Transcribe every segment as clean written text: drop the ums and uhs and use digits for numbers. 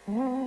Thank you.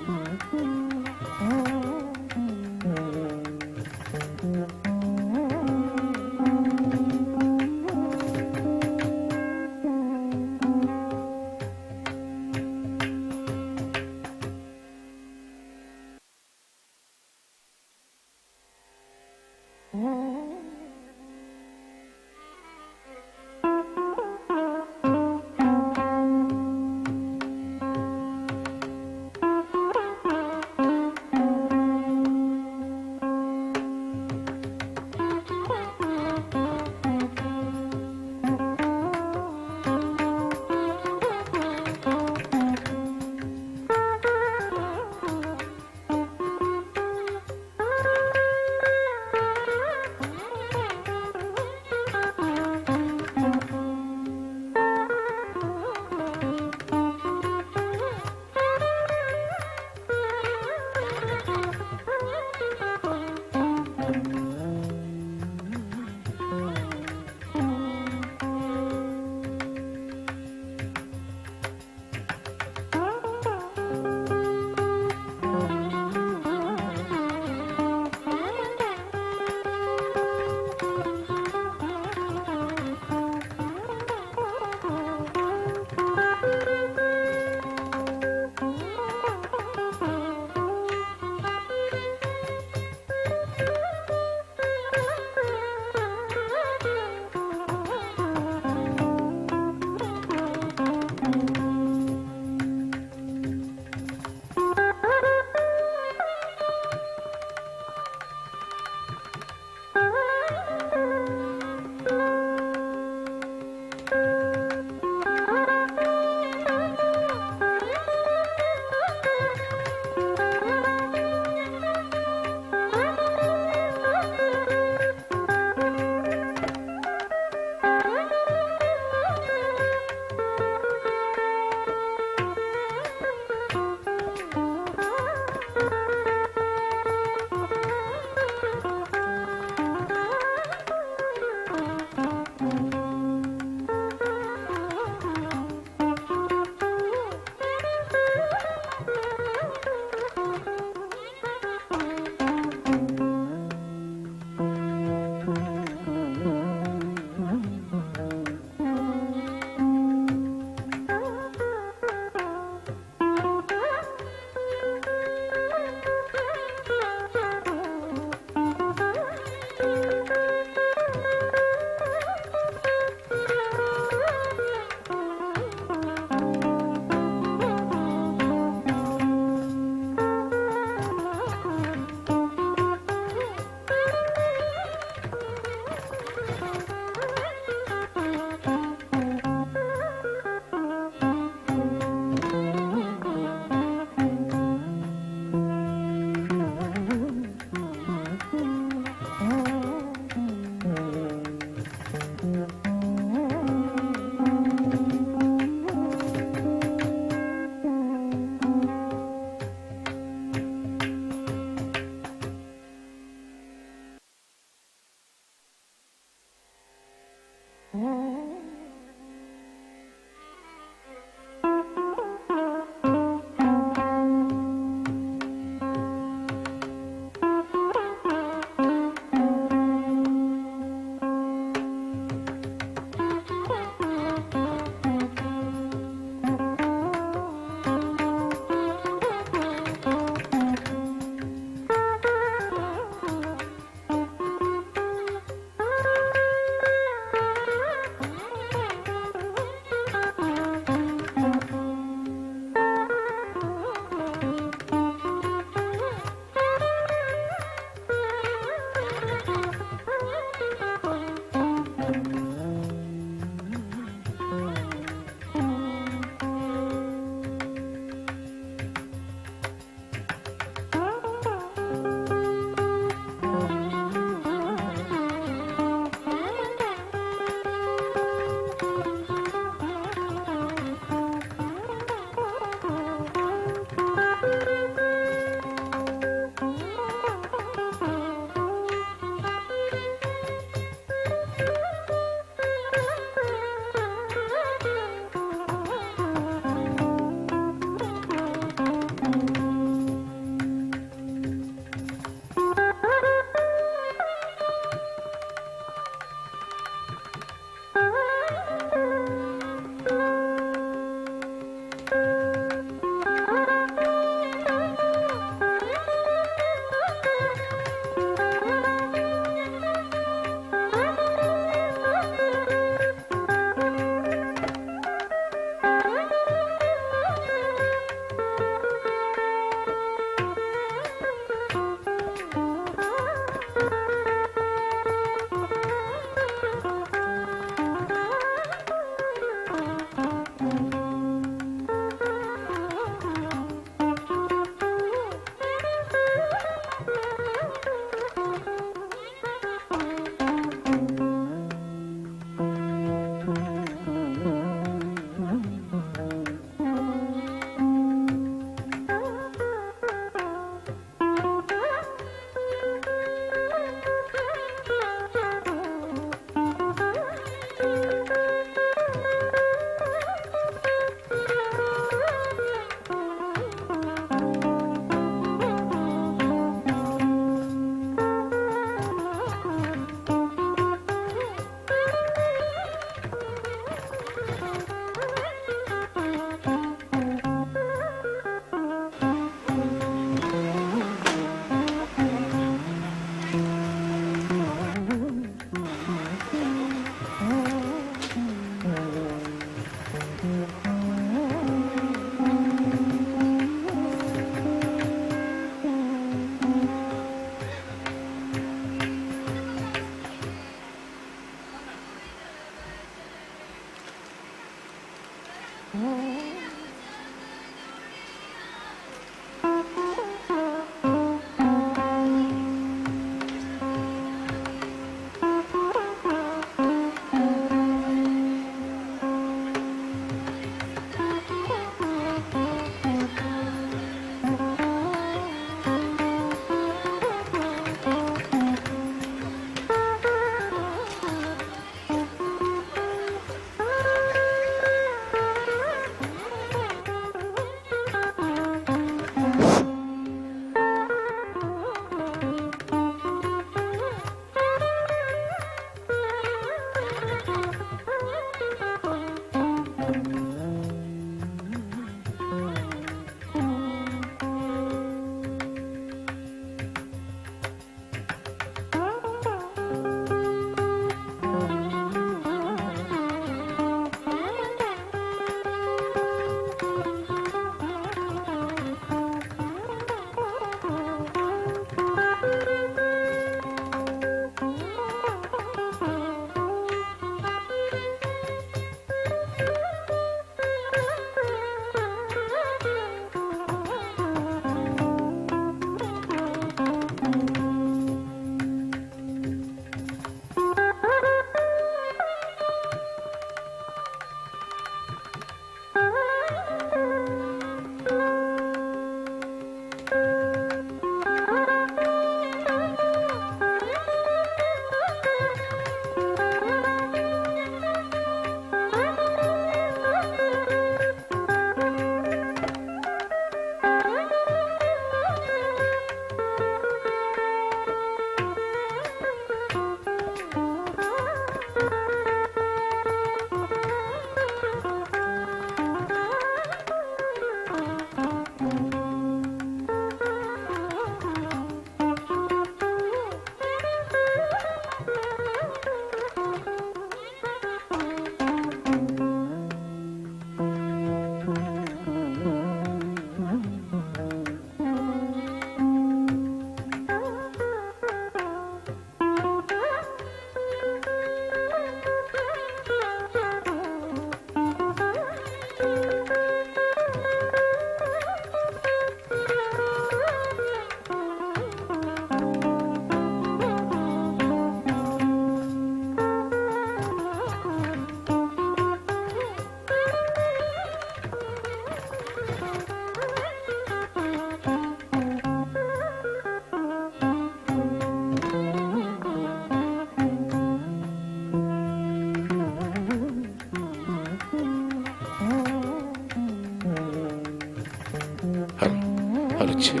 Hello, check.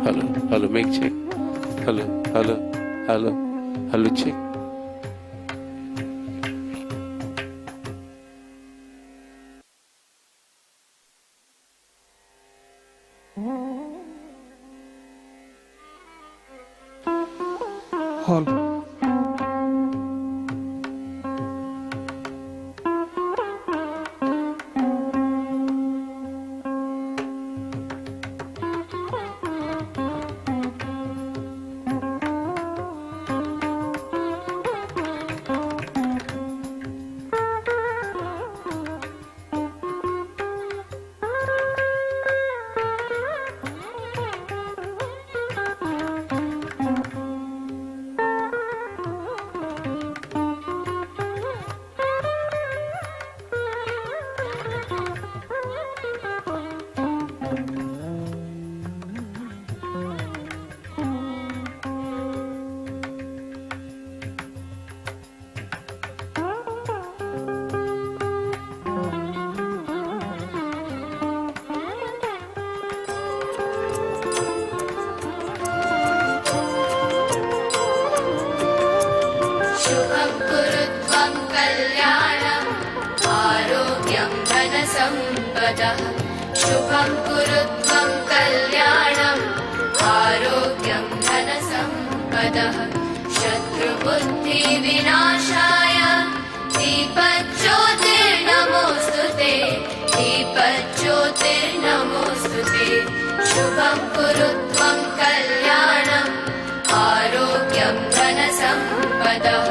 Hello, hello, make check. Hello, hello, hello, hello, check. Hall. शुभं कुरु त्वं कल्याणम् आरोग्यं धनसम्पदः। शुभं कुरु त्वं कल्याणम् आरोग्यं धनसम्पदः। शत्रुबुद्धिविनाशाय दीपज्योतिर्नमोऽस्तु ते। दीपज्योतिर्नमोऽस्तु ते। शुभं कुरु त्वं कल्याणम् आरोग्यं धनसम्पदः।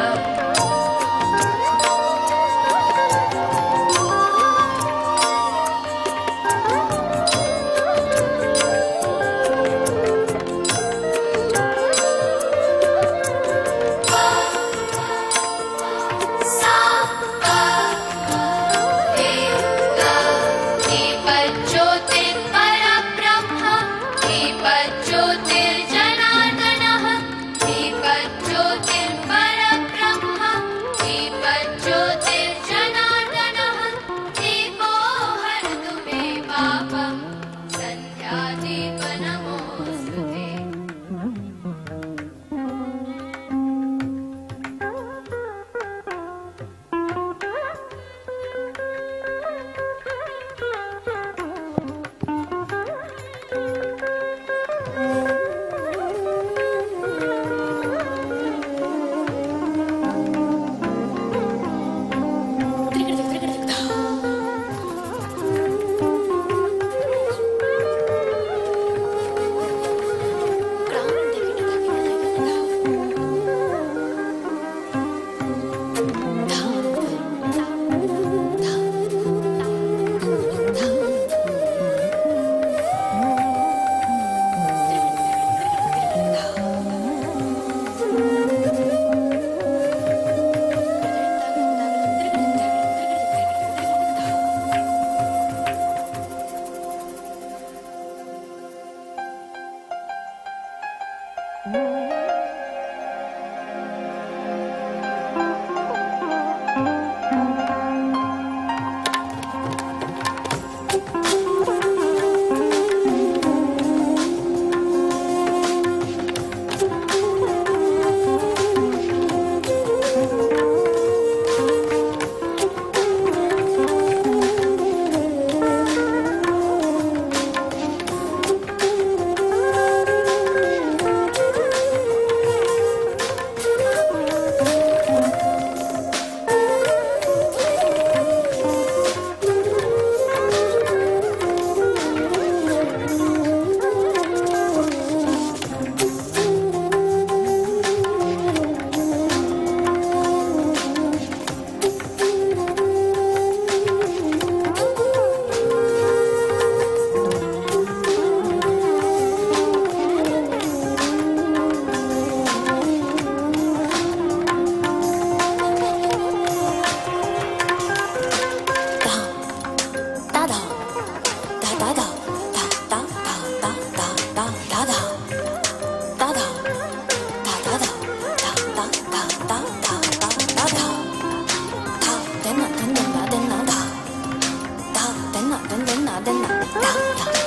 ದನ್ನ ತಾ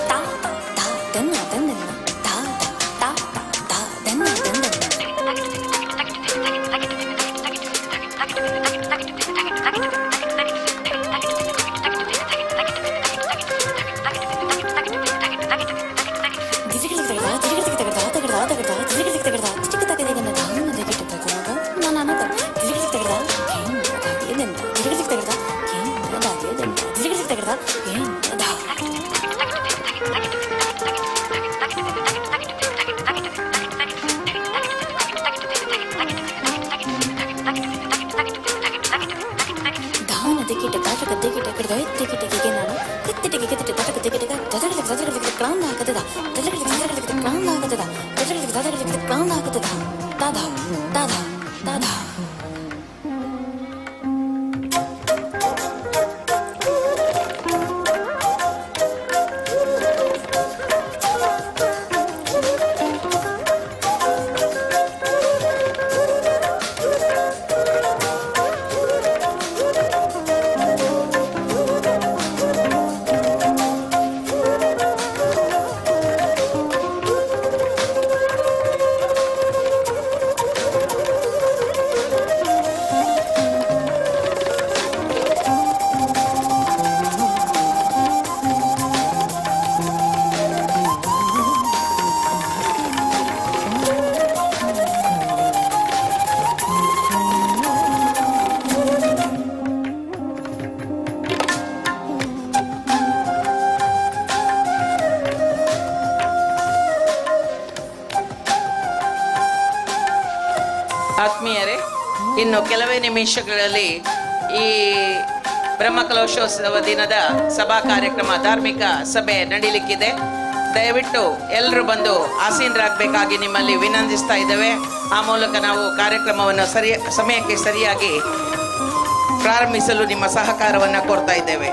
ತಾ ತಾ ತಾ ದನ್ನ ದನ್ನ ತಾ ತಾ ತಾ ದನ್ನ ದನ್ನ. ಆತ್ಮೀಯರೇ, ಇನ್ನು ಕೆಲವೇ ನಿಮಿಷಗಳಲ್ಲಿ ಈ ಬ್ರಹ್ಮಕಲಶೋತ್ಸವ ದಿನದ ಸಭಾ ಕಾರ್ಯಕ್ರಮ, ಧಾರ್ಮಿಕ ಸಭೆ ನಡೀಲಿಕ್ಕಿದೆ. ದಯವಿಟ್ಟು ಎಲ್ಲರೂ ಬಂದು ಆಸೀನರಾಗಬೇಕಾಗಿ ನಿಮ್ಮಲ್ಲಿ ವಿನಂತಿಸ್ತಾ ಇದ್ದೇವೆ. ಆ ಮೂಲಕ ನಾವು ಕಾರ್ಯಕ್ರಮವನ್ನು ಸಮಯಕ್ಕೆ ಸರಿಯಾಗಿ ಪ್ರಾರಂಭಿಸಲು ನಿಮ್ಮ ಸಹಕಾರವನ್ನು ಕೋರ್ತಾ ಇದ್ದೇವೆ.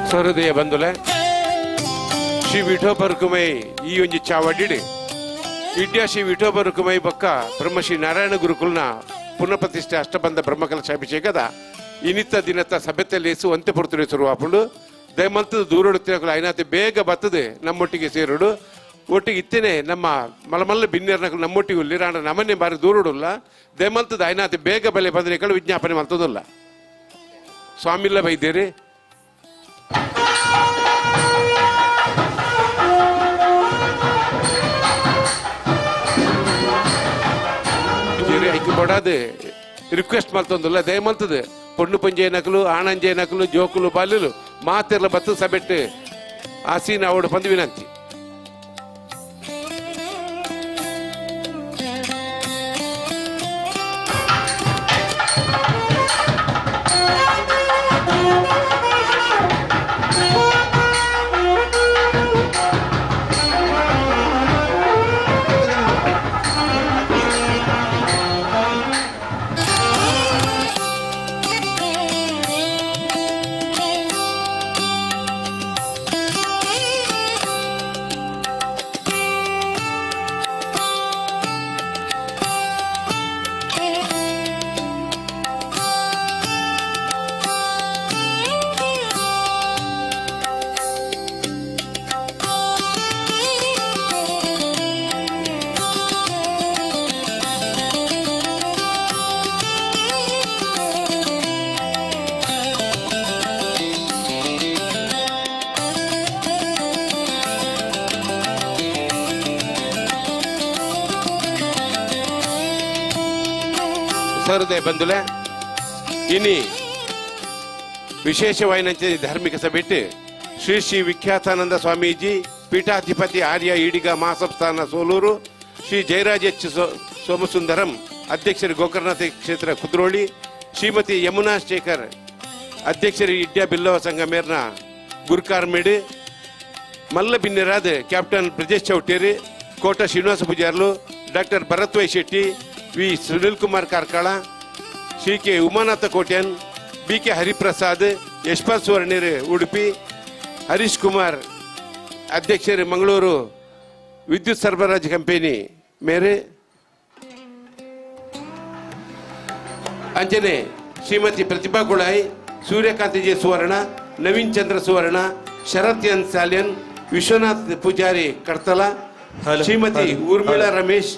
ಸಹೃದಯ ಬಂಧುಲೆ ಶ್ರೀ ವಿಠೋಬ ರುಕುಮೈ ಈ ಒಂಜಿ ಚಾವಡಿಡ್ ಇಡ್ಯಾ ಶ್ರೀ ವಿಠೋಬ ರುಕುಮೈ ಬೊಕ್ಕ ಬ್ರಹ್ಮಶ್ರೀ ನಾರಾಯಣ ಗುರುಕುಲ್ನ ಪುನಃಪ್ರತಿಷ್ಠೆ ಅಷ್ಟಬಂಧ ಬ್ರಹ್ಮಕಲಶಾಭಿಷೇಕದ ಇನಿತ ದಿನತ ಸಭೆತಲೇಸು ಅಂತ್ಯ ಪೊರ್ತುಡೆ ಶುರುವಾಪುಂಡು. ದಯಮಲ್ತದ ದೂರಡುತ್ತಿನಕುಲು ಐನಾತೆ ಬೇಗ ಬತ್ತದೆ ನಮ್ಮೊಟ್ಟಿಗೆ ಸೇರುಡು. ಒಟ್ಟಿಗೆ ಇತ್ತೇನೆ ನಮ್ಮ ಮಲಮಲ್ಲ ಬಿನ್ನೆರ್ನಕುಲು ನಮ್ಮೊಟ್ಟಿಗೆ ಉಲ್ಲಿ ರಾಣ ನಮನೆ ಬಾರಿ ದೂರುಡುಲ್ಲ. ದಯಮಲ್ತದ ಐನಾತೆ ಬೇಗ ಬಲೆ ಬಂದ್ರೆ ವಿಜ್ಞಾಪನೆ ಮಲ್ತದಲ್ಲ. ಸ್ವಾಮಿಲ್ಲ ಬೈದೇರಿ. ಐಕ್ ಬಡಾದೆ ರಿಕ್ವೆಸ್ಟ್ ಮಲ್ತೊಂದುಲ್ಲ ದಯಮಲ್ತದೆ ಪೊಣ್ಣು ಪಂಜೆ ನಕಲು ಆಣಂಜೆ ನಕಲು ಜೋಕುಲು ಬಾಲ್ಯಲು ಮಾತೆರ್ಲ ಬತ್ತು ಸಬೆಟ್ಟು ಆಸೀನ ಅವಡು ಪಂದು ವಿನಂತಿ. ಸಹೃದಯ ಬಂಧುಲೆ ಇನಿ ವಿಶೇಷವಾಯಿನಂಚೆ ಧಾರ್ಮಿಕ ಸಭೆಟ್ ಶ್ರೀ ಶ್ರೀ ವಿಖ್ಯಾತಾನಂದ ಸ್ವಾಮೀಜಿ ಪೀಠಾಧಿಪತಿ ಆರ್ಯ ಈಡಿಗ ಮಹಾಸಂಸ್ಥಾನ ಸೋಲೂರು, ಶ್ರೀ ಜಯರಾಜ್ ಎಚ್ ಸೋಮಸುಂದರಂ ಅಧ್ಯಕ್ಷರು ಗೋಕರ್ಣನಾಥ ಕ್ಷೇತ್ರ ಕುದ್ರೋಳಿ, ಶ್ರೀಮತಿ ಯಮುನಾ ಶೇಖರ್ ಅಧ್ಯಕ್ಷರು ಇಡ್ಯಾ ಬಿಲ್ಲವ ಸಂಘ ಮೇರ್ನ ಗುರುಕಾರ್ಮೇಡು, ಮಲ್ಲ ಬಿನ್ನೆರಾದ captain Brajesh Chowteri, Kota Srinivasa Pujarlu, doctor Bharath Y Shetty, V Sunil Kumar Karkala, Shri K Umanatha Kotian, B K Hariprasad, Yashpal ಸುವರ್ಣಿರ್ Udupi, Harish Kumar ಅಧ್ಯಕ್ಷರು ಮಂಗಳೂರು ವಿದ್ಯುತ್ ಸರಬರಾಜು ಕಂಪನಿ ಮೇರೆ, ಅಂಜನೆ ಶ್ರೀಮತಿ ಪ್ರತಿಭಾ ಗುಳಾಯಿ, ಸೂರ್ಯಕಾಂತ ಜೆ ಸುವರ್ಣ, ನವೀನ್ ಚಂದ್ರ ಸುವರ್ಣ, ಶರತ್ ಎನ್ ಸಾಲಿಯನ್, ವಿಶ್ವನಾಥ್ ಪೂಜಾರಿ ಕಡ್ತಲ, ಶ್ರೀಮತಿ ಊರ್ಮಿಳಾ ರಮೇಶ್,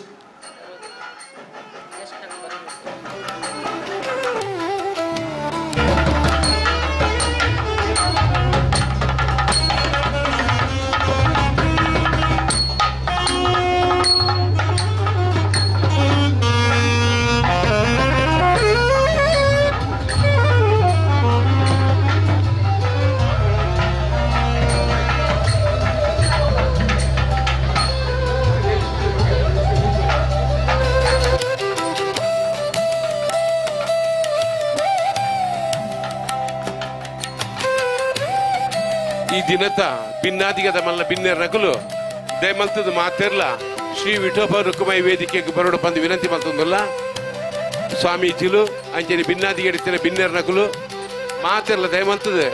ಈ ದಿನತ ಭಿನ್ನಾದಿಗದ ಮಲ್ಲ ಬಿನ್ನೆರ್ ನಕಲು ದಯಮಲ್ತದ ಮಾತೆರ್ಲ ಶ್ರೀ ವಿಠೋಬ ರುಕುಮೈ ವೇದಿಕೆಗೆ ಬರೋಡು ಬಂದು ವಿನಂತಿ ಮಲ್ತೊಂದುಲ್ಲ. ಸ್ವಾಮೀಜಿಲು ಅಂಚನೆ ಭಿನ್ನಾದಿಗೆ ಬಿನ್ನೆರ್ ನಕಲು ಮಾತೆರ್ಲ ದಯಮಲ್ತದ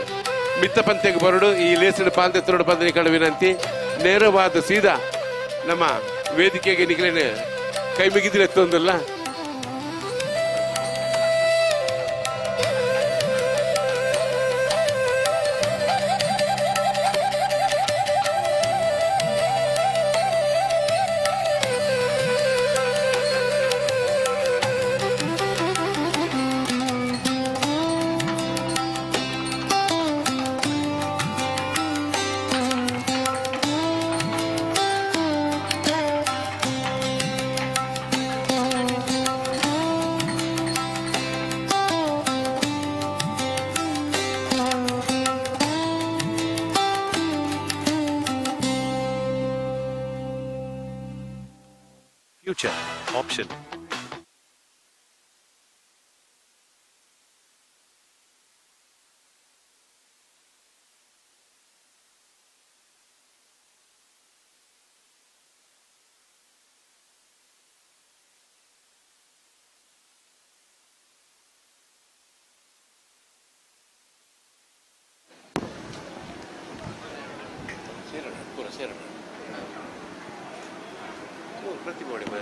ಮಿತ್ತ ಪಂತೆಗೆ ಬರೋಡು ಈ ಲೇಸಿನ ಪಾಲ್ದೆತ್ತರೋಡು ಬಂದು ನಿಕಳ ವಿನಂತಿ. ನೇರವಾದ ಸೀದಾ ನಮ್ಮ ವೇದಿಕೆಗೆ ನಿಕಲೇನೆ ಕೈ ಮುಗಿದ್ರೆ ಎತ್ತೊಂದಿಲ್ಲ. Future option. ಪೂರ ಸೇರ ಪ್ರತಿಭೆ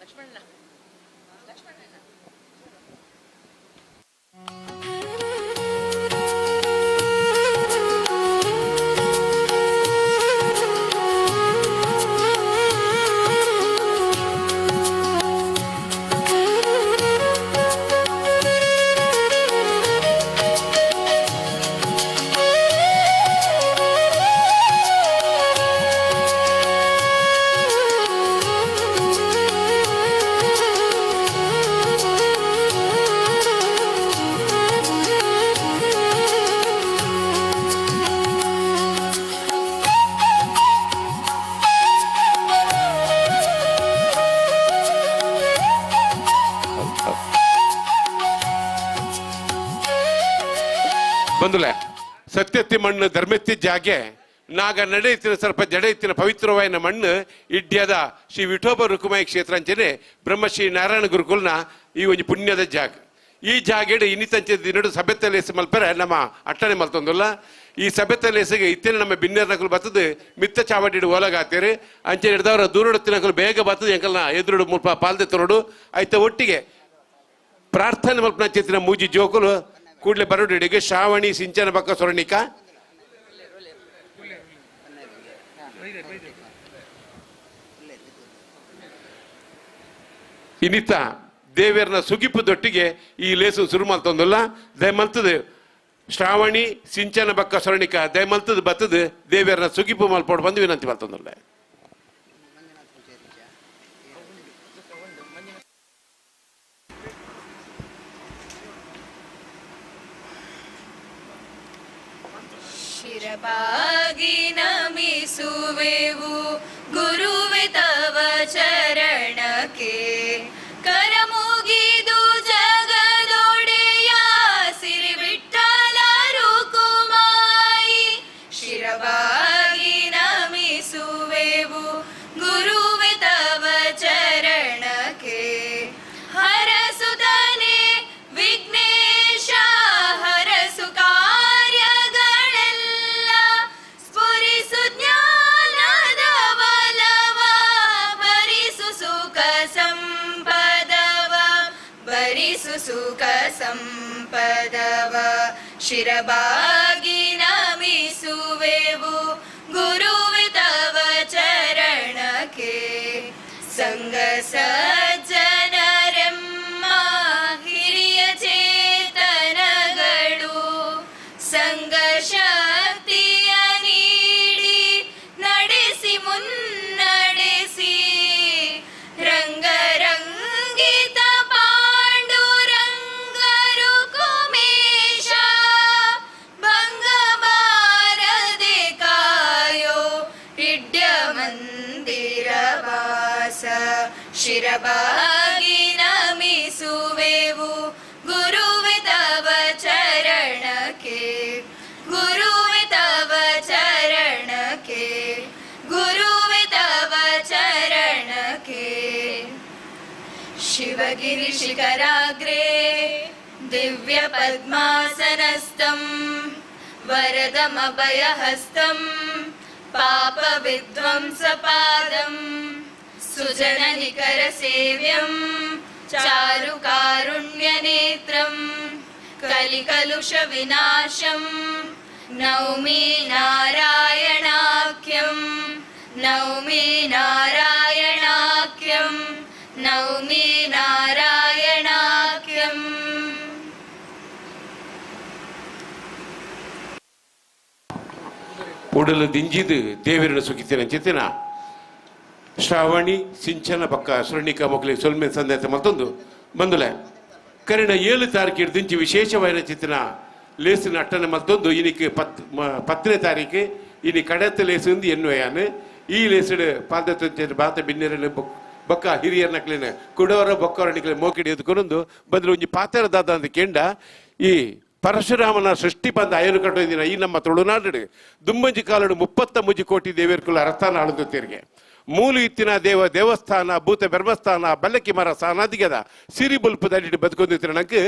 ಲಕ್ಷ್ಮಣ್ಣ ಲಕ್ಷ್ಮಣ್ಣ. ಬಂದುಲೆ ಸತ್ಯತ್ತಿ ಮಣ್ಣು ಧರ್ಮೆತ್ತಿ ಜಾಗೆ ನಾಗ ನಡೆಯುತ್ತಿನ ಸ್ವಲ್ಪ ಜಡೆಯುತ್ತಿನ ಪವಿತ್ರವಾಯಿನ ಮಣ್ಣು ಇಡ್ಯದ ಶ್ರೀ ವಿಠೋಬ ರುಕುಮಾಯಿ ಕ್ಷೇತ್ರ ಅಂಚನೆ ಬ್ರಹ್ಮಶ್ರೀ ನಾರಾಯಣ ಗುರುಕುಲ್ನ ಈ ಒಂದು ಪುಣ್ಯದ ಜಾಗ. ಈ ಜಾಗೆಡು ಇನ್ನಿತಂಚೆ ದಿನಡು ಸಭೆತಲೇಸು ಮಲ್ಪರೆ ನಮ್ಮ ಅಟ್ಟಣೆ ಮಲ್ತೊಂದುಲ್ಲ. ಈ ಸಭೆತಲೇಸಿಗೆ ಇತ್ತಿನ ನಮ್ಮ ಬಿನ್ನೆರ್ನಕಲು ಬರ್ತದೆ ಮಿತ್ತ ಚಾವಡಿಡು ಓಲಗಾತೀರಿ ಅಂಚೆ ಹಿಡ್ದವರ ದೂರಡುತ್ತಿನಕಲು ಬೇಗ ಬರ್ತದೆ ಎಂಕಲ್ನ ಎದುರುಡು ಮುಲ್ಪ ಪಾಲ್ದೆ ತರೋಡು ಆಯ್ತ ಒಟ್ಟಿಗೆ ಪ್ರಾರ್ಥನೆ ಮಲ್ಪನ ಚೇತಿನ ಮೂಜಿ ಜೋಕುಲು ಕೂಡಲೇ ಬರೋಡಿಗೆ ಶ್ರಾವಣಿ ಸಿಂಚನ ಬಕ್ಕ ಸೊರಣಿಕ ಇನ್ನಿತ ದೇವರನ ಸುಗಿಪು ದೊಟ್ಟಿಗೆ ಈ ಲೇಸು ಶುರು ಮಲ್ತೊಂದುಲ್ಲ. ದಯಮಲ್ತದೆ ಶ್ರಾವಣಿ ಸಿಂಚನ ಬಕ್ಕ ಸೊರಣಿಕ ದಯಮಲ್ತದ ಬತ್ತದ ದೇವರನ ಸುಗಿಪು ಮಲ್ಪೋಡು ಬಂದು ವಿನಂತಿ ಮಲ್ತೊಂದುಲ್ಲ. ಶಿರಬಾಗಿ ನಮಿಸುವೆವು ಗುರುವೆ ತವ ಚರಣಕ್ಕೆ, ಕರ ಮುಗಿದು ಜಗದೊಡೆಯ ಸಿರಿ ವಿಠಲ ರುಕುಮಾಯಿ. ಶಿರಬಾಗಿ ನಮಿಸುವೆವು ಗುರುವೆ ತವ ಚರಣಕ್ಕೆ, ಹರಸುತ್ತನೆ ವಿಘ್ನೇಶ ಹರಸು ಕಾರ್ಯಗಳೆಲ್ಲ, ಸ್ಫುರಿಸು ಜ್ಞಾನದ ಬಲವ, ಭರಿಸು ಸುಖ ಸಂಪದವ, ಭರಿಸು ಸುಖ ಸಂಪದವ. ಶಿರಬಾಗಿ ನಮಿಸುವೆವು ಗುರುವೆ ತವ ಚರಣಕ್ಕೆ, ಸಂಗ ಸಜ್ಜನರೆಮ್ಮ ಹಿರಿಯ ಚೇತನಗಳು, ಸಂಗ ಶಕ್ತಿಯ ನೀಡಿ ನಡೆಸಿ ಮುನ್ನಡೆಸಿ, ರಂಗರಂಗಿತ ಪಾಂಡುರಂಗರು ಕುಮೇಶ, ಭಂಗ ಬಾರದೆ ಕಾಯೋ ಇಡ್ಯ ಮಂದಿರ ವಾಸ. ಶಿರಬಾಗಿ ನಮಿಸುವೆವು ಗುರುವೆ ತವ ಚರಣಕ್ಕೆ, ಗುರುವೆ ತವ ಚರಣಕ್ಕೆ, ಗುರುವೆ ತವ ಚರಣಕ್ಕೆ. ಶಿವಗಿರಿ ಶಿಖರಾಗ್ರೇ ದಿವ್ಯ ಪದ್ಮಾಸನಸ್ಥಂ ವರದಮಭಯಹಸ್ತಂ ಪಾಪ ವಿಧ್ವಂಸಪಾದಂ ಸುಜನನಿಕರಸೇವ್ಯಂ ಚಾರುಕಾರುಣ್ಯನೇತ್ರಂ ಕಲಿಕಲುಷವಿನಾಶಂ ನೌಮಿ ನಾರಾಯಣಾಖ್ಯಂ ನೌಮಿ ನಾರಾಯಣಾಖ್ಯಂ ನೌಮಿ ನಾರಾಯಣಾಖ್ಯಂ. ಉಡಲು ದಿಂಜಿದು ದೇವರನ್ನು ಸುಖಿತಿನ ಚಿತ್ತಿನ ಶ್ರಾವಣಿ ಸಿಂಚನ ಪಕ್ಕ ಸುರಣಿಕ ಮೊಕ್ಕಲಿಗೆ ಸೊಲ್ಮೆ ಸಂದೇಶ ಮತ್ತೊಂದು ಬಂದುಲೆ ಕರಿಣ 7 ತಾರೀಕು ದಿಂಚಿ ವಿಶೇಷವಾದ ಚಿತ್ತಿನ ಲೇಸಿನ ಅಟ್ಟನೆ ಮತ್ತೊಂದು ಇನಿಕ್ 10ನೇ ತಾರೀಕು ಇನಿ ಕಡತ ಲೇಸು ಎನ್ನುವಯಾನು ಈ ಲೇಸುಡು ಪಾದ ಬಾತ ಬಿನ್ನೆರನ್ನು ಬೊಕ್ಕ ಹಿರಿಯರ್ ನಕ್ಲಿನ ಕುಡವರ ಬೊಕ್ಕವರ ನಿಕ್ಲೆ ಮೋಕಿಡಿ ಎದ್ಕೊಂಡು ಬದಲು ಒಂಜಿ ಪಾತೆರದಾದ ಅಂತ ಕೆಂಡ ಈ ಪರಶುರಾಮನ ಸೃಷ್ಟಿ ಬಂದ ಅಯನು ಕಟ್ಟೋದಿನ ಈ ನಮ್ಮ ತುಳುನಾಡು ದುಂಬಂಜಿ ಕಾಲಡು 33 ಕೋಟಿ ದೇವೇರ್ಕುಲ ಅರಸ್ಥಾನ ಆಳುದು ತೆರಿಗೆ ಮೂಲು ಇತ್ತಿನ ದೇವ ದೇವಸ್ಥಾನ ಭೂತ ಬ್ರಹ್ಮಸ್ಥಾನ ಬಲ್ಲಕ್ಕಿ ಮರ ಸಾನಾದಿಗದ ಸಿರಿ ಬುಲ್ಪದಡಿ ಬದುಕೊಂಡಿತ್ತಿನ ನಂಗೆ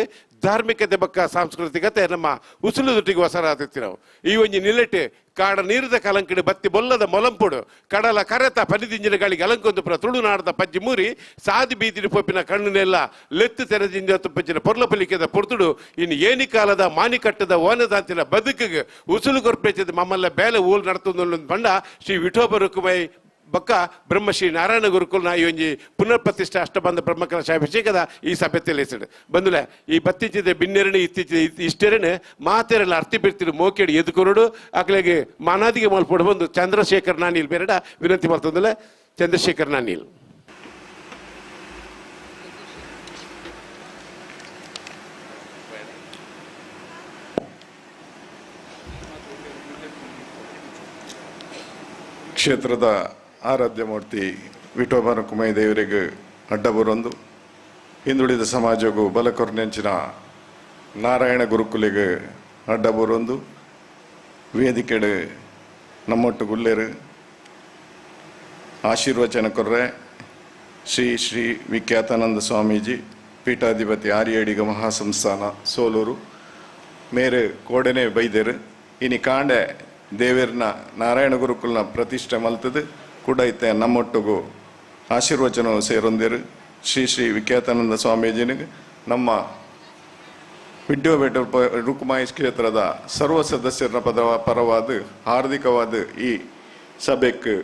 ಧಾರ್ಮಿಕತೆ ಬಕ್ಕ ಸಾಂಸ್ಕೃತಿಕತೆ ನಮ್ಮ ಉಸುಲು ದುಟ್ಟಿಗೆ ವಸರಾಗುತ್ತಿ ನಾವು ಈ ಒಂಜಿ ನಿಲೆಟು ಕಾಡ ನೀರದ ಕಲಂಕಿಡು ಬತ್ತಿ ಬೊಲ್ಲದ ಮೊಲಂಪುಡು ಕಡಲ ಕರೆತ ಪನಿದಿಂಜಿನ ಗಳಿಗೆ ಅಲಂಕೊಂದು ಪುರ ತುಳುನಾಡದ ಪಜ್ಜಿ ಮೂರಿ ಸಾದಿ ಬೀದಿನ ಪೊಪ್ಪಿನ ಕಣ್ಣುನೆಲ್ಲ ಲೆತ್ತು ತೆರೆದಿಂಜ ತುಪ್ಪಂಚಿನ ಪೊರ್ಲ ಪಲಿಕೆದ ಪೊರ್ತುಡು ಇನ್ನು ಏನಿ ಕಾಲದ ಮಾನಿಕಟ್ಟದ ಓನದಾಂತಿನ ಬದುಕಿಗೆ ಉಸುಲು ಕೊರ್ಪೇಚದ ಮಮ್ಮಲ್ಲ ಬೇಲೆ ಊಲ್ ನಡತೊಂದು ಬಂಡ ಶ್ರೀ ವಿಠೋಬ ರುಕುಮೈ ಬಕ್ಕ ಬ್ರಹ್ಮಶ್ರೀ ನಾರಾಯಣ ಗುರುಕುಲ್ನ ಈ ಒಂಜಿ ಪುನರ್ ಪ್ರತಿಷ್ಠೆ ಅಷ್ಟಬಂಧ ಬ್ರಹ್ಮಕಲಶಾಭಿಷೇಕದ ಈ ಸಭೆ ತಿಳಿಸಿಡು ಬಂದುಲೆ ಈ ಬತ್ತಿಚ್ಚಿದ ಬಿನ್ನೆರಣೆ ಇತ್ತೀಚಿದ ಇಷ್ಟೆರಣೆ ಮಾತೆರಲ್ಲ ಅರ್ತಿ ಬಿರ್ತಿರು ಮೋಕೇಡಿ ಎದುಕೊರಡು ಆಕಲೆಗೆ ಮಾನಾದಿಗೆ ಮಲ್ಪೊಡು ಬಂದು ಚಂದ್ರಶೇಖರ್ ನಾನಿಲ್ ಬೇರಡ ವಿನಂತಿ ಮಾಡ್ತಂದ್ರೆ ಚಂದ್ರಶೇಖರ್ ನಾನಿಲ್. ಕ್ಷೇತ್ರದ ಆರಾಧ್ಯ ಮೂರ್ತಿ ವಿಠೋಬ ರುಕುಮೈ ದೇವರಿಗೆ ಅಡ್ಡಬರೊಂದು ಹಿಂದುಳಿದ ಸಮಾಜಗೂ ಬಲಕೊರ್ನೆಂಚಿನ ನಾರಾಯಣ ಗುರುಕುಲಿಗೆ ಅಡ್ಡಬರೊಂದು ವೇದಿಕೆಡು ನಮ್ಮೊಟ್ಟು ಗುಲ್ಲೇರು ಆಶೀರ್ವಚನ ಕೊರ್ರೆ ಶ್ರೀ ಶ್ರೀ ವಿಖ್ಯಾತಾನಂದ ಸ್ವಾಮೀಜಿ ಪೀಠಾಧಿಪತಿ ಆರ್ಯಡಿಗ ಮಹಾಸಂಸ್ಥಾನ ಸೋಲೂರು ಮೇರು ಕೋಡನೆ ಬೈದೇರು ಇನಿ ಕಾಂಡೆ ದೇವೇರ್ನ ನಾರಾಯಣ ಗುರುಕುಲ್ನ ಪ್ರತಿಷ್ಠೆ ಮಲ್ತದು ಕೂಡ ಇತ್ತೆ ನಮ್ಮೊಟ್ಟಿಗೂ ಆಶೀರ್ವಚನ ಸೇರೊಂದಿರು ಶ್ರೀ ಶ್ರೀ ವಿಖ್ಯಾತಾನಂದ ಸ್ವಾಮೀಜಿನಿಗೆ ನಮ್ಮ ವಿಡ್ಯೋಬೇಟ ರುಕುಮಾಯಿ ಕ್ಷೇತ್ರದ ಸರ್ವ ಸದಸ್ಯರ ಪರವಾದ ಹಾರ್ದಿಕವಾದ ಈ ಸಭೆಗೆ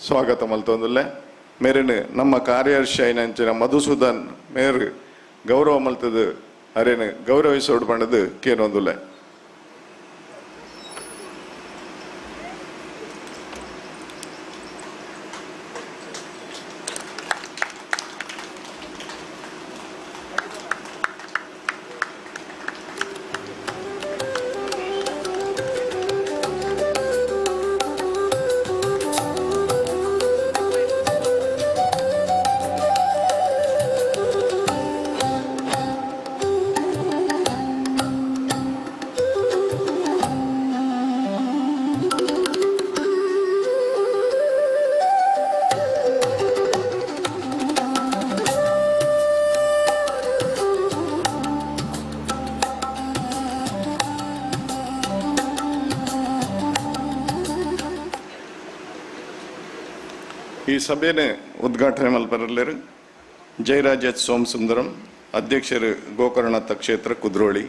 ಸ್ವಾಗತ ಮಲ್ತೊಂದುಲ್ಲೆ. ಮೇರಿನ ನಮ್ಮ ಕಾರ್ಯದರ್ಶಿ ಐನಂಚಿನ ಮಧುಸೂದನ್ ಮೇರು ಗೌರವ ಮಲ್ತದು ಅರೇನು ಗೌರವಿಸೋಡು ಪಂಡದು ಕೇನೊಂದುಲ್ಲೆ. ಈ ಸಭೆಯ ಉದ್ಘಾಟನೆ ಮಲ್ಪರಲ್ಲೇರು ಜಯರಾಜ ಸೋಮಸುಂದರಂ ಅಧ್ಯಕ್ಷರು ಗೋಕರ್ಣನಾಥ ಕ್ಷೇತ್ರ ಕುದ್ರೋಳಿ.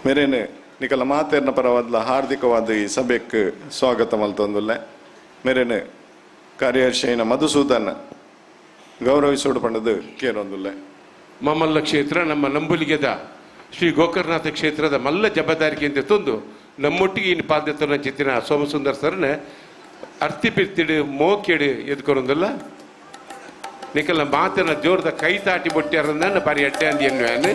ಮೇರೇನು ನಿಕಲ ಮಾತೇರ್ನ ಪರವಾದ ಹಾರ್ದಿಕವಾದ ಈ ಸಭೆಗೆ ಸ್ವಾಗತ ಮಲ್ತೊಂದುಲ್ಲೆ. ಮೇರೇನು ಕಾರ್ಯದರ್ಶಿನ ಮಧುಸೂದನ್ ಗೌರವಿಸೋಡು ಪಂಡದು ಕೇರೊಂದುಲ್ಲೆ. ಮಮಲ್ಲ ಕ್ಷೇತ್ರ ನಮ್ಮ ನಂಬುಲಿಗೆದ ಶ್ರೀ ಗೋಕರ್ಣನಾಥ ಕ್ಷೇತ್ರದ ಮಲ್ಲ ಜವಾಬ್ದಾರಿಕೆಯಿಂದ ತಂದು ನಮ್ಮೊಟ್ಟಿಗೆ ಇನ್ನು ಪಾಲ್ದೆತ್ತನ ಚಿತ್ತಿನ ಸೋಮಸುಂದರ್ ಸರ್ನ ಅರ್ತಿ ಪಿರ್ತಿಡು ಮೋಕೆಡು ಎದ್ಕೊರೊಂದಲ್ಲ ನಿಕಲ ಮಾತನ ಜೋರದ ಕೈ ತಾಟಿ ಬೊಟ್ಟಿಯಾರನ್ನ ಬಾರಿ ಅಡ್ಡೆ ಅಂದಿ ಎನ್ನುವಾನು.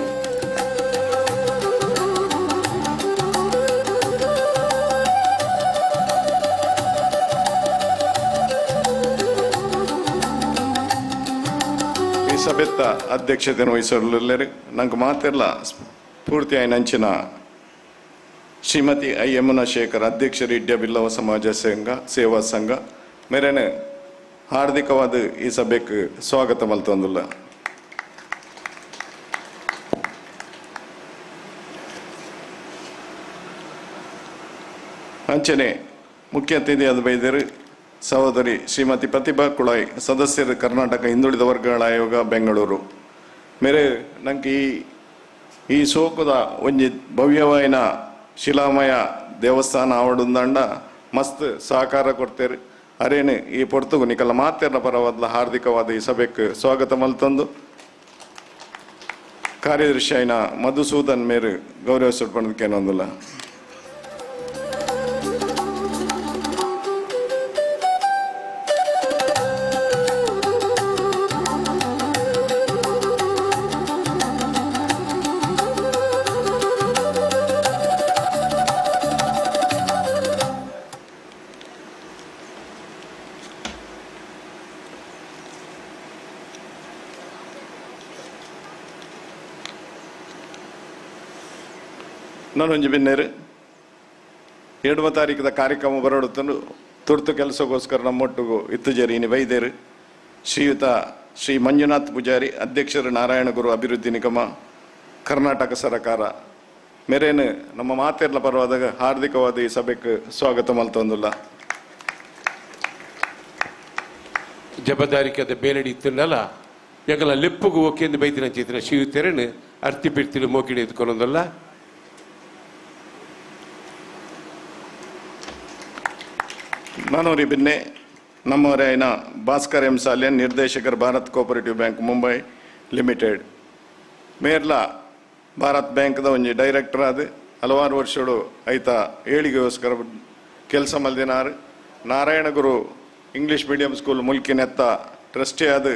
ಈ ಸಭೆತ್ತ ಅಧ್ಯಕ್ಷತೆಯನ್ನು ವಹಿಸಲು ನಂಗೆ ಮಾತೆಲ್ಲ ಪೂರ್ತಿ ನಂಚಿನ ಶ್ರೀಮತಿ I Yamuna Shekhar ಅಧ್ಯಕ್ಷರು ಇಡ್ಯ ಬಿಲ್ಲವ ಸಮಾಜ ಸಂಘ ಸೇವಾ ಸಂಘ ಮೇರೇನು ಹಾರ್ದಿಕವಾದ ಈ ಸಭೆಗೆ ಸ್ವಾಗತ ಮಲ್ತೊಂದುಲ್ಲ. ಅಂಚನೆ ಮುಖ್ಯ ಅತಿಥಿಯಾದ ಬೈದರು ಸಹೋದರಿ ಶ್ರೀಮತಿ ಪ್ರತಿಭಾ ಕುಳಾಯ್ ಸದಸ್ಯರು ಕರ್ನಾಟಕ ಹಿಂದುಳಿದ ವರ್ಗಗಳ ಆಯೋಗ ಬೆಂಗಳೂರು. ಮೇರೆ ನಂಗೆ ಈ ಸೋಕದ ಒಂಜಿ ಭವ್ಯವಾಯಿನ ಶಿಲಾಮಯ ದೇವಸ್ಥಾನ ಆವಡುಂದಂಡ ಮಸ್ತ್ ಸಹಕಾರ ಕೊಡ್ತೇವೆ. ಅರೇನು ಈ ಪೊರ್ತುಗು ನಿಕಲ ಮಾತೇರ್ನ ಪರವಾದ ಹಾರ್ದಿಕವಾದ ಈ ಸಭೆಗೆ ಸ್ವಾಗತ ಮಲ್ತಂದು ಕಾರ್ಯದರ್ಶಿ ಐನ ಮಧುಸೂದನ್ ಮೇರು ಗೌರವಿಸಲ್ಪಡೋದಕ್ಕೇನೊಂದಿಲ್ಲ. ನಾನೊಂಜಿ ಬಿನ್ನೇರು 7 ತಾರೀಕದ ಕಾರ್ಯಕ್ರಮ ಬರೋಡುತ್ತನು ತುರ್ತು ಕೆಲಸಕ್ಕೋಸ್ಕರ ನಮ್ಮೊಟ್ಟಿಗೂ ಇತ್ತುಜೇರಿ ಇನಿ ಬೈದೇರು ಶ್ರೀಯುತ ಶ್ರೀ ಮಂಜುನಾಥ್ ಪೂಜಾರಿ ಅಧ್ಯಕ್ಷರು ನಾರಾಯಣಗುರು ಅಭಿವೃದ್ಧಿ ನಿಗಮ ಕರ್ನಾಟಕ ಸರಕಾರ ಮೇರೇನು ನಮ್ಮ ಮಾತೆರ್ಲ ಪರವಾದಾಗ ಹಾರ್ದಿಕವಾದ ಈ ಸಭೆಗೆ ಸ್ವಾಗತ ಮಲ್ತೊಂದುಲ್ಲ. ಜಬದಾರಿಕದ ಬೇಲಡಿ ಇತ್ತಲ್ಲ ಎಂಗಲ ಲೆಪ್ಪುಗು ಒಕ್ಕೆಂದು ಬೈದಿನ ಚೇತನ ಶ್ರೀಯುತರೇನು ಅರ್ತಿ ಬಿಡ್ತಿಲು ಮೋಕಿಡಿ ಎತ್ಕೊಂಡಲ್ಲ. ನಾನೂರಿ ಬಿನ್ನೆ ನಮ್ಮವರೇ ಐನ ಭಾಸ್ಕರ್ ಎಂ ಸಾಲಿಯನ್ ನಿರ್ದೇಶಕರು Bharat cooperative bank Mumbai limited ಮೇರ್ಲ Bharat ಬ್ಯಾಂಕ್ದ ಒಂಜಿ ಡೈರೆಕ್ಟರ್ ಆದ ಹಲವಾರು ವರ್ಷಗಳು ಐತ ಏಳಿಗೆಗೋಸ್ಕರ ಕೆಲಸ ಮಲ್ದಿನಾರು. Narayana Guru English medium school ಮುಲ್ಕಿನೆತ್ತ trustee ಆದ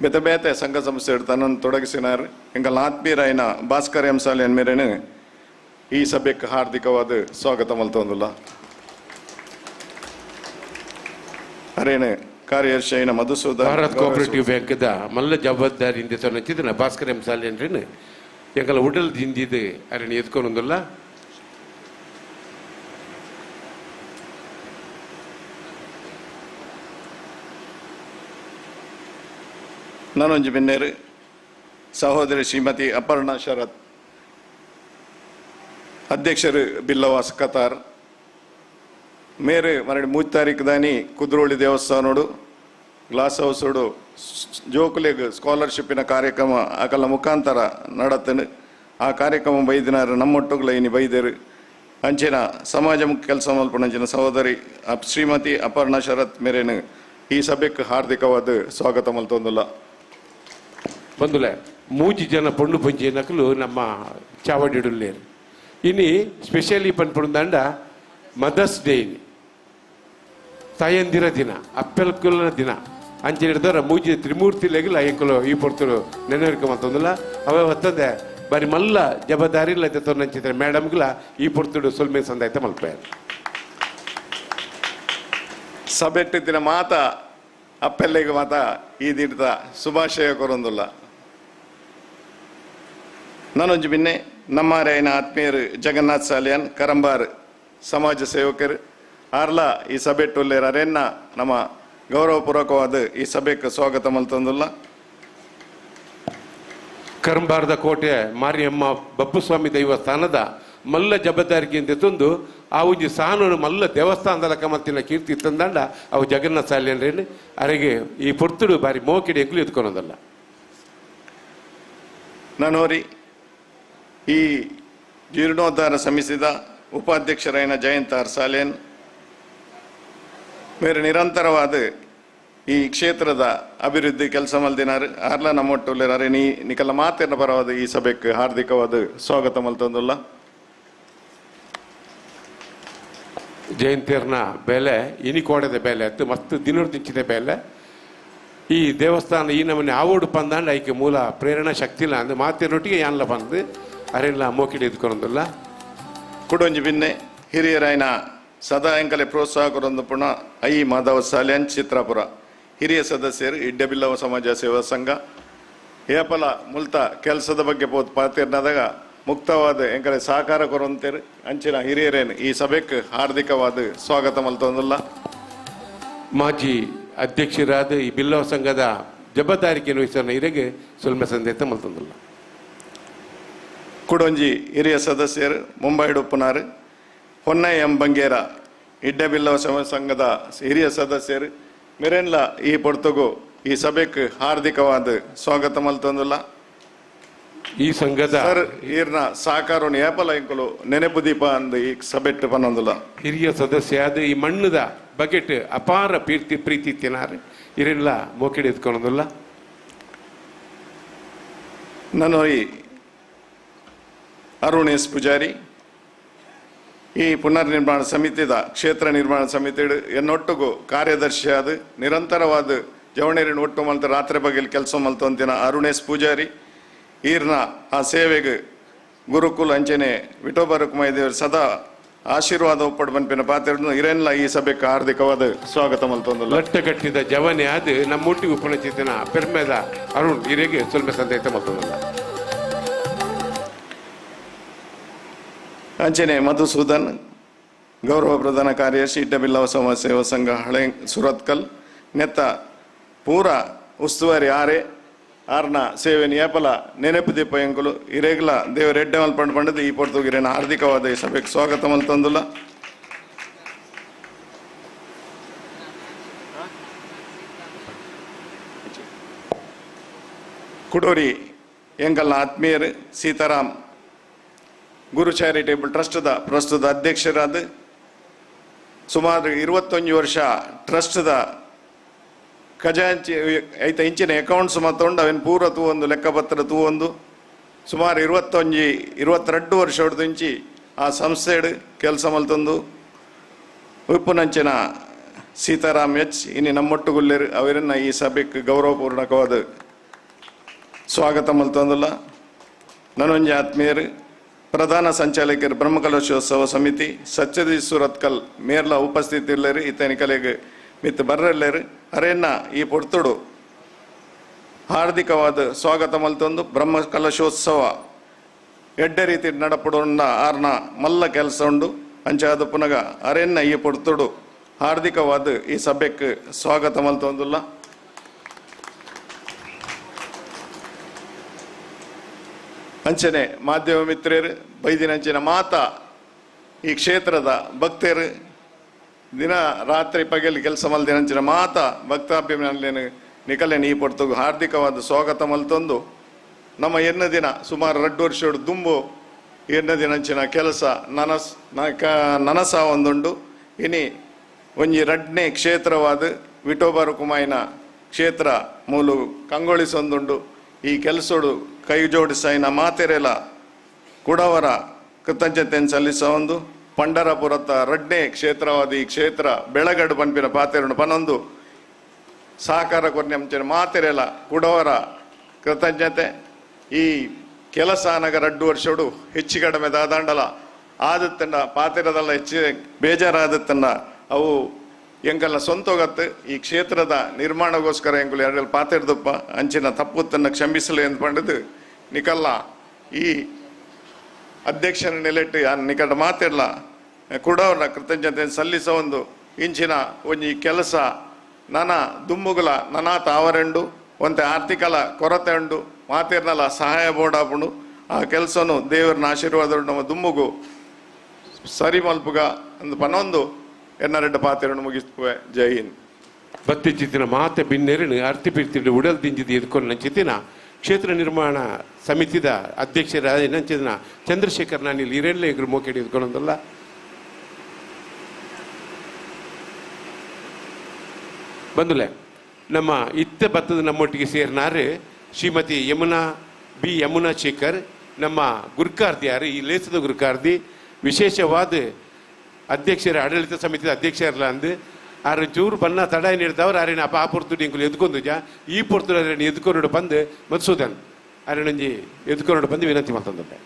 ಬೇತೆ ಬೇತೆ ಸಂಘ ಸಂಸ್ಥೆ ತನ್ನನ್ನು ತೊಡಗಿಸಿನಾರು. ಎಂಗಲ್ ಆತ್ಮೀಯರಾಯನ ಭಾಸ್ಕರ್ ಎಂ ಸಾಲಿಯನ್ ಮೇರೇನು ಈ ಸಭೆಗೆ ಹಾರ್ದಿಕವಾದ ಸ್ವಾಗತ ಮಲ್ತೊಂದುಲ್ಲ. ಅರೇನು ಕಾರ್ಯದರ್ಶಿ ಮಧುಸೂದನ್ ಭಾರತ್ ಕೋಆಪರೇಟಿವ್ ಬ್ಯಾಂಕ್ದ ಮಲ್ಲ ಜವಾಬ್ದಾರಿಯಿಂದ ತೊನಚಿದನ ಭಾಸ್ಕರ್ ಎಂ ಸಾಲಿಯನ್ರೇನು ಎಂಗಲ ಉಡಲ್ ದಿಂದಿದ್ದು ಅರೇನು ಎದ್ಕೊಂಡೊಂದುಲ್ಲ. ನಾನೊಂಜಿ ಬಿನ್ನೇರು ಸಹೋದರಿ ಶ್ರೀಮತಿ ಅಪರ್ಣಾ ಶರತ್ ಅಧ್ಯಕ್ಷರು ಬಿಲ್ಲವಾಸ್ ಕತಾರ್ ಮೇರು ಮರಡಿ 3 ತಾರೀಕು ದಾನಿ ಕುದ್ರೋಳಿ ದೇವಸ್ಥಾನೋಡು ಗ್ಲಾಸ್ ಹೌಸೋಡು ಜೋಕುಲೆಗ್ ಸ್ಕಾಲರ್ಶಿಪ್ಪಿನ ಕಾರ್ಯಕ್ರಮ ಅಕಲ ಮುಖಾಂತರ ನಡತನು. ಆ ಕಾರ್ಯಕ್ರಮ ಬೈದಿನಾರು ನಮ್ಮೊಟ್ಟುಗಳ ಇನಿ ಬೈದೇರು. ಅಂಚಿನ ಸಮಾಜ ಮುಖ್ಯ ಕೆಲಸ ಮಲ್ಪುನಂಚಿನ ಸಹೋದರಿ ಶ್ರೀಮತಿ ಅಪರ್ಣಾ ಶರತ್ ಮೇರೇನು ಈ ಸಭೆಗೆ ಹಾರ್ದಿಕವಾದ ಸ್ವಾಗತ ಮಲ್ತೊಂದುಲ್ಲ. ಬಂದುಲೆ 3 ಜನ ಪೊಣ್ಣು ಪಂಚಿ ನಕಲು ನಮ್ಮ ಚಾವಡಿಡುಲ್ಲೇರು. ಇನಿ ಸ್ಪೆಷಲಿ ಪನ್ಪುಂದಾಂಡ ಮದರ್ಸ್ ಡೇ ಇನಿ ತಾಯಂದಿರ ದಿನ ಅಪ್ಪೆಲ್ಕುಲನ ದಿನ ಅಂಚೆ ಹಿಡ್ದಾರ 3 ತ್ರಿಮೂರ್ತಿ ಲೆಗಲ ಎಂಕುಲು ಈ ಪೊರ್ತುಡು ನೆನವರಿಕೆ ಮಲ್ತೊಂದುಲ್ಲ. ಅವೇ ಹೊತ್ತಂದೆ ಬಾರಿ ಮಲ್ಲ ಜವಾಬ್ದಾರಿ ಇಲ್ಲ ತೊಂದಂಚಿದ್ರೆ ಮೇಡಮ್ಗಳ ಈ ಪೊರ್ತುಡು ಸೊಲ್ಮೆ ಸಂದಾಯ್ತ ಮಲ್ಪೆಯಾರ. ಸಭೆಟ್ಟಿದ್ದಿನ ಮಾತ ಅಪ್ಪೆಲ್ಲಿಗೆ ಮಾತ ಈ ದಿನದ ಶುಭಾಶಯ ಕೊರೊಂದುಲ್ಲ. ನಾನೊಂಜಿ ಬಿನ್ನೆ ನಮ್ಮಾರಾಯನ ಆತ್ಮೀಯರು ಜಗನ್ನಾಥ್ ಸಾಲಿಯನ್ ಕರಂಬಾರ್ ಸಮಾಜ ಸೇವಕರು ಆರ್ಲ ಈ ಸಭೆಟ್ಟುಲ್ಲೇರು ಅರೆನ್ನ ನಮ್ಮ ಗೌರವಪೂರ್ವಕವಾದ ಈ ಸಭೆಗೆ ಸ್ವಾಗತ ಮಲ್ತೊಂದುಲ್ಲ. ಕರಂಬಾರದ ಕೋಟೆ ಮಾರಿಯಮ್ಮ ಬಪ್ಪುಸ್ವಾಮಿ ದೇವಸ್ಥಾನದ ಮಲ್ಲ ಜವಾಬ್ದಾರಿಕೆಯಿಂದ ತಂದು ಆ ಒಂಜಿ ಸಾನೂನು ಮಲ್ಲ ದೇವಸ್ಥಾನದ ಲೆಕ್ಕ ಮತ್ತಿನ ಕೀರ್ತಿ ತಂದಂಡ ಅವು ಜಗನ್ನಾಥ ಸಾಲಿಯನ್ರೇನು ಅರೆಗೆ ಈ ಪೊರ್ತುಡು ಬಾರಿ ಮೋಕಿಡಿ ಎಂಕುಲು ಎತ್ಕೊಳೋದಲ್ಲ. ನಾನೋರಿ ಈ ಜೀರ್ಣೋದ್ಧಾರ ಸಮಿತಿದ ಉಪಾಧ್ಯಕ್ಷರಾಯನ ಜಯಂತ್ ಆರ್ ಸಾಲೇನ್ ಮೇರೆ ನಿರಂತರವಾದ ಈ ಕ್ಷೇತ್ರದ ಅಭಿವೃದ್ಧಿ ಕೆಲಸ ಮಲ್ದಿನಾರು ಆರ್ಲ ನಮ್ಮೊಟ್ಟುಲ್ಲೇರು. ಅರೆ ನೀ ನಿಕಲ ಮಾತಿನ ಪರವಾದ ಈ ಸಭೆಗೆ ಹಾರ್ದಿಕವಾದ ಸ್ವಾಗತ ಮಲ್ತೊಂದುಲ್ಲ. ಜಯಂತಿಯರ್ನ ಬೆಲೆ ಇನಿಕೋಡದ ಬೆಲೆ ಅತ್ತು ಮಸ್ತ್ ದಿನೋರ್ದಿಂಚಿದ ಬೆಲೆ ಈ ದೇವಸ್ಥಾನ ಈ ನಮ್ಮನೆ ಆವೋಡು ಪಂದಾಂಡ ಐಕೆ ಮೂಲ ಪ್ರೇರಣಾ ಶಕ್ತಿ ಇಲ್ಲ ಅಂದು ಮಾತಿನೊಟ್ಟಿಗೆ ಯಾನ್ಲ ಬಂದು ಅರೆಲ್ಲ ಮೋಕಿಡಿ ಎದ್ಕೊಂಡಲ್ಲ. ಕುಡೊಂಜಿ ಬಿನ್ನೆ ಹಿರಿಯರಾಯನ ಸದಾ ಎಂಕಲೆ ಪ್ರೋತ್ಸಾಹ ಕೊರೊಂದು ಪುನಃ I Madhava Salian Chitrapura ಹಿರಿಯ ಸದಸ್ಯರು ಇಡ್ಡಬಿಲ್ಲವ ಸಮಾಜ ಸೇವಾ ಸಂಘ ಏಪಲ ಮುಲ್ತ ಕೆಲಸದ ಬಗ್ಗೆ ಪೋತ್ ಪಾತಿರ್ನದಾಗ ಮುಕ್ತವಾದ ಎಂಕಲೆ ಸಹಕಾರ ಕೊರೊಂತೇರು. ಅಂಚಿನ ಹಿರಿಯರೇನು ಈ ಸಭೆಗೆ ಹಾರ್ದಿಕವಾದ ಸ್ವಾಗತ ಮಲ್ತೊಂದುಲ್ಲ. ಮಾಜಿ ಅಧ್ಯಕ್ಷರಾದ ಈ ಬಿಲ್ಲವ ಸಂಘದ ಜವಾಬ್ದಾರಿಕೆಯನ್ನು ವಹಿಸೋಣ ಹಿರಿಯಗೆ ಸುಲ್ಮೆ ಸಂದೇಶ ಮಲ್ತೊಂದುಲ್ಲ. ಕುಡೊಂಜಿ ಹಿರಿಯ ಸದಸ್ಯರು ಮುಂಬೈ ಉಪ್ಪುನಾರು ಹೊನ್ನೈ ಎಂ ಬಂಗೇರ ಇಡ್ಡಬಿಲ್ಲವ ಸಂಘದ ಹಿರಿಯ ಸದಸ್ಯರು ಮೆರೆನ್ಲ ಈ ಪೊರ್ತುಗು ಈ ಸಭೆಗೆ ಹಾರ್ದಿಕವಾದ ಸ್ವಾಗತ ಮಲ್ತೊಂದುಲ್ಲ. ಈ ಸಂಘದ ಸರ್ ಈರ್ನ ಸಹಕಾರವನ್ನು ಏಪಲ ಇಂಕುಲು ನೆನಪು ದೀಪ ಅಂದು ಈ ಸಭೆಟ್ಟು ಪನ್ನೊಂದುಲ್ಲ. ಹಿರಿಯ ಸದಸ್ಯ ಅದು ಈ ಮಣ್ಣದ ಬಗೆಟ್ ಅಪಾರ ಪ್ರೀತಿ ಪ್ರೀತಿ ತಿನ್ನಾರು ಇರೆಲ್ಲ ಮೋಕಿಡಿ ಎತ್ಕೊಳೋದಿಲ್ಲ. ನಾನು ಈ ಅರುಣ್ ಎಸ್ ಪೂಜಾರಿ ಈ ಪುನರ್ನಿರ್ಮಾಣ ಸಮಿತಿದ ಕ್ಷೇತ್ರ ನಿರ್ಮಾಣ ಸಮಿತಿ ಎನ್ನೊಟ್ಟಿಗೂ ಕಾರ್ಯದರ್ಶಿಯಾದ ನಿರಂತರವಾದ ಜವಣೇರಿನ ಒಟ್ಟು ಮಲ್ತ ರಾತ್ರಿ ಬಗೆಯಲ್ಲಿ ಕೆಲಸ ಮಲ್ತೊಂತಿನ ಅರುಣ್ ಎಸ್ ಪೂಜಾರಿ ಈರ್ನ ಆ ಸೇವೆಗೆ ಗುರುಕುಲ ಅಂಚನೆ ವಿಠೋಬ ರುಕ್ಮಾಯಿ ಸದಾ ಆಶೀರ್ವಾದ ಒಪ್ಪಡು ಬನ್ಪಿನ ಪಾತ್ರ ಇರೇನ್ಲ ಈ ಸಭೆಗೆ ಹಾರ್ದಿಕವಾದ ಸ್ವಾಗತ ಮಲ್ತೊಂದುಲ್ಲ. ಲಟ್ಟಗಟ್ಟಿದ ಜವನೆ ಅದು ನಮ್ಮೊಟ್ಟಿಗೆ ಉಪನಚಿತನ ಪೆರ್ಮೆದ ಅರುಣ್ ಹಿರಿಯಗೆ ಸ್ವಲ್ಪ ಸಂದೇಶ ಮಲ್ತೊಂದುಲ್ಲ. ಅಂಚನೆ ಮಧುಸೂದನ್ ಗೌರವ ಪ್ರಧಾನ ಕಾರ್ಯದರ್ಶಿ ಇಡ್ಡಬಿಲ್ಲವ ಸಮಾಜ ಸೇವಾ ಸಂಘ ಹಳೆ ಸುರತ್ಕಲ್ ನೆತ್ತ ಪೂರ ಉಸ್ತುವಾರಿ ಆರೆ ಆರ್ನ ಸೇವೆ ಏಪಲ ನೆನಪು ದೀಪ ಎಂಕುಲು ಇರೇಗ್ಲ ದೇವರ ಎಡ್ಡೆ ಮಲ್ಪಂಡು ಪಂಡದು ಈ ಪೊರ್ತುಗಿರೇನ ಹಾರ್ದಿಕವಾದ ಈ ಸಭೆಗೆ ಸ್ವಾಗತ ಮಲ್ತಂದುಲ್ಲ. ಕುಡೋರಿ ಎಂಕಲ್ನ ಆತ್ಮೀಯರು ಸೀತಾರಾಮ್ ಗುರು ಚಾರಿಟೇಬಲ್ ಟ್ರಸ್ಟ್ದ ಪ್ರಸ್ತುತ ಅಧ್ಯಕ್ಷರಾದ ಸುಮಾರು 21 ವರ್ಷ ಟ್ರಸ್ಟ್ದ ಖಜಾಂಚಿ ಐತ ಇಂಚಿನ ಅಕೌಂಟ್ಸ್ ಮತ್ತೊಂಡು ಅವೇನು ಪೂರ ತೂವೊಂದು ಲೆಕ್ಕಪತ್ರ ತೂವೊಂದು ಸುಮಾರು 21-22 ವರ್ಷ ಹೊಡೆದಿಂಚಿ ಆ ಸಂಸ್ಥೆಡು ಕೆಲಸ ಮಲ್ತೊಂದು ಉಪ್ಪುನಂಚಿನ ಸೀತಾರಾಮ್ ಎಚ್ ಇನಿ ನಮ್ಮೊಟ್ಟುಗುಲ್ಲೇರು ಅವರನ್ನ ಈ ಸಭೆಗೆ ಗೌರವಪೂರ್ಣಕವಾದ ಸ್ವಾಗತ ಮಲ್ತೊಂದುಲ್ಲ. ನನೊಂಜಿ ಆತ್ಮೀಯರು ಪ್ರಧಾನ ಸಂಚಾಲಕರು ಬ್ರಹ್ಮಕಲಶೋತ್ಸವ ಸಮಿತಿ ಸತ್ಯದಿ ಸುರತ್ಕಲ್ ಮೇರ್ಲ ಉಪಸ್ಥಿತಿ ಇಲ್ಲರು ಇತನಿ ಕಲೆಗೆ ಮಿತ್ ಬರ್ರಲ್ಲೇರು ಅರೆನ್ನ ಈ ಪೊರ್ತುಡು ಹಾರ್ದಿಕವಾದ ಸ್ವಾಗತ ಮಲ್ತೊಂದು ಬ್ರಹ್ಮಕಲಶೋತ್ಸವ ಎಡ್ಡೆ ರೀತಿ ನಡಪಡೋಣ ಆರ್ನ ಮಲ್ಲ ಕೆಲಸ ಉಂಡು ಅಂಚಾದ ಪುನಗ ಅರೆನ್ನ ಈ ಪೊರ್ತುಡು ಹಾರ್ದಿಕವಾದ ಈ ಸಭೆಗೆ ಸ್ವಾಗತ ಮಲ್ತೊಂದುಲ್ಲ. ಅಂಚನೆ ಮಾಧ್ಯಮ ಮಿತ್ರರು ಬೈದಿನಂಚಿನ ಮಾತಾ ಈ ಕ್ಷೇತ್ರದ ಭಕ್ತರು ದಿನ ರಾತ್ರಿ ಪಗಲಿ ಕೆಲಸ ಮಲ್ದಿನಂಚಿನ ಮಾತಾ ಭಕ್ತಾಭಿಮಾನಿಲೇನು ನಿಕಲೇನು ಈ ಪೊರ್ತುಗು ಹಾರ್ದಿಕವಾದ ಸ್ವಾಗತ ಮಲ್ತೊಂದು ನಮ್ಮ ಎನ್ನ ದಿನ ಸುಮಾರು 2 ವರ್ಷ ದುಂಬು ಎನ್ನ ದಿನಂಚಿನ ಕೆಲಸ ನನಸ ಒಂದುಂಡು. ಇನಿ ಒಂಜಿ ರಡ್ನೇ ಕ್ಷೇತ್ರವಾದ ವಿಠೋಬ ರುಕುಮಾಯಿನ ಕ್ಷೇತ್ರ ಮೂಲು ಕಂಗೊಳಿಸೊಂದುಂಡು. ಈ ಕೆಲಸೋಡು ಕೈ ಜೋಡಿಸಾಯಿನ ಮಾತೆರೆಲ ಕುಡವರ ಕೃತಜ್ಞತೆಯನ್ನು ಸಲ್ಲಿಸ ಒಂದು ಪಂಡರಪುರತ ರಡ್ನೇ ಕ್ಷೇತ್ರವಾದ ಈ ಕ್ಷೇತ್ರ ಬೆಳಗಡು ಪನ್ಪಿನ ಪಾತೆರನ್ನು ಪನೊಂದು ಸಹಕಾರ ಕೊರ್ನೆ ಮಾತೆರೆಲ ಕುಡವರ ಕೃತಜ್ಞತೆ. ಈ ಕೆಲಸ ನಗ 2 ವರ್ಷೋಡು ಹೆಚ್ಚು ಕಡಿಮೆ ದಾದಾಂಡಲ ಆದತ್ತಂಡ ಪಾತೆರದಲ್ಲ ಹೆಚ್ಚು ಬೇಜಾರಾದತ್ತಂಡ ಅವು ಎಂಕಲ್ಲ ಸ್ವಂತೋಗತ್ತು ಈ ಕ್ಷೇತ್ರದ ನಿರ್ಮಾಣಗೋಸ್ಕರ ಎಂಕುಲು ಎರಡು ಪಾತೆರದಪ್ಪ ಅಂಚಿನ ತಪ್ಪುತ್ತನ್ನು ಕ್ಷಮಿಸಲು ಎಂದು ಪಂಡದು ನಿಕಲ್ಲ ಈ ಅಧ್ಯಕ್ಷನ ನೆಲೆಟ್ಟು ನಿಕಟ ಮಾತಿರಲ ಕುಡವರ ಕೃತಜ್ಞತೆ ಸಲ್ಲಿಸ ಒಂದು ಇಂಚಿನ ಒಂಜಿ ಕೆಲಸ ನನ ದುಮ್ಮುಗುಲ ನನಾತ ಆವರೆಂಡು ಒಂತೆ ಆರ್ಥಿಕಲ ಕೊರತೆ ಉಂಡು ಮಾತಿರ್ನಲ ಸಹಾಯ ಬೋಡಾಪುಂಡು ಆ ಕೆಲಸನು ದೇವರನ್ನ ಆಶೀರ್ವಾದ ನಮ್ಮ ದುಮ್ಮುಗು ಸರಿ ಮಲ್ಪುಗ ಅಂದು ಪನೊಂದು ಎನ್ನರೆಡ್ಡ ಪಾತಿರನ್ನು ಮುಗಿಸ್ತುವೆ. ಜೈ ಹಿಂದ್. ಬತ್ತಿ ಚಿತ್ತಿನ ಮಾತೆ ಬಿನ್ನೆರನು ಅರ್ತಿ ಪಿರ್ತಿಡು ಉಡಲ್ ದಿಂಜಿದ ಎದ್ಕೊಂಡು ನಂಚಿತಿನ ಕ್ಷೇತ್ರ ನಿರ್ಮಾಣ ಸಮಿತಿದ ಅಧ್ಯಕ್ಷರ ನಂಚಿನ ಚಂದ್ರಶೇಖರ್ ನಾನಿಲ್ಲಿ ಇರೆಲ್ಲ ಇಗ್ರು ಮೋಕೆಡಿ ಎದ್ಕೊಂಡಲ್ಲ. ಬಂದುಲೆ ನಮ್ಮ ಇತ್ತ ಬತ್ತದ ನಮ್ಮೊಟ್ಟಿಗೆ ಸೇರಿನಾರು ಶ್ರೀಮತಿ ಯಮುನಾ ಬಿ ಯಮುನಾ ಶೇಖರ್ ನಮ್ಮ ಗುರುಕಾರ್ದಿ ಯಾರು ಈ ಲೇಸದ ಗುರುಕಾರ್ದಿ ವಿಶೇಷವಾದ ಅಧ್ಯಕ್ಷರ ಆಡಳಿತ ಸಮಿತಿಯ ಅಧ್ಯಕ್ಷರಲ್ಲ ಅಂದು ಆರು ಚೂರು ಬಣ್ಣ ತಡ ನೀಡ್ದವ್ರು ಆರೇನು ಅಪ್ಪ ಆ ಪೊರ್ತು ಎಂಕುಲು ಎದ್ಕೊಂಡು ಜಾ ಈ ಪೊರ್ತು ಅರೇನು ಎದ್ಕೊಂಡು ಬಂದು ಮಧುಸೂದನ್ ಅರೇನೊಂಜಿ ಎದ್ಕೊಂಡು ಬಂದು ವಿನಂತಿ ಮಾಡ್ತಂದ್ರೆ.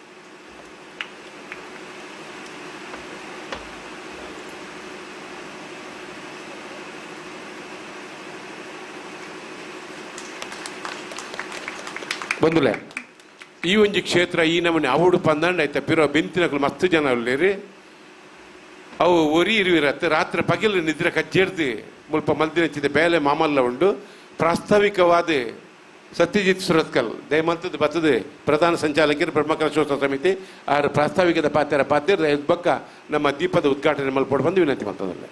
ಬಂದುಲೆ ಈ ಒಂಜಿ ಕ್ಷೇತ್ರ ಈ ನಮ್ಮನೆ ಅವಡು ಪಂದಂಡ ಆಯ್ತಾ ಪಿರೋ ಬೆಂತಿನಕಲು ಮಸ್ತ್ ಜನ ಅಲ್ಲೇರಿ ಅವು ಒರಿ ಇರುವಿರತ್ತೆ ರಾತ್ರಿ ಪಗಿಲು ನಿದ್ರೆ ಕಜ್ಜೇರ್ದು ಮುಲ್ಪ ಮಲ್ದಿನಚ್ಚಿದ ಬೇಲೆ ಮಾಮಲ್ಲ ಉಂಡು. ಪ್ರಾಸ್ತಾವಿಕವಾದ ಸತ್ಯಜಿತ್ ಸುರತ್ಕಲ್ ದಯಮಂತದ ಬತ್ತದ ಪ್ರಧಾನ ಸಂಚಾಲಕರು ಬ್ರಹ್ಮಕಲಶೋತ್ಸವ ಸಮಿತಿ ಆರು ಪ್ರಾಸ್ತಾವಿಕದ ಪಾತ್ರ ಪಾತ್ರ ಬಕ್ಕ ನಮ್ಮ ದೀಪದ ಉದ್ಘಾಟನೆ ಮಲ್ಪೋಡು ಬಂದು ವಿನಂತಿ ಮಾಡ್ತದಲ್ಲ.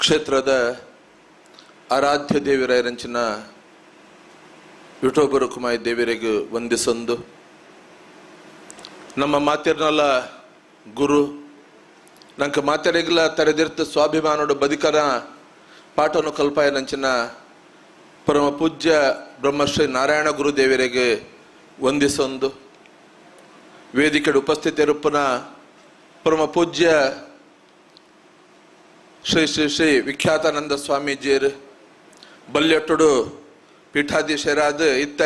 ಕ್ಷೇತ್ರದ ಆರಾಧ್ಯ ದೇವಿರಾಯರಂಚಿನ ವಿಠೋಬ ರುಕುಮಾಯಿ ದೇವಿರಿಗೆ ವಂದಿಸೊಂದು ನಮ್ಮ ಮಾತಿರ್ನಲ್ಲ ಗುರು ನಂಕ ಮಾತೆರೆಗ್ಲ ತರೆದಿರ್ತ ಸ್ವಾಭಿಮಾನೋಡು ಬದುಕನ ಪಾಠವನ್ನು ಕಲ್ಪಾಯನಂಚಿನ ಪರಮ ಪೂಜ್ಯ ಬ್ರಹ್ಮಶ್ರೀ ನಾರಾಯಣ ಗುರು ದೇವಿರಿಗೆ ವಂದಿಸೊಂದು ವೇದಿಕೆ ಉಪಸ್ಥಿತಿರುಪ್ಪನ ಪರಮ ಪೂಜ್ಯ ಶ್ರೀ ಶ್ರೀ ಶ್ರೀ ವಿಖ್ಯಾತಾನಂದ ಸ್ವಾಮೀಜಿಯರು ಬಲ್ಯೊಟ್ಟುಡು ಪೀಠಾಧೀಶರಾದ ಇತ್ತ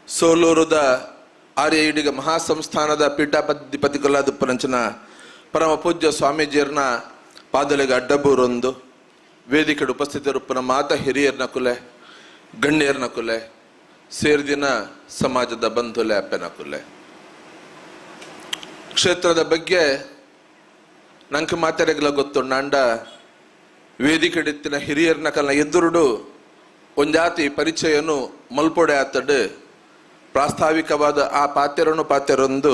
ಸೋಲೂರುದ ಆರ್ಯ ಈಡಿಗ ಮಹಾಸಂಸ್ಥಾನದ ಪೀಠಾಧಿಪತಿಗಳಾದ ಪರಂಚನ ಪರಮ ಪೂಜ್ಯ ಸ್ವಾಮೀಜಿಯರ್ನ ಪಾದಲಿಗೆ ಅಡ್ಡಬೂರೊಂದು ವೇದಿಕೆ ಉಪಸ್ಥಿತರುಪ್ಪನ ಮಾತ ಹಿರಿಯರ್ನ ಕುಲೆ ಗಣ್ಯರ್ನ ಕುಲೆ ಸೇರ್ದಿನ ಸಮಾಜದ ಬಂಧುಲೆ ಅಪ್ಪನ ಕುಲೆ ಕ್ಷೇತ್ರದ ಬಗ್ಗೆ ನಂಗೆ ಮಾತಾಡಗಲ ಗೊತ್ತು ನಾಂಡ ವೇದಿಕೆಡಿತ್ತಿನ ಹಿರಿಯರ್ನ ಕಲ್ನ ಎದುರುಡು ಒಂಜಾತಿ ಪರಿಚಯನು ಮಲ್ಪೊಡೆ ಆತಡು ಪ್ರಾಸ್ತಾವಿಕವಾದ ಆ ಪಾತೆರನು ಪಾತೆರೊಂದು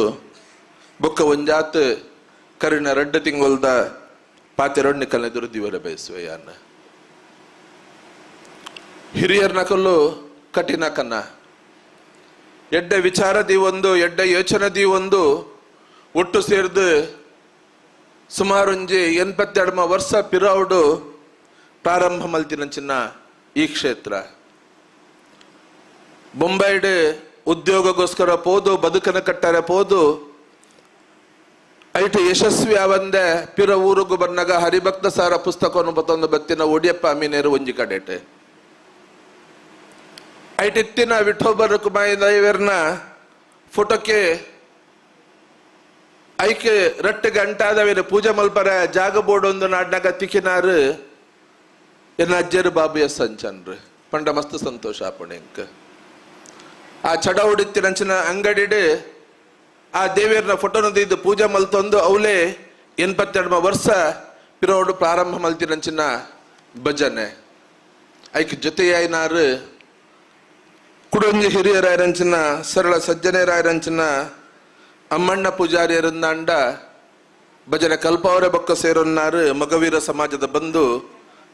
ಬೊಕ್ಕ ಒಂಜಾತ್ ಕರಿನ ರಡ್ಡ ತಿಂಗೊಲ್ದ ಪಾತೆರೊಣ್ಣಿ ಕಲ್ನ ಎದುರು ದಿವರ ಬಯಸುವೆಯಾನ ಹಿರಿಯರ್ನ ಕಲ್ಲು ಕಠಿಣ ಕನ್ನ ಎಡ್ಡೆ ವಿಚಾರದಿ ಒಂದು ಎಡ್ಡೆ ಯೋಚನೆದಿ ಒಂದು ಒಟ್ಟು ಸೇರ್ದು ಸುಮಾರೊಂಜಿ 82 ವರ್ಷ ಪಿರೌಡು ಪ್ರಾರಂಭ ಮಲ್ತಿನಂಚಿನ ಈ ಕ್ಷೇತ್ರ ಬೊಂಬೈಡ್ ಉದ್ಯೋಗಕ್ಕೋಸ್ಕರ ಪೋದು ಬದುಕನ ಕಟ್ಟರೆ ಪೋದು ಐಟು ಯಶಸ್ವಿ ಆವಂದೆ ಪಿರ ಊರುಗು ಬನ್ನಗ ಹರಿಭಕ್ತ ಸಾರ ಪುಸ್ತಕವನ್ನು ಬತ್ತೊಂದು ಬತ್ತಿನ ಒಡಿಯಪ್ಪ ಅಮೀನೇರು ಒಂಜಿ ಕಡೆಟೆ ಐಟಿತ್ತಿನ ವಿಠೋಬ ರುಕುಮಾಯಿ ದೈವರ್ನ ಫೋಟೋಕ್ಕೆ ಐಕೆ ರಟ್ಟು ಗಂಟಾದವೇನು ಪೂಜೆ ಮಲ್ಪರ ಜಾಗ ಬೋರ್ಡ್ ಒಂದು ನಾಡ್ನಾಗ ತಿಕ್ಕಿನಾರು ಎನ್ನ ಅಜ್ಜರು ಬಾಬು ಎಸ್ ಅಂಚನ್ರು ಪಂಡ ಮಸ್ತ್ ಸಂತೋಷ ಆಪಣೆಂಕ್ ಆ ಚಡ ಉಡಿತ್ತಿನಂಚಿನ ಅಂಗಡಿಡು ಆ ದೇವಿಯರ್ನ ಫೋಟೋನ ಇದ್ದು ಪೂಜೆ ಮಲ್ತೊಂದು ಅವಲೇ 82 ವರ್ಷ ಪಿರೋಡು ಪ್ರಾರಂಭ ಮಲ್ತಿನಂಚಿನ ಭಜನೆ ಐಕ್ ಜೊತೆಯಾಯಿನಾರು ಕುಡೊಂಜಿ ಹಿರಿಯರಾಯರಂಚಿನ ಸರಳ ಸಜ್ಜನೆಯರಾಯರಂಚಿನ ಅಮ್ಮಣ್ಣ ಪೂಜಾರಿಯರಂದಾಂಡ ಭಜನೆ ಕಲ್ಪಾವರ ಬೊಕ್ಕ ಸೇರೊನ್ನಾರು ಮಗವೀರ ಸಮಾಜದ ಬಂದು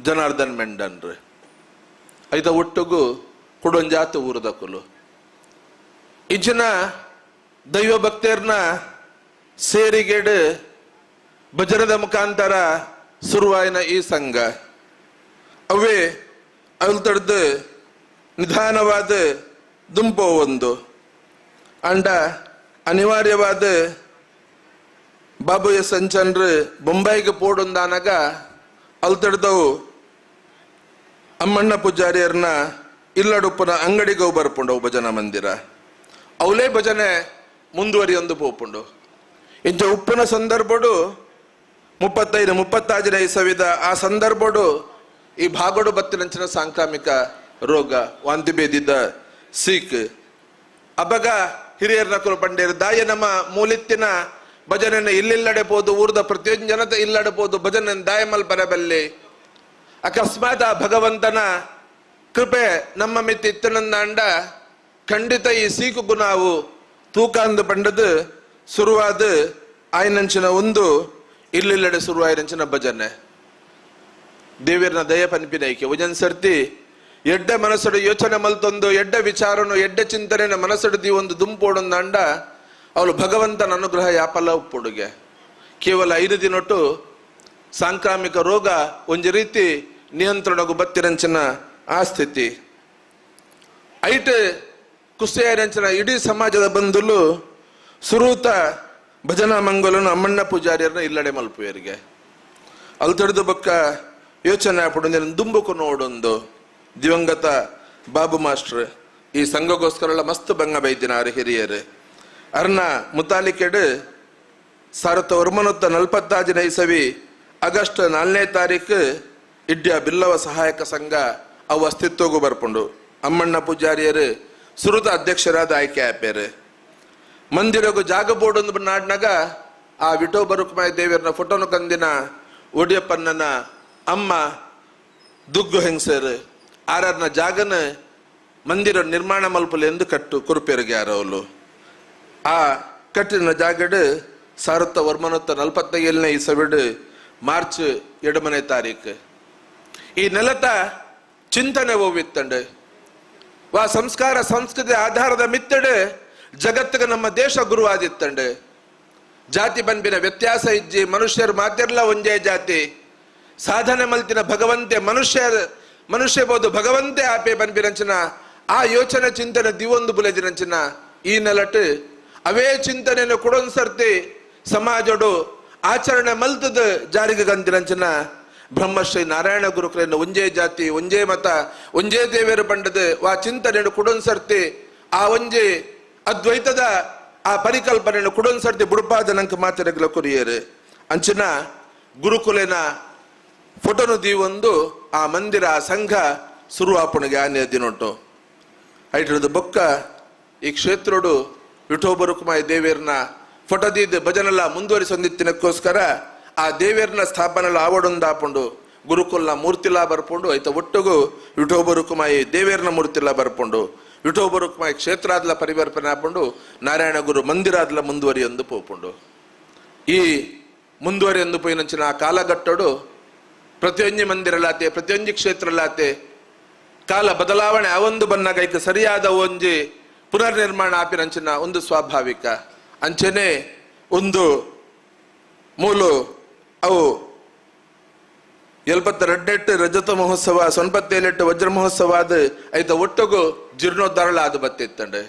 ಜನಾರ್ದನ್ ಮೆಂಡನ್ರು ಐದ ಒಟ್ಟುಗು ಕುಡೊಂಜಾತ ಊರದ ಕುಲು ಇಂಚಿನ ದೈವ ಭಕ್ತರ್ನ ಸೇರಿಗೇಡು ಭಜನದ ಮುಖಾಂತರ ಸುರುವಾಯಿನ ಈ ಸಂಘ ಅವೇ ಅವಳು ತಡೆದು ನಿಧಾನವಾದ ದುಂಪೋ ಒಂದು ಅಂಡ ಅನಿವಾರ್ಯವಾದ ಬಾಬು ಎಸ್ ಅಂಚನ್ರು ಬೊಂಬಾಯಿಗೆ ಪೋಡೊಂದಾನಾಗ ಅಲ್ಲಿ ತಡೆದವು ಅಮ್ಮಣ್ಣ ಪೂಜಾರಿಯರ್ನ ಇಲ್ಲಡುಪ್ಪನ ಅಂಗಡಿಗೆ ಬರ್ಪುಂಡವು ಭಜನಾ ಮಂದಿರ ಅವಲೇ ಭಜನೆ ಮುಂದುವರಿಯೊಂದು ಪೋಪುಂಡು ಇಂಚ ಉಪ್ಪುನ ಸಂದರ್ಭಡು 35 36 ಇಸವಿದ ಆ ಸಂದರ್ಭಡು ಈ ಭಾಗಡು ಬತ್ತಿನಂಚಿನ ಸಾಂಕ್ರಾಮಿಕ ರೋಗ ವಾಂತಿ ಬೇದಿದ್ದ ಸೀಕ್ ಅಬ್ಬಗ ಹಿರಿಯರ ನಕಲು ಪಂಡೇರು ದಾಯ ನಮ್ಮ ಮೂಲಿತ್ತಿನ ಭಜನೆಯನ್ನು ಇಲ್ಲಿಲ್ಲಡೆ ಪೋದು ಊರ್ದ ಪ್ರತಿಯೊಂದು ಜನತೆ ಇಲ್ಲಡೆ ಪೋದು ಭಜನೆ ದಾಯಮಲ್ ಬರಬಲ್ಲಿ ಅಕಸ್ಮಾತ್ ಆ ಭಗವಂತನ ಕೃಪೆ ನಮ್ಮ ಮಿತಿ ಇತ್ತನಂದಾಂಡ ಖಂಡಿತ ಈ ಸೀಕುಗು ನಾವು ತೂಕ ಅಂದು ಪಂಡದು ಶುರುವಾದ ಆಯ್ನಂಚಿನ ಒಂದು ಇಲ್ಲಿಲ್ಲಡೆ ಶುರುವಾಯಿನಂಚಿನ ಭಜನೆ ದೇವಿಯರ್ನ ದಯ ಪನ್ಪಿನೈಕೆ ಒಂಜನ್ ಸರ್ತಿ ಎಡ್ಡೆ ಮನಸ್ಸಡು ಯೋಚನೆ ಮಲ್ತೊಂದು ಎಡ್ಡೆ ವಿಚಾರನು ಎಡ್ಡೆ ಚಿಂತನೆ ಮನಸ್ಸಡು the ಒಂದು ದುಂಪೋಡೊಂದಾಂಡ ಅವಳು ಭಗವಂತನ ಅನುಗ್ರಹ ಯಾಪಲ್ಲ ಉಪ್ಪುಡುಗೆ ಕೇವಲ 5 ದಿನೊಟ್ಟು ಸಾಂಕ್ರಾಮಿಕ ರೋಗ ಒಂಜಿ ರೀತಿ ನಿಯಂತ್ರಣಗು ಬತ್ತಿರಂಚಿನ ಆ ಸ್ಥಿತಿ ಐಟ್ ಕುಸ್ತಿಯಾರಂಚಿನ ಇಡೀ ಸಮಾಜದ ಬಂಧುಲು ಸುರೂತ ಭಜನಾ ಮಂಗಲನು ಅಮ್ಮಣ್ಣ ಪೂಜಾರಿಯರನ್ನ ಇಲ್ಲಡೆ ಮಲ್ಪುವರಿಗೆ ಅಲ್ಲಿ ತಡೆದು ಬಕ್ಕ ಯೋಚನೆ ಆಪಡು ದುಂಬುಕು ನೋಡೊಂದು ದಿವಂಗತ ಬಾಬು ಮಾಸ್ಟರ್ ಈ ಸಂಘಗೋಸ್ಕರ ಮಸ್ತ್ ಬಂಗ ಬೈದಿನಾರು ಹಿರಿಯರು ಅರ್ನ ಮುತಾಲಿಕೆಡು 1946 ಇಸವಿ ಆಗಸ್ಟ್ 4ನೇ ತಾರೀಕು ಇಡ್ಯ ಬಿಲ್ಲವ ಸಹಾಯಕ ಸಂಘ ಅವು ಅಸ್ತಿತ್ವಗೂ ಬರ್ಪುಂಡು ಅಮ್ಮಣ್ಣ ಪೂಜಾರಿಯರು ಸುರುತ ಅಧ್ಯಕ್ಷರಾದ ಆಯ್ಕೆ ಆಪೇರು ಮಂದಿರಗೂ ಜಾಗ ಬೋರ್ಡ್ ಒಂದು ನಾಡ್ನಾಗ ಆ ವಿಠೋಬ ರುಕ್ಮಾಯಿ ದೇವಿಯರ್ನ ಫೋಟೋನು ಕಂದಿನ ಒಡಿಯಪ್ಪಣ್ಣನ ಅಮ್ಮ ದುಗ್ಗು ಹೆಂಗಸರು ಆರರ್ನ ಜಾಗನ ಮಂದಿರ ನಿರ್ಮಾಣ ಮಲ್ಪಲೆ ಎಂದು ಕಟ್ಟು ಕುರುಪೇರಿಗೆ ಯಾರವಲು ಆ ಕಟ್ಟಿನ ಜಾಗಡು 1947 ಇಸವಿಡು ಮಾರ್ಚ್ 2ನೇ ತಾರೀಕು ಈ ನೆಲತ ಚಿಂತನೆ ಓವಿತ್ತಂಡು ವಾ ಸಂಸ್ಕಾರ ಸಂಸ್ಕೃತಿ ಆಧಾರದ ಮಿತ್ತಡು ಜಗತ್ತಿಗೆ ನಮ್ಮ ದೇಶ ಗುರುವಾದಿತ್ತಂಡು ಜಾತಿ ಬಂಬಿನ ವ್ಯತ್ಯಾಸ ಇಜ್ಜಿ ಮನುಷ್ಯರು ಮಾತಿರ್ಲ ಒಂದೇ ಜಾತಿ ಸಾಧನೆ ಮಲ್ತಿನ ಭಗವಂತೆ ಮನುಷ್ಯ ಬೋದು ಭಗವಂತೆ ಆಪೆ ಬಂಬಿರಂಚಿನ ಆ ಯೋಚನೆ ಚಿಂತನೆ ದಿವೊಂದು ಬುಲೆದಿರಂಚಿನ ಈ ನೆಲಟು ಅವೇ ಚಿಂತನೆಯನ್ನು ಕೊಡೊಂದ್ಸರ್ತಿ ಸಮಾಜಡು ಆಚರಣೆ ಮಲ್ತದ ಜಾರಿಗೆ ಗಂತಿರಂಚಿನ ಬ್ರಹ್ಮಶ್ರೀ ನಾರಾಯಣ ಗುರುಕರನ್ನು ಒಂಜೇ ಜಾತಿ ಒಂಜೇ ಮತ ಒಂಜೇ ದೇವಿಯರು ಬಂಡದ ವಾ ಚಿಂತನೆಯನ್ನು ಕೊಡೊಂದ್ಸರ್ತಿ ಆ ಒಂಜೆ ಅದ್ವೈತದ ಆ ಪರಿಕಲ್ಪನೆಯನ್ನು ಕೊಡೊಂದ್ಸರ್ತಿ ಬುಡುಪಾದ ನಂಕ ಮಾತಿರಗಲ ಕೊರಿಯರು ಅಂಚಿನ ಗುರುಕುಲಿನ ಫೋಟೋನು ದೀವೊಂದು ಆ ಮಂದಿರ ಆ ಸಂಘ ಸುರುವಾಪುಣಿಗೆ ಆನೆಯ ದಿನೊಟ್ಟು ಐಟದ ಬೊಕ್ಕ ಈ ಕ್ಷೇತ್ರಡು ವಿಠೋಬರುಕುಮಾಯ ದೇವೇರ್ನ ಫಟದೀದ್ ಭಜನೆಲ್ಲ ಮುಂದುವರಿಸೊಂದಿತ್ತಿನಕ್ಕೋಸ್ಕರ ಆ ದೇವೇರ್ನ ಸ್ಥಾಪನೆಲ್ಲ ಆವಡೊಂದಾಪುಂಡು ಗುರುಕುಲ್ನ ಮೂರ್ತಿಲಾ ಬರ್ಪುಂಡು ಐತ ಒಟ್ಟುಗು ವಿಠೋಬರುಕುಮಾಯಿ ದೇವೇರ್ನ ಮೂರ್ತಿಲಾ ಬರ್ಪುಂಡು ವಿಠೋಬರುಕುಮಾಯಿ ಕ್ಷೇತ್ರಾದ್ಲ ಪರಿವರ್ಪಣೆ ಆಪುಂಡು ನಾರಾಯಣ ಗುರು ಮಂದಿರಾದ್ಲ ಮುಂದುವರಿಯೊಂದು ಪೋಪುಂಡು. ಈ ಮುಂದುವರಿಯೊಂದು ಪೋಯಿನಂಚಿನ ಆ ಕಾಲಘಟ್ಟಡು ಪ್ರತಿಯೊಂಜಿ ಮಂದಿರಲಾತೆ ಪ್ರತಿಯೊಂಜಿ ಕ್ಷೇತ್ರಲಾತೆ ಕಾಲ ಬದಲಾವಣೆ ಅವೊಂದು ಬನ್ನಾಗ ಐಕ ಸರಿಯಾದ ಒಂಜಿ ಪುನರ್ನಿರ್ಮಾಣ ಆಪಿನಂಚಿನ ಒಂದು ಸ್ವಾಭಾವಿಕ ಅಂಚನೆ ಒಂದು ಮೂಲು ಅವು 72 ರಜತ ಮಹೋತ್ಸವ 97 ವಜ್ರ ಮಹೋತ್ಸವ ಅದು ಐತ ಒಟ್ಟುಗು ಜೀರ್ಣೋದ್ಧಾರಳ ಅದು ಬತ್ತಿತ್ತಂಡೆ.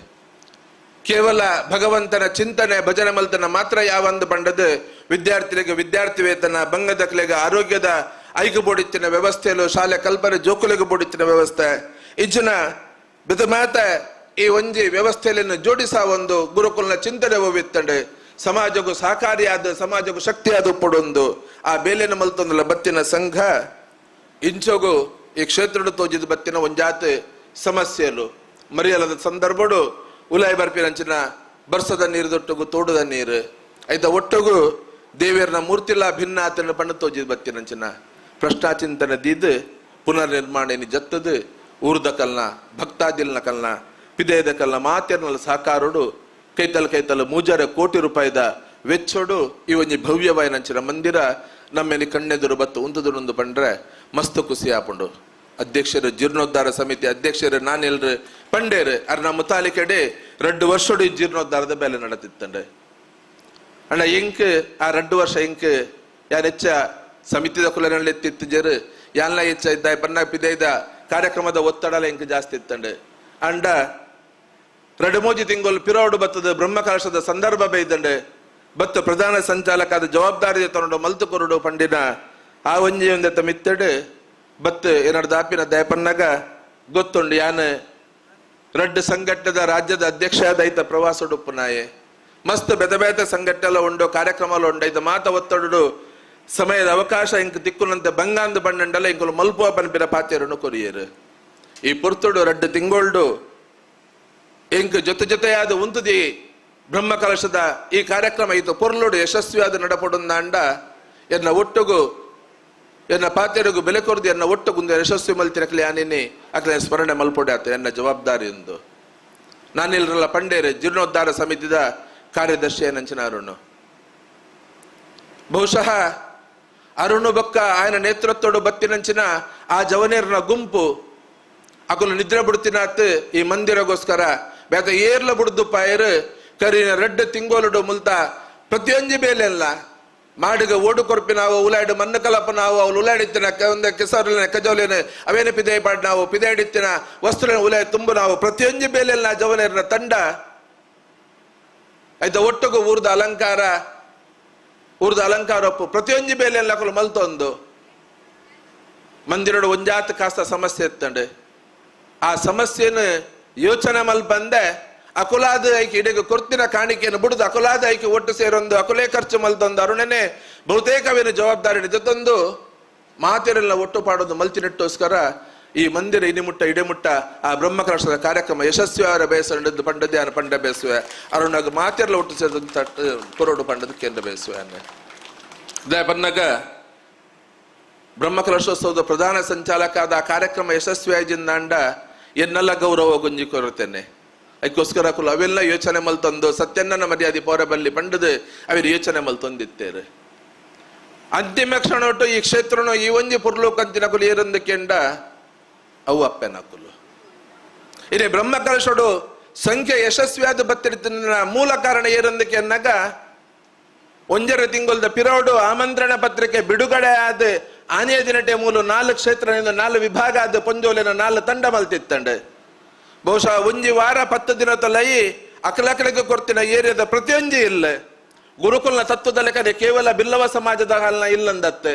ಕೇವಲ ಭಗವಂತನ ಚಿಂತನೆ ಭಜನೆ ಮಲ್ತನ ಮಾತ್ರ ಯಾವಂದು ಬಂಡದು ವಿದ್ಯಾರ್ಥಿಗಳಿಗೆ ವಿದ್ಯಾರ್ಥಿ ವೇತನ, ಬಂಗದಕ್ಲೆಗೆ ಆರೋಗ್ಯದ ಐಕು ಬೋಡಿತ್ತಿನ ವ್ಯವಸ್ಥೆಯಲ್ಲೂ ಶಾಲೆ ಕಲ್ಪನೆ ಜೋಕುಲೆಗೆ ಬೋಡಿತ್ತಿನ ವ್ಯವಸ್ಥೆ ಇಜ್ಜನ ಬಿದ ಈ ಒಂಜಿ ವ್ಯವಸ್ಥೆಯನ್ನು ಜೋಡಿಸ ಒಂದು ಗುರುಕುಲ್ನ ಚಿಂತನೆ ಹೋವಿತ್ತಂಡೆ ಸಮಾಜಕ್ಕೂ ಸಹಕಾರಿಯಾದ ಸಮಾಜಕ್ಕೂ ಶಕ್ತಿಯಾದ ಪಡೊಂದು ಆ ಬೇಲೆನ ಮಲ್ತೊಂದಲ ಬತ್ತಿನ ಸಂಘ ಇಂಚೋಗು ಈ ಕ್ಷೇತ್ರದ ತೋಜಿದ ಬತ್ತಿನ ಒಂಜಾತ ಸಮಸ್ಯೆಲು ಮರಿಯಲದ ಸಂದರ್ಭಡು ಉಲಾಯಿ ಬರ್ಪಿನಂಚಿನ ಬರ್ಸದ ನೀರು ದೊಟ್ಟುಗು ತೋಡದ ನೀರು ಐತ ಒಟ್ಟುಗು ದೇವಿಯರ್ನ ಮೂರ್ತಿಲ ಭಿನ್ನ ಆತನ ಪಣ್ಣ ತೋಜಿದ ಬತ್ತಿನಂಚಿನ ಪ್ರಶ್ನಾಚಿಂತನೆ ದೀದ್ ಪುನರ್ ನಿರ್ಮಾಣ ಜತ್ತದು ಊರ್ದ ಕಲ್ನ ಭಕ್ತಾದಿಲ್ನ ಕಲ್ನ ಪಿದೇದ ಕಲ್ನ ಮಾತೆರ್ನಲ ಸಹಕಾರುಡು ಕೈತಲ್ ಕೈತಲ್ 3.5 ಕೋಟಿ ರೂಪಾಯಿದ ವೆಚ್ಚೋಡು ಈ ಒಂಜಿ ಭವ್ಯವಾಯಿನಂಚಿನ ಮಂದಿರ ನಮ್ಮೆನಿ ಕಣ್ಣೆದುರು ಬತ್ತು ಉಂತುದುರೊಂದು ಪಂಡ್ರೆ ಮಸ್ತ್ ಖುಷಿ ಆಪುಂಡು. ಅಧ್ಯಕ್ಷರು ಜೀರ್ಣೋದ್ಧಾರ ಸಮಿತಿ ಅಧ್ಯಕ್ಷರು ನಾನೆಲ್ರು ಪಂಡೇರು ಅರ್ನ ಮುತಾಲಿಕೆಡೆ 2 ವರ್ಷಡು ಈ ಜೀರ್ಣೋದ್ಧಾರದ ಬೇಲೆ ನಡತಿತ್ತಂಡೆ. ಅಣ್ಣ ಎಂಕ್ ಆ 2 ವರ್ಷ ಎಂಕ್ ಯಾರು ಹೆಚ್ಚ ಸಮಿತಿದ ಕುಲನಲ್ಲಿ ಎತ್ತಿತ್ತು ಯಾನ್ಲ ಹೆಚ್ಚ ಇದ್ದ ಪನ್ನ ಪಿದೈದ ಕಾರ್ಯಕ್ರಮದ ಒತ್ತಡಲ ಎಂಕ್ ಜಾಸ್ತಿ ಇತ್ತಂಡೆ. ಅಂಡ 2-3 ತಿಂಗಳು ಪಿರೋಡು ಬತ್ತದ ಬ್ರಹ್ಮಕಲಶದ ಸಂದರ್ಭ ಬೈದಂಡೆ ಬತ್ತ ಪ್ರಧಾನ ಸಂಚಾಲಕ ಜವಾಬ್ದಾರಿ ತಗೊಂಡು ಮಲ್ತು ಕೊರಡು ಪಂಡಿನ ಆ ಒಂಜಿ ಒಂದೆತ್ತ ಮಿತ್ತಡು ಬತ್ತು ಏನಾರು ದಾಪಿನ ದಯಪನ್ನಾಗ ಗೊತ್ತುಂಡು ಯಾನ್ 2 ಸಂಘಟನೆದ ರಾಜ್ಯದ ಅಧ್ಯಕ್ಷ ದೈತ ಪ್ರವಾಸಡುಪ್ಪು ನಾಯೆ ಮಸ್ತ್ ಬೆದ ಬೇತ ಸಂಘಟನೆ ಉಂಡು ಕಾರ್ಯಕ್ರಮ ಉಂಡು ಐತ ಮಾತ ಒತ್ತಡು ಸಮಯದ ಅವಕಾಶ ಇಂಕ್ ತಿಕ್ಕುನಂತೆ ಬಂಗಾಂದು ಬಣ್ಣಂಡಲ ಇಂಕುಲು ಮಲ್ಪುವ ಪನ್ಪಿನ ಪಾತೆರನ್ನು ಕೊರಿಯರು. ಈ ಪುರ್ತುಡು 2 ತಿಂಗಳು ಇಂಕ್ ಜೊತೆ ಜೊತೆಯಾದ ಉಂತುದಿ ಬ್ರಹ್ಮಕಲಶದ ಈ ಕಾರ್ಯಕ್ರಮ ಇತ್ತು ಪೊರ್ಲುಡು ಯಶಸ್ವಿಯಾದ ನಡಪಡುಂದಾಂಡ ಎನ್ನ ಒಟ್ಟುಗು ಎನ್ನ ಪಾತೆರಗು ಬೆಲೆ ಕೊರದು ಎನ್ನ ಒಟ್ಟುಗುಂದು ಯಶಸ್ವಿ ಮಲ್ತಿರಕ್ಲೆ ಆನೇನೆ ಅಕ್ಲೆ ಸ್ಮರಣೆ ಮಲ್ಪೊಡೆ ಆತ ಎನ್ನ ಜವಾಬ್ದಾರಿ ಎಂದು ನಾನಿಲ್ರಲ್ಲ ಪಂಡೇರೆ ಜೀರ್ಣೋದ್ಧಾರ ಸಮಿತಿದ ಕಾರ್ಯದರ್ಶಿ ನಂಚಿನ ಅರುಣು ಬಹುಶಃ ಅರುಣು ಬೊಕ್ಕ ಆಯನ ನೇತೃತ್ವಡು ಬತ್ತಿನಂಚಿನ ಆ ಜವನೇರ್ನ ಗುಂಪು ಅಕುಲು ನಿದ್ರೆ ಬಿಡ್ತಿನಾತ್ ಈ ಮಂದಿರಗೋಸ್ಕರ ಬೇತ ಏರ್ಲ ಬುಡ್ದು ಪಾಯರು ಕರಿನ 2 ತಿಂಗೋಲುಡು ಮುಲ್ತ ಪ್ರತಿಯೊಂಜಿ ಬೇಲೆಲ್ಲ ಮಾಡಿಗ ಓಡು ಕೊರ್ಪಿ ನಾವು ಉಲಾಡು ಮಣ್ಣು ಕಲಪ ನಾವು ಅವಳು ಉಲಾಡಿತ್ತಿನ ಒಂದು ಕೆಸರುಲೇನೆ ಕಜೋಲೇನೆ ಅವೇನೆ ಪಿದೆ ಪಾಡ್ ನಾವು ಪಿದೆ ವಸ್ತುಲೇನ ಉಲಾಯ್ ತುಂಬು ನಾವು ಪ್ರತಿಯೊಂಜಿ ಬೇಲೆಲ್ಲ ಜವನೇರ್ನ ತಂಡ ಆಯ್ತ ಒಟ್ಟುಗು ಊರ್ದ ಅಲಂಕಾರ ಊರ್ದ ಅಲಂಕಾರ ಒಪ್ಪು ಪ್ರತಿಯೊಂಜಿ ಬೇಲೆಲ್ಲ ಅಕುಲು ಮಲ್ತೊಂದು ಮಂದಿರಡು ಒಂಜಾತ ಕಾಸ್ತ ಸಮಸ್ಯೆ ಇತ್ತಂಡೆ. ಆ ಸಮಸ್ಯೆಯನ್ನು ಯೋಚನೆ ಮಲ್ಪಂದೆ ಅಕುಲಾದ ಐಕೆ ಇಡೀಗ ಕೊರ್ತಿನ ಕಾಣಿಕೆಯನ್ನು ಬಿಡುದು ಅಕುಲಾದ ಐಕೆ ಒಟ್ಟು ಸೇರೊಂದು ಅಕುಲೇ ಖರ್ಚು ಮಲ್ತೊಂದು ಅರುಣನೆ ಬಹುತೇಕವೇನು ಜವಾಬ್ದಾರಿ ಜೊತೊಂದು ಮಾತಿರೆಲ್ಲ ಒಟ್ಟು ಪಾಡೋದು ಮಲ್ತಿನಿಟ್ಟೋಸ್ಕರ ಈ ಮಂದಿರ ಇನಿಮುಟ್ಟ ಇಡೆಮುಟ್ಟ ಆ ಬ್ರಹ್ಮಕಲಶದ ಕಾರ್ಯಕ್ರಮ ಯಶಸ್ವಿಯಾರ ಬಯಸಂಡದ್ದು ಪಂಡದ್ದೆ ಆನ ಪಂಡ ಬಯಸುವೆ ಅರುಣಾಗ ಮಾತಿರಲ್ಲ ಒಟ್ಟು ಸೇರಿದ ಕೊರೋಡು ಪಂಡದ ಕೇಂದ್ರ ಬಯಸುವೆ ಅನ್ನೆ ಬನ್ನಾಗ ಬ್ರಹ್ಮಕಲಶೋತ್ಸವದ ಪ್ರಧಾನ ಸಂಚಾಲಕ ಆದ ಆ ಕಾರ್ಯಕ್ರಮ ಯಶಸ್ವಿಯಾಗಿಂದಾಂಡ ಎನ್ನೆಲ್ಲ ಗೌರವ ಗುಂಜಿ ಕೊರುತ್ತೇನೆ. ಅದಕ್ಕೋಸ್ಕರ ಕುಲ ಅವೆಲ್ಲ ಯೋಚನೆ ಮಲ್ತಂದು ಸತ್ಯನ್ನ ಮರ್ಯಾದೆ ಪೌರ ಬಲ್ಲಿ ಪಂಡದು ಅವೆಲ್ಲ ಯೋಚನೆ ಮಲ್ತೊಂದಿತ್ತೇರು. ಅಂತಿಮ ಕ್ಷಣ ಒಟ್ಟು ಈ ಕ್ಷೇತ್ರನು ಈ ಒಂಜಿ ಪುರ್ಲೋಕಂತಿನ ಕುಲು ಏರಂದು ಕೆಂಡ ಅವು ಅಪ್ಪೆನ ಕುಲು ಇದೇ ಬ್ರಹ್ಮಕಲಶೋಡು ಸಂಖ್ಯೆ ಯಶಸ್ವಿಯಾದ ಬತ್ತಿರ್ತಿನ ಮೂಲ ಕಾರಣ ಏರಂದಕ್ಕೆ ಅನ್ನಾಗ 1.5 ತಿಂಗಳದ ಪಿರೋಡು ಆಮಂತ್ರಣ ಪತ್ರಿಕೆ ಬಿಡುಗಡೆ ಆದ ಆನೆಯ ದಿನಟೆ ಮೂಲ 4 ಕ್ಷೇತ್ರದಿಂದ 4 ವಿಭಾಗ ಆದ ಪೊಂಜೋಲಿನ 4 ತಂಡ ಮಲ್ತಿತ್ತಂಡೆ. ಬಹುಶಃ ಒಂಜಿ ವಾರ 10 ದಿನ ತಲೈ ಅಕಲಕಲಿಗೆ ಕೊರ್ತಿನ ಏರಿಯಾದ ಪ್ರತಿಯೊಂಜಿ ಇಲ್ಲ ಗುರುಕುಲ್ನ ತತ್ವದ ಲೆಕ್ಕನೆ ಕೇವಲ ಬಿಲ್ಲವ ಸಮಾಜದ ಹಾಲ್ನ ಇಲ್ಲಂದತ್ತೆ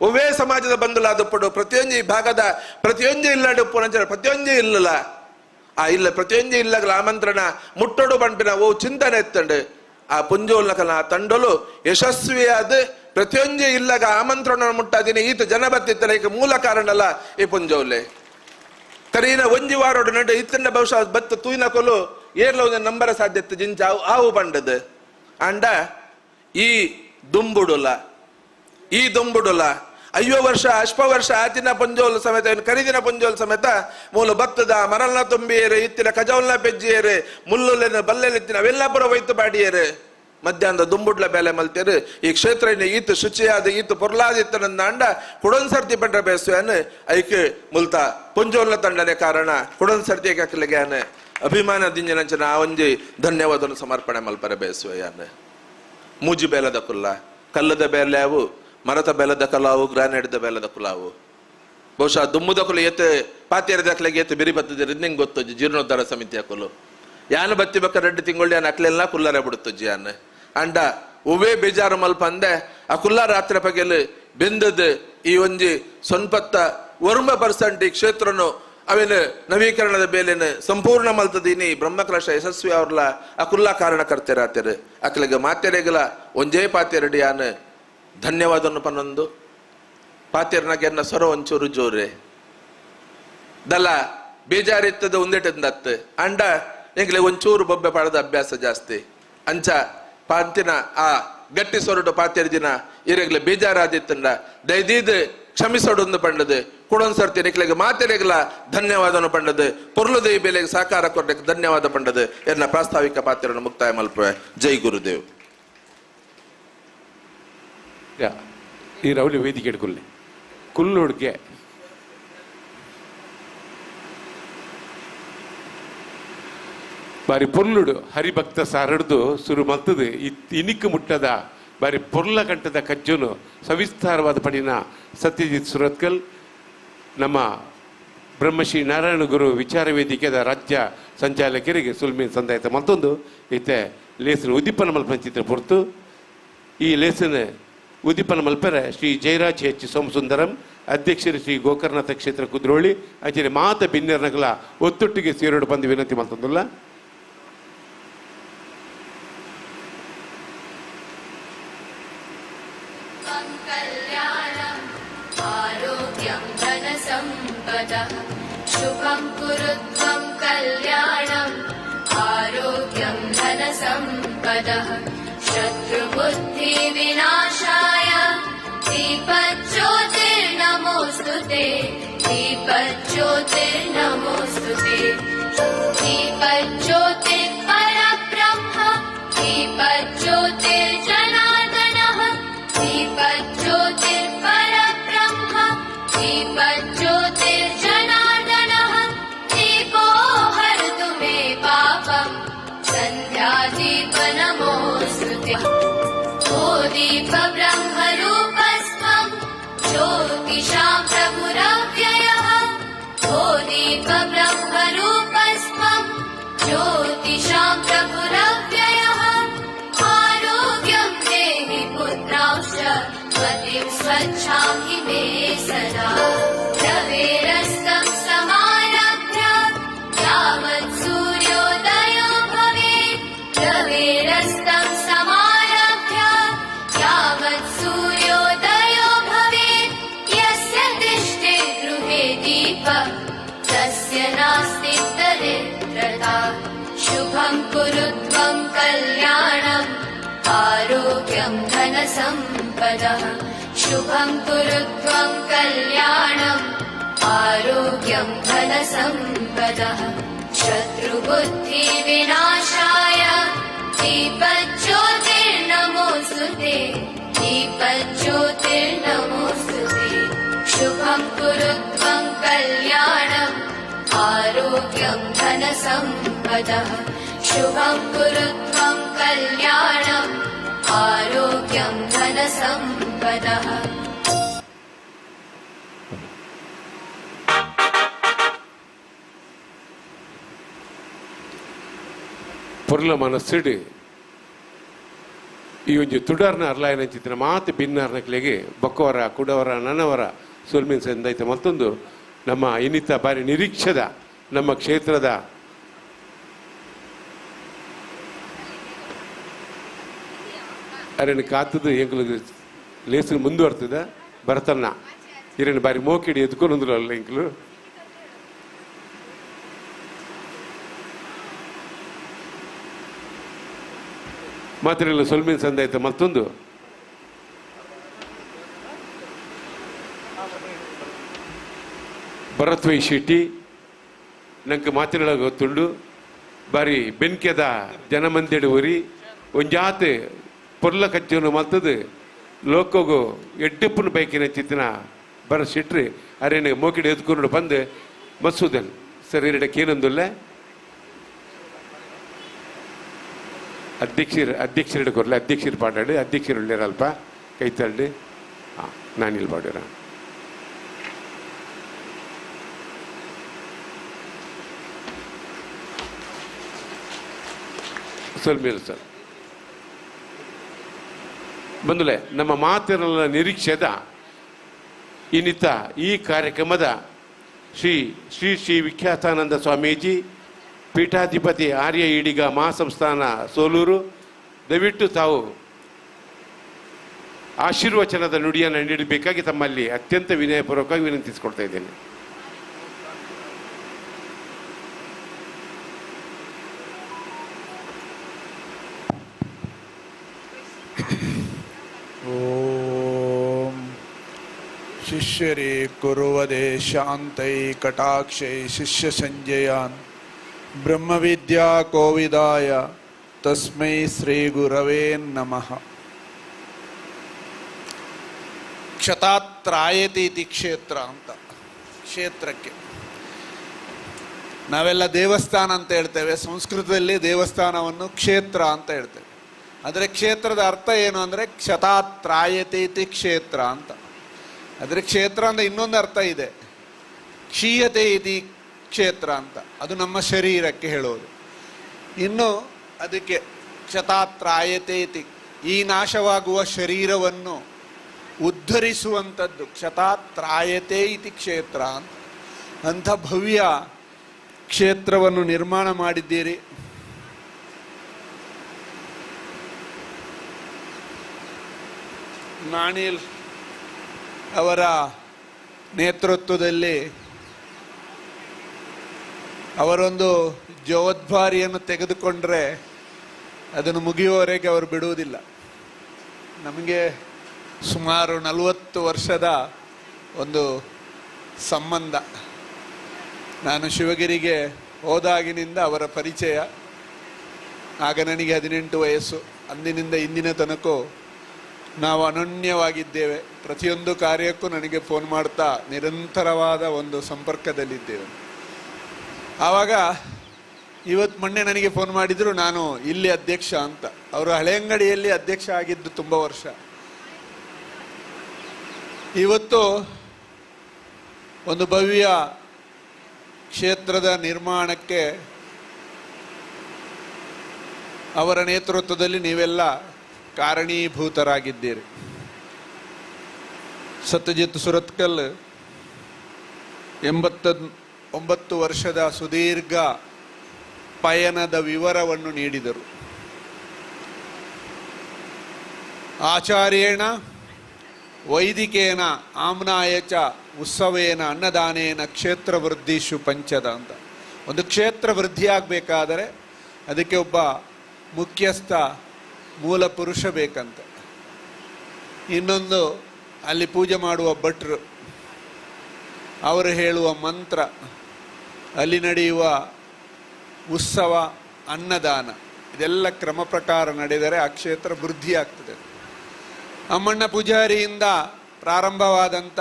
ಒವ್ವೇ ಸಮಾಜದ ಬಂಧುಲಾದ ಪಡು ಪ್ರತಿಯೊಂಜಿ ಭಾಗದ ಪ್ರತಿಯೊಂಜಿ ಇಲ್ಲಡು ಪುನಂಚ ಪ್ರತಿಯೊಂಜಿ ಇಲ್ಲಲ್ಲ ಆ ಇಲ್ಲ ಪ್ರತಿಯೊಂಜಿ ಇಲ್ಲಗಳ ಆಮಂತ್ರಣ ಮುಟ್ಟೋಡು ಬಂಪಿನ ಓ ಚಿಂತನೆ ಎತ್ತಂಡೆ. ಆ ಪುಂಜೋಲ್ನಕಲ ಆ ತಂಡಲು ಯಶಸ್ವಿಯಾದ ಪ್ರತಿಯೊಂಜಿ ಇಲ್ಲಗ ಆಮಂತ್ರಣ ಮುಟ್ಟಾದಿನ ಈತ ಜನ ಬತ್ತಿತ್ತಲ್ಲ ಈಗ ಮೂಲ ಕಾರಣಲ್ಲ ಈ ಪುಂಜೋಲೆ ಕರೀನ ಒಂಜಿ ವಾರೋಡು ನಡು ಇತ್ತಂಡ ಬಹುಶಃ ಬತ್ತ ತೂಯಿನ ಕೊಲು ಏರ್ಲ ಒಂದು ನಂಬರ ಸಾಧ್ಯತೆ ಜಿಂಚ ಆವು ಬಂಡದು ಅಂಡ ಈ ದುಂಬುಡುಲ ಈ ದುಂಬುಡುಲ 50 ವರ್ಷ 60 ವರ್ಷ ಆತಿನ ಪಂಜೋಲ್ ಸಮೇತ ಕರಿದಿನ ಪಂಜೋಲ್ ಸಮೇತ ಮೂಲ ಭತ್ತದ ಮರಲ್ನ ತುಂಬಿಯೇರು ಇತ್ತಿನ ಕಜೌಲ್ನ ಪೆಜ್ಜಿಯೇರು ಮುಲ್ಲುಲೆನ ಬಲ್ಲೆಲಿತ್ತಿನ ಅವೆಲ್ಲ ಪುರ ವೈತು ಬಾಡಿಯೇರು ಮಧ್ಯಾಹ್ನದ ದುಂಬುಡ್ಲ ಬೇಲೆ ಮಲ್ತೇರು ಈ ಕ್ಷೇತ್ರ ಈತು ಶುಚಿಯಾದ ಈತು ಪೊರ್ಲಾದಿತ್ತನಂದ ಅಂಡ ಕುಡೊಂದ್ ಸರ್ತಿ ಪಂಡ್ರ ಬೇಸುವನು ಐಕ್ ಮುಲ್ತ ಪುಂಜೋಲ್ನ ತಂಡನೆ ಕಾರಣ ಕುಡೊಂದ್ ಸರ್ತಿ ಅಕ್ಲಿಗೆ ಅಭಿಮಾನ ದಿಂಜಿನಂಚನ ಆ ಒಂಜಿ ಧನ್ಯವಾದವನ್ನು ಸಮರ್ಪಣೆ ಮಲ್ಪರೆ ಬೇಸುವೆಯಾನ. ಮೂಜಿ ಬೇಲದ ಕುಲ್ಲ ಕಲ್ಲದ ಬೇಲೆವು ಮರತ ಬೇಲದ ಕಲಾವು ಗ್ರಾನೈಟ್ದ ಬೇಲದ ಕುಲಾವು ಬಹುಶಃ ದುಮ್ಮುದ ಕುಲ ಏತೆ ಪಾತಿಯರದ ಅಕ್ಲೆಗೆ ಏತೆ ಬಿರಿ ಬತ್ತಿದ್ರೆ ನಿಂಗೆ ಗೊತ್ತೊಜ್ಜಿ ಜೀರ್ಣೋದ್ಧಾರ ಸಮಿತಿಯ ಕುಲು ಯಾನು ಬತ್ತಿ ಬಕ್ಕ 2 ತಿಂಗಳು ಯಾನ್ ಅಕ್ಲೆಲ್ಲ ಕುಲ್ಲರೆ ಬಿಡುತ್ತಜ್ಜಿ ಯಾನ್ ಅಂಡ ಒವ್ವೇ ಬೇಜಾರು ಮಲ್ಪ ಅಂದೆ ಆ ಕುಲ್ಲ ರಾತ್ರಿ ಪಗೆಲು ಬೆಂದದ ಈ ಒಂಜಿ 90% ಈ ಕ್ಷೇತ್ರನು ಅವೇನು ನವೀಕರಣದ ಬೇಲೆನು ಸಂಪೂರ್ಣ ಮಲ್ತದೀನಿ ಬ್ರಹ್ಮಕಲಶ ಯಶಸ್ವಿ ಅವ್ರಲ್ಲ ಆ ಕುಲ್ಲ ಕಾರಣಕರ್ತರಾತಿರು ಅಕ್ಲೆಗೆ ಮಾತೆರೆಗಲ ಒಂಜೇ ಪಾತೆರಡಿ ಯಾನ್ ಧನ್ಯವಾದನ್ನು ಪನ್ನೊಂದು ಪಾತೆರ್ನಾಗ ಸ್ವರ ಒಂಚೂರು ಜೋರೆ ದಲ್ಲ ಬೇಜಾರಿತ್ತದ ಒಂದೇಟಂದತ್ತು ಅಂಡ ಎಂಗ್ಲೆ ಒಂಚೂರು ಬೊಬ್ಬೆ ಪಾಡದ ಅಭ್ಯಾಸ ಜಾಸ್ತಿ ಅಂಚ ಪಾಂತಿನ ಆ ಗಟ್ಟಿ ಸೊರಡು ಪಾತೆರ್ ದಿನ ಇರಗ್ಲೆ ಬೇಜಾರಾದಿತ್ತಂಡ ದಯದೀದ್ ಕ್ಷಮಿಸೋಡೊಂದು ಪಂಡದು ಕುಡೊಂದ್ ಸರ್ತಿ ನಿಕ್ಲೆಗೆ ಮಾತೆರೆಗಲ ಧನ್ಯವಾದನು ಪಂಡದು ಪೊರ್ಲುದೈ ಬೆಲೆಗೆ ಸಹಕಾರ ಕೊಡ್ಲಿಕ್ಕೆ ಧನ್ಯವಾದ ಪಂಡದು ಎನ್ನ ಪ್ರಾಸ್ತಾವಿಕ ಪಾತ್ರವನ್ನು ಮುಕ್ತಾಯ ಮಲ್ಪುವೆ. ಜೈ ಗುರುದೇವ್. ಈ ರೌಲಿ ವೇದಿಕೆ ಕುಲ್ಲೆ ಕುಲ್ಲುಡ್ಗೆ ಬಾರಿ ಪೊರ್ಲುಡು ಹರಿಭಕ್ತ ಸಾರಡ್ದು ಸುರು ಮಲ್ತದು ಇನಿಕ್ಕು ಮುಟ್ಟದ ಬಾರಿ ಪೊರ್ಲ ಕಂಠದ ಕಜ್ಜುನು ಸವಿಸ್ತಾರವಾದ ಪಡಿನ ಸತ್ಯಜಿತ್ ಸುರತ್ಕಲ್ ನಮ್ಮ ಬ್ರಹ್ಮಶ್ರೀ ನಾರಾಯಣ ಗುರು ವಿಚಾರ ವೇದಿಕೆದ ರಾಜ್ಯ ಸಂಚಾಲಕರಿಗೆ ಸುಲ್ಮೀನ್ ಸಂದಾಯತ ಮತ್ತೊಂದು ಇತ್ತೆ ಲೇಸನ ಉದ್ದೀಪನ ಮಲ್ಪಂಚಿತ್ರ ಪೊರ್ತು ಈ ಲೇಸನ ಉದ್ದೀಪನ ಮಲ್ಪೆರೆ ಶ್ರೀ ಜಯರಾಜ್ ಎಚ್ ಸೋಮಸುಂದರಂ ಅಧ್ಯಕ್ಷರು ಶ್ರೀ ಗೋಕರ್ಣನಾಥ ಕ್ಷೇತ್ರ ಕುದ್ರೋಳಿ ಅಂಚನೆ ಮಾತ ಬಿನ್ನೆರ್ನಗಲ ಒತ್ತೊಟ್ಟಿಗೆ ಸೇರೋಡು ಬಂದು ವಿನಂತಿ ಮಲ್ತೊಂದುಲ್ಲ. शुभं कुरु त्वं कल्याणम् आरोग्यं धनसम्पदः शत्रुबुद्धिविनाशाय दीपज्योतिर्नमोऽस्तु ते दीपज्योतिर्नमोऽस्तु ते दीपज्योतिर्परब्रह्म दीपज्योतिर्जनार्दनः दीपज्योतिर्परब्रह्म दीपज्योतिर्जनार्दनः दीपो हरतु मे पापं सन्ध्यादीपनमोऽस्तु ते। ओ दीपब्रह्मरूपस्त्वं ज्योतिषां प्रभुरव्ययः ओ दीपब्रह्मरूपस्त्वं ज्योतिषां प्रभुरव्ययः आरोग्यं देहि पुत्रांश्च पतिं स्वच्छां हि मे सदा रवेरस्तं समारभ्य यावत् सूर्योदयो भवेत् रवेरस्तं समारभ्य यावत् सूर्योदयो भवेत् यस्य तिष्ठे गृहे दीपः तस्य नास्ति दरिद्रता। शुभं कुरु त्वं कल्याणम् आरोग्यं धनसम्पदः शुभं कुरु त्वं कल्याणम् आरोग्यं धनसम्पदः शत्रुबुद्धिविनाशाय दीपज्योतिर्नमोऽस्तु ते दीपज्योतिर्नमोऽस्तु ते। शुभं कुरु त्वं कल्याणम् आरोग्यं धनसम्पदः शुभं कुरु त्वं कल्याणम् आरोग्यं धनसम्पदः। ಪೊರ್ಲ ಮನಸ್ಸಿಡು ಈ ಒಂಜಿ ತುಡರ್ನ ಅರ್ಲಾಯನ ಚಿತ್ರ ಮಾತು ಬಿನ್ನಾರ್ನಕ್ಲೆಗೆ ಬೊಕ್ಕವರ ಕುಡವರ ನನವರ ಸೊಲ್ಮಿನ್ ಸಂದೈತ ಮತ್ತೊಂದು ನಮ್ಮ ಇನ್ನಿತ ಬಾರಿ ನಿರೀಕ್ಷದ ನಮ್ಮ ಕ್ಷೇತ್ರದ ಅರೆನ ಕಾತದು ಎಂಕುಲು ಲೇಸು ಮುಂದುವರ್ತದೆ ಭರತನ್ನ ಇರನ್ನು ಬಾರಿ ಮೋಕಿಡಿ ಎದ್ಕೊಂಡು ಅಲ್ಲ ಇಂಕ್ಲು ಮಾತ್ರ ಸೊಲ್ಮಿನ ಸಂದಾಯ್ತ ಮತ್ತೊಂದು ಭರತ್ ವೈ ಶೆಟ್ಟಿ ನಂಗೆ ಮಾತಿನ ಗೊತ್ತುಂಡು ಬಾರಿ ಬೆನ್ಕೆದ ಜನಮಂದಿಡು ಉರಿ ಒಂಜಾತೆ ಪೊರ್ಲ ಕಚ್ಚನು ಮಲ್ತದು ಲೋಕಗು ಎಡ್ಡಿಪ್ಪುನ ಬೈಕಿನ ಚಿತ್ತಿನ ಬರ ಶೆಟ್ರಿ ಅರೇನು ಮೋಕಿಡಿ ಎದ್ಕೊಂಡು ಬಂದು ಮಸೂದನ್ ಸರ್ ಎರಡಕ್ಕೆ ಏನೊಂದುಲ್ಲ ಅಧ್ಯಕ್ಷರು ಅಧ್ಯಕ್ಷರು ಕೊರಲೆ ಅಧ್ಯಕ್ಷರು ಪಾಡಾಡಿ ಅಧ್ಯಕ್ಷರು ಅಲ್ಪ ಕೈತಳ್ಳಿ ಹಾಂ ನಾನಿಲ್ಲಿ ಪಾಡಿರ ಸೊಲ್ಮೇಲೆ ಸರ್ ಬಂದುಲೆ ನಮ್ಮ ಮಾತಿನ ನಿರೀಕ್ಷೆದ ಇನ್ನಿತ ಈ ಕಾರ್ಯಕ್ರಮದ ಶ್ರೀ ಶ್ರೀ ಶ್ರೀ ವಿಖ್ಯಾತಾನಂದ ಸ್ವಾಮೀಜಿ ಪೀಠಾಧಿಪತಿ ಆರ್ಯ ಈಡಿಗ ಮಹಾಸಂಸ್ಥಾನ ಸೋಲೂರು ದಯವಿಟ್ಟು ತಾವು ಆಶೀರ್ವಚನದ ನುಡಿಯನ್ನು ನೀಡಬೇಕಾಗಿ ತಮ್ಮಲ್ಲಿ ಅತ್ಯಂತ ವಿನಯಪೂರ್ವಕವಾಗಿ ವಿನಂತಿಸಿಕೊಳ್ತಾ ಇದ್ದೇನೆ. ಓಂ ಶಿಷ್ಯರೇ ಕುರುವದೆ ಶಾಂತೈ ಕಟಾಕ್ಷೈ ಶಿಷ್ಯ ಸಂಜಯಾನ್ ಬ್ರಹ್ಮವಿದ್ಯಾ ಕೋವಿದಾಯ ತಸ್ಮೈ ಶ್ರೀ ಗುರವೇ ನಮಃ. ಕ್ಷತಾತ್ರಾಯತಿ ಇತಿ ಕ್ಷೇತ್ರ ಅಂತ ಕ್ಷೇತ್ರಕ್ಕೆ ನಾವೆಲ್ಲ ದೇವಸ್ಥಾನ ಅಂತ ಹೇಳ್ತೇವೆ. ಸಂಸ್ಕೃತದಲ್ಲಿ ದೇವಸ್ಥಾನವನ್ನು ಕ್ಷೇತ್ರ ಅಂತ ಹೇಳ್ತೇವೆ. ಆದರೆ ಕ್ಷೇತ್ರದ ಅರ್ಥ ಏನು ಅಂದರೆ ಕ್ಷತಾತ್ರಾಯತಿ ಇತಿ ಕ್ಷೇತ್ರ ಅಂತ. ಆದರೆ ಕ್ಷೇತ್ರ ಅಂದರೆ ಇನ್ನೊಂದು ಅರ್ಥ ಇದೆ, ಕ್ಷೀಯತೆ ಇತಿ ಕ್ಷೇತ್ರ ಅಂತ. ಅದು ನಮ್ಮ ಶರೀರಕ್ಕೆ ಹೇಳೋದು. ಇನ್ನು ಅದಕ್ಕೆ ಕ್ಷತಾತ್ರಾಯತೆ ಇತಿ, ಈ ನಾಶವಾಗುವ ಶರೀರವನ್ನು ಉದ್ಧರಿಸುವಂಥದ್ದು ಕ್ಷತಾತ್ರಾಯತೆ ಇತಿ ಕ್ಷೇತ್ರ ಅಂತ. ಅಂಥ ಭವ್ಯ ಕ್ಷೇತ್ರವನ್ನು ನಿರ್ಮಾಣ ಮಾಡಿದ್ದೀರಿ. ನಾಣಿಲ್ ಅವರ ನೇತೃತ್ವದಲ್ಲಿ ಅವರೊಂದು ಜವಾಬ್ದಾರಿಯನ್ನು ತೆಗೆದುಕೊಂಡ್ರೆ ಅದನ್ನು ಮುಗಿಯುವವರೆಗೆ ಅವರು ಬಿಡುವುದಿಲ್ಲ. ನಮಗೆ ಸುಮಾರು 40 ವರ್ಷದ ಒಂದು ಸಂಬಂಧ. ನಾನು ಶಿವಗಿರಿಗೆ ಹೋದಾಗಿನಿಂದ ಅವರ ಪರಿಚಯ. ಆಗ ನನಗೆ 18 ವಯಸ್ಸು. ಅಂದಿನಿಂದ ಇಂದಿನ ತನಕ ನಾವು ಅನನ್ಯವಾಗಿದ್ದೇವೆ. ಪ್ರತಿಯೊಂದು ಕಾರ್ಯಕ್ಕೂ ನನಗೆ ಫೋನ್ ಮಾಡ್ತಾ ನಿರಂತರವಾದ ಒಂದು ಸಂಪರ್ಕದಲ್ಲಿದ್ದೇವೆ. ಆವಾಗ ಇವತ್ತು ಮೊನ್ನೆ ನನಗೆ ಫೋನ್ ಮಾಡಿದರು, ನಾನು ಇಲ್ಲಿ ಅಧ್ಯಕ್ಷ ಅಂತ. ಅವರು ಹಳೆಯಂಗಡಿಯಲ್ಲಿ ಅಧ್ಯಕ್ಷ ಆಗಿದ್ದು ತುಂಬ ವರ್ಷ. ಇವತ್ತು ಒಂದು ಭವ್ಯ ಕ್ಷೇತ್ರದ ನಿರ್ಮಾಣಕ್ಕೆ ಅವರ ನೇತೃತ್ವದಲ್ಲಿ ನೀವೆಲ್ಲ ಕಾರಣೀಭೂತರಾಗಿದ್ದೀರಿ. ಸತ್ಯಜಿತ್ ಸುರತ್ಕಲ್ 89 ವರ್ಷದ ಸುದೀರ್ಘ ಪಯಣದ ವಿವರವನ್ನು ನೀಡಿದರು. ಆಚಾರ್ಯೇಣ ವೈದಿಕೇನ ಆಮ್ನಾಯ ಚ ಉತ್ಸವೇನ ಅನ್ನದಾನೇನ ಕ್ಷೇತ್ರ ವೃದ್ಧಿಷು ಪಂಚದ ಅಂತ. ಒಂದು ಕ್ಷೇತ್ರ ವೃದ್ಧಿಯಾಗಬೇಕಾದರೆ ಅದಕ್ಕೆ ಒಬ್ಬ ಮುಖ್ಯಸ್ಥ ಮೂಲ ಪುರುಷ ಬೇಕಂತೆ. ಇನ್ನೊಂದು ಅಲ್ಲಿ ಪೂಜೆ ಮಾಡುವ ಭಟ್ರು, ಅವರು ಹೇಳುವ ಮಂತ್ರ, ಅಲ್ಲಿ ನಡೆಯುವ ಉತ್ಸವ, ಅನ್ನದಾನ, ಇದೆಲ್ಲ ಕ್ರಮ ಪ್ರಕಾರ ನಡೆದರೆ ಆ ಕ್ಷೇತ್ರ ವೃದ್ಧಿಯಾಗ್ತದೆ. ಅಮ್ಮಣ್ಣ ಪೂಜಾರಿಯಿಂದ ಪ್ರಾರಂಭವಾದಂಥ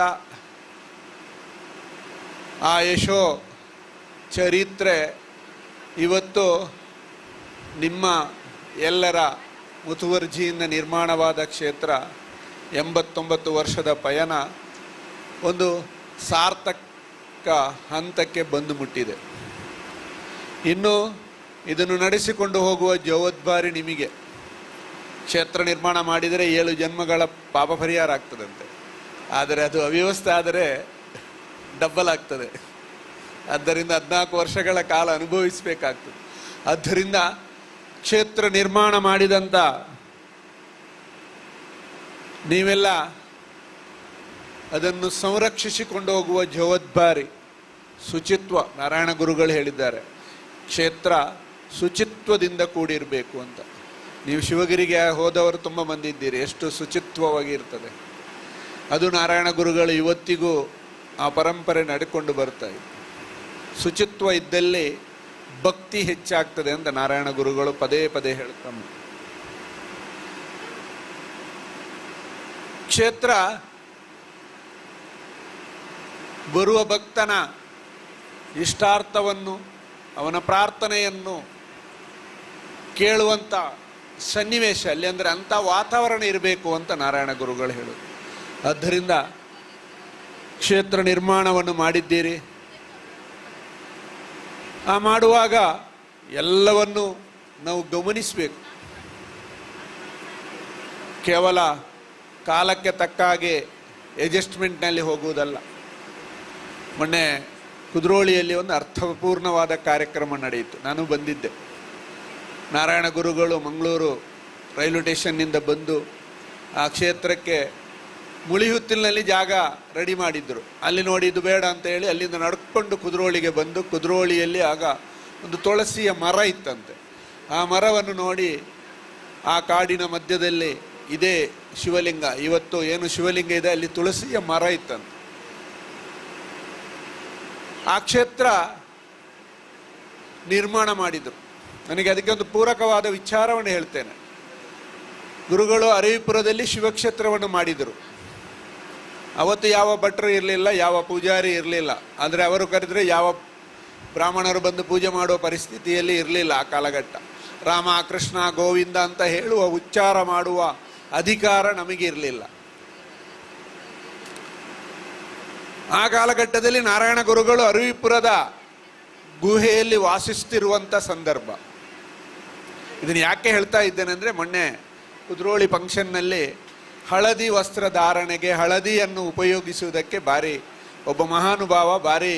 ಆ ಯಶೋ ಚರಿತ್ರೆ ಇವತ್ತು ನಿಮ್ಮ ಎಲ್ಲರ ಮುತುವರ್ಜಿಯಿಂದ ನಿರ್ಮಾಣವಾದ ಕ್ಷೇತ್ರ 89 ವರ್ಷದ ಪಯಣ ಒಂದು ಸಾರ್ಥಕ ಹಂತಕ್ಕೆ ಬಂದು ಮುಟ್ಟಿದೆ. ಇನ್ನು ಇದನ್ನು ನಡೆಸಿಕೊಂಡು ಹೋಗುವ ಜವಾಬ್ದಾರಿ ನಿಮಗೆ. ಕ್ಷೇತ್ರ ನಿರ್ಮಾಣ ಮಾಡಿದರೆ 7 ಜನ್ಮಗಳ ಪಾಪ ಪರಿಹಾರ ಆಗ್ತದಂತೆ. ಆದರೆ ಅದು ಅವ್ಯವಸ್ಥೆ ಆದರೆ ಡಬ್ಬಲ್ ಆಗ್ತದೆ. ಆದ್ದರಿಂದ 14 ವರ್ಷಗಳ ಕಾಲ ಅನುಭವಿಸಬೇಕಾಗ್ತದೆ. ಆದ್ದರಿಂದ ಕ್ಷೇತ್ರ ನಿರ್ಮಾಣ ಮಾಡಿದಂಥ ನೀವೆಲ್ಲ ಅದನ್ನು ಸಂರಕ್ಷಿಸಿಕೊಂಡು ಹೋಗುವ ಜವಾಬ್ದಾರಿ, ಶುಚಿತ್ವ. ನಾರಾಯಣ ಗುರುಗಳು ಹೇಳಿದ್ದಾರೆ, ಕ್ಷೇತ್ರ ಶುಚಿತ್ವದಿಂದ ಕೂಡಿರಬೇಕು ಅಂತ. ನೀವು ಶಿವಗಿರಿಗೆ ಹೋದವರು ತುಂಬ ಮಂದಿ ಇದ್ದೀರಿ, ಎಷ್ಟು ಶುಚಿತ್ವವಾಗಿ ಇರ್ತದೆ ಅದು. ನಾರಾಯಣ ಗುರುಗಳು ಇವತ್ತಿಗೂ ಆ ಪರಂಪರೆ ನಡೆಕೊಂಡು ಬರ್ತಾ ಇದೆ. ಶುಚಿತ್ವ ಇದ್ದಲ್ಲಿ ಭಕ್ತಿ ಹೆಚ್ಚಾಗ್ತದೆ ಅಂತ ನಾರಾಯಣ ಗುರುಗಳು ಪದೇ ಪದೇ ಹೇಳ್ತಾರೆ. ಕ್ಷೇತ್ರ ಬರುವ ಭಕ್ತನ ಇಷ್ಟಾರ್ಥವನ್ನು, ಅವನ ಪ್ರಾರ್ಥನೆಯನ್ನು ಕೇಳುವಂಥ ಸನ್ನಿವೇಶ ಅಲ್ಲಿ, ಅಂದರೆ ಅಂಥ ವಾತಾವರಣ ಇರಬೇಕು ಅಂತ ನಾರಾಯಣ ಗುರುಗಳು ಹೇಳೋದು. ಆದ್ದರಿಂದ ಕ್ಷೇತ್ರ ನಿರ್ಮಾಣವನ್ನು ಮಾಡಿದ್ದೀರಿ. ಆ ಮಾಡುವಾಗ ಎಲ್ಲವನ್ನು ನಾವು ಗಮನಿಸಬೇಕು. ಕೇವಲ ಕಾಲಕ್ಕೆ ತಕ್ಕ ಹಾಗೆ ಅಡ್ಜಸ್ಟ್ಮೆಂಟ್ನಲ್ಲಿ ಹೋಗುವುದಲ್ಲ. ಮೊನ್ನೆ ಕುದ್ರೋಳಿಯಲ್ಲಿ ಒಂದು ಅರ್ಥಪೂರ್ಣವಾದ ಕಾರ್ಯಕ್ರಮ ನಡೆಯಿತು, ನಾನು ಬಂದಿದ್ದೆ. ನಾರಾಯಣ ಗುರುಗಳು ಮಂಗಳೂರು ರೈಲ್ವೆ ಸ್ಟೇಷನ್ನಿಂದ ಬಂದು ಆ ಕ್ಷೇತ್ರಕ್ಕೆ ಮುಳಿಹುತ್ತಿಲಿನಲ್ಲಿ ಜಾಗ ರೆಡಿ ಮಾಡಿದ್ದರು. ಅಲ್ಲಿ ನೋಡಿ ಇದು ಬೇಡ ಅಂತ ಹೇಳಿ ಅಲ್ಲಿಂದ ನಡ್ಕೊಂಡು ಕುದ್ರೋಳಿಗೆ ಬಂದು, ಕುದ್ರೋಳಿಯಲ್ಲಿ ಆಗ ಒಂದು ತುಳಸಿಯ ಮರ ಇತ್ತಂತೆ. ಆ ಮರವನ್ನು ನೋಡಿ ಆ ಕಾಡಿನ ಮಧ್ಯದಲ್ಲಿ ಇದೇ ಶಿವಲಿಂಗ, ಇವತ್ತು ಏನು ಶಿವಲಿಂಗ ಇದೆ ಅಲ್ಲಿ ತುಳಸಿಯ ಮರ ಇತ್ತಂತೆ. ಆ ಕ್ಷೇತ್ರ ನಿರ್ಮಾಣ ಮಾಡಿದರು. ನನಗೆ ಅದಕ್ಕೆ ಒಂದು ಪೂರಕವಾದ ವಿಚಾರವನ್ನು ಹೇಳ್ತೇನೆ. ಗುರುಗಳು ಅರವಿಪುರದಲ್ಲಿ ಶಿವಕ್ಷೇತ್ರವನ್ನು ಮಾಡಿದರು. ಅವತ್ತು ಯಾವ ಭಟ್ರು ಇರಲಿಲ್ಲ, ಯಾವ ಪೂಜಾರಿ ಇರಲಿಲ್ಲ. ಅಂದರೆ ಅವರು ಕರೆದರೆ ಯಾವ ಬ್ರಾಹ್ಮಣರು ಬಂದು ಪೂಜೆ ಮಾಡುವ ಪರಿಸ್ಥಿತಿಯಲ್ಲಿ ಇರಲಿಲ್ಲ ಆ ಕಾಲಘಟ್ಟ. ರಾಮ ಕೃಷ್ಣ ಗೋವಿಂದ ಅಂತ ಹೇಳುವ, ಉಚ್ಚಾರ ಮಾಡುವ ಅಧಿಕಾರ ನಮಗಿರಲಿಲ್ಲ ಆ ಕಾಲಘಟ್ಟದಲ್ಲಿ. ನಾರಾಯಣ ಗುರುಗಳು ಅರುವಿಪುರದ ಗುಹೆಯಲ್ಲಿ ವಾಸಿಸುತ್ತಿರುವಂಥ ಸಂದರ್ಭ. ಇದನ್ನು ಯಾಕೆ ಹೇಳ್ತಾ ಇದ್ದೇನೆ ಅಂದರೆ, ಮೊನ್ನೆ ಕುದ್ರೋಳಿ ಫಂಕ್ಷನ್ನಲ್ಲಿ ಹಳದಿ ವಸ್ತ್ರಧಾರಣೆಗೆ, ಹಳದಿಯನ್ನು ಉಪಯೋಗಿಸುವುದಕ್ಕೆ ಭಾರಿ ಒಬ್ಬ ಮಹಾನುಭಾವ ಭಾರಿ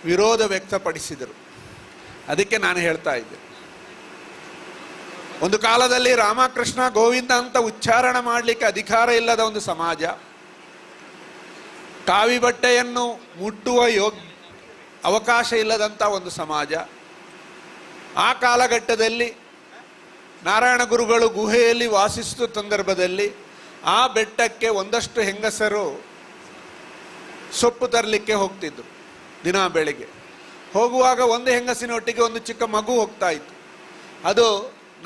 ವಿರೋಧ ವ್ಯಕ್ತಪಡಿಸಿದರು. ಅದಕ್ಕೆ ನಾನು ಹೇಳ್ತಾ ಇದ್ದೆ, ಒಂದು ಕಾಲದಲ್ಲಿ ರಾಮಕೃಷ್ಣ ಗೋವಿಂದ ಅಂತ ಉಚ್ಚಾರಣೆ ಮಾಡಲಿಕ್ಕೆ ಅಧಿಕಾರ ಇಲ್ಲದ ಒಂದು ಸಮಾಜ, ಕಾವಿ ಬಟ್ಟೆಯನ್ನು ಮುಟ್ಟುವ ಅವಕಾಶ ಇಲ್ಲದಂಥ ಒಂದು ಸಮಾಜ. ಆ ಕಾಲಘಟ್ಟದಲ್ಲಿ ನಾರಾಯಣ ಗುರುಗಳು ಗುಹೆಯಲ್ಲಿ ವಾಸಿಸುವ ಸಂದರ್ಭದಲ್ಲಿ ಆ ಬೆಟ್ಟಕ್ಕೆ ಒಂದಷ್ಟು ಹೆಂಗಸರು ಸೊಪ್ಪು ತರಲಿಕ್ಕೆ ಹೋಗ್ತಿದ್ರು ದಿನ ಬೆಳಿಗ್ಗೆ. ಹೋಗುವಾಗ ಒಂದು ಹೆಂಗಸಿನ ಒಟ್ಟಿಗೆ ಒಂದು ಚಿಕ್ಕ ಮಗು ಹೋಗ್ತಾ ಇತ್ತು. ಅದು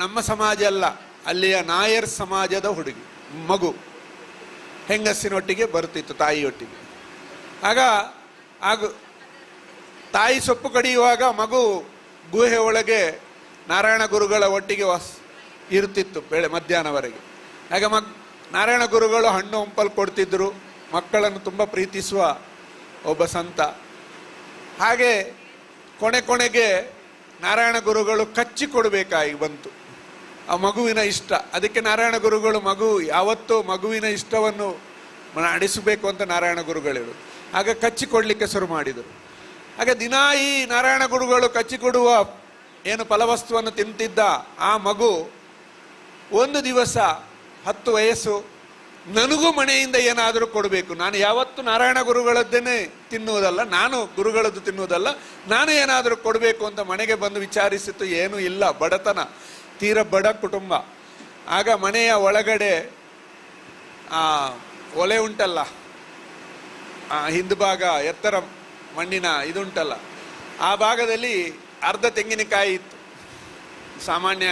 ನಮ್ಮ ಸಮಾಜ ಅಲ್ಲ, ಅಲ್ಲಿಯ ನಾಯರ್ ಸಮಾಜದ ಹುಡುಗಿ ಮಗು ಹೆಂಗಸಿನೊಟ್ಟಿಗೆ ಬರ್ತಿತ್ತು, ತಾಯಿಯೊಟ್ಟಿಗೆ. ಆಗ ಆಗ ತಾಯಿ ಸೊಪ್ಪು ಕಡಿಯುವಾಗ ಮಗು ಗುಹೆ ಒಳಗೆ ನಾರಾಯಣ ಗುರುಗಳ ಒಟ್ಟಿಗೆ ಇರುತ್ತಿತ್ತು ಮಧ್ಯಾಹ್ನವರೆಗೆ. ಆಗ ನಾರಾಯಣ ಗುರುಗಳು ಹಣ್ಣು ಹಂಪಲು ಕೊಡ್ತಿದ್ರು. ಮಕ್ಕಳನ್ನು ತುಂಬ ಪ್ರೀತಿಸುವ ಒಬ್ಬ ಸಂತ. ಹಾಗೆ ಕೊನೆ ಕೊನೆಗೆ ನಾರಾಯಣ ಗುರುಗಳು ಕಚ್ಚಿ ಕೊಡಬೇಕಾಗಿ ಬಂತು ಆ ಮಗುವಿನ ಇಷ್ಟ. ಅದಕ್ಕೆ ನಾರಾಯಣ ಗುರುಗಳು ಮಗು ಯಾವತ್ತೂ ಮಗುವಿನ ಇಷ್ಟವನ್ನು ನಡೆಸಬೇಕು ಅಂತ ನಾರಾಯಣ ಗುರುಗಳು ಆಗ ಕಚ್ಚಿ ಕೊಡಲಿಕ್ಕೆ ಶುರು ಮಾಡಿದರು. ಆಗ ದಿನಾ ಈ ನಾರಾಯಣ ಗುರುಗಳು ಕಚ್ಚಿಕೊಡುವ ಏನು ಫಲವಸ್ತುವನ್ನು ತಿಂತಿದ್ದ ಆ ಮಗು ಒಂದು ದಿವಸ 10 ವಯಸ್ಸು, ನನಗೂ ಮನೆಯಿಂದ ಏನಾದರೂ ಕೊಡಬೇಕು, ನಾನು ಯಾವತ್ತೂ ನಾರಾಯಣ ಗುರುಗಳದ್ದೇನೆ ತಿನ್ನುವುದಲ್ಲ, ನಾನು ಗುರುಗಳದ್ದು ತಿನ್ನುವುದಲ್ಲ, ನಾನು ಏನಾದರೂ ಕೊಡಬೇಕು ಅಂತ ಮನೆಗೆ ಬಂದು ವಿಚಾರಿಸಿತು. ಏನೂ ಇಲ್ಲ, ಬಡತನ, ತೀರ ಬಡ ಕುಟುಂಬ. ಆಗ ಮನೆಯ ಒಳಗಡೆ ಆ ಒಲೆ ಉಂಟಲ್ಲ, ಆ ಹಿಂದುಭಾಗ ಎತ್ತರ ಮಣ್ಣಿನ ಇದುಂಟಲ್ಲ, ಆ ಭಾಗದಲ್ಲಿ ಅರ್ಧ ತೆಂಗಿನಕಾಯಿ ಇತ್ತು. ಸಾಮಾನ್ಯ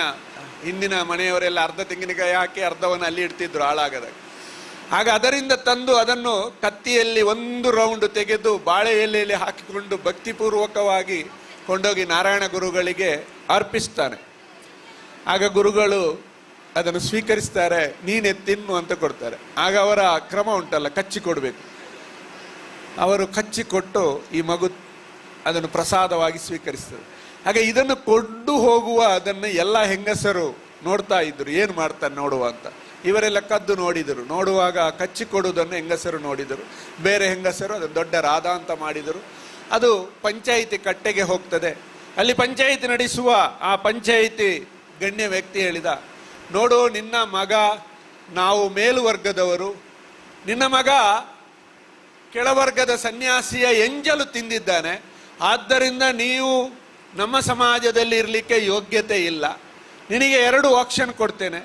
ಹಿಂದಿನ ಮನೆಯವರೆಲ್ಲ ಅರ್ಧ ತೆಂಗಿನಕಾಯಿ ಹಾಕಿ ಅರ್ಧವನ್ನು ಅಲ್ಲಿ ಇಡ್ತಿದ್ರು ಹಾಳಾಗದಾಗ. ಆಗ ಅದರಿಂದ ತಂದು ಅದನ್ನು ಕತ್ತಿಯಲ್ಲಿ ಒಂದು ರೌಂಡ್ ತೆಗೆದು ಬಾಳೆ ಎಲೆಯಲ್ಲಿ ಹಾಕಿಕೊಂಡು ಭಕ್ತಿಪೂರ್ವಕವಾಗಿ ಕೊಂಡೋಗಿ ನಾರಾಯಣ ಗುರುಗಳಿಗೆ ಅರ್ಪಿಸ್ತಾನೆ. ಆಗ ಗುರುಗಳು ಅದನ್ನು ಸ್ವೀಕರಿಸ್ತಾರೆ, ನೀನೆ ತಿನ್ನು ಅಂತ ಕೊಡ್ತಾರೆ. ಆಗ ಅವರ ಕ್ರಮ ಉಂಟಲ್ಲ, ಕಚ್ಚಿ ಕೊಡಬೇಕು. ಅವರು ಕಚ್ಚಿಕೊಟ್ಟು ಈ ಮಗು ಅದನ್ನು ಪ್ರಸಾದವಾಗಿ ಸ್ವೀಕರಿಸ್ತದೆ. ಹಾಗೆ ಇದನ್ನು ಕೊಂಡು ಹೋಗುವ ಅದನ್ನು ಎಲ್ಲ ಹೆಂಗಸರು ನೋಡ್ತಾ ಇದ್ರು, ಏನು ಮಾಡ್ತಾರೆ ನೋಡುವ ಅಂತ. ಇವರೆಲ್ಲ ಕದ್ದು ನೋಡಿದರು. ನೋಡುವಾಗ ಕಚ್ಚಿಕೊಡುವುದನ್ನು ಹೆಂಗಸರು ನೋಡಿದರು. ಬೇರೆ ಹೆಂಗಸರು ಅದನ್ನು ದೊಡ್ಡ ರಾಧ ಅಂತ ಮಾಡಿದರು. ಅದು ಪಂಚಾಯಿತಿ ಕಟ್ಟೆಗೆ ಹೋಗ್ತದೆ. ಅಲ್ಲಿ ಪಂಚಾಯಿತಿ ನಡೆಸುವ ಆ ಪಂಚಾಯಿತಿ ಗಣ್ಯ ವ್ಯಕ್ತಿ ಹೇಳಿದ, ನೋಡು ನಿನ್ನ ಮಗ ನಾವು ಮೇಲುವರ್ಗದವರು, ನಿನ್ನ ಮಗ ಕೆಳವರ್ಗದ ಸನ್ಯಾಸಿಯ ಎಂಜಲು ತಿಂದಿದ್ದಾನೆ, ಆದ್ದರಿಂದ ನೀವು ನಮ್ಮ ಸಮಾಜದಲ್ಲಿ ಇರಲಿಕ್ಕೆ ಯೋಗ್ಯತೆ ಇಲ್ಲ. ನಿನಗೆ 2 ಆಪ್ಷನ್ ಕೊಡ್ತೇನೆ.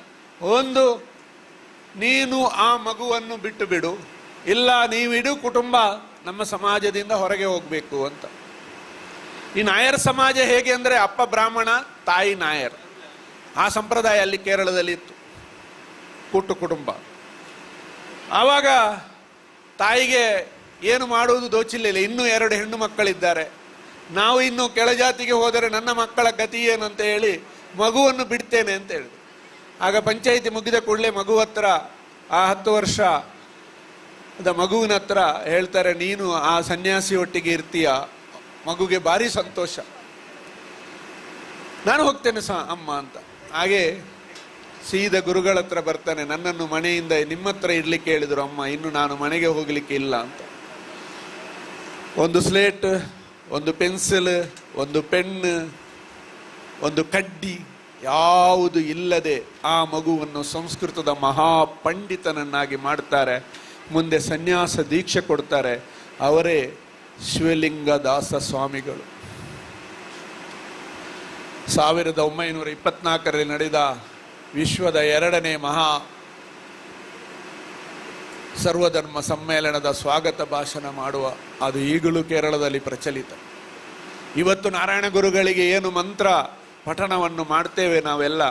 ಒಂದು, ನೀನು ಆ ಮಗುವನ್ನು ಬಿಟ್ಟು ಬಿಡು, ಇಲ್ಲ ನೀವಿಡೀ ಕುಟುಂಬ ನಮ್ಮ ಸಮಾಜದಿಂದ ಹೊರಗೆ ಹೋಗಬೇಕು ಅಂತ. ಈ ನಾಯರ್ ಸಮಾಜ ಹೇಗೆ ಅಂದರೆ ಅಪ್ಪ ಬ್ರಾಹ್ಮಣ, ತಾಯಿ ನಾಯರ್, ಆ ಸಂಪ್ರದಾಯ ಅಲ್ಲಿ ಕೇರಳದಲ್ಲಿ ಇತ್ತು, ಕೂಟು ಕುಟುಂಬ. ಆವಾಗ ತಾಯಿಗೆ ಏನು ಮಾಡುವುದು ದೋಚಿಲ್ಲ. ಇನ್ನೂ 2 ಹೆಣ್ಣು ಮಕ್ಕಳಿದ್ದಾರೆ, ನಾವು ಇನ್ನು ಕೆಳಜಾತಿಗೆ ಹೋದರೆ ನನ್ನ ಮಕ್ಕಳ ಗತಿ ಏನು ಅಂತ ಹೇಳಿ ಮಗುವನ್ನು ಬಿಡ್ತೇನೆ ಅಂತ ಹೇಳಿದ್ರು. ಆಗ ಪಂಚಾಯಿತಿ ಮುಗಿದ ಕೂಡಲೇ ಮಗು ಹತ್ರ, ಆ 10 ವರ್ಷದ ಮಗುವಿನ ಹತ್ರ ಹೇಳ್ತಾರೆ, ನೀನು ಆ ಸನ್ಯಾಸಿಯೊಟ್ಟಿಗೆ ಇರ್ತೀಯ? ಮಗುಗೆ ಭಾರಿ ಸಂತೋಷ, ನಾನು ಹೋಗ್ತೇನೆ ಅಮ್ಮ ಅಂತ. ಹಾಗೆ ಸೀದಾ ಗುರುಗಳ ಹತ್ರ ಬರ್ತಾನೆ, ನನ್ನನ್ನು ಮನೆಯಿಂದ ನಿಮ್ಮ ಹತ್ರ ಇಡ್ಲಿಕ್ಕೆ ಹೇಳಿದರು ಅಮ್ಮ, ಇನ್ನು ನಾನು ಮನೆಗೆ ಹೋಗಲಿಕ್ಕೆ ಇಲ್ಲ ಅಂತ. ಒಂದು ಸ್ಲೇಟ್, ಒಂದು ಪೆನ್ಸಿಲ್, ಒಂದು ಪೆನ್, ಒಂದು ಕಡ್ಡಿ ಯಾವುದು ಇಲ್ಲದೆ ಆ ಮಗುವನ್ನು ಸಂಸ್ಕೃತದ ಮಹಾಪಂಡಿತನನ್ನಾಗಿ ಮಾಡ್ತಾರೆ. ಮುಂದೆ ಸನ್ಯಾಸ ದೀಕ್ಷೆ ಕೊಡ್ತಾರೆ. ಅವರೇ ಶಿವಲಿಂಗ ದಾಸ ಸ್ವಾಮಿಗಳು. 1924ರಲ್ಲಿ ನಡೆದ ವಿಶ್ವದ 2ನೇ ಮಹಾ ಸರ್ವಧರ್ಮ ಸಮ್ಮೇಳನದ ಸ್ವಾಗತ ಭಾಷಣ ಮಾಡುವ, ಅದು ಈಗಲೂ ಕೇರಳದಲ್ಲಿ ಪ್ರಚಲಿತ. ಇವತ್ತು ನಾರಾಯಣ ಗುರುಗಳಿಗೆ ಏನು ಮಂತ್ರ ಪಠಣವನ್ನು ಮಾಡ್ತೇವೆ ನಾವೆಲ್ಲ,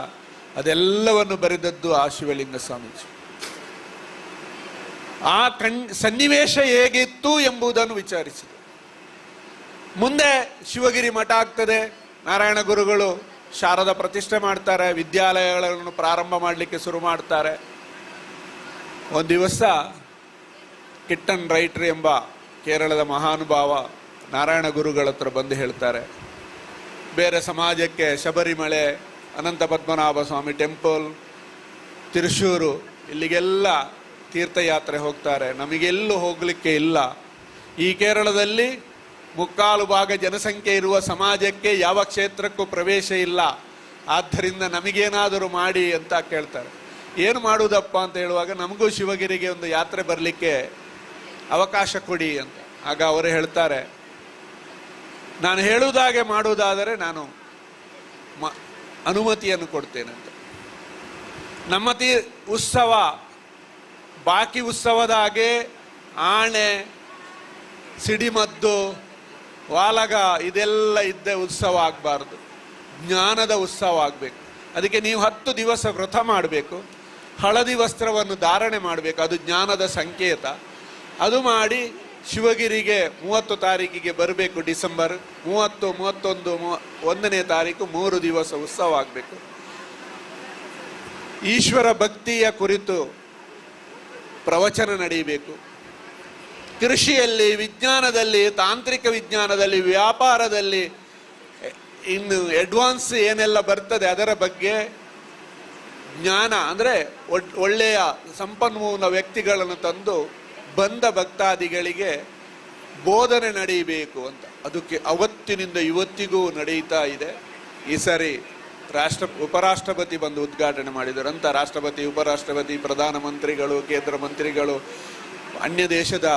ಅದೆಲ್ಲವನ್ನು ಬರೆದದ್ದು ಆ ಶಿವಲಿಂಗ ಸ್ವಾಮೀಜಿ. ಆ ಸನ್ನಿವೇಶ ಹೇಗಿತ್ತು ಎಂಬುದನ್ನು ವಿಚಾರಿಸಿದರು. ಮುಂದೆ ಶಿವಗಿರಿ ಮಠ ಆಗ್ತದೆ, ನಾರಾಯಣ ಗುರುಗಳು ಶಾರದ ಪ್ರತಿಷ್ಠೆ ಮಾಡ್ತಾರೆ, ವಿದ್ಯಾಲಯಗಳನ್ನು ಪ್ರಾರಂಭ ಮಾಡಲಿಕ್ಕೆ ಶುರು ಮಾಡ್ತಾರೆ. ಒಂದು ದಿವಸ ಕಿಟ್ಟನ್ ರೈಟ್ರ್ ಎಂಬ ಕೇರಳದ ಮಹಾನುಭಾವ ನಾರಾಯಣ ಗುರುಗಳ ಹತ್ರ ಬಂದು ಹೇಳ್ತಾರೆ, ಬೇರೆ ಸಮಾಜಕ್ಕೆ ಶಬರಿಮಲೆ, ಅನಂತ ಪದ್ಮನಾಭ ಸ್ವಾಮಿ ಟೆಂಪಲ್, ತಿರುಶೂರು ಇಲ್ಲಿಗೆಲ್ಲ ತೀರ್ಥಯಾತ್ರೆ ಹೋಗ್ತಾರೆ, ನಮಗೆಲ್ಲೂ ಹೋಗಲಿಕ್ಕೆ ಇಲ್ಲ. ಈ ಕೇರಳದಲ್ಲಿ 3/4 ಭಾಗ ಜನಸಂಖ್ಯೆ ಇರುವ ಸಮಾಜಕ್ಕೆ ಯಾವ ಕ್ಷೇತ್ರಕ್ಕೂ ಪ್ರವೇಶ ಇಲ್ಲ, ಆದ್ದರಿಂದ ನಮಗೇನಾದರೂ ಮಾಡಿ ಅಂತ ಕೇಳ್ತಾರೆ. ಏನು ಮಾಡುವುದಪ್ಪ ಅಂತ ಹೇಳುವಾಗ, ನಮಗೂ ಶಿವಗಿರಿಗೆ ಒಂದು ಯಾತ್ರೆ ಬರಲಿಕ್ಕೆ ಅವಕಾಶ ಕೊಡಿ ಅಂತ. ಆಗ ಅವರು ಹೇಳ್ತಾರೆ, ನಾನು ಹೇಳುವುದಾಗೆ ಮಾಡುವುದಾದರೆ ನಾನು ಅನುಮತಿಯನ್ನು ಕೊಡ್ತೇನೆ ಅಂತ. ನಮ್ಮ ಉತ್ಸವ ಬಾಕಿ ಉತ್ಸವದ ಹಾಗೆ ಆಣೆ, ಸಿಡಿಮದ್ದು, ವಾಲಗ ಇದೆಲ್ಲ ಇದ್ದ ಉತ್ಸವ ಆಗಬಾರ್ದು, ಜ್ಞಾನದ ಉತ್ಸವ ಆಗಬೇಕು. ಅದಕ್ಕೆ ನೀವು 10 ದಿವಸ ವ್ರತ ಮಾಡಬೇಕು, ಹಳದಿ ವಸ್ತ್ರವನ್ನು ಧಾರಣೆ ಮಾಡಬೇಕು, ಅದು ಜ್ಞಾನದ ಸಂಕೇತ. ಅದು ಮಾಡಿ ಶಿವಗಿರಿಗೆ 30 ತಾರೀಕಿಗೆ ಬರಬೇಕು, ಡಿಸೆಂಬರ್ 30, 31, 1ನೇ ತಾರೀಕು 3 ದಿವಸ ಉತ್ಸವ ಆಗಬೇಕು. ಈಶ್ವರ ಭಕ್ತಿಯ ಕುರಿತು ಪ್ರವಚನ ನಡೆಯಬೇಕು. ಕೃಷಿಯಲ್ಲಿ, ವಿಜ್ಞಾನದಲ್ಲಿ, ತಾಂತ್ರಿಕ ವಿಜ್ಞಾನದಲ್ಲಿ, ವ್ಯಾಪಾರದಲ್ಲಿ ಇನ್ನು ಅಡ್ವಾನ್ಸ್ ಏನೆಲ್ಲ ಬರ್ತದೆ ಅದರ ಬಗ್ಗೆ ಜ್ಞಾನ, ಅಂದರೆ ಒಳ್ಳೆಯ ಸಂಪನ್ಮೂಲ ವ್ಯಕ್ತಿಗಳನ್ನು ತಂದು ಬಂದ ಭಕ್ತಾದಿಗಳಿಗೆ ಬೋಧನೆ ನಡೆಯಬೇಕು ಅಂತ. ಅದಕ್ಕೆ ಅವತ್ತಿನಿಂದ ಇವತ್ತಿಗೂ ನಡೆಯುತ್ತಾ ಇದೆ. ಈ ಸಾರಿ ಉಪರಾಷ್ಟ್ರಪತಿ ಬಂದು ಉದ್ಘಾಟನೆ ಮಾಡಿದರು ಅಂತ. ರಾಷ್ಟ್ರಪತಿ, ಉಪರಾಷ್ಟ್ರಪತಿ, ಪ್ರಧಾನಮಂತ್ರಿಗಳು, ಕೇಂದ್ರ ಮಂತ್ರಿಗಳು, ಅನ್ಯ ದೇಶದ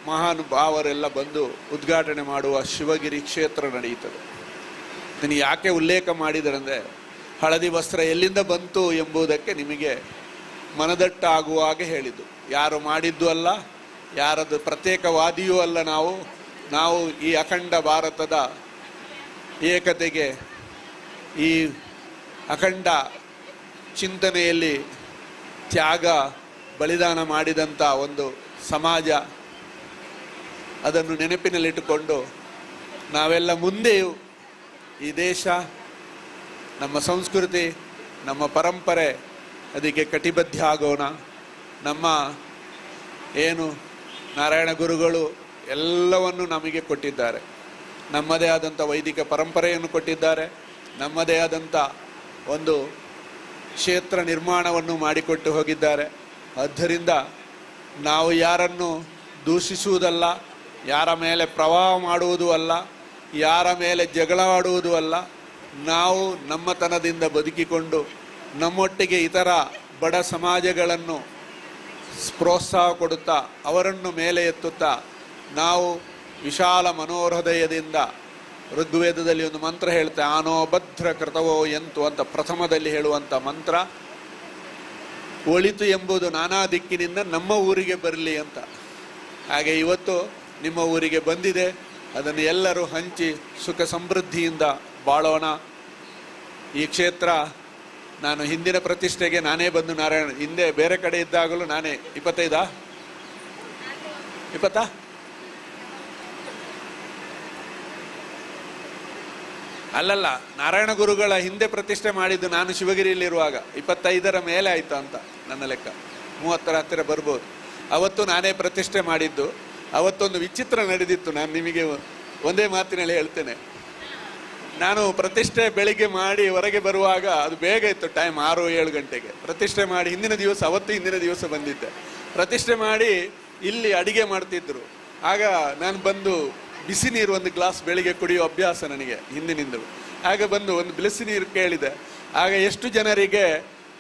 ಮಹಾನುಭಾವರೆಲ್ಲ ಬಂದು ಉದ್ಘಾಟನೆ ಮಾಡುವ ಶಿವಗಿರಿ ಕ್ಷೇತ್ರ ನಡೆಯುತ್ತದೆ. ಇದನ್ನು ಯಾಕೆ ಉಲ್ಲೇಖ ಮಾಡಿದರೆಂದರೆ, ಹಳದಿ ವಸ್ತ್ರ ಎಲ್ಲಿಂದ ಬಂತು ಎಂಬುದಕ್ಕೆ ನಿಮಗೆ ಮನದಟ್ಟಾಗುವ ಹಾಗೆ ಹೇಳಿದ್ದು. ಯಾರು ಮಾಡಿದ್ದು ಅಲ್ಲ, ಯಾರದು ಪ್ರತ್ಯೇಕವಾದಿಯೂ ಅಲ್ಲ. ನಾವು ಈ ಅಖಂಡ ಭಾರತದ ಏಕತೆಗೆ, ಈ ಅಖಂಡ ಚಿಂತನೆಯಲ್ಲಿ ತ್ಯಾಗ ಬಲಿದಾನ ಮಾಡಿದಂಥ ಒಂದು ಸಮಾಜ, ಅದನ್ನು ನೆನಪಿನಲ್ಲಿಟ್ಟುಕೊಂಡು ನಾವೆಲ್ಲ ಮುಂದೆಯೂ ಈ ದೇಶ, ನಮ್ಮ ಸಂಸ್ಕೃತಿ, ನಮ್ಮ ಪರಂಪರೆ ಅದಕ್ಕೆ ಕಟಿಬದ್ಧ ಆಗೋಣ. ನಮ್ಮ ಏನು ನಾರಾಯಣ ಗುರುಗಳು ಎಲ್ಲವನ್ನು ನಮಗೆ ಕೊಟ್ಟಿದ್ದಾರೆ, ನಮ್ಮದೇ ಆದಂಥ ವೈದಿಕ ಪರಂಪರೆಯನ್ನು ಕೊಟ್ಟಿದ್ದಾರೆ, ನಮ್ಮದೇ ಆದಂಥ ಒಂದು ಕ್ಷೇತ್ರ ನಿರ್ಮಾಣವನ್ನು ಮಾಡಿಕೊಟ್ಟು ಹೋಗಿದ್ದಾರೆ. ಆದ್ದರಿಂದ ನಾವು ಯಾರನ್ನು ದೂಷಿಸುವುದಲ್ಲ, ಯಾರ ಮೇಲೆ ಪ್ರಭಾವ ಮಾಡುವುದೂ ಅಲ್ಲ, ಯಾರ ಮೇಲೆ ಜಗಳವಾಡುವುದೂ ಅಲ್ಲ. ನಾವು ನಮ್ಮತನದಿಂದ ಬದುಕಿಕೊಂಡು ನಮ್ಮೊಟ್ಟಿಗೆ ಇತರ ಬಡ ಸಮಾಜಗಳನ್ನು ಪ್ರೋತ್ಸಾಹ ಕೊಡುತ್ತಾ ಅವರನ್ನು ಮೇಲೆ ಎತ್ತುತ್ತಾ ನಾವು ವಿಶಾಲ ಮನೋಹೃದಯದಿಂದ ಋಗ್ವೇದದಲ್ಲಿ ಒಂದು ಮಂತ್ರ ಹೇಳ್ತೆ, ಆನೋ ಭದ್ರ ಕೃತವೋ ಎಂತು ಅಂತ ಪ್ರಥಮದಲ್ಲಿ ಹೇಳುವಂಥ ಮಂತ್ರ. ಒಳಿತು ಎಂಬುದು ನಾನಾ ದಿಕ್ಕಿನಿಂದ ನಮ್ಮ ಊರಿಗೆ ಬರಲಿ ಅಂತ. ಹಾಗೆ ಇವತ್ತು ನಿಮ್ಮ ಊರಿಗೆ ಬಂದಿದೆ, ಅದನ್ನು ಎಲ್ಲರೂ ಹಂಚಿ ಸುಖ ಸಮೃದ್ಧಿಯಿಂದ ಬಾಳೋಣ. ಈ ಕ್ಷೇತ್ರ ನಾನು ಹಿಂದಿನ ಪ್ರತಿಷ್ಠೆಗೆ ನಾನೇ ಬಂದು ನಾರಾಯಣ, ಹಿಂದೆ ಬೇರೆ ಕಡೆ ಇದ್ದಾಗಲೂ ನಾನೇ 25 20 ಅಲ್ಲಲ್ಲ, ನಾರಾಯಣ ಗುರುಗಳ ಹಿಂದೆ ಪ್ರತಿಷ್ಠೆ ಮಾಡಿದ್ದು ನಾನು ಶಿವಗಿರಿಯಲ್ಲಿರುವಾಗ 25ರ ಮೇಲೆ ಆಯಿತು ಅಂತ ನನ್ನ ಲೆಕ್ಕ, 30ರ ಹತ್ತಿರ ಬರ್ಬೋದು. ಅವತ್ತು ನಾನೇ ಪ್ರತಿಷ್ಠೆ ಮಾಡಿದ್ದು. ಅವತ್ತೊಂದು ವಿಚಿತ್ರ ನಡೆದಿತ್ತು, ನಾನು ನಿಮಗೆ ಒಂದೇ ಮಾತಿನಲ್ಲಿ ಹೇಳ್ತೇನೆ. ನಾನು ಪ್ರತಿಷ್ಠೆ ಬೆಳಿಗ್ಗೆ ಮಾಡಿ ಹೊರಗೆ ಬರುವಾಗ ಅದು ಬೇಗ ಇತ್ತು ಟೈಮ್, 6-7 ಗಂಟೆಗೆ ಪ್ರತಿಷ್ಠೆ ಮಾಡಿ ಹಿಂದಿನ ದಿವಸ, ಅವತ್ತು ಹಿಂದಿನ ದಿವಸ ಬಂದಿದ್ದೆ. ಪ್ರತಿಷ್ಠೆ ಮಾಡಿ ಇಲ್ಲಿ ಅಡಿಗೆ ಮಾಡ್ತಿದ್ರು. ಆಗ ನಾನು ಬಂದು ಬಿಸಿ ನೀರು ಒಂದು ಗ್ಲಾಸ್ ಬೆಳಿಗ್ಗೆ ಕುಡಿಯೋ ಅಭ್ಯಾಸ ನನಗೆ ಹಿಂದಿನಿಂದಲೂ. ಆಗ ಬಂದು ಒಂದು ಬಿಸಿ ನೀರು ಕೇಳಿದೆ. ಆಗ ಎಷ್ಟು ಜನರಿಗೆ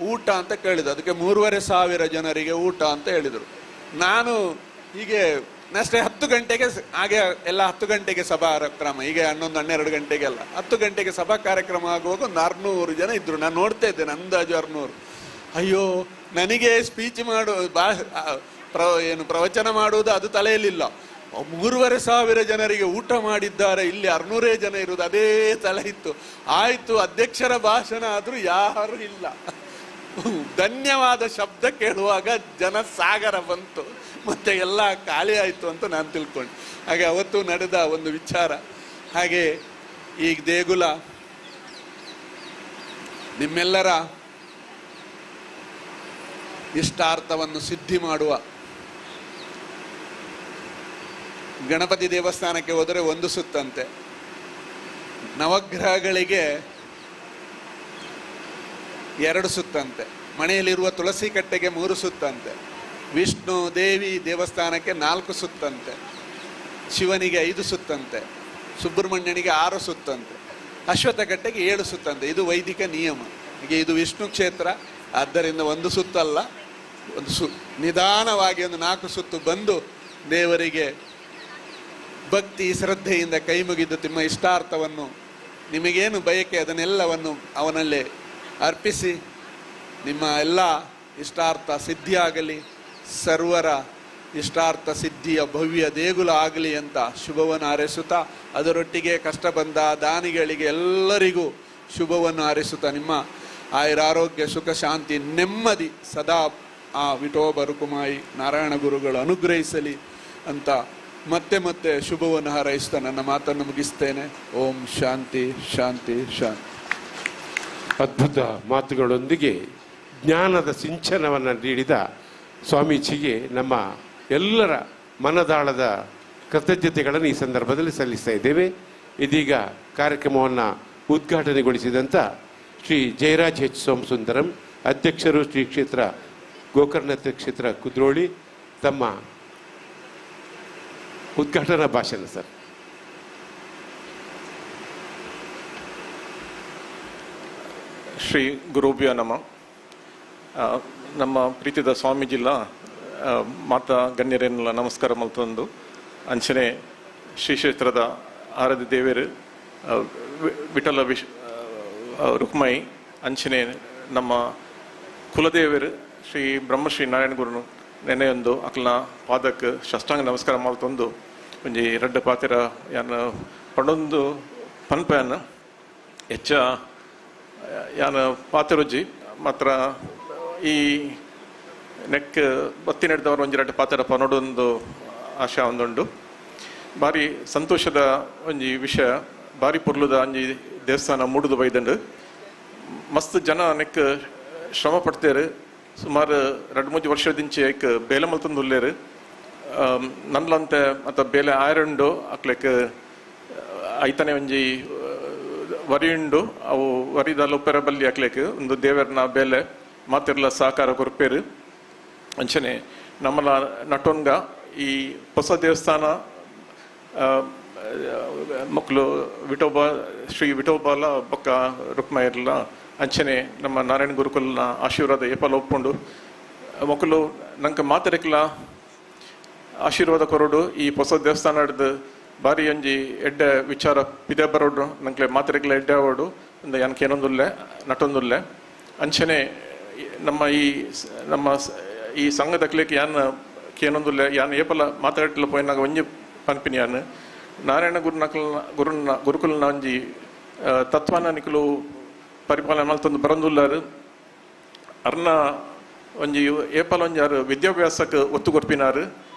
ಊಟ ಅಂತ ಕೇಳಿದೆ, ಅದಕ್ಕೆ 3,500 ಜನರಿಗೆ ಊಟ ಅಂತ ಹೇಳಿದರು. ನಾನು ಹೀಗೆ ಅಷ್ಟೇ 10 ಗಂಟೆಗೆ, ಹಾಗೆ ಎಲ್ಲ 10 ಗಂಟೆಗೆ ಸಭಾ ಕಾರ್ಯಕ್ರಮ, ಹೀಗೆ 11-12 ಗಂಟೆಗೆಲ್ಲ 10 ಗಂಟೆಗೆ ಸಭಾ ಕಾರ್ಯಕ್ರಮ ಆಗುವಾಗ ಒಂದು 600 ಜನ ಇದ್ದರು. ನಾನು ನೋಡ್ತಾ ಇದ್ದೇನೆ, ಅಂದಾಜು 600. ಅಯ್ಯೋ, ನನಗೆ ಸ್ಪೀಚ್ ಮಾಡು ಏನು ಪ್ರವಚನ ಮಾಡುವುದು ಅದು ತಲೆಯಲ್ಲಿಲ್ಲ. 3,500 ಜನರಿಗೆ ಊಟ ಮಾಡಿದ್ದಾರೆ, ಇಲ್ಲಿ 600 ಜನ ಇರುವುದು ಅದೇ ತಲೆ ಇತ್ತು. ಆಯಿತು, ಅಧ್ಯಕ್ಷರ ಭಾಷಣ ಆದರೂ ಯಾರೂ ಇಲ್ಲ. ಧನ್ಯವಾದ ಶಬ್ದ ಕೇಳುವಾಗ ಜನಸಾಗರ ಬಂತು, ಮತ್ತೆ ಎಲ್ಲ ಖಾಲಿ ಆಯಿತು ಅಂತ ನಾನು ತಿಳ್ಕೊಂಡೆ. ಹಾಗೆ ಅವತ್ತು ನಡೆದ ಒಂದು ವಿಚಾರ. ಹಾಗೆ ಈ ದೇಗುಲ ನಿಮ್ಮೆಲ್ಲರ ಇಷ್ಟಾರ್ಥವನ್ನು ಸಿದ್ಧಿ ಮಾಡುವ ಗಣಪತಿ ದೇವಸ್ಥಾನಕ್ಕೆ ಹೋದರೆ ಒಂದು ಸುತ್ತಂತೆ, ನವಗ್ರಹಗಳಿಗೆ 2 ಸುತ್ತಂತೆ, ಮನೆಯಲ್ಲಿರುವ ತುಳಸಿ ಕಟ್ಟೆಗೆ 3 ಸುತ್ತಂತೆ, ವಿಷ್ಣು ದೇವಿ ದೇವಸ್ಥಾನಕ್ಕೆ 4 ಸುತ್ತಂತೆ, ಶಿವನಿಗೆ 5 ಸುತ್ತಂತೆ, ಸುಬ್ರಹ್ಮಣ್ಯನಿಗೆ 6 ಸುತ್ತಂತೆ, ಅಶ್ವತ್ಥಕಟ್ಟೆಗೆ 7 ಸುತ್ತಂತೆ. ಇದು ವೈದಿಕ ನಿಯಮ. ಹೀಗೆ ಇದು ವಿಷ್ಣು ಕ್ಷೇತ್ರ, ಆದ್ದರಿಂದ ಒಂದು ಸುತ್ತಲ್ಲ, ಒಂದು ನಿಧಾನವಾಗಿ ಒಂದು 4 ಸುತ್ತು ಬಂದು ದೇವರಿಗೆ ಭಕ್ತಿ ಶ್ರದ್ಧೆಯಿಂದ ಕೈ ಮುಗಿದು ನಿಮ್ಮ ಇಷ್ಟಾರ್ಥವನ್ನು, ನಿಮಗೇನು ಬಯಕೆ ಅದನ್ನೆಲ್ಲವನ್ನು ಅವನಲ್ಲೇ ಅರ್ಪಿಸಿ ನಿಮ್ಮ ಎಲ್ಲ ಇಷ್ಟಾರ್ಥ ಸಿದ್ಧಿಯಾಗಲಿ, ಸರ್ವರ ಇಷ್ಟಾರ್ಥ ಸಿದ್ಧಿಯ ಭವ್ಯ ದೇಗುಲ ಆಗಲಿ ಅಂತ ಶುಭವನ್ನು ಹಾರೈಸುತ್ತಾ, ಅದರೊಟ್ಟಿಗೆ ಕಷ್ಟ ಬಂದ ದಾನಿಗಳಿಗೆ ಎಲ್ಲರಿಗೂ ಶುಭವನ್ನು ಹಾರೈಸುತ್ತಾ ನಿಮ್ಮ ಆಯುರಾರೋಗ್ಯ ಸುಖ ಶಾಂತಿ ನೆಮ್ಮದಿ ಸದಾ ಆ ವಿಠೋಬ ರುಕುಮಾಯಿ ನಾರಾಯಣ ಗುರುಗಳು ಅನುಗ್ರಹಿಸಲಿ ಅಂತ ಮತ್ತೆ ಮತ್ತೆ ಶುಭವನ್ನು ಹಾರೈಸ್ತಾ ನನ್ನ ಮಾತನ್ನು ಮುಗಿಸ್ತೇನೆ. ಓಂ ಶಾಂತಿ ಶಾಂತಿ ಶಾಂತಿ. ಅದ್ಭುತ ಮಾತುಗಳೊಂದಿಗೆ ಜ್ಞಾನದ ಸಿಂಚನವನ್ನು ನೀಡಿದ ಸ್ವಾಮೀಜಿಗೆ ನಮ್ಮ ಎಲ್ಲರ ಮನದಾಳದ ಕೃತಜ್ಞತೆಗಳನ್ನು ಈ ಸಂದರ್ಭದಲ್ಲಿ ಸಲ್ಲಿಸ್ತಾ ಇದ್ದೇವೆ. ಇದೀಗ ಕಾರ್ಯಕ್ರಮವನ್ನು ಉದ್ಘಾಟನೆಗೊಳಿಸಿದಂಥ ಶ್ರೀ ಜಯರಾಜ್ ಎಚ್ ಸೋಮಸುಂದರಂ, ಅಧ್ಯಕ್ಷರು ಶ್ರೀ ಕ್ಷೇತ್ರ ಗೋಕರ್ಣನಾಥ ಕ್ಷೇತ್ರ ಕುದ್ರೋಳಿ, ತಮ್ಮ ಉದ್ಘಾಟನಾ ಭಾಷಣ ಸರ್. ಶ್ರೀ ಗುರುಭ್ಯೋ ನಮಃ. ನಮ್ಮ ಪ್ರೀತಿದ ಸ್ವಾಮೀಜಿಲ್ಲ ಮಾತಾ ಗಣ್ಯರೇನೆಲ್ಲ ನಮಸ್ಕಾರ ಮಲ್ತೊಂದು ಅಂಚನೆ ಶ್ರೀ ಕ್ಷೇತ್ರದ ಆರಾಧ್ಯ ದೇವರು ವಿಠಲ ರುಕ್ಮೈ ಅಂಚನೆ ನಮ್ಮ ಕುಲದೇವರು ಶ್ರೀ ಬ್ರಹ್ಮಶ್ರೀ ನಾರಾಯಣ ಗುರುನು ನೆನೆಯೊಂದು ಅಕ್ಲನ ಪಾದಕ್ಕೆ ಶಷ್ಟಾಂಗ ನಮಸ್ಕಾರ ಮಲ್ತೊಂದು ಒಂಜಿ ರಡ್ಡ ಪಾತಿರ ಯಾನ ಪಂಡೊಂದು ಪನ್ಪೆಯನ್ನ ಹೆಚ್ಚ ಯಾನ ಪಾತಿರೊಜ್ಜಿ ಮಾತ್ರ ಈ ನೆಕ್ ಬತ್ತಿ ನಡೆದವರು ಒಂಜಿ ರಡ್ಡ ಪಾತಿರ ಪನೊಡೊಂದು ಆಶಾ ಒಂದುಂಡು. ಭಾರಿ ಸಂತೋಷದ ಒಂಜಿ ವಿಷಯ, ಭಾರಿ ಪೊರ್ಲುದ ಒಂಜಿ ದೇವಸ್ಥಾನ ಮೂಡುದು ಬೈದಂಡು. ಮಸ್ತ್ ಜನ ನೆಕ್ ಶ್ರಮ ಪಡ್ತೇರು. ಸುಮಾರು 2-3 ವರ್ಷದಿಂಚೆ ಐಕ್ ಬೇಲೆ ಮಲ್ತಂದು ಉಲ್ಲೇರು. ನನ್ಲಂತೆ ಮತ್ತು ಬೇಲೆ ಆಯರುಂಡು ಅಕ್ಲೆಕ್ ಐತನೆ ಒಂಜಿ ವರಿಯುಂಡು. ಅವು ವರಿದ ಲೊಪ್ಪೆರ ಬಲ್ಲಿ ಅಕ್ಲೆಕ್ ಒಂದು ದೇವರನ ಬೇಲೆ ಮಾತಿರ್ಲ ಸಹಕಾರ ಕೊರ್ಪೇರು. ಅಂಚನೆ ನಮ್ಮಲ ನಟೋನ್ಗ ಈ ಹೊಸ ದೇವಸ್ಥಾನ ಮಕ್ಕಳು ವಿಠೋಬ ಶ್ರೀ ವಿಠೋಬಾಲ ಬೊಕ್ಕ ರುಕ್ಮಯರ್ಲ ಅಂಚನೆ ನಮ್ಮ ನಾರಾಯಣ ಗುರುಕುಲನ ಆಶೀರ್ವಾದ ಏಪಲ ಒಪ್ಪುಂಡು ಮೊಕಲು ನಂಗೆ ಮಾತೆರೆಕ್ಲ ಆಶೀರ್ವಾದ ಕೊರಡು ಈ ಹೊಸ ದೇವಸ್ಥಾನ ಹಿಡ್ದು ಬಾರಿ ಒಂಜಿ ಎಡ್ಡೆ ವಿಚಾರ ಪಿದೆ ಬರೋಡು ನಂಗೆ ಮಾತೆರೆಕ್ಲ ಎಡ್ಡೆ ಆವೋಡು ಒಂದು ಏನೊಂದುಲ್ಲೆ ನಟೊಂದುಲ್ಲೆ ಅಂಚನೆ ನಮ್ಮ ಈ ನಮ್ಮ ಈ ಸಂಘದ ಕ್ಲಿಕ್ ಯಾನ್ ಕೇನೊಂದುಲ್ಲೆ ಯಾನ್ ಏಪಲ ಮಾತಾಡಲ ಪೋಯಿನಾಗ ಒಂಜಿ ಪನ್ಪಿನಿ ಯಾನ್ ನಾರಾಯಣ ಗುರುನಕಲ್ನ ಗುರುನ ಗುರುಕುಲನ ಒಂಜಿ ತತ್ವನ ನಿಕುಲು ಪರಿಪಾಲನೆ ಮಲ್ತೊಂದು ಬರಂದುಲ್ಲಾರು ಅರ್ನ ಒಂಜಿ ಏಪಲ ಒಂಜಿ ಆರು ವಿದ್ಯಾಭ್ಯಾಸಕ್ಕೆ ಒತ್ತು ಕೊರ್ಪಿನಾರು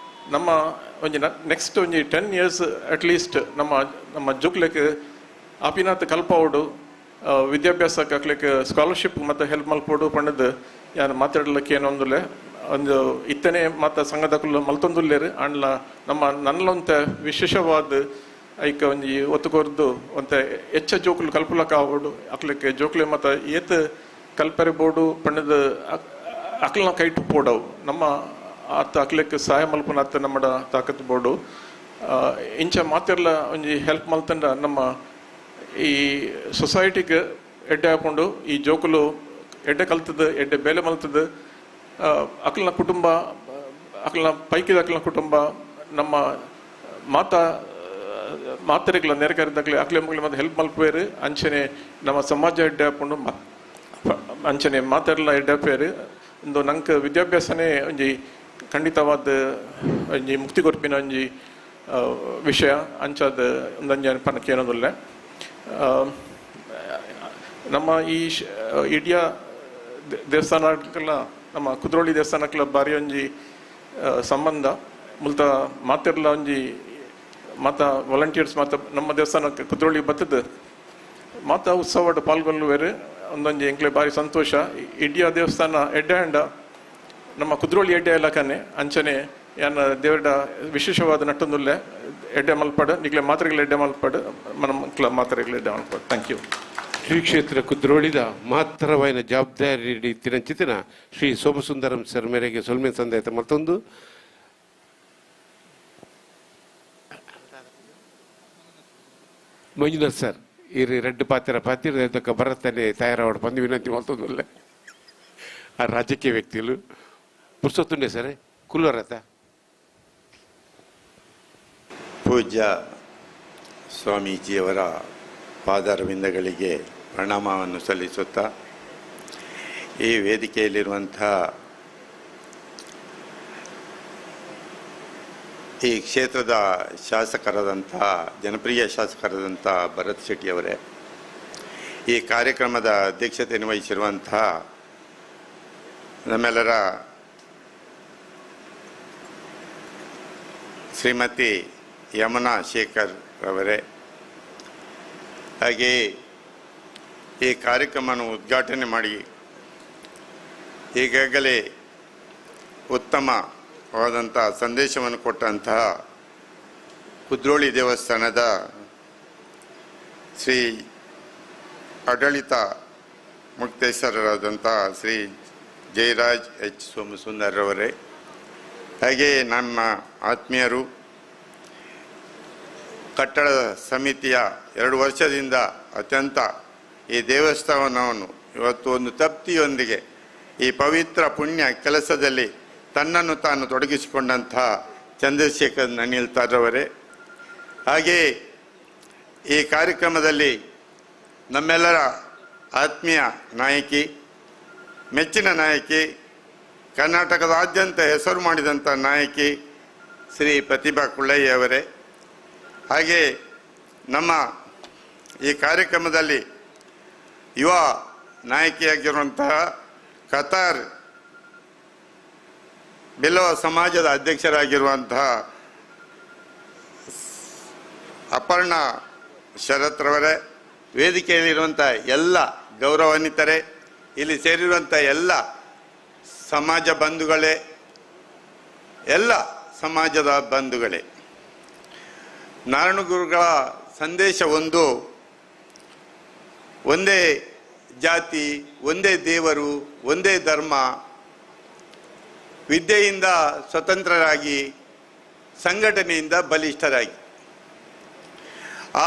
ನಮ್ಮ ಒಂಜಿ ನೆಕ್ಸ್ಟ್ ಒಂಜಿ 10 years at least ನಮ್ಮ ನಮ್ಮ ಜೋಕ್ಲೆಕ್ ಆಪಿನಾತ್ ಕಲ್ಪಾವಡು ವಿದ್ಯಾಭ್ಯಾಸಕ್ಕೆ ಅಕ್ಲೆಕ್ ಸ್ಕಾಲರ್ಶಿಪ್ ಮತ್ತು ಹೆಲ್ಪ್ ಮಲ್ಪೋಡು ಪಂಡದು ಯಾರು ಮಾತಾಡಲಿಕ್ಕೆ ಏನೊಂದುಲ್ಲೆ ಒಂದು ಇತ್ತನೇ ಮಾತ ಸಂಘದಕುಲು ಮಲ್ತೊಂದುಲ್ಲೇರು ಅಂಡ್ಲ ನಮ್ಮ ನನ್ನಲೊಂತ ವಿಶೇಷವಾದ ಐಕ ಒಂಜಿ ಒತ್ತು ಕೊರ್ದು ಒಂತೆ ಹೆಚ್ಚ ಜೋಕುಲು ಕಲ್ಪುಲಕ ಆವೋಡು ಅಕ್ಲೆಕ್ ಜೋಕ್ಲೆ ಮತ್ತು ಏತ್ ಕಲ್ಪರೆ ಬೋಡು ಪಂಡದು ಅಕ್ಲನ ಕೈಟು ಪೋಡವು ನಮ್ಮ ಆತ ಅಕ್ಲೆಕ್ ಸಹಾಯ ಮಲ್ಪುನ ಆತ ನಮ್ಮಡ ತಾಕತ್ ಬೋಡು ಇಂಚ ಮಾತೆರ್ಲ ಒಂಜಿ ಹೆಲ್ಪ್ ಮಲ್ತಂಡ ನಮ್ಮ ಈ ಸೊಸೈಟಿಗೆ ಎಡ್ಡೆ ಹಾಕೊಂಡು ಈ ಜೋಕುಲು ಎಡ್ಡೆ ಕಲ್ತದ ಎಡ್ಡೆ ಬೇಲೆ ಮಲ್ತದ ಅಕ್ಲನ ಕುಟುಂಬ ಅಕ್ಲನ ಪೈಕಿದ ಅಕ್ಲನ ಕುಟುಂಬ ನಮ್ಮ ಮಾತಾ ಮಾತೆರೆಗ್ಲ ನೆರೆಕರಿದಾಗಲಿ ಅಕ್ಲೆ ಮಗ್ಲೆ ಮತ್ತೆ ಹೆಲ್ಪ್ ಮಲ್ಪೇರು ಅಂಚನೆ ನಮ್ಮ ಸಮಾಜ ಎಡ್ಡೆ ಹಾಕೊಂಡು ಅಂಚನೆ ಮಾತೆರ್ಲ ಎಡ್ಡೆ ಹಾಪೇರು ಒಂದು ನಂಗೆ ವಿದ್ಯಾಭ್ಯಾಸನೇ ಒಂಜಿ ಖಂಡಿತವಾದ ಒಂಜಿ ಮುಕ್ತಿ ಕೊರ್ಪಿನ ಒಂಜಿ ವಿಷಯ ಅಂಚಾದ ಒಂದೊಂಜಿ ಪನಕ್ಕೆ ಏನೋದಿಲ್ಲ. ನಮ್ಮ ಈ ಇಡಿಯ ದೇವಸ್ಥಾನಕ್ಕೆಲ್ಲ ನಮ್ಮ ಕುದ್ರೋಳಿ ದೇವಸ್ಥಾನಕ್ಕೆಲ್ಲ ಭಾರಿ ಒಂಜಿ ಸಂಬಂಧ ಮುಲ್ತ ಮಾತೆರ್ಲ ಒಂಜಿ ಮಾತಾ ವಾಲಂಟಿಯರ್ಸ್ ಮಾತ ನಮ್ಮ ದೇವಸ್ಥಾನಕ್ಕೆ ಕುದ್ರೋಳಿ ಬತ್ತದ ಮಾತಾ ಉತ್ಸವ ಪಾಲ್ಗೊಳ್ಳುವರು ಒಂದೊಂಜಿ ಎಂಕ್ಲೆ ಭಾರಿ ಸಂತೋಷ. ಇಡಿಯ ದೇವಸ್ಥಾನ ಎಡ್ಡೆ ಅಂಡ ನಮ್ಮ ಕುದ್ರೋಳಿ ಎಡ್ಡೆ ಇಲಾಖಾನೆ ಅಂಚನೆ ಯಾನ ದೇವರ ವಿಶೇಷವಾದ ನಟ್ಟೊಂದುಲ್ಲೆ ಎಡ್ಡೆ ಮಲ್ಪಾಡು ನಿಗ್ಲೆ ಮಾತ್ರೆಗಳ ಎಡ್ಡೆ ಮಲ್ಪಾಡು మన ಮಕ್ಕಳ ಮಾತ್ರೆಗಳ ಎಡ್ಡೆ ಮಲ್ಪಾಡು. Thank you. Shri ಕ್ಷೇತ್ರ ಕುದ್ರೋಳಿದ ಮಹತ್ತರವಾಯಿನ ಜವಾಬ್ದಾರಿ ತಿರಂಚಿತಿನ ಶ್ರೀ ಸೋಮಸುಂದರಂ ಸರ್ ಮೇರೆಗೆ ಸೊಲ್ಮೆ ಸಂದಾಯತ ಮತ್ತೊಂದು ಮಂಜುನಾಥ್ ಸರ್ ಈ ರೆಡ್ ಪಾತ್ರ ಪಾತ್ರ ಬರತ್ತಲ್ಲಿ ತಯಾರಾವಡು ಬಂದು ವಿನಂತಿ ಮತ್ತೊಂದುಲ್ಲೆ ಆ ರಾಜಕೀಯ ವ್ಯಕ್ತಿಗಳು ಪುರ್ಸೊತ್ತುಂಡೆ ಸರ್ ಕುಲ್ಲರತ. ಪೂಜ್ಯ ಸ್ವಾಮೀಜಿಯವರ ಪಾದಾರವಿಂದಗಳಿಗೆ ಪ್ರಣಾಮವನ್ನು ಸಲ್ಲಿಸುತ್ತಾ ಈ ವೇದಿಕೆಯಲ್ಲಿರುವಂಥ ಈ ಕ್ಷೇತ್ರದ ಶಾಸಕರಾದಂಥ ಜನಪ್ರಿಯ ಶಾಸಕರಾದಂಥ ಭರತ್ ಶೆಟ್ಟಿಯವರೇ, ಈ ಕಾರ್ಯಕ್ರಮದ ಅಧ್ಯಕ್ಷತೆಯನ್ನು ವಹಿಸಿರುವಂಥ ನಮ್ಮೆಲ್ಲರ ಶ್ರೀಮತಿ ಯಮುನಾ ಶೇಖರ್ ರವರೇ, ಹಾಗೆಯೇ ಈ ಕಾರ್ಯಕ್ರಮವನ್ನು ಉದ್ಘಾಟನೆ ಮಾಡಿ ಈಗಾಗಲೇ ಉತ್ತಮವಾದಂಥ ಸಂದೇಶವನ್ನು ಕೊಟ್ಟಂತಹ ಕುದ್ರೋಳಿ ದೇವಸ್ಥಾನದ ಶ್ರೀ ಆಡಳಿತ ಮುಕ್ತೇಶ್ವರರಾದಂಥ ಶ್ರೀ ಜಯರಾಜ್ ಎಚ್ ಸೋಮಸುಂದರ್ರವರೇ, ಹಾಗೆಯೇ ನಮ್ಮ ಆತ್ಮೀಯರು ಕಟ್ಟಡ ಸಮಿತಿಯ 2 ವರ್ಷದಿಂದ ಅತ್ಯಂತ ಈ ದೇವಸ್ಥಾನವನ್ನು ಇವತ್ತು ಒಂದು ತೃಪ್ತಿಯೊಂದಿಗೆ ಈ ಪವಿತ್ರ ಪುಣ್ಯ ಕೆಲಸದಲ್ಲಿ ತನ್ನನ್ನು ತಾನು ತೊಡಗಿಸಿಕೊಂಡಂಥ ಚಂದ್ರಶೇಖರ್ ನಣಿಲ್ತಾರವರೇ, ಹಾಗೆಯೇ ಈ ಕಾರ್ಯಕ್ರಮದಲ್ಲಿ ನಮ್ಮೆಲ್ಲರ ಆತ್ಮೀಯ ನಾಯಕಿ, ಮೆಚ್ಚಿನ ನಾಯಕಿ, ಕರ್ನಾಟಕದಾದ್ಯಂತ ಹೆಸರು ಮಾಡಿದಂಥ ನಾಯಕಿ ಶ್ರೀ ಪ್ರತಿಭಾ ಕುಳ್ಳಯ್ಯವರೇ, ಹಾಗೆಯೇ ನಮ್ಮ ಈ ಕಾರ್ಯಕ್ರಮದಲ್ಲಿ ಯುವ ನಾಯಕಿಯಾಗಿರುವಂತಹ ಕತಾರ್ ಬಿಲ್ಲವ ಸಮಾಜದ ಅಧ್ಯಕ್ಷರಾಗಿರುವಂತಹ ಅಪರ್ಣ ಶರತ್ರವರೇ, ವೇದಿಕೆಯಲ್ಲಿರುವಂಥ ಎಲ್ಲ ಗೌರವಾನ್ವಿತರೇ, ಇಲ್ಲಿ ಸೇರಿರುವಂಥ ಎಲ್ಲ ಸಮಾಜ ಬಂಧುಗಳೇ, ಎಲ್ಲ ಸಮಾಜದ ಬಂಧುಗಳೇ, ನಾರಾಯಣ ಗುರುಗಳ ಸಂದೇಶ ಒಂದು, ಒಂದೇ ಜಾತಿ, ಒಂದೇ ದೇವರು, ಒಂದೇ ಧರ್ಮ, ವಿದ್ಯೆಯಿಂದ ಸ್ವತಂತ್ರರಾಗಿ, ಸಂಘಟನೆಯಿಂದ ಬಲಿಷ್ಠರಾಗಿ.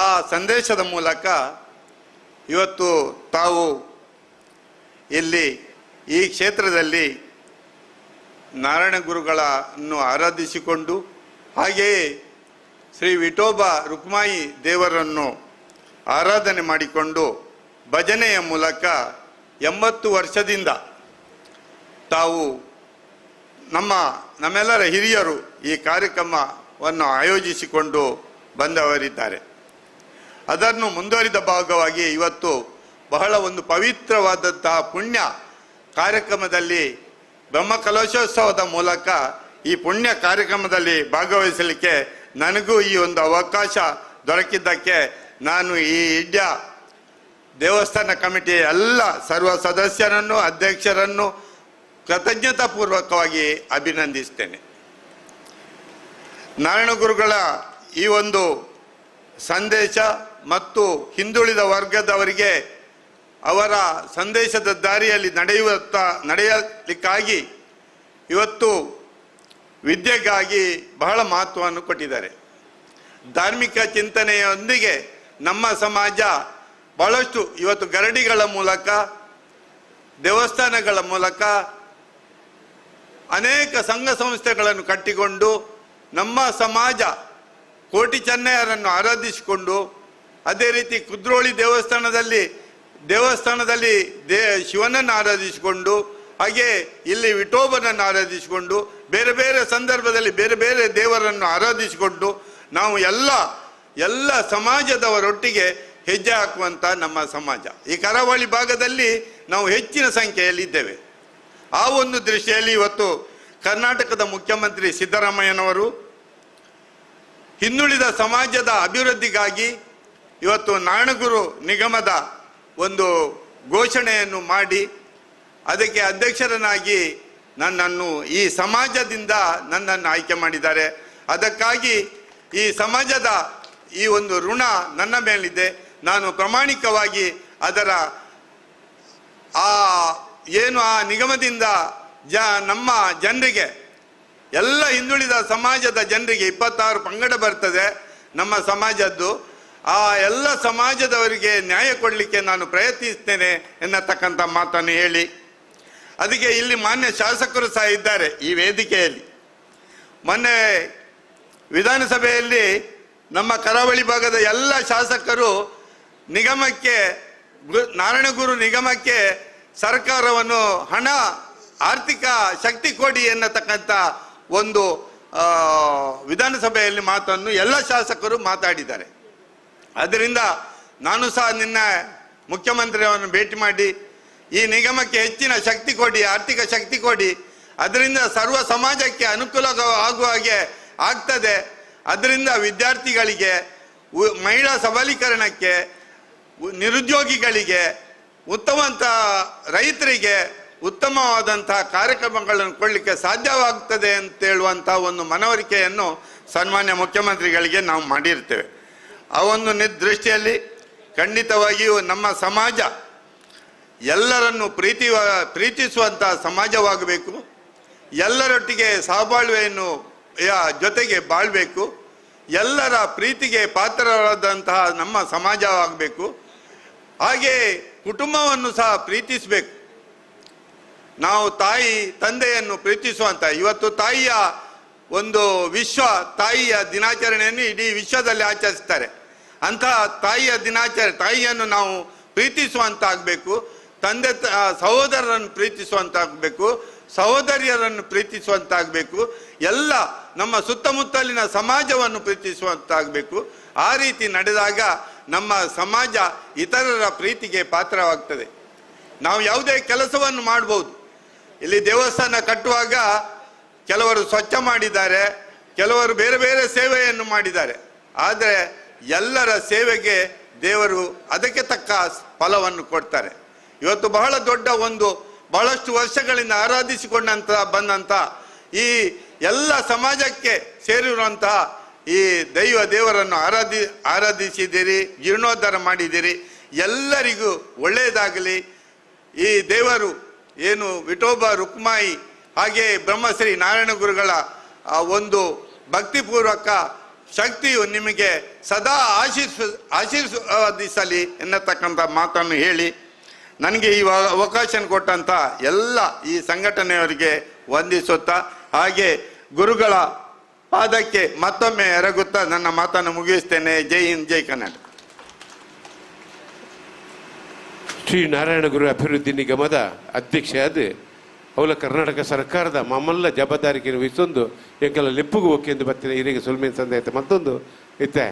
ಆ ಸಂದೇಶದ ಮೂಲಕ ಇವತ್ತು ತಾವು ಇಲ್ಲಿ ಈ ಕ್ಷೇತ್ರದಲ್ಲಿ ನಾರಾಯಣ ಗುರುಗಳನ್ನು ಆರಾಧಿಸಿಕೊಂಡು ಹಾಗೆಯೇ ಶ್ರೀ ವಿಠೋಬ ರುಕ್ಮಾಯಿ ದೇವರನ್ನು ಆರಾಧನೆ ಮಾಡಿಕೊಂಡು ಭಜನೆಯ ಮೂಲಕ 80 ವರ್ಷದಿಂದ ತಾವು ನಮ್ಮೆಲ್ಲರ ಹಿರಿಯರು ಈ ಕಾರ್ಯಕ್ರಮವನ್ನು ಆಯೋಜಿಸಿಕೊಂಡು ಬಂದವರಿದ್ದಾರೆ. ಅದನ್ನು ಮುಂದುವರಿದ ಭಾಗವಾಗಿ ಇವತ್ತು ಬಹಳ ಒಂದು ಪವಿತ್ರವಾದಂತಹ ಪುಣ್ಯ ಕಾರ್ಯಕ್ರಮದಲ್ಲಿ ಬ್ರಹ್ಮಕಲಶೋತ್ಸವದ ಮೂಲಕ ಈ ಪುಣ್ಯ ಕಾರ್ಯಕ್ರಮದಲ್ಲಿ ಭಾಗವಹಿಸಲಿಕ್ಕೆ ನನಗೂ ಈ ಒಂದು ಅವಕಾಶ ದೊರಕಿದ್ದಕ್ಕೆ ನಾನು ಈ ಇಡ್ಯಾ ದೇವಸ್ಥಾನ ಕಮಿಟಿಯ ಎಲ್ಲ ಸರ್ವ ಸದಸ್ಯರನ್ನು, ಅಧ್ಯಕ್ಷರನ್ನು ಕೃತಜ್ಞತಾಪೂರ್ವಕವಾಗಿ ಅಭಿನಂದಿಸ್ತೇನೆ. ನಾರಾಯಣ ಗುರುಗಳ ಈ ಒಂದು ಸಂದೇಶ ಮತ್ತು ಹಿಂದುಳಿದ ವರ್ಗದವರಿಗೆ ಅವರ ಸಂದೇಶದ ದಾರಿಯಲ್ಲಿ ನಡೆಯಲಿಕ್ಕಾಗಿ ಇವತ್ತು ವಿದ್ಯೆಗಾಗಿ ಬಹಳ ಮಹತ್ವವನ್ನು ಕೊಟ್ಟಿದ್ದಾರೆ. ಧಾರ್ಮಿಕ ಚಿಂತನೆಯೊಂದಿಗೆ ನಮ್ಮ ಸಮಾಜ ಬಹಳಷ್ಟು ಇವತ್ತು ಗರಡಿಗಳ ಮೂಲಕ, ದೇವಸ್ಥಾನಗಳ ಮೂಲಕ ಅನೇಕ ಸಂಘ ಸಂಸ್ಥೆಗಳನ್ನು ಕಟ್ಟಿಕೊಂಡು ನಮ್ಮ ಸಮಾಜ ಕೋಟಿ ಚೆನ್ನಯ್ಯರನ್ನು ಆರಾಧಿಸಿಕೊಂಡು, ಅದೇ ರೀತಿ ಕುದ್ರೋಳಿ ದೇವಸ್ಥಾನದಲ್ಲಿ ಶಿವನನ್ನು ಆರಾಧಿಸಿಕೊಂಡು, ಹಾಗೆ ಇಲ್ಲಿ ವಿಠೋಬನನ್ನು ಆರಾಧಿಸಿಕೊಂಡು, ಬೇರೆ ಬೇರೆ ಸಂದರ್ಭದಲ್ಲಿ ಬೇರೆ ಬೇರೆ ದೇವರನ್ನು ಆರಾಧಿಸಿಕೊಂಡು ನಾವು ಎಲ್ಲ ಸಮಾಜದವರೊಟ್ಟಿಗೆ ಹೆಜ್ಜೆ ಹಾಕುವಂಥ ನಮ್ಮ ಸಮಾಜ. ಈ ಕರಾವಳಿ ಭಾಗದಲ್ಲಿ ನಾವು ಹೆಚ್ಚಿನ ಸಂಖ್ಯೆಯಲ್ಲಿ ಇದ್ದೇವೆ. ಆ ಒಂದು ದೃಷ್ಟಿಯಲ್ಲಿ ಇವತ್ತು ಕರ್ನಾಟಕದ ಮುಖ್ಯಮಂತ್ರಿ ಸಿದ್ದರಾಮಯ್ಯನವರು ಹಿಂದುಳಿದ ಸಮಾಜದ ಅಭಿವೃದ್ಧಿಗಾಗಿ ಇವತ್ತು ನಾರಾಯಣಗುರು ನಿಗಮದ ಒಂದು ಘೋಷಣೆಯನ್ನು ಮಾಡಿ ಅದಕ್ಕೆ ಅಧ್ಯಕ್ಷರನ್ನಾಗಿ ನನ್ನನ್ನು ಈ ಸಮಾಜದಿಂದ ನನ್ನನ್ನು ಆಯ್ಕೆ ಮಾಡಿದ್ದಾರೆ. ಅದಕ್ಕಾಗಿ ಈ ಸಮಾಜದ ಈ ಒಂದು ಋಣ ನನ್ನ ಮೇಲಿದೆ. ನಾನು ಪ್ರಾಮಾಣಿಕವಾಗಿ ಅದರ ಆ ಏನು ಆ ನಿಗಮದಿಂದ ನಮ್ಮ ಜನರಿಗೆ, ಎಲ್ಲ ಹಿಂದುಳಿದ ಸಮಾಜದ ಜನರಿಗೆ 26 ಪಂಗಡ ಬರ್ತದೆ ನಮ್ಮ ಸಮಾಜದ್ದು, ಆ ಎಲ್ಲ ಸಮಾಜದವರಿಗೆ ನ್ಯಾಯ ಕೊಡಲಿಕ್ಕೆ ನಾನು ಪ್ರಯತ್ನಿಸ್ತೇನೆ ಎನ್ನತಕ್ಕಂಥ ಮಾತನ್ನು ಹೇಳಿ, ಅದಕ್ಕೆ ಇಲ್ಲಿ ಮಾನ್ಯ ಶಾಸಕರು ಸಹ ಇದ್ದಾರೆ ಈ ವೇದಿಕೆಯಲ್ಲಿ. ಮೊನ್ನೆ ವಿಧಾನಸಭೆಯಲ್ಲಿ ನಮ್ಮ ಕರಾವಳಿ ಭಾಗದ ಎಲ್ಲ ಶಾಸಕರು ನಿಗಮಕ್ಕೆ, ನಾರಾಯಣಗುರು ನಿಗಮಕ್ಕೆ ಸರ್ಕಾರವನ್ನು ಹಣ, ಆರ್ಥಿಕ ಶಕ್ತಿ ಕೊಡಿ ಎನ್ನತಕ್ಕಂಥ ಒಂದು ವಿಧಾನಸಭೆಯಲ್ಲಿ ಮಾತನ್ನು ಎಲ್ಲ ಶಾಸಕರು ಮಾತಾಡಿದ್ದಾರೆ. ಆದ್ದರಿಂದ ನಾನು ಸಹ ನಿನ್ನ ಮುಖ್ಯಮಂತ್ರಿಯವರನ್ನು ಭೇಟಿ ಮಾಡಿ ಈ ನಿಗಮಕ್ಕೆ ಹೆಚ್ಚಿನ ಶಕ್ತಿ ಕೊಡಿ, ಆರ್ಥಿಕ ಶಕ್ತಿ ಕೊಡಿ, ಅದರಿಂದ ಸರ್ವ ಸಮಾಜಕ್ಕೆ ಅನುಕೂಲ ಆಗುವ ಹಾಗೆ ಆಗ್ತದೆ, ಅದರಿಂದ ವಿದ್ಯಾರ್ಥಿಗಳಿಗೆ, ಮಹಿಳಾ ಸಬಲೀಕರಣಕ್ಕೆ, ನಿರುದ್ಯೋಗಿಗಳಿಗೆ, ಉತ್ತಮಂತ ರೈತರಿಗೆ ಉತ್ತಮವಾದಂಥ ಕಾರ್ಯಕ್ರಮಗಳನ್ನು ಕೊಡಲಿಕ್ಕೆ ಸಾಧ್ಯವಾಗ್ತದೆ ಅಂತೇಳುವಂಥ ಒಂದು ಮನವರಿಕೆಯನ್ನು ಸನ್ಮಾನ್ಯ ಮುಖ್ಯಮಂತ್ರಿಗಳಿಗೆ ನಾವು ಮಾಡಿರ್ತೇವೆ. ಆ ಒಂದು ದೃಷ್ಟಿಯಲ್ಲಿ ಖಂಡಿತವಾಗಿಯೂ ನಮ್ಮ ಸಮಾಜ ಎಲ್ಲರನ್ನು ಪ್ರೀತಿಸುವಂಥ ಸಮಾಜವಾಗಬೇಕು, ಎಲ್ಲರೊಟ್ಟಿಗೆ ಸಹಬಾಳ್ವೆಯನ್ನು ಜೊತೆಗೆ ಬಾಳಬೇಕು, ಎಲ್ಲರ ಪ್ರೀತಿಗೆ ಪಾತ್ರರಾದಂತಹ ನಮ್ಮ ಸಮಾಜವಾಗಬೇಕು. ಹಾಗೆಯೇ ಕುಟುಂಬವನ್ನು ಸಹ ಪ್ರೀತಿಸಬೇಕು. ನಾವು ತಾಯಿ ತಂದೆಯನ್ನು ಪ್ರೀತಿಸುವಂಥ, ಇವತ್ತು ತಾಯಿಯ ಒಂದು ವಿಶ್ವ ತಾಯಿಯ ದಿನಾಚರಣೆಯನ್ನು ಇಡೀ ವಿಶ್ವದಲ್ಲಿ ಆಚರಿಸ್ತಾರೆ. ಅಂತಹ ತಾಯಿಯ ದಿನಾಚರಣೆ, ತಾಯಿಯನ್ನು ನಾವು ಪ್ರೀತಿಸುವಂತಾಗಬೇಕು, ತಂದೆ ಸಹೋದರರನ್ನು ಪ್ರೀತಿಸುವಂತಾಗಬೇಕು, ಸಹೋದರಿಯರನ್ನು ಪ್ರೀತಿಸುವಂತಾಗಬೇಕು, ಎಲ್ಲ ನಮ್ಮ ಸುತ್ತಮುತ್ತಲಿನ ಸಮಾಜವನ್ನು ಪ್ರೀತಿಸುವಂತಾಗಬೇಕು. ಆ ರೀತಿ ನಡೆದಾಗ ನಮ್ಮ ಸಮಾಜ ಇತರರ ಪ್ರೀತಿಗೆ ಪಾತ್ರವಾಗ್ತದೆ. ನಾವು ಯಾವುದೇ ಕೆಲಸವನ್ನು ಮಾಡ್ಬೋದು. ಇಲ್ಲಿ ದೇವಸ್ಥಾನ ಕಟ್ಟುವಾಗ ಕೆಲವರು ಸ್ವಚ್ಛ ಮಾಡಿದ್ದಾರೆ, ಕೆಲವರು ಬೇರೆ ಬೇರೆ ಸೇವೆಯನ್ನು ಮಾಡಿದ್ದಾರೆ. ಆದರೆ ಎಲ್ಲರ ಸೇವೆಗೆ ದೇವರು ಅದಕ್ಕೆ ತಕ್ಕ ಫಲವನ್ನು ಕೊಡ್ತಾರೆ. ಇವತ್ತು ಬಹಳ ದೊಡ್ಡ ಒಂದು, ಬಹಳಷ್ಟು ವರ್ಷಗಳಿಂದ ಆರಾಧಿಸಿಕೊಂಡಂಥ ಬಂದಂಥ ಈ ಎಲ್ಲ ಸಮಾಜಕ್ಕೆ ಸೇರಿರುವಂತಹ ಈ ದೈವ ದೇವರನ್ನು ಆರಾಧಿಸಿದ್ದೀರಿ, ಜೀರ್ಣೋದ್ಧಾರ ಮಾಡಿದ್ದೀರಿ. ಎಲ್ಲರಿಗೂ ಒಳ್ಳೆಯದಾಗಲಿ. ಈ ದೇವರು ಏನು ವಿಠೋಬ ರುಕ್ಮಾಯಿ ಹಾಗೆ ಬ್ರಹ್ಮಶ್ರೀ ನಾರಾಯಣ ಗುರುಗಳ ಒಂದು ಭಕ್ತಿಪೂರ್ವಕ ಶಕ್ತಿಯು ನಿಮಗೆ ಸದಾ ಆಶೀರ್ವಾದಿಸಲಿ ಎನ್ನತಕ್ಕಂಥ ಮಾತನ್ನು ಹೇಳಿ ನನಗೆ ಈ ಅವಕಾಶ ಕೊಟ್ಟಂಥ ಎಲ್ಲ ಈ ಸಂಘಟನೆಯವರಿಗೆ ವಂದಿಸುತ್ತಾ, ಹಾಗೆ ಗುರುಗಳ ಪಾದಕ್ಕೆ ಮತ್ತೊಮ್ಮೆ ಎರಗುತ್ತಾ ನನ್ನ ಮಾತನ್ನು ಮುಗಿಸ್ತೇನೆ. ಜೈ ಹಿಂದ್, ಜೈ ಕನ್ನಡ. ಶ್ರೀ ನಾರಾಯಣ ಗುರು ಅಭಿವೃದ್ಧಿ ನಿಗಮದ ಅಧ್ಯಕ್ಷೆಯಾದ ಅವಲ ಕರ್ನಾಟಕ ಸರ್ಕಾರದ ಮಾಮಲ್ಲ ಜವಾಬ್ದಾರಿಕೆ ವಹಿಸೊಂದು ಎಂಕೆಲ್ಲ ಲೆಪ್ಪುಗು ಒಕ್ಕೆಂದು ಬರ್ತೀನಿ. ಇರಿಗೆ ಸುಲ್ಮೇನ್ ಸಂದಾಯ್ತು ಮತ್ತೊಂದು ಇತ್ತೆ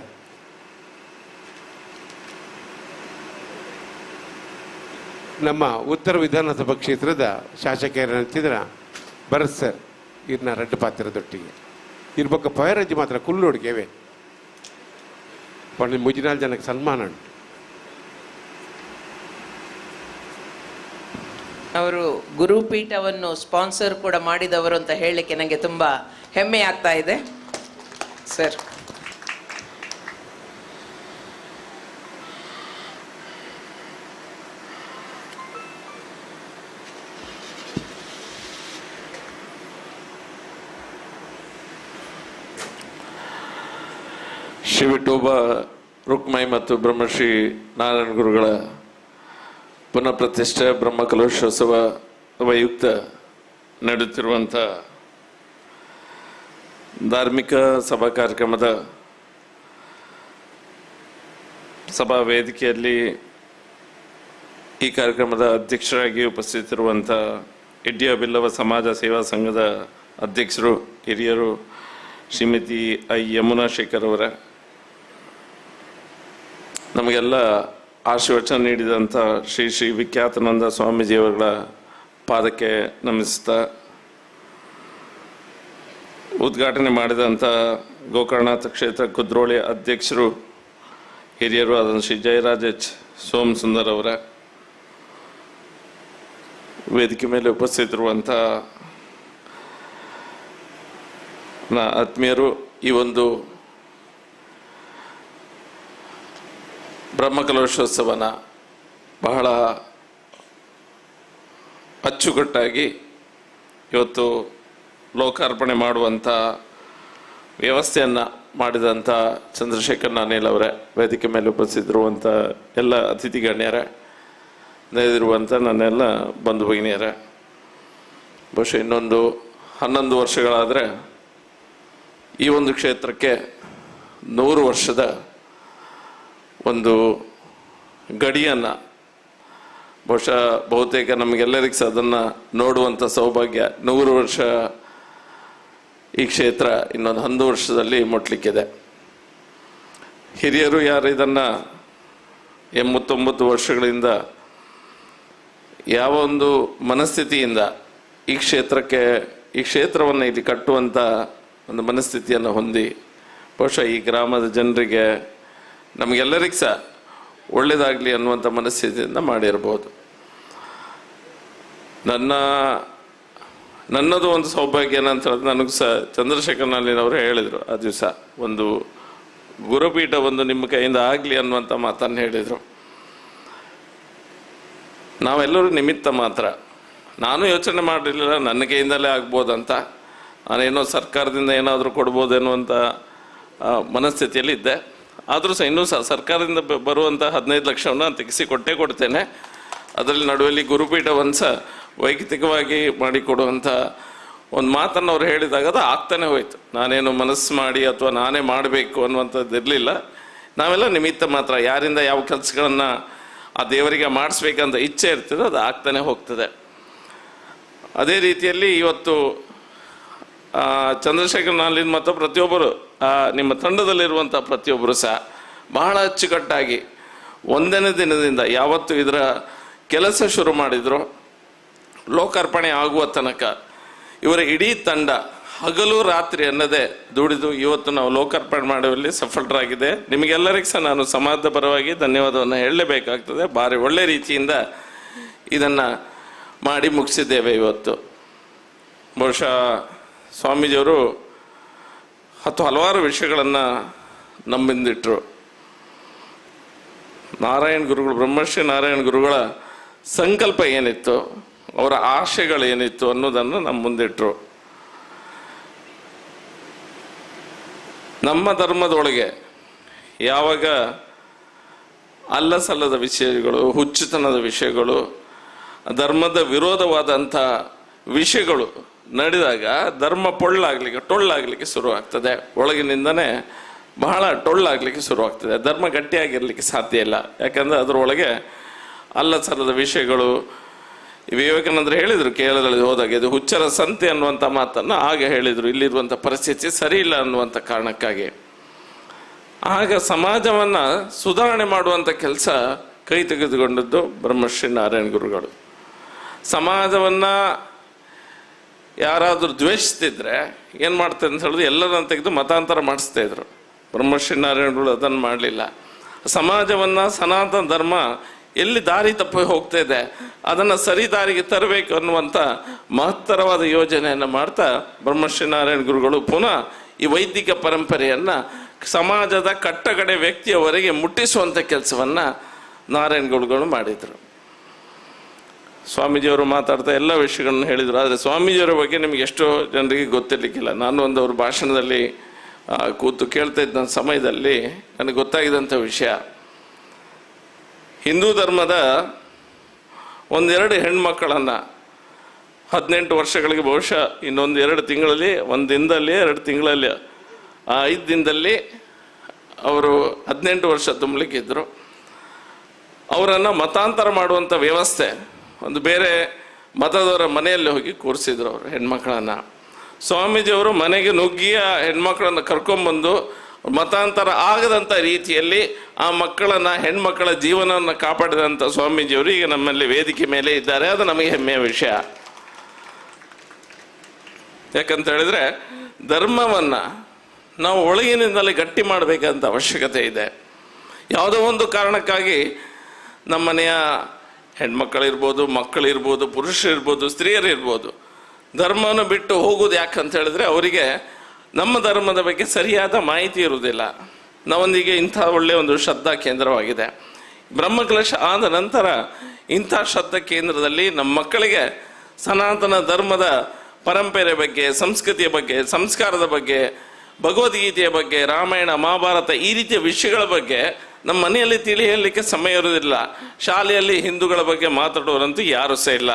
ನಮ್ಮ ಉತ್ತರ ವಿಧಾನಸಭಾ ಕ್ಷೇತ್ರದ ಶಾಸಕರ ಭರತ್ ಸರ್ ಇರ್ನ ರಡ್ಡು ಪಾತ್ರದೊಟ್ಟಿಗೆ ಇರ್ಬೊಕ್ಕ ಪಯರಜ್ಜಿ ಮಾತ್ರ ಕುಲ್ಲೋಡಿಗೆವೆ ಪಂಡ ಮುಜಿನಾಲ್ ಜನಕ್ಕೆ ಸನ್ಮಾನ ಉಂಟು. ಅವರು ಗುರುಪೀಠವನ್ನು ಸ್ಪಾನ್ಸರ್ ಕೂಡ ಮಾಡಿದವರು ಅಂತ ಹೇಳಲಿಕ್ಕೆ ನನಗೆ ತುಂಬ ಹೆಮ್ಮೆ ಆಗ್ತಾ ಇದೆ ಸರ್. ಶ್ರೀ ವಿಠೋಬ ರುಕ್ಮೈ ಮತ್ತು ಬ್ರಹ್ಮಶ್ರೀ ನಾರಾಯಣ ಗುರುಗಳ ಪುನಃ ಪ್ರತಿಷ್ಠೆ ಬ್ರಹ್ಮ ಕಲಶೋತ್ಸವ ವಯುಕ್ತ ನಡೆಯುತ್ತಿರುವಂಥ ಧಾರ್ಮಿಕ ಸಭಾ ಕಾರ್ಯಕ್ರಮದ ಸಭಾ ವೇದಿಕೆಯಲ್ಲಿ ಈ ಕಾರ್ಯಕ್ರಮದ ಅಧ್ಯಕ್ಷರಾಗಿ ಉಪಸ್ಥಿತರಿರುವಂಥ ಇಡ್ಡಿಯ ಬಿಲ್ಲವ ಸಮಾಜ ಸೇವಾ ಸಂಘದ ಅಧ್ಯಕ್ಷರು ಹಿರಿಯರು ಶ್ರೀಮತಿ I Yamuna Shekhar ಅವರ, ನಮಗೆಲ್ಲ ಆಶೀರ್ವಚನ ನೀಡಿದಂಥ ಶ್ರೀ ಶ್ರೀ ವಿಖ್ಯಾತಾನಂದ ಸ್ವಾಮೀಜಿಯವರ ಪಾದಕ್ಕೆ ನಮಿಸ್ತಾ, ಉದ್ಘಾಟನೆ ಮಾಡಿದಂಥ ಗೋಕರ್ಣನಾಥ ಕ್ಷೇತ್ರ ಕುದ್ರೋಳಿ ಅಧ್ಯಕ್ಷರು ಹಿರಿಯರು ಆದ ಶ್ರೀ ಜಯರಾಜ್ ಎಚ್ ಸೋಮ್ ಸುಂದರ್ ಅವರ, ವೇದಿಕೆ ಮೇಲೆ ಉಪಸ್ಥಿತರಿರುವಂಥ ಆತ್ಮೀಯರು, ಈ ಒಂದು ಬ್ರಹ್ಮಕಲಶೋತ್ಸವನ ಬಹಳ ಅಚ್ಚುಕಟ್ಟಾಗಿ ಇವತ್ತು ಲೋಕಾರ್ಪಣೆ ಮಾಡುವಂಥ ವ್ಯವಸ್ಥೆಯನ್ನು ಮಾಡಿದಂಥ ಚಂದ್ರಶೇಖರ್ ನಾನೇಲ್ ಅವರೇ, ವೇದಿಕೆ ಮೇಲೆ ಉಪಸ್ಥಿತರಿರುವಂಥ ಎಲ್ಲ ಅತಿಥಿ ಗಣ್ಯರೇ, ನೆರೆದಿರುವಂಥ ನನ್ನೆಲ್ಲ ಬಂಧು ಭಗಿನಿಯರೇ, ಬಹುಶಃ ಇನ್ನೊಂದು 11 ವರ್ಷಗಳಾದರೆ ಈ ಒಂದು ಕ್ಷೇತ್ರಕ್ಕೆ 100 ವರ್ಷದ ಒಂದು ಗಡಿಯನ್ನು ಬಹುಶಃ ಬಹುತೇಕ ನಮಗೆಲ್ಲರಿಗೂ ಸಹ ಅದನ್ನು ನೋಡುವಂಥ ಸೌಭಾಗ್ಯ 100 ವರ್ಷ ಈ ಕ್ಷೇತ್ರ ಇನ್ನೊಂದು 11 ವರ್ಷದಲ್ಲಿ ಮುಟ್ಲಿಕ್ಕಿದೆ. ಹಿರಿಯರು ಯಾರು ಇದನ್ನು 89 ವರ್ಷಗಳಿಂದ ಯಾವ ಒಂದು ಮನಸ್ಥಿತಿಯಿಂದ ಈ ಕ್ಷೇತ್ರಕ್ಕೆ ಈ ಕ್ಷೇತ್ರವನ್ನು ಇಲ್ಲಿ ಕಟ್ಟುವಂಥ ಒಂದು ಮನಸ್ಥಿತಿಯನ್ನು ಹೊಂದಿ ಬಹುಶಃ ಈ ಗ್ರಾಮದ ಜನರಿಗೆ ನಮಗೆಲ್ಲರಿಗೂ ಸಹ ಒಳ್ಳೆಯದಾಗಲಿ ಅನ್ನುವಂಥ ಮನಸ್ಥಿತಿಯಿಂದ ಮಾಡಿರ್ಬೋದು. ನನ್ನದು ಒಂದು ಸೌಭಾಗ್ಯ ಏನಂತ ಹೇಳಿದ್ರೆ, ನನಗೂ ಸಹ ಚಂದ್ರಶೇಖರ್ ನಾಲಿನವರು ಹೇಳಿದರು ಆ ದಿವಸ, ಒಂದು ಗುರುಪೀಠ ಒಂದು ನಿಮ್ಮ ಕೈಯಿಂದ ಆಗಲಿ ಅನ್ನುವಂಥ ಮಾತನ್ನು ಹೇಳಿದರು. ನಾವೆಲ್ಲರೂ ನಿಮಿತ್ತ ಮಾತ್ರ. ನಾನು ಯೋಚನೆ ಮಾಡಿರಲಿಲ್ಲ ನನ್ನ ಕೈಯಿಂದಲೇ ಆಗ್ಬೋದಂತ, ನಾನೇನೋ ಸರ್ಕಾರದಿಂದ ಏನಾದರೂ ಕೊಡ್ಬೋದೇನೋ ಅಂತ ಮನಸ್ಥಿತಿಯಲ್ಲಿ ಇದ್ದೆ. ಆದರೂ ಸಹ ಇನ್ನೂ ಸಹ ಸರ್ಕಾರದಿಂದ ಬರುವಂಥ 15 ಲಕ್ಷವನ್ನು ನಾನು ತೆಗೆಸಿ ಕೊಟ್ಟೇ ಕೊಡ್ತೇನೆ. ಅದರಲ್ಲಿ ನಡುವೆಯಲ್ಲಿ ಗುರುಪೀಠವನ್ನು ಸಹ ವೈಯಕ್ತಿಕವಾಗಿ ಮಾಡಿಕೊಡುವಂಥ ಒಂದು ಮಾತನ್ನು ಅವ್ರು ಹೇಳಿದಾಗ ಅದು ಆಗ್ತಾನೆ ಹೋಯಿತು. ನಾನೇನು ಮನಸ್ಸು ಮಾಡಿ ಅಥವಾ ನಾನೇ ಮಾಡಬೇಕು ಅನ್ನುವಂಥದ್ದು ಇರಲಿಲ್ಲ. ನಾವೆಲ್ಲ ನಿಮಿತ್ತ ಮಾತ್ರ. ಯಾರಿಂದ ಯಾವ ಕೆಲಸಗಳನ್ನು ಆ ದೇವರಿಗೆ ಮಾಡಿಸ್ಬೇಕಂತ ಇಚ್ಛೆ ಇರ್ತದೆ ಅದು ಆಗ್ತಾನೆ ಹೋಗ್ತದೆ. ಅದೇ ರೀತಿಯಲ್ಲಿ ಇವತ್ತು ಚಂದ್ರಶೇಖರ್ ನಾಲಿನ ಮತ್ತು ಪ್ರತಿಯೊಬ್ಬರು ನಿಮ್ಮ ತಂಡದಲ್ಲಿರುವಂಥ ಪ್ರತಿಯೊಬ್ಬರು ಸಹ ಬಹಳ ಅಚ್ಚುಕಟ್ಟಾಗಿ ಒಂದನೇ ದಿನದಿಂದ ಯಾವತ್ತು ಇದರ ಕೆಲಸ ಶುರು ಮಾಡಿದ್ರು ಲೋಕಾರ್ಪಣೆ ಆಗುವ ತನಕ ಇವರ ಇಡೀ ತಂಡ ಹಗಲು ರಾತ್ರಿ ಅನ್ನದೇ ದುಡಿದು ಇವತ್ತು ನಾವು ಲೋಕಾರ್ಪಣೆ ಮಾಡುವಲ್ಲಿ ಸಫಲರಾಗಿದೆ. ನಿಮಗೆಲ್ಲರಿಗೂ ಸಹ ನಾನು ಸಮಾಜದ ಪರವಾಗಿ ಧನ್ಯವಾದವನ್ನು ಹೇಳಲೇಬೇಕಾಗ್ತದೆ. ಭಾರಿ ಒಳ್ಳೆ ರೀತಿಯಿಂದ ಇದನ್ನು ಮಾಡಿ ಮುಗಿಸಿದ್ದೇವೆ ಇವತ್ತು. ಬಹುಶಃ ಸ್ವಾಮೀಜಿಯವರು 10 ಹಲವಾರು ವಿಷಯಗಳನ್ನು ನಮ್ಮಿಂದಿಟ್ಟರು. ನಾರಾಯಣ ಗುರುಗಳು, ಬ್ರಹ್ಮಶ್ರೀ ನಾರಾಯಣ ಗುರುಗಳ ಸಂಕಲ್ಪ ಏನಿತ್ತು, ಅವರ ಆಶೆಗಳೇನಿತ್ತು ಅನ್ನೋದನ್ನು ನಮ್ಮ ಮುಂದಿಟ್ಟರು. ನಮ್ಮ ಧರ್ಮದೊಳಗೆ ಯಾವಾಗ ಅಲ್ಲಸಲ್ಲದ ವಿಷಯಗಳು, ಹುಚ್ಚುತನದ ವಿಷಯಗಳು, ಧರ್ಮದ ವಿರೋಧವಾದಂಥ ವಿಷಯಗಳು ನಡೆದಾಗ ಧರ್ಮ ಪೊಳ್ಳಾಗಲಿಕ್ಕೆ, ಟೊಳ್ಳಾಗಲಿಕ್ಕೆ ಶುರುವಾಗ್ತದೆ. ಒಳಗಿನಿಂದನೇ ಬಹಳ ಟೊಳ್ಳಾಗಲಿಕ್ಕೆ ಶುರುವಾಗ್ತದೆ. ಧರ್ಮ ಗಟ್ಟಿಯಾಗಿರಲಿಕ್ಕೆ ಸಾಧ್ಯ ಇಲ್ಲ. ಯಾಕಂದರೆ ಅದರೊಳಗೆ ಅಲ್ಲಸಲ್ಲದ ವಿಷಯಗಳು. ವಿವೇಕಾನಂದರು ಹೇಳಿದರು ಕೇರಳದಲ್ಲಿ ಹೋದಾಗ, ಇದು ಹುಚ್ಚರ ಸಂತೆ ಅನ್ನುವಂಥ ಮಾತನ್ನು ಆಗ ಹೇಳಿದರು. ಇಲ್ಲಿರುವಂಥ ಪರಿಸ್ಥಿತಿ ಸರಿ ಇಲ್ಲ ಅನ್ನುವಂಥ ಕಾರಣಕ್ಕಾಗಿ ಆಗ ಸಮಾಜವನ್ನು ಸುಧಾರಣೆ ಮಾಡುವಂಥ ಕೆಲಸ ಕೈ ತೆಗೆದುಕೊಂಡದ್ದು ಬ್ರಹ್ಮಶ್ರೀ ನಾರಾಯಣ ಗುರುಗಳು. ಸಮಾಜವನ್ನು ಯಾರಾದರೂ ದ್ವೇಷಿಸ್ತಿದ್ರೆ ಏನು ಮಾಡ್ತಾರೆ ಅಂತ ಹೇಳಿದ್ರೆ ಎಲ್ಲರನ್ನ ತೆಗೆದು ಮತಾಂತರ ಮಾಡಿಸ್ತಾ ಇದ್ರು. ಬ್ರಹ್ಮಶ್ರೀ ನಾರಾಯಣ ಗುರುಗಳು ಅದನ್ನು ಮಾಡಲಿಲ್ಲ. ಸಮಾಜವನ್ನು, ಸನಾತನ ಧರ್ಮ ಎಲ್ಲಿ ದಾರಿ ತಪ್ಪಿ ಹೋಗ್ತಾ ಇದೆ ಅದನ್ನು ಸರಿ ದಾರಿಗೆ ತರಬೇಕು ಅನ್ನುವಂಥ ಮಹತ್ತರವಾದ ಯೋಜನೆಯನ್ನು ಮಾಡ್ತಾ ಬ್ರಹ್ಮಶ್ರೀ ನಾರಾಯಣ ಗುರುಗಳು ಪುನಃ ಈ ವೈದಿಕ ಪರಂಪರೆಯನ್ನು ಸಮಾಜದ ಕಟ್ಟಕಡೆ ವ್ಯಕ್ತಿಯವರೆಗೆ ಮುಟ್ಟಿಸುವಂಥ ಕೆಲಸವನ್ನು ನಾರಾಯಣ ಗುರುಗಳು ಮಾಡಿದರು. ಸ್ವಾಮೀಜಿಯವರು ಮಾತಾಡ್ತಾ ಎಲ್ಲ ವಿಷಯಗಳನ್ನು ಹೇಳಿದರು. ಆದರೆ ಸ್ವಾಮೀಜಿಯವರ ಬಗ್ಗೆ ನಿಮಗೆ ಎಷ್ಟೋ ಜನರಿಗೆ ಗೊತ್ತಿರಲಿಕ್ಕಿಲ್ಲ. ನಾನು ಒಂದು ಅವ್ರ ಭಾಷಣದಲ್ಲಿ ಕೂತು ಕೇಳ್ತಾ ಇದ್ದ ಸಮಯದಲ್ಲಿ ನನಗೆ ಗೊತ್ತಾಗಿದ್ದಂಥ ವಿಷಯ, ಹಿಂದೂ ಧರ್ಮದ ಒಂದೆರಡು ಹೆಣ್ಮಕ್ಕಳನ್ನು 18 ವರ್ಷಗಳಿಗೆ, ಬಹುಶಃ ಇನ್ನೊಂದು 2 ತಿಂಗಳಲ್ಲಿ, ಒಂದು ದಿನದಲ್ಲಿ 2 ತಿಂಗಳಲ್ಲಿ, ಆ 5 ದಿನದಲ್ಲಿ ಅವರು 18 ವರ್ಷ ತುಂಬಲಿಕ್ಕಿದ್ದರು. ಅವರನ್ನು ಮತಾಂತರ ಮಾಡುವಂಥ ವ್ಯವಸ್ಥೆ ಒಂದು ಬೇರೆ ಮತದವರ ಮನೆಯಲ್ಲಿ ಹೋಗಿ ಕೂರಿಸಿದ್ರು ಅವರು ಹೆಣ್ಮಕ್ಕಳನ್ನು. ಸ್ವಾಮೀಜಿಯವರು ಮನೆಗೆ ನುಗ್ಗಿಯ ಹೆಣ್ಮಕ್ಕಳನ್ನು ಕರ್ಕೊಂಬಂದು ಮತಾಂತರ ಆಗದಂಥ ರೀತಿಯಲ್ಲಿ ಆ ಮಕ್ಕಳನ್ನು, ಹೆಣ್ಮಕ್ಕಳ ಜೀವನವನ್ನು ಕಾಪಾಡಿದಂಥ ಸ್ವಾಮೀಜಿಯವರು ಈಗ ನಮ್ಮಲ್ಲಿ ವೇದಿಕೆ ಮೇಲೆ ಇದ್ದಾರೆ. ಅದು ನಮಗೆ ಹೆಮ್ಮೆಯ ವಿಷಯ. ಯಾಕಂತ ಹೇಳಿದರೆ ಧರ್ಮವನ್ನು ನಾವು ಒಳಗಿನಿಂದಲೇ ಗಟ್ಟಿ ಮಾಡಬೇಕಂತ ಅವಶ್ಯಕತೆ ಇದೆ. ಯಾವುದೋ ಒಂದು ಕಾರಣಕ್ಕಾಗಿ ನಮ್ಮ ಮನೆಯ ಹೆಣ್ಮಕ್ಕಳಿರ್ಬೋದು, ಮಕ್ಕಳಿರ್ಬೋದು, ಪುರುಷರಿರ್ಬೋದು, ಸ್ತ್ರೀಯರಿರ್ಬೋದು, ಧರ್ಮವನ್ನು ಬಿಟ್ಟು ಹೋಗೋದು ಯಾಕಂತ ಹೇಳಿದ್ರೆ ಅವರಿಗೆ ನಮ್ಮ ಧರ್ಮದ ಬಗ್ಗೆ ಸರಿಯಾದ ಮಾಹಿತಿ ಇರುವುದಿಲ್ಲ. ನಾವೊಂದಿಗೆ ಇಂಥ ಒಳ್ಳೆಯ ಒಂದು ಶ್ರದ್ಧಾ ಕೇಂದ್ರವಾಗಿದೆ. ಬ್ರಹ್ಮಕಲಶ ಆದ ನಂತರ ಇಂಥ ಶ್ರದ್ಧಾ ಕೇಂದ್ರದಲ್ಲಿ ನಮ್ಮ ಮಕ್ಕಳಿಗೆ ಸನಾತನ ಧರ್ಮದ ಪರಂಪರೆ ಬಗ್ಗೆ, ಸಂಸ್ಕೃತಿಯ ಬಗ್ಗೆ, ಸಂಸ್ಕಾರದ ಬಗ್ಗೆ, ಭಗವದ್ಗೀತೆಯ ಬಗ್ಗೆ, ರಾಮಾಯಣ, ಮಹಾಭಾರತ ಈ ರೀತಿಯ ವಿಷಯಗಳ ಬಗ್ಗೆ ನಮ್ಮ ಮನೆಯಲ್ಲಿ ತಿಳಿಯಲಿಕ್ಕೆ ಸಮಯ ಇರುವುದಿಲ್ಲ. ಶಾಲೆಯಲ್ಲಿ ಹಿಂದೂಗಳ ಬಗ್ಗೆ ಮಾತಾಡೋರಂತೂ ಯಾರೂ ಸಹ ಇಲ್ಲ.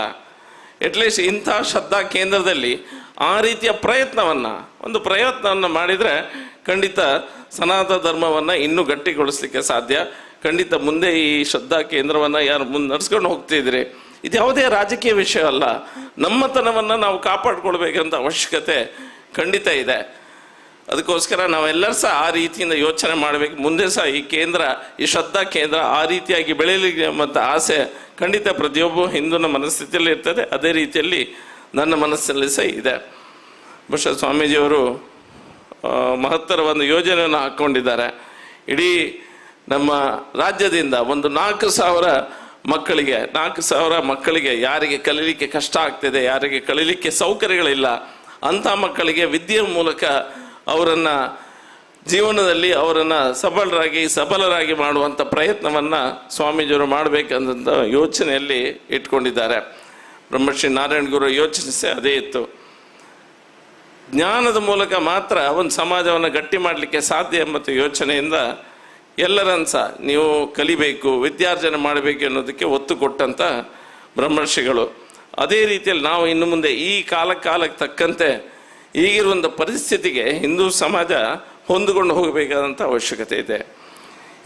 ಅಟ್ಲೀಸ್ಟ್ ಇಂಥ ಶ್ರದ್ಧಾ ಕೇಂದ್ರದಲ್ಲಿ ಆ ರೀತಿಯ ಪ್ರಯತ್ನವನ್ನು, ಒಂದು ಪ್ರಯತ್ನವನ್ನು ಮಾಡಿದರೆ ಖಂಡಿತ ಸನಾತನ ಧರ್ಮವನ್ನು ಇನ್ನೂ ಗಟ್ಟಿಗೊಳಿಸಲಿಕ್ಕೆ ಸಾಧ್ಯ. ಖಂಡಿತ ಮುಂದೆ ಈ ಶ್ರದ್ಧಾ ಕೇಂದ್ರವನ್ನು ಯಾರು ಮುಂದೆ ನಡೆಸ್ಕೊಂಡು ಹೋಗ್ತಿದ್ರಿ, ಇದು ಯಾವುದೇ ರಾಜಕೀಯ ವಿಷಯ ಅಲ್ಲ. ನಮ್ಮತನವನ್ನು ನಾವು ಕಾಪಾಡಿಕೊಳ್ಬೇಕಂತ ಅವಶ್ಯಕತೆ ಖಂಡಿತ ಇದೆ. ಅದಕ್ಕೋಸ್ಕರ ನಾವೆಲ್ಲರೂ ಸಹ ಆ ರೀತಿಯಿಂದ ಯೋಚನೆ ಮಾಡಬೇಕು. ಮುಂದೆ ಸಹ ಈ ಕೇಂದ್ರ, ಈ ಶ್ರದ್ಧಾ ಕೇಂದ್ರ ಆ ರೀತಿಯಾಗಿ ಬೆಳೆಯಲಿಕ್ಕೆ ಮತ್ತು ಆಸೆ ಖಂಡಿತ ಪ್ರತಿಯೊಬ್ಬ ಹಿಂದೂನ ಮನಸ್ಥಿತಿಯಲ್ಲಿ ಇರ್ತದೆ. ಅದೇ ರೀತಿಯಲ್ಲಿ ನನ್ನ ಮನಸ್ಸಲ್ಲಿ ಸಹ ಇದೆ. ಬಹುಶಃ ಸ್ವಾಮೀಜಿಯವರು ಮಹತ್ತರ ಒಂದು ಯೋಜನೆಯನ್ನು ಹಾಕ್ಕೊಂಡಿದ್ದಾರೆ. ಇಡೀ ನಮ್ಮ ರಾಜ್ಯದಿಂದ ಒಂದು 4,000 ಮಕ್ಕಳಿಗೆ, 4,000 ಮಕ್ಕಳಿಗೆ ಯಾರಿಗೆ ಕಲೀಲಿಕ್ಕೆ ಕಷ್ಟ ಆಗ್ತಿದೆ, ಯಾರಿಗೆ ಕಲೀಲಿಕ್ಕೆ ಸೌಕರ್ಯಗಳಿಲ್ಲ ಅಂಥ ಮಕ್ಕಳಿಗೆ ವಿದ್ಯೆಯ ಮೂಲಕ ಅವರನ್ನು ಜೀವನದಲ್ಲಿ ಅವರನ್ನು ಸಬಲರಾಗಿ ಮಾಡುವಂಥ ಪ್ರಯತ್ನವನ್ನು ಸ್ವಾಮೀಜಿಯವರು ಮಾಡಬೇಕಂತ ಯೋಚನೆಯಲ್ಲಿ ಇಟ್ಕೊಂಡಿದ್ದಾರೆ. ಬ್ರಹ್ಮಶ್ರೀ ನಾರಾಯಣ ಗುರು ಯೋಚನೆ ಅದೇ ಇತ್ತು. ಜ್ಞಾನದ ಮೂಲಕ ಮಾತ್ರ ಒಂದು ಸಮಾಜವನ್ನು ಗಟ್ಟಿ ಮಾಡಲಿಕ್ಕೆ ಸಾಧ್ಯ ಎಂಬ ಯೋಚನೆಯಿಂದ ಎಲ್ಲರನ್ನು ಸಹ ನೀವು ಕಲಿಬೇಕು, ವಿದ್ಯಾರ್ಜನೆ ಮಾಡಬೇಕು ಅನ್ನೋದಕ್ಕೆ ಒತ್ತು ಕೊಟ್ಟಂಥ ಬ್ರಹ್ಮರ್ಷಿಗಳು. ಅದೇ ರೀತಿಯಲ್ಲಿ ನಾವು ಇನ್ನು ಮುಂದೆ ಈ ಕಾಲಕ್ಕೆ ತಕ್ಕಂತೆ ಈಗಿರುವಂಥ ಪರಿಸ್ಥಿತಿಗೆ ಹಿಂದೂ ಸಮಾಜ ಹೊಂದಿಕೊಂಡು ಹೋಗಬೇಕಾದಂಥ ಅವಶ್ಯಕತೆ ಇದೆ.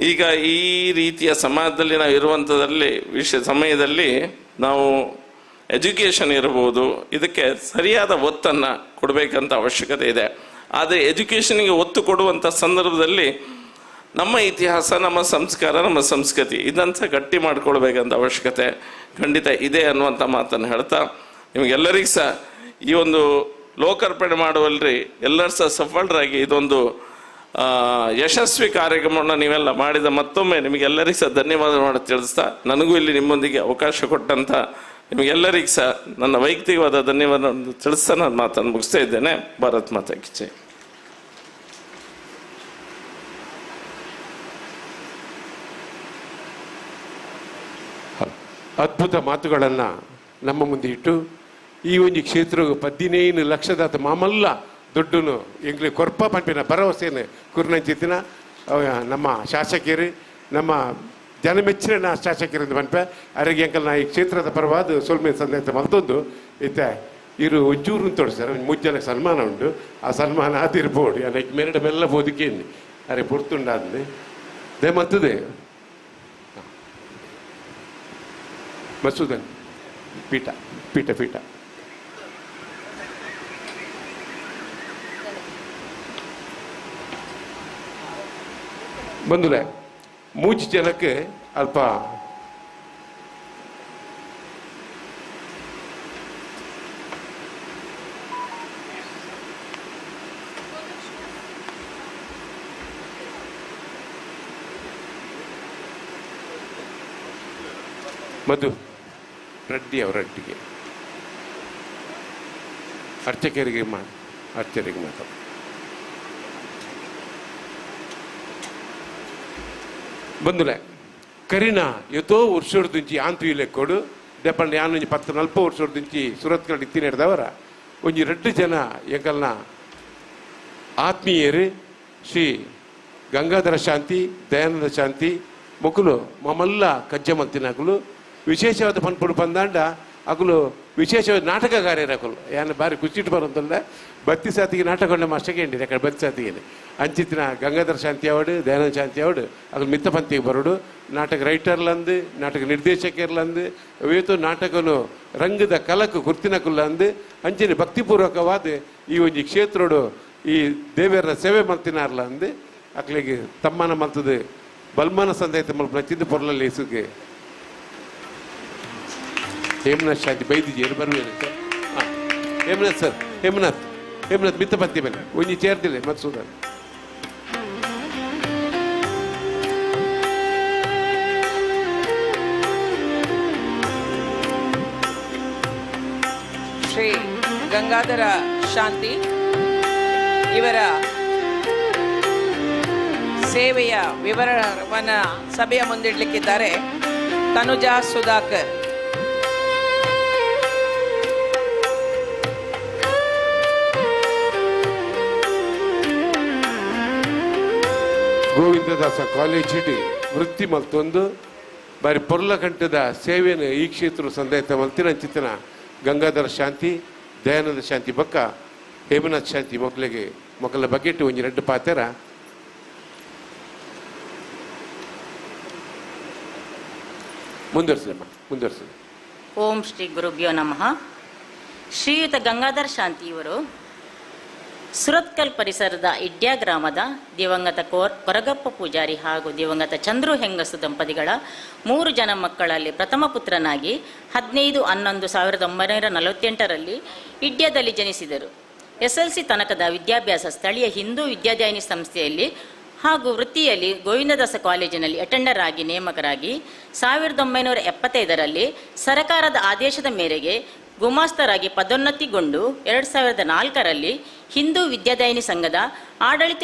ಈಗ ಈ ರೀತಿಯ ಸಮಾಜದಲ್ಲಿ ನಾವು ಇರುವಂಥದ್ರಲ್ಲಿ ವಿಷಯ ಸಮಯದಲ್ಲಿ ನಾವು ಎಜುಕೇಷನ್ ಇರ್ಬೋದು, ಇದಕ್ಕೆ ಸರಿಯಾದ ಒತ್ತನ್ನು ಕೊಡಬೇಕಂತ ಅವಶ್ಯಕತೆ ಇದೆ. ಆದರೆ ಎಜುಕೇಷನ್ಗೆ ಒತ್ತು ಕೊಡುವಂಥ ಸಂದರ್ಭದಲ್ಲಿ ನಮ್ಮ ಇತಿಹಾಸ, ನಮ್ಮ ಸಂಸ್ಕಾರ, ನಮ್ಮ ಸಂಸ್ಕೃತಿ ಇದನ್ನು ಸಹ ಗಟ್ಟಿ ಮಾಡಿಕೊಳ್ಬೇಕಂತ ಅವಶ್ಯಕತೆ ಖಂಡಿತ ಇದೆ ಅನ್ನುವಂಥ ಮಾತನ್ನು ಹೇಳ್ತಾ ನಿಮಗೆಲ್ಲರಿಗೂ ಸಹ ಈ ಒಂದು ಲೋಕಾರ್ಪಣೆ ಮಾಡುವಲ್ರಿ ಎಲ್ಲರೂ ಸಹ ಸಫಲರಾಗಿ ಇದೊಂದು ಯಶಸ್ವಿ ಕಾರ್ಯಕ್ರಮವನ್ನು ನೀವೆಲ್ಲ ಮಾಡಿದ ಮತ್ತೊಮ್ಮೆ ನಿಮಗೆಲ್ಲರಿಗೂ ಸಹ ಧನ್ಯವಾದ ಮಾಡಿ ತಿಳಿಸ್ತಾ, ನನಗೂ ಇಲ್ಲಿ ನಿಮ್ಮೊಂದಿಗೆ ಅವಕಾಶ ಕೊಟ್ಟಂಥ ನಿಮಗೆಲ್ಲರಿಗೂ ಸಹ ನನ್ನ ವೈಯಕ್ತಿಕವಾದ ಧನ್ಯವಾದವನ್ನು ತಿಳಿಸ್ತಾ ನಾನು ಮಾತನ್ನು ಮುಗಿಸ್ತಾ ಇದ್ದೇನೆ. ಭಾರತ್ ಮಾತಾ ಕಿ ಜೈ. ಅದ್ಭುತ ಮಾತುಗಳನ್ನು ನಮ್ಮ ಮುಂದೆ ಇಟ್ಟು ಈ ಒಂದು ಕ್ಷೇತ್ರ 15 ಲಕ್ಷದ ಮಾಮಲ್ಲ ದುಡ್ಡನ್ನು ಎಂಗ್ಲಿ ಕೊರ್ಪ ಪಂಪಿನ ಭರವಸೆಯನ್ನು ಕುರ್ನಂಚಿತ್ತಿನ ನಮ್ಮ ಶಾಸಕರು ನಮ್ಮ ಜನಮೆಚ್ಚಿನ ಶಾಸಕರಿಂದ ಪನ್ಪೆ ಅರೆಗೆ ಅಂಕಲ್ ನಾ ಈ ಕ್ಷೇತ್ರದ ಪರವಾದ ಸೊಲ್ಮೆ ಸಂದೇಶ ಮಲ್ತೊಂದು ಇತ್ತೆ ಇರು ಒಂಚೂರು ತೋಡು ಸರ್ ಮುಜ್ಜನಕ್ಕೆ ಸನ್ಮಾನ ಉಂಟು ಆ ಸನ್ಮಾನ ಆದಿರ್ಬೋಡು ನನಗೆ ಮೆರಡ ಮೆಲ್ಲ ಬೋದಿಕೇನಿ ಅರೆ ಪೊರ್ತುಂಡಾದ್ನೆ they ಮತ್ತದೆ ಮಸೂದನ್ ಪೀಠ ಪೀಠ ಪೀಠ ಬಂಧುಲೆ ಮೂಜಿ ಜನಕ್ಕೆ ಅಲ್ಪ ಮಧು ರೆಡ್ಡಿ ಅವರೊಟ್ಟಿಗೆ ಅರ್ಚಕರಿಗೆ ಮಾಡಿ ಅರ್ಚಕರಿಗೆ ಮಾತಾಡ ಬಂಧುಲೆ ಕರಿನ ಎತೋ ವರ್ಷದಿಂಚಿ ಆಂತು ಲೆಕ್ಕೋಡು ದೆಪ್ಪಂಡ ಯಾನೊಂಜಿ 10 40 ವರ್ಷದಿಂಚಿ ಸುರತ್ಕಲ್ ಇತ್ತಿನೆಡ್ದವರ ಒಂಜಿ 2 ಜನ ಎಂಕಲ್ನ ಆತ್ಮೀಯರು ಶ್ರೀ ಗಂಗಾಧರ ಶಾಂತಿ ದಯಾನಂದ ಶಾಂತಿ ಮೊಕುಲು ಮಮಲ್ಲ ಕಜ್ಜಮಂತಿನಕುಲು ವಿಶೇಷವಾದ ಪನ್ಪುಡು ಪಂದಾಂಡ ಅಕುಲು ವಿಶೇಷವಾದ ನಾಟಕಗಾರ್ಯರ ಅಕುಲು ಯಾನ್ ಬಾರಿ ಖುಷಿಟ್ಟು ಬರೋಂತಲ್ಲ ಬತ್ತಿ ಸಾತಿಗೆ ನಾಟಕ ಮಾಸ್ಟರ್ಗೆ ಯಾಕಂದ್ರೆ ಬತ್ತಿ ಸಾತಿಗೆ ಅಂಚಿತ್ತಿನ ಗಂಗಾಧರ ಶಾಂತಿ ಅವಡು ದಯಾನಂದ ಶಾಂತಿ ಅವಡು ಅಕುಲು ಮಿತ್ತಪಂತಿಗೆ ಬರೋಡು ನಾಟಕ ರೈಟರ್ಲಂದು ನಾಟಕ ನಿರ್ದೇಶಕರ್ಲಂದು ವೇತು ನಾಟಕನು ರಂಗದ ಕಲಕು ಗುರ್ತಿನಕುಲ್ಲಂದು ಅಂಚಿನ ಭಕ್ತಿಪೂರ್ವಕವಾದ ಈ ಒಂಜಿ ಕ್ಷೇತ್ರೋಡು ಈ ದೇವರ ಸೇವೆ ಮಲ್ತಿನಾರ್ಲ ಅಂದು ಅಕ್ಲಿಗೆ ತಮ್ಮನ ಮಲ್ತದು ಬಲ್ಮನ ಸಂದೈತ ಮಲ್ಪನ ಚಿಂದ ಪೊರ್ಲಲ್ಲಿ ಸುಗೆ ಹೇಮನಾಥ್ ಶಾಂತಿ ಬೈದಿಜಿ ಬರುವೇನು ಸರ್ ಹಾಂ ಹೇಮನಾಥ್ ಸರ್ ಹೇಮನಾಥ್ ಹೇಮನಾಥ್ ಮಿತ್ತಪಂತಿ ಮೇಲೆ ಒಂಜಿ ಚೇರ್ದಿಲ್ಲ ಮತ್ಸೂದನ್ ಶ್ರೀ ಗಂಗಾಧರ ಶಾಂತಿ ಇವರ ಸೇವೆಯ ವಿವರವನ್ನು ಸಭೆಯ ಮುಂದಿಡಲಿಕ್ಕಿದ್ದಾರೆ ತನುಜಾ ಸುಧಾಕರ್. ಗೋವಿಂದದಾಸ ಕಾಲೇಜ್ ಇಡಿ ವೃತ್ತಿ ಮಲ್ತೊಂದು ಬಾರಿ ಪೊರ್ಲಕಂಠದ ಸೇವೆಯನ್ನು ಈ ಕ್ಷೇತ್ರ ಸಂದಾಯತ ಮಲ್ತಿನ ಚಿತ್ತನ ಗಂಗಾಧರ ಶಾಂತಿ ದಯಾನಂದ ಶಾಂತಿ ಬಕ್ಕ ಹೇಮನಾಥ್ ಶಾಂತಿ ಮಕ್ಕಳಿಗೆ ಮಕ್ಕಳ ಬಗ್ಗೆಟ್ಟು ಒಂಜಿ 2 ಪಾತೆರ ಮುಂದುವರಿಸಲಮ್ಮ ಮುಂದುವರಿಸಲಿ. ಓಂ ಶ್ರೀ ಗುರುಭ್ಯೋ ನಮಃ. ಶ್ರೀಯುತ ಗಂಗಾಧರ ಶಾಂತಿ ಇವರು ಸುರತ್ಕಲ್ ಪರಿಸರದ ಇಡ್ಯಾ ಗ್ರಾಮದ ದಿವಂಗತ ಕೊರಗಪ್ಪ ಪೂಜಾರಿ ಹಾಗೂ ದಿವಂಗತ ಚಂದ್ರು ಹೆಂಗಸು ದಂಪತಿಗಳ 3 ಜನ ಮಕ್ಕಳಲ್ಲಿ ಪ್ರಥಮ ಪುತ್ರನಾಗಿ 15/11/1948ರಲ್ಲಿ ಇಡ್ಯಾದಲ್ಲಿ ಜನಿಸಿದರು. SLC ತನಕದ ವಿದ್ಯಾಭ್ಯಾಸ ಸ್ಥಳೀಯ ಹಿಂದೂ ವಿದ್ಯಾದಾಯಿನಿ ಸಂಸ್ಥೆಯಲ್ಲಿ ಹಾಗೂ ವೃತ್ತಿಯಲ್ಲಿ ಗೋವಿಂದದಾಸ ಕಾಲೇಜಿನಲ್ಲಿ ಅಟೆಂಡರ್ ಆಗಿ ನೇಮಕರಾಗಿ 1975ರಲ್ಲಿ ಸರಕಾರದ ಆದೇಶದ ಮೇರೆಗೆ ಗುಮಾಸ್ತರಾಗಿ ಪದೋನ್ನತಿಗೊಂಡು 2004ರಲ್ಲಿ ಹಿಂದೂ ವಿದ್ಯಾದಾಯಿನಿ ಸಂಘದ ಆಡಳಿತ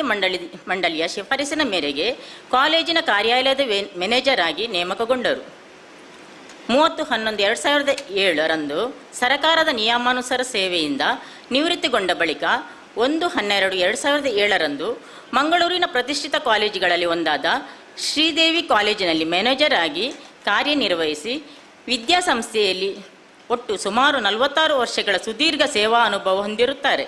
ಮಂಡಳಿಯ ಶಿಫಾರಸಿನ ಮೇರೆಗೆ ಕಾಲೇಜಿನ ಕಾರ್ಯಾಲಯದ ಮ್ಯಾನೇಜರ್ ಆಗಿ ನೇಮಕಗೊಂಡರು. 30/11/2007ರಂದು ಸರಕಾರದ ನಿಯಮಾನುಸಾರ ಸೇವೆಯಿಂದ ನಿವೃತ್ತಿಗೊಂಡ ಬಳಿಕ 1/12/2007ರಂದು ಮಂಗಳೂರಿನ ಪ್ರತಿಷ್ಠಿತ ಕಾಲೇಜುಗಳಲ್ಲಿ ಒಂದಾದ ಶ್ರೀದೇವಿ ಕಾಲೇಜಿನಲ್ಲಿ ಮ್ಯಾನೇಜರ್ ಆಗಿ ಕಾರ್ಯನಿರ್ವಹಿಸಿ ವಿದ್ಯಾಸಂಸ್ಥೆಯಲ್ಲಿ ಒಟ್ಟು ಸುಮಾರು 46 ವರ್ಷಗಳ ಸುದೀರ್ಘ ಸೇವಾ ಅನುಭವ ಹೊಂದಿರುತ್ತಾರೆ.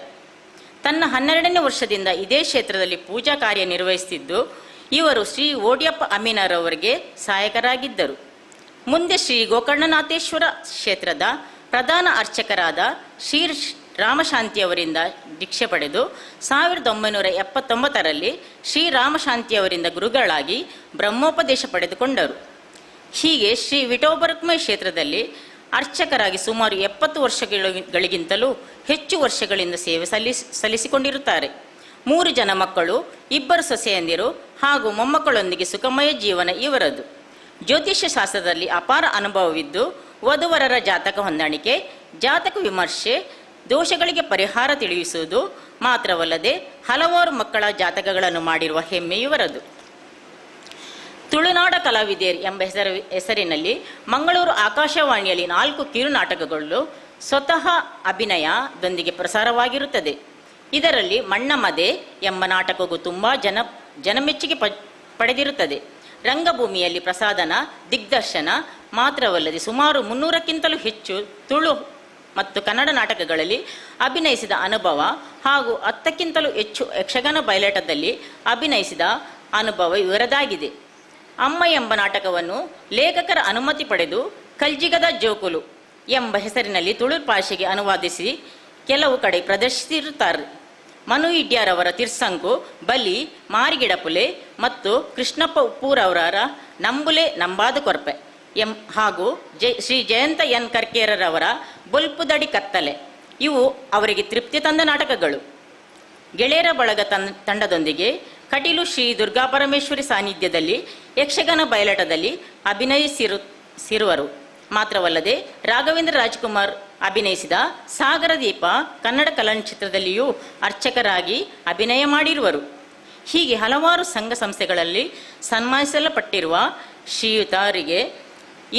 ತನ್ನ 12ನೇ ವರ್ಷದಿಂದ ಇದೇ ಕ್ಷೇತ್ರದಲ್ಲಿ ಪೂಜಾ ಕಾರ್ಯ ನಿರ್ವಹಿಸುತ್ತಿದ್ದು, ಇವರು ಶ್ರೀ ಓಡಿಯಪ್ಪ ಅಮೀನರವರಿಗೆ ಸಹಾಯಕರಾಗಿದ್ದರು. ಮುಂದೆ ಶ್ರೀ ಗೋಕರ್ಣನಾಥೇಶ್ವರ ಕ್ಷೇತ್ರದ ಪ್ರಧಾನ ಅರ್ಚಕರಾದ ಶ್ರೀ ರಾಮಶಾಂತಿಯವರಿಂದ ದೀಕ್ಷೆ ಪಡೆದು 1979ರಲ್ಲಿ ಶ್ರೀ ರಾಮಶಾಂತಿಯವರಿಂದ ಗುರುಗಳಾಗಿ ಬ್ರಹ್ಮೋಪದೇಶ ಪಡೆದುಕೊಂಡರು. ಹೀಗೆ ಶ್ರೀ ವಿಠೋಬರುಕ್ಮಯ ಕ್ಷೇತ್ರದಲ್ಲಿ ಅರ್ಚಕರಾಗಿ ಸುಮಾರು 70 ವರ್ಷಗಳಿಗಿಂತಲೂ ಹೆಚ್ಚು ವರ್ಷಗಳಿಂದ ಸೇವೆ ಸಲ್ಲಿಸಿಕೊಂಡಿರುತ್ತಾರೆ. 3 ಜನ ಮಕ್ಕಳು, 2 ಸೊಸೆಯಂದಿರು ಹಾಗೂ ಮೊಮ್ಮಕ್ಕಳೊಂದಿಗೆ ಸುಖಮಯ ಜೀವನ ಇವರದು. ಜ್ಯೋತಿಷ್ಯ ಶಾಸ್ತ್ರದಲ್ಲಿ ಅಪಾರ ಅನುಭವವಿದ್ದು ವಧುವರರ ಜಾತಕ ಹೊಂದಾಣಿಕೆ, ಜಾತಕ ವಿಮರ್ಶೆ, ದೋಷಗಳಿಗೆ ಪರಿಹಾರ ತಿಳಿಸುವುದು ಮಾತ್ರವಲ್ಲದೆ ಹಲವಾರು ಮಕ್ಕಳ ಜಾತಕಗಳನ್ನು ಮಾಡಿರುವ ಹೆಮ್ಮೆ ಇವರದು. ತುಳುನಾಡ ಕಲಾವಿದೆಯರು ಎಂಬ ಹೆಸರಿನಲ್ಲಿ ಮಂಗಳೂರು ಆಕಾಶವಾಣಿಯಲ್ಲಿ 4 ಕಿರುನಾಟಕಗಳು ಸ್ವತಃ ಅಭಿನಯದೊಂದಿಗೆ ಪ್ರಸಾರವಾಗಿರುತ್ತದೆ. ಇದರಲ್ಲಿ ಮಣ್ಣಮದೆ ಎಂಬ ನಾಟಕವು ತುಂಬ ಜನಮೆಚ್ಚುಗೆ ಪಡೆದಿರುತ್ತದೆ. ರಂಗಭೂಮಿಯಲ್ಲಿ ಪ್ರಸಾದನ, ದಿಗ್ದರ್ಶನ ಮಾತ್ರವಲ್ಲದೆ ಸುಮಾರು 300ಕ್ಕಿಂತಲೂ ಹೆಚ್ಚು ತುಳು ಮತ್ತು ಕನ್ನಡ ನಾಟಕಗಳಲ್ಲಿ ಅಭಿನಯಿಸಿದ ಅನುಭವ ಹಾಗೂ 10ಕ್ಕಿಂತಲೂ ಹೆಚ್ಚು ಯಕ್ಷಗಾನ ಬಯಲಾಟದಲ್ಲಿ ಅಭಿನಯಿಸಿದ ಅನುಭವ ಇವರದಾಗಿದೆ. ಅಮ್ಮ ಎಂಬ ನಾಟಕವನ್ನು ಲೇಖಕರ ಅನುಮತಿ ಪಡೆದು ಕಲ್ಜಿಗದ ಜೋಕುಲು ಎಂಬ ಹೆಸರಿನಲ್ಲಿ ತುಳು ಭಾಷೆಗೆ ಅನುವಾದಿಸಿ ಕೆಲವು ಕಡೆ ಪ್ರದರ್ಶಿಸಿರುತ್ತಾರೆ. ಮನು ಇಡ್ಯಾರವರ ತಿರ್ಸಂಕು, ಬಲಿ, ಮಾರಿಗಿಡಪುಲೆ ಮತ್ತು ಕೃಷ್ಣಪ್ಪ ಉಪ್ಪೂರವರ ನಂಬುಲೆ ನಂಬಾದ ಕೊರ್ಪೆ ಎಂ ಹಾಗೂ ಶ್ರೀ ಜಯಂತ ಎನ್ ಕರ್ಕೇರರವರ ಬೊಲ್ಪುದಡಿ ಕತ್ತಲೆ ಇವು ಅವರಿಗೆ ತೃಪ್ತಿ ತಂದ ನಾಟಕಗಳು. ಗೆಳೆಯರ ಬಳಗ ತಂಡದೊಂದಿಗೆ ಕಟೀಲು ಶ್ರೀ ದುರ್ಗಾಪರಮೇಶ್ವರಿ ಸಾನ್ನಿಧ್ಯದಲ್ಲಿ ಯಕ್ಷಗಾನ ಬಯಲಾಟದಲ್ಲಿ ಅಭಿನಯಿಸಿರುವರು. ಮಾತ್ರವಲ್ಲದೆ ರಾಘವೇಂದ್ರ ರಾಜ್ಕುಮಾರ್ ಅಭಿನಯಿಸಿದ ಸಾಗರದೀಪ ಕನ್ನಡ ಚಲನಚಿತ್ರದಲ್ಲಿಯೂ ಅರ್ಚಕರಾಗಿ ಅಭಿನಯ ಮಾಡಿರುವರು. ಹೀಗೆ ಹಲವಾರು ಸಂಘ ಸಂಸ್ಥೆಗಳಲ್ಲಿ ಸನ್ಮಾನಿಸಲ್ಪಟ್ಟಿರುವ ಶ್ರೀಯುತರಿಗೆ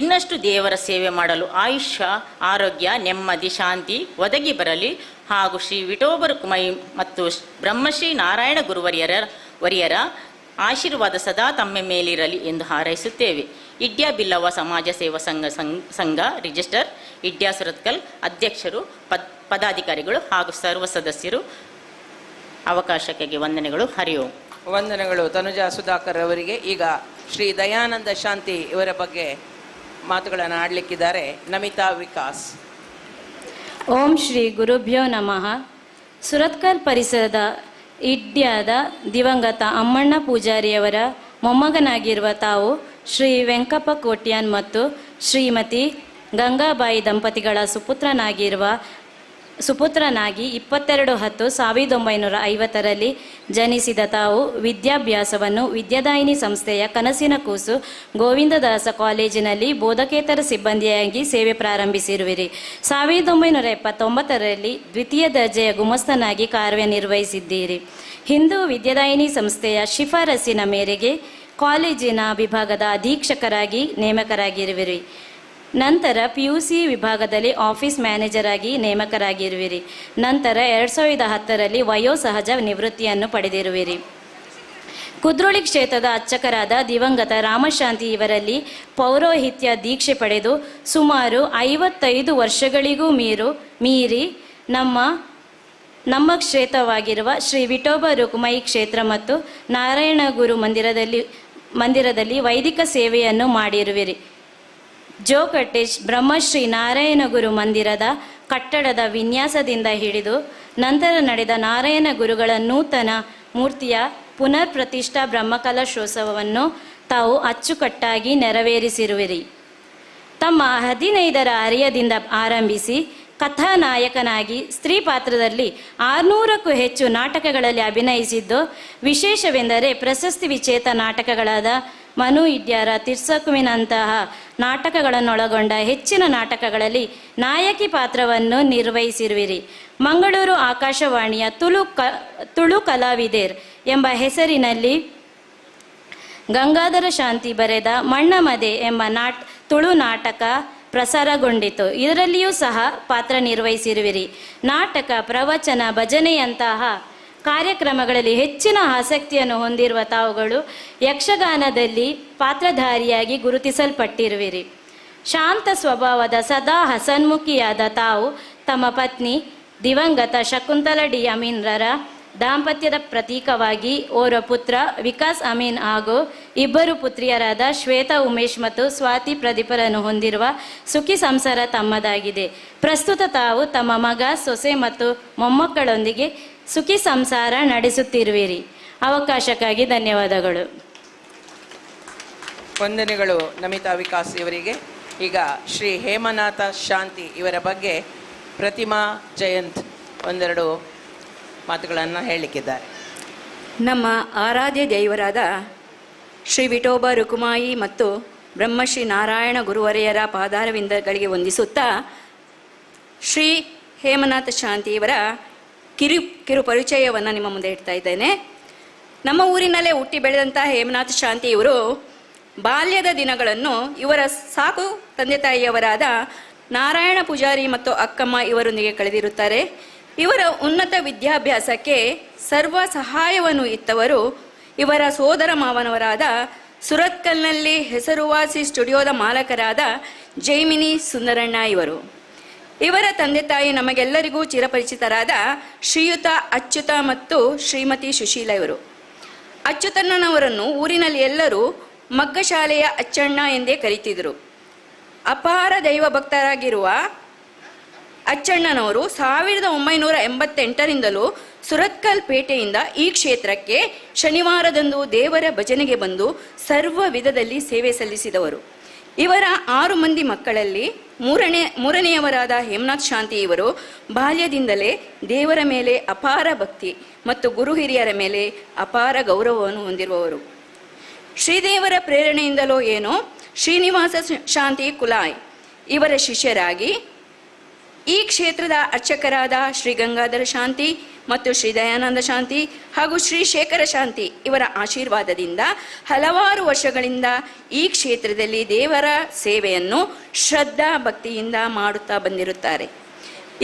ಇನ್ನಷ್ಟು ದೇವರ ಸೇವೆ ಮಾಡಲು ಆಯುಷ್ಯ, ಆರೋಗ್ಯ, ನೆಮ್ಮದಿ, ಶಾಂತಿ ಒದಗಿ ಬರಲಿ ಹಾಗೂ ಶ್ರೀ ವಿಠೋಬ ರುಕ್ಮಾಯಿ ಮತ್ತು ಬ್ರಹ್ಮಶ್ರೀ ನಾರಾಯಣ ಗುರುವರಿಯರ ಆಶೀರ್ವಾದ ಸದಾ ತಮ್ಮ ಮೇಲಿರಲಿ ಎಂದು ಹಾರೈಸುತ್ತೇವೆ. ಇಡ್ಯಾ ಬಿಲ್ಲವ ಸಮಾಜ ಸೇವಾ ಸಂಘ ರಿಜಿಸ್ಟರ್, ಇಡ್ಯಾ ಸುರತ್ಕಲ್ ಅಧ್ಯಕ್ಷರು, ಪದಾಧಿಕಾರಿಗಳು ಹಾಗೂ ಸರ್ವ ಸದಸ್ಯರು. ಅವಕಾಶಕ್ಕೆ ವಂದನೆಗಳು. ಹರಿಯೋಂ. ವಂದನೆಗಳು ತನುಜಾ ಸುಧಾಕರ್ ಅವರಿಗೆ. ಈಗ ಶ್ರೀ ದಯಾನಂದ ಶಾಂತಿ ಇವರ ಬಗ್ಗೆ ಮಾತುಗಳನ್ನು ಆಡಲಿಕ್ಕಿದ್ದಾರೆ ನಮಿತಾ ವಿಕಾಸ್. ಓಂ ಶ್ರೀ ಗುರುಭ್ಯೋ ನಮಃ. ಸುರತ್ಕಲ್ ಪರಿಸರದ ಇಡ್ಯಾದ ದಿವಂಗತ ಅಮ್ಮಣ್ಣ ಪೂಜಾರಿಯವರ ಮೊಮ್ಮಗನಾಗಿರುವ ತಾವು ಶ್ರೀ ವೆಂಕಪ್ಪ ಕೋಟ್ಯಾನ್ ಮತ್ತು ಶ್ರೀಮತಿ ಗಂಗಾಬಾಯಿ ದಂಪತಿಗಳ ಸುಪುತ್ರನಾಗಿ 22/10/1950ರಲ್ಲಿ ಜನಿಸಿದ ತಾವು ವಿದ್ಯಾಭ್ಯಾಸವನ್ನು ವಿದ್ಯಾದಾಯಿನಿ ಸಂಸ್ಥೆಯ ಕನಸಿನ ಕೂಸು ಗೋವಿಂದದಾಸ ಕಾಲೇಜಿನಲ್ಲಿ ಬೋಧಕೇತರ ಸಿಬ್ಬಂದಿಯಾಗಿ ಸೇವೆ ಪ್ರಾರಂಭಿಸಿರುವಿರಿ. 1979ರಲ್ಲಿ ದ್ವಿತೀಯ ದರ್ಜೆಯ ಗುಮಸ್ತನಾಗಿ ಕಾರ್ಯನಿರ್ವಹಿಸಿದ್ದೀರಿ. ಹಿಂದೂ ವಿದ್ಯಾದಾಯಿನಿ ಸಂಸ್ಥೆಯ ಶಿಫಾರಸಿನ ಮೇರೆಗೆ ಕಾಲೇಜಿನ ವಿಭಾಗದ ಅಧೀಕ್ಷಕರಾಗಿ ನೇಮಕರಾಗಿರುವಿರಿ. ನಂತರ PUC ವಿಭಾಗದಲ್ಲಿ ಆಫೀಸ್ ಮ್ಯಾನೇಜರ್ ಆಗಿ ನೇಮಕರಾಗಿರುವಿರಿ. ನಂತರ 2010ರಲ್ಲಿ ವಯೋಸಹಜ ನಿವೃತ್ತಿಯನ್ನು ಪಡೆದಿರುವಿರಿ. ಕುದ್ರೋಳಿ ಕ್ಷೇತ್ರದ ಅರ್ಚಕರಾದ ದಿವಂಗತ ರಾಮಶಾಂತಿ ಇವರಲ್ಲಿ ಪೌರೋಹಿತ್ಯ ದೀಕ್ಷೆ ಪಡೆದು ಸುಮಾರು 55 ವರ್ಷಗಳಿಗೂ ಮೀರಿ ನಮ್ಮ ಕ್ಷೇತ್ರವಾಗಿರುವ ಶ್ರೀ ವಿಠೋಬ ರುಕ್ಮಾಯಿ ಕ್ಷೇತ್ರ ಮತ್ತು ನಾರಾಯಣಗುರು ಮಂದಿರದಲ್ಲಿ ವೈದಿಕ ಸೇವೆಯನ್ನು ಮಾಡಿರುವಿರಿ. ಜೋಕಟ್ಟೆ ಬ್ರಹ್ಮಶ್ರೀ ನಾರಾಯಣಗುರು ಮಂದಿರದ ಕಟ್ಟಡದ ವಿನ್ಯಾಸದಿಂದ ಹಿಡಿದು ನಂತರ ನಡೆದ ನಾರಾಯಣ ಗುರುಗಳ ನೂತನ ಮೂರ್ತಿಯ ಪುನರ್ ಪ್ರತಿಷ್ಠಾ ಬ್ರಹ್ಮಕಲಶೋತ್ಸವವನ್ನು ತಾವು ಅಚ್ಚುಕಟ್ಟಾಗಿ ನೆರವೇರಿಸಿರುವಿರಿ. ತಮ್ಮ 15ರ ಹರಿಯದಿಂದ ಆರಂಭಿಸಿ ಕಥಾನಾಯಕನಾಗಿ ಸ್ತ್ರೀ ಪಾತ್ರದಲ್ಲಿ 600ಕ್ಕೂ ಹೆಚ್ಚು ನಾಟಕಗಳಲ್ಲಿ ಅಭಿನಯಿಸಿದ್ದು, ವಿಶೇಷವೆಂದರೆ ಪ್ರಶಸ್ತಿ ವಿಜೇತ ನಾಟಕಗಳಾದ ಮನು ಇಡ್ಯಾರ ತಿರ್ಸಕುವಿನಂತಹ ನಾಟಕಗಳನ್ನೊಳಗೊಂಡ ಹೆಚ್ಚಿನ ನಾಟಕಗಳಲ್ಲಿ ನಾಯಕಿ ಪಾತ್ರವನ್ನು ನಿರ್ವಹಿಸಿರುವಿರಿ. ಮಂಗಳೂರು ಆಕಾಶವಾಣಿಯ ತುಳು ಕಲಾವಿದೇರ್ ಎಂಬ ಹೆಸರಿನಲ್ಲಿ ಗಂಗಾಧರ ಶಾಂತಿ ಬರೆದ ಮಣ್ಣಮದೆ ಎಂಬ ತುಳು ನಾಟಕ ಪ್ರಸಾರಗೊಂಡಿತು. ಇದರಲ್ಲಿಯೂ ಸಹ ಪಾತ್ರ ನಿರ್ವಹಿಸಿರುವಿರಿ. ನಾಟಕ, ಪ್ರವಚನ, ಭಜನೆಯಂತಹ ಕಾರ್ಯಕ್ರಮಗಳಲ್ಲಿ ಹೆಚ್ಚಿನ ಆಸಕ್ತಿಯನ್ನು ಹೊಂದಿರುವ ತಾವುಗಳು ಯಕ್ಷಗಾನದಲ್ಲಿ ಪಾತ್ರಧಾರಿಯಾಗಿ ಗುರುತಿಸಲ್ಪಟ್ಟಿರುವಿರಿ. ಶಾಂತ ಸ್ವಭಾವದ ಸದಾ ಹಸನ್ಮುಖಿಯಾದ ತಾವು ತಮ್ಮ ಪತ್ನಿ ದಿವಂಗತ ಶಕುಂತಲ ಡಿ ಅಮೀನ್ರರ ದಾಂಪತ್ಯದ ಪ್ರತೀಕವಾಗಿ ಓರ್ವ ಪುತ್ರ ವಿಕಾಸ್ ಅಮೀನ್ ಹಾಗೂ ಇಬ್ಬರು ಪುತ್ರಿಯರಾದ ಶ್ವೇತಾ ಉಮೇಶ್ ಮತ್ತು ಸ್ವಾತಿ ಪ್ರದೀಪರನ್ನು ಹೊಂದಿರುವ ಸುಖಿ ಸಂಸಾರ ತಮ್ಮದಾಗಿದೆ. ಪ್ರಸ್ತುತ ತಾವು ತಮ್ಮ ಮಗ, ಸೊಸೆ ಮತ್ತು ಮೊಮ್ಮಕ್ಕಳೊಂದಿಗೆ ಸುಖಿ ಸಂಸಾರ ನಡೆಸುತ್ತಿರುವಿರಿ. ಅವಕಾಶಕ್ಕಾಗಿ ಧನ್ಯವಾದಗಳು. ವಂದನೆಗಳು ನಮಿತಾ ವಿಕಾಸ್ ಇವರಿಗೆ. ಈಗ ಶ್ರೀ ಹೇಮನಾಥ ಶಾಂತಿ ಇವರ ಬಗ್ಗೆ ಪ್ರತಿಮಾ ಜಯಂತ್ ಒಂದೆರಡು ಮಾತುಗಳನ್ನು ಹೇಳಲಿಕ್ಕಿದ್ದಾರೆ. ನಮ್ಮ ಆರಾಧ್ಯ ದೈವರಾದ ಶ್ರೀ ವಿಠೋಬ ರುಕುಮಾಯಿ ಮತ್ತು ಬ್ರಹ್ಮಶ್ರೀ ನಾರಾಯಣ ಗುರುವರೆಯರ ಪಾದಾರವಿಂದಗಳಿಗೆ ವಂದಿಸುತ್ತಾ ಶ್ರೀ ಹೇಮನಾಥ ಶಾಂತಿಯವರ ಕಿರು ಪರಿಚಯವನ್ನು ನಿಮ್ಮ ಮುಂದೆ ಇಡ್ತಾ ಇದ್ದೇನೆ. ನಮ್ಮ ಊರಿನಲ್ಲೇ ಹುಟ್ಟಿ ಬೆಳೆದಂಥ ಹೇಮನಾಥ ಶಾಂತಿ ಇವರು ಬಾಲ್ಯದ ದಿನಗಳನ್ನು ಇವರ ಸಾಕು ತಂದೆ ತಾಯಿಯವರಾದ ನಾರಾಯಣ ಪೂಜಾರಿ ಮತ್ತು ಅಕ್ಕಮ್ಮ ಇವರೊಂದಿಗೆ ಕಳೆದಿರುತ್ತಾರೆ. ಇವರ ಉನ್ನತ ವಿದ್ಯಾಭ್ಯಾಸಕ್ಕೆ ಸರ್ವ ಸಹಾಯವನ್ನು ಇತ್ತವರು ಇವರ ಸೋದರ ಮಾವನವರಾದ ಸುರತ್ಕಲ್ನಲ್ಲಿ ಹೆಸರುವಾಸಿ ಸ್ಟುಡಿಯೋದ ಮಾಲಕರಾದ ಜೈಮಿನಿ ಸುಂದರಣ್ಣ ಇವರು. ಇವರ ತಂದೆ ತಾಯಿ ನಮಗೆಲ್ಲರಿಗೂ ಚಿರಪರಿಚಿತರಾದ ಶ್ರೀಯುತ ಅಚ್ಯುತ ಮತ್ತು ಶ್ರೀಮತಿ ಸುಶೀಲ ಇವರು. ಅಚ್ಯುತಣ್ಣನವರನ್ನು ಊರಿನಲ್ಲಿ ಎಲ್ಲರೂ ಮಗ್ಗಶಾಲೆಯ ಅಚ್ಚಣ್ಣ ಎಂದೇ ಕರೀತಿದ್ರು. ಅಪಾರ ದೈವ ಭಕ್ತರಾಗಿರುವ ಅಚ್ಚಣ್ಣನವರು 1988ರಿಂದಲೂ ಸುರತ್ಕಲ್ ಪೇಟೆಯಿಂದ ಈ ಕ್ಷೇತ್ರಕ್ಕೆ ಶನಿವಾರದಂದು ದೇವರ ಭಜನೆಗೆ ಬಂದು ಸರ್ವ ವಿಧದಲ್ಲಿ ಸೇವೆ ಸಲ್ಲಿಸಿದವರು. ಇವರ 6 ಮಂದಿ ಮಕ್ಕಳಲ್ಲಿ ಮೂರನೆಯವರಾದ ಹೇಮನಾಥ್ ಶಾಂತಿ ಇವರು ಬಾಲ್ಯದಿಂದಲೇ ದೇವರ ಮೇಲೆ ಅಪಾರ ಭಕ್ತಿ ಮತ್ತು ಗುರು ಹಿರಿಯರ ಮೇಲೆ ಅಪಾರ ಗೌರವವನ್ನು ಹೊಂದಿರುವವರು. ಶ್ರೀದೇವರ ಪ್ರೇರಣೆಯಿಂದಲೋ ಏನೋ ಶ್ರೀನಿವಾಸ ಶಾಂತಿ ಕುಲಾಯ್ ಇವರ ಶಿಷ್ಯರಾಗಿ ಈ ಕ್ಷೇತ್ರದ ಅರ್ಚಕರಾದ ಶ್ರೀ ಗಂಗಾಧರ ಶಾಂತಿ ಮತ್ತು ಶ್ರೀ ದಯಾನಂದ ಶಾಂತಿ ಹಾಗೂ ಶ್ರೀ ಶೇಖರ ಶಾಂತಿ ಇವರ ಆಶೀರ್ವಾದದಿಂದ ಹಲವಾರು ವರ್ಷಗಳಿಂದ ಈ ಕ್ಷೇತ್ರದಲ್ಲಿ ದೇವರ ಸೇವೆಯನ್ನು ಶ್ರದ್ಧಾ ಭಕ್ತಿಯಿಂದ ಮಾಡುತ್ತಾ ಬಂದಿರುತ್ತಾರೆ.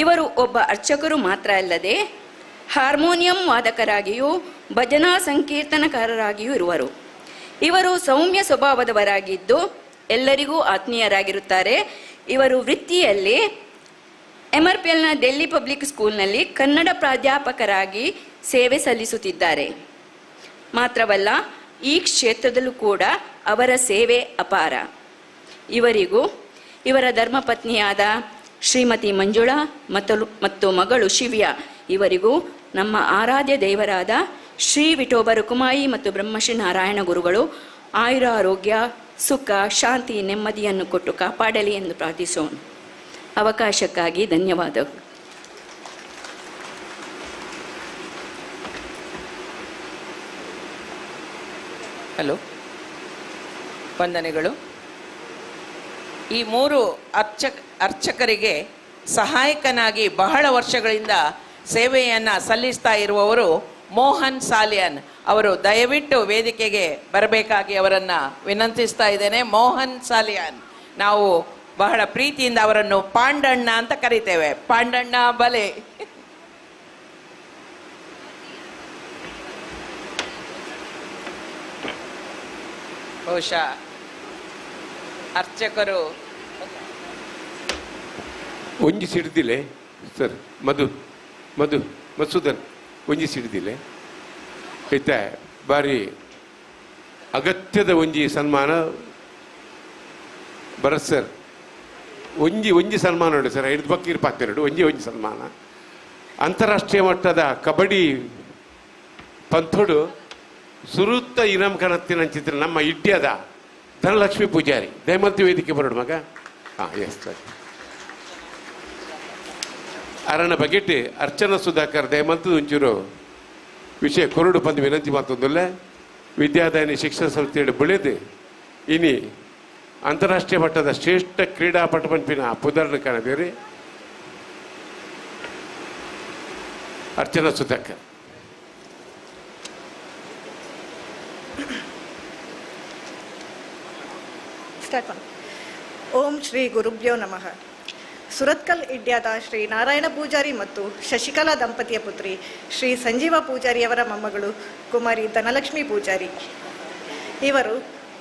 ಇವರು ಒಬ್ಬ ಅರ್ಚಕರು ಮಾತ್ರ ಅಲ್ಲದೆ ಹಾರ್ಮೋನಿಯಂ ವಾದಕರಾಗಿಯೂ ಭಜನಾ ಸಂಕೀರ್ತನಕಾರರಾಗಿಯೂ ಇರುವರು. ಇವರು ಸೌಮ್ಯ ಸ್ವಭಾವದವರಾಗಿದ್ದು ಎಲ್ಲರಿಗೂ ಆತ್ಮೀಯರಾಗಿರುತ್ತಾರೆ. ಇವರು ವೃತ್ತಿಯಲ್ಲಿ MRPLನ ಡೆಲ್ಲಿ ಪಬ್ಲಿಕ್ ಸ್ಕೂಲ್ನಲ್ಲಿ ಕನ್ನಡ ಪ್ರಾಧ್ಯಾಪಕರಾಗಿ ಸೇವೆ ಸಲ್ಲಿಸುತ್ತಿದ್ದಾರೆ. ಮಾತ್ರವಲ್ಲ, ಈ ಕ್ಷೇತ್ರದಲ್ಲೂ ಕೂಡ ಅವರ ಸೇವೆ ಅಪಾರ. ಇವರಿಗೂ ಇವರ ಧರ್ಮಪತ್ನಿಯಾದ ಶ್ರೀಮತಿ ಮಂಜುಳಾ ಮತ್ತು ಮಗಳು ಶಿವ್ಯ ಇವರಿಗೂ ನಮ್ಮ ಆರಾಧ್ಯ ದೇವರಾದ ಶ್ರೀ ವಿಠೋಬ ರುಕುಮಾಯಿ ಮತ್ತು ಬ್ರಹ್ಮಶ್ರೀ ನಾರಾಯಣ ಗುರುಗಳು ಆಯುರಾರೋಗ್ಯ, ಸುಖ, ಶಾಂತಿ, ನೆಮ್ಮದಿಯನ್ನು ಕೊಟ್ಟು ಕಾಪಾಡಲಿ ಎಂದು ಪ್ರಾರ್ಥಿಸೋಣ. ಅವಕಾಶಕ್ಕಾಗಿ ಧನ್ಯವಾದಗಳು. ಹಲೋ, ವಂದನೆಗಳು. ಈ 3 ಅರ್ಚಕರಿಗೆ ಸಹಾಯಕನಾಗಿ ಬಹಳ ವರ್ಷಗಳಿಂದ ಸೇವೆಯನ್ನು ಸಲ್ಲಿಸ್ತಾ ಇರುವವರು ಮೋಹನ್ ಸಾಲಿಯನ್ ಅವರು. ದಯವಿಟ್ಟು ವೇದಿಕೆಗೆ ಬರಬೇಕಾಗಿ ಅವರನ್ನು ವಿನಂತಿಸ್ತಾ ಇದ್ದೇನೆ. ಮೋಹನ್ ಸಾಲಿಯನ್, ನಾವು ಬಹಳ ಪ್ರೀತಿಯಿಂದ ಅವರನ್ನು ಪಾಂಡಣ್ಣ ಅಂತ ಕರಿತೇವೆ. ಪಾಂಡಣ್ಣ ಬಲೆ. ಬಹುಶಃ ಅರ್ಚಕರು ಒಂಜಿ ಸಿಡ್ದಿಲೆ ಸರ್, ಮಧು ಮಧು ಮಸೂದನ್ ಒಂಜಿ ಸಿಡ್ದಿಲೆ ಐತೆ. ಬಾರಿ ಅಗತ್ಯದ ಒಂಜಿ ಸನ್ಮಾನ ಭರತ್ ಸರ್. ಒಂಜಿ ಒಂಜಿ ಸನ್ಮಾನ ನೋಡಿ ಸರ್, 5 ಬಕ್ಕೀರ್ ಪಾತ್ರೆರಡು ಒಂಜಿ ಒಂಜಿ ಸನ್ಮಾನ. ಅಂತಾರಾಷ್ಟ್ರೀಯ ಮಟ್ಟದ ಕಬಡ್ಡಿ ಪಂಥೋಡು ಸುರುತ್ತ ಇನಾಮ್ ಕಣತ್ತಿನ ನಮ್ಮ ಇಡ್ಯದ ಧನಲಕ್ಷ್ಮಿ ಪೂಜಾರಿ ದಯಮಲ್ತಿ ವೇದಿಕೆ ಬರೋಡು ಮಗ. ಹಾಂ, ಎಸ್ ಸರ್. ಅರಣ ಬಗೆಟ್ ಅರ್ಚನಾ ಸುಧಾಕರ್ ದಯಮಲ್ತು ಒಂಚೂರು ವಿಷಯ ಕೊರಡು ಬಂದು ವಿನಂತಿ ಮಾತೊಂದುಲ್ಲೆ. ವಿದ್ಯಾದಾಯಿನಿ ಶಿಕ್ಷಣ ಸಂಸ್ಥೆಯನ್ನು ಬೆಳೆದು ಇನಿ ಅಂತಾರಾಷ್ಟ್ರೀಯ ಮಟ್ಟದ ಶ್ರೇಷ್ಠ ಕ್ರೀಡಾಪಟು ಪಂಪಿನ ಪುದರ್ನ ಕಾಣಬೇರಿ ಅರ್ಚನಾ ಸುಧಾಕರ್. ಸ್ಟಾರ್ಟ್ ಮಾಡಿ. ಓಂ ಶ್ರೀ ಗುರುಭ್ಯೋ ನಮಃ. ಸುರತ್ಕಲ್ ಇಡ್ಯಾದ ಶ್ರೀ ನಾರಾಯಣ ಪೂಜಾರಿ ಮತ್ತು ಶಶಿಕಲಾ ದಂಪತಿಯ ಪುತ್ರಿ ಶ್ರೀ ಸಂಜೀವ ಪೂಜಾರಿಯವರ ಮೊಮ್ಮಗಳು ಕುಮಾರಿ ಧನಲಕ್ಷ್ಮಿ ಪೂಜಾರಿ. ಇವರು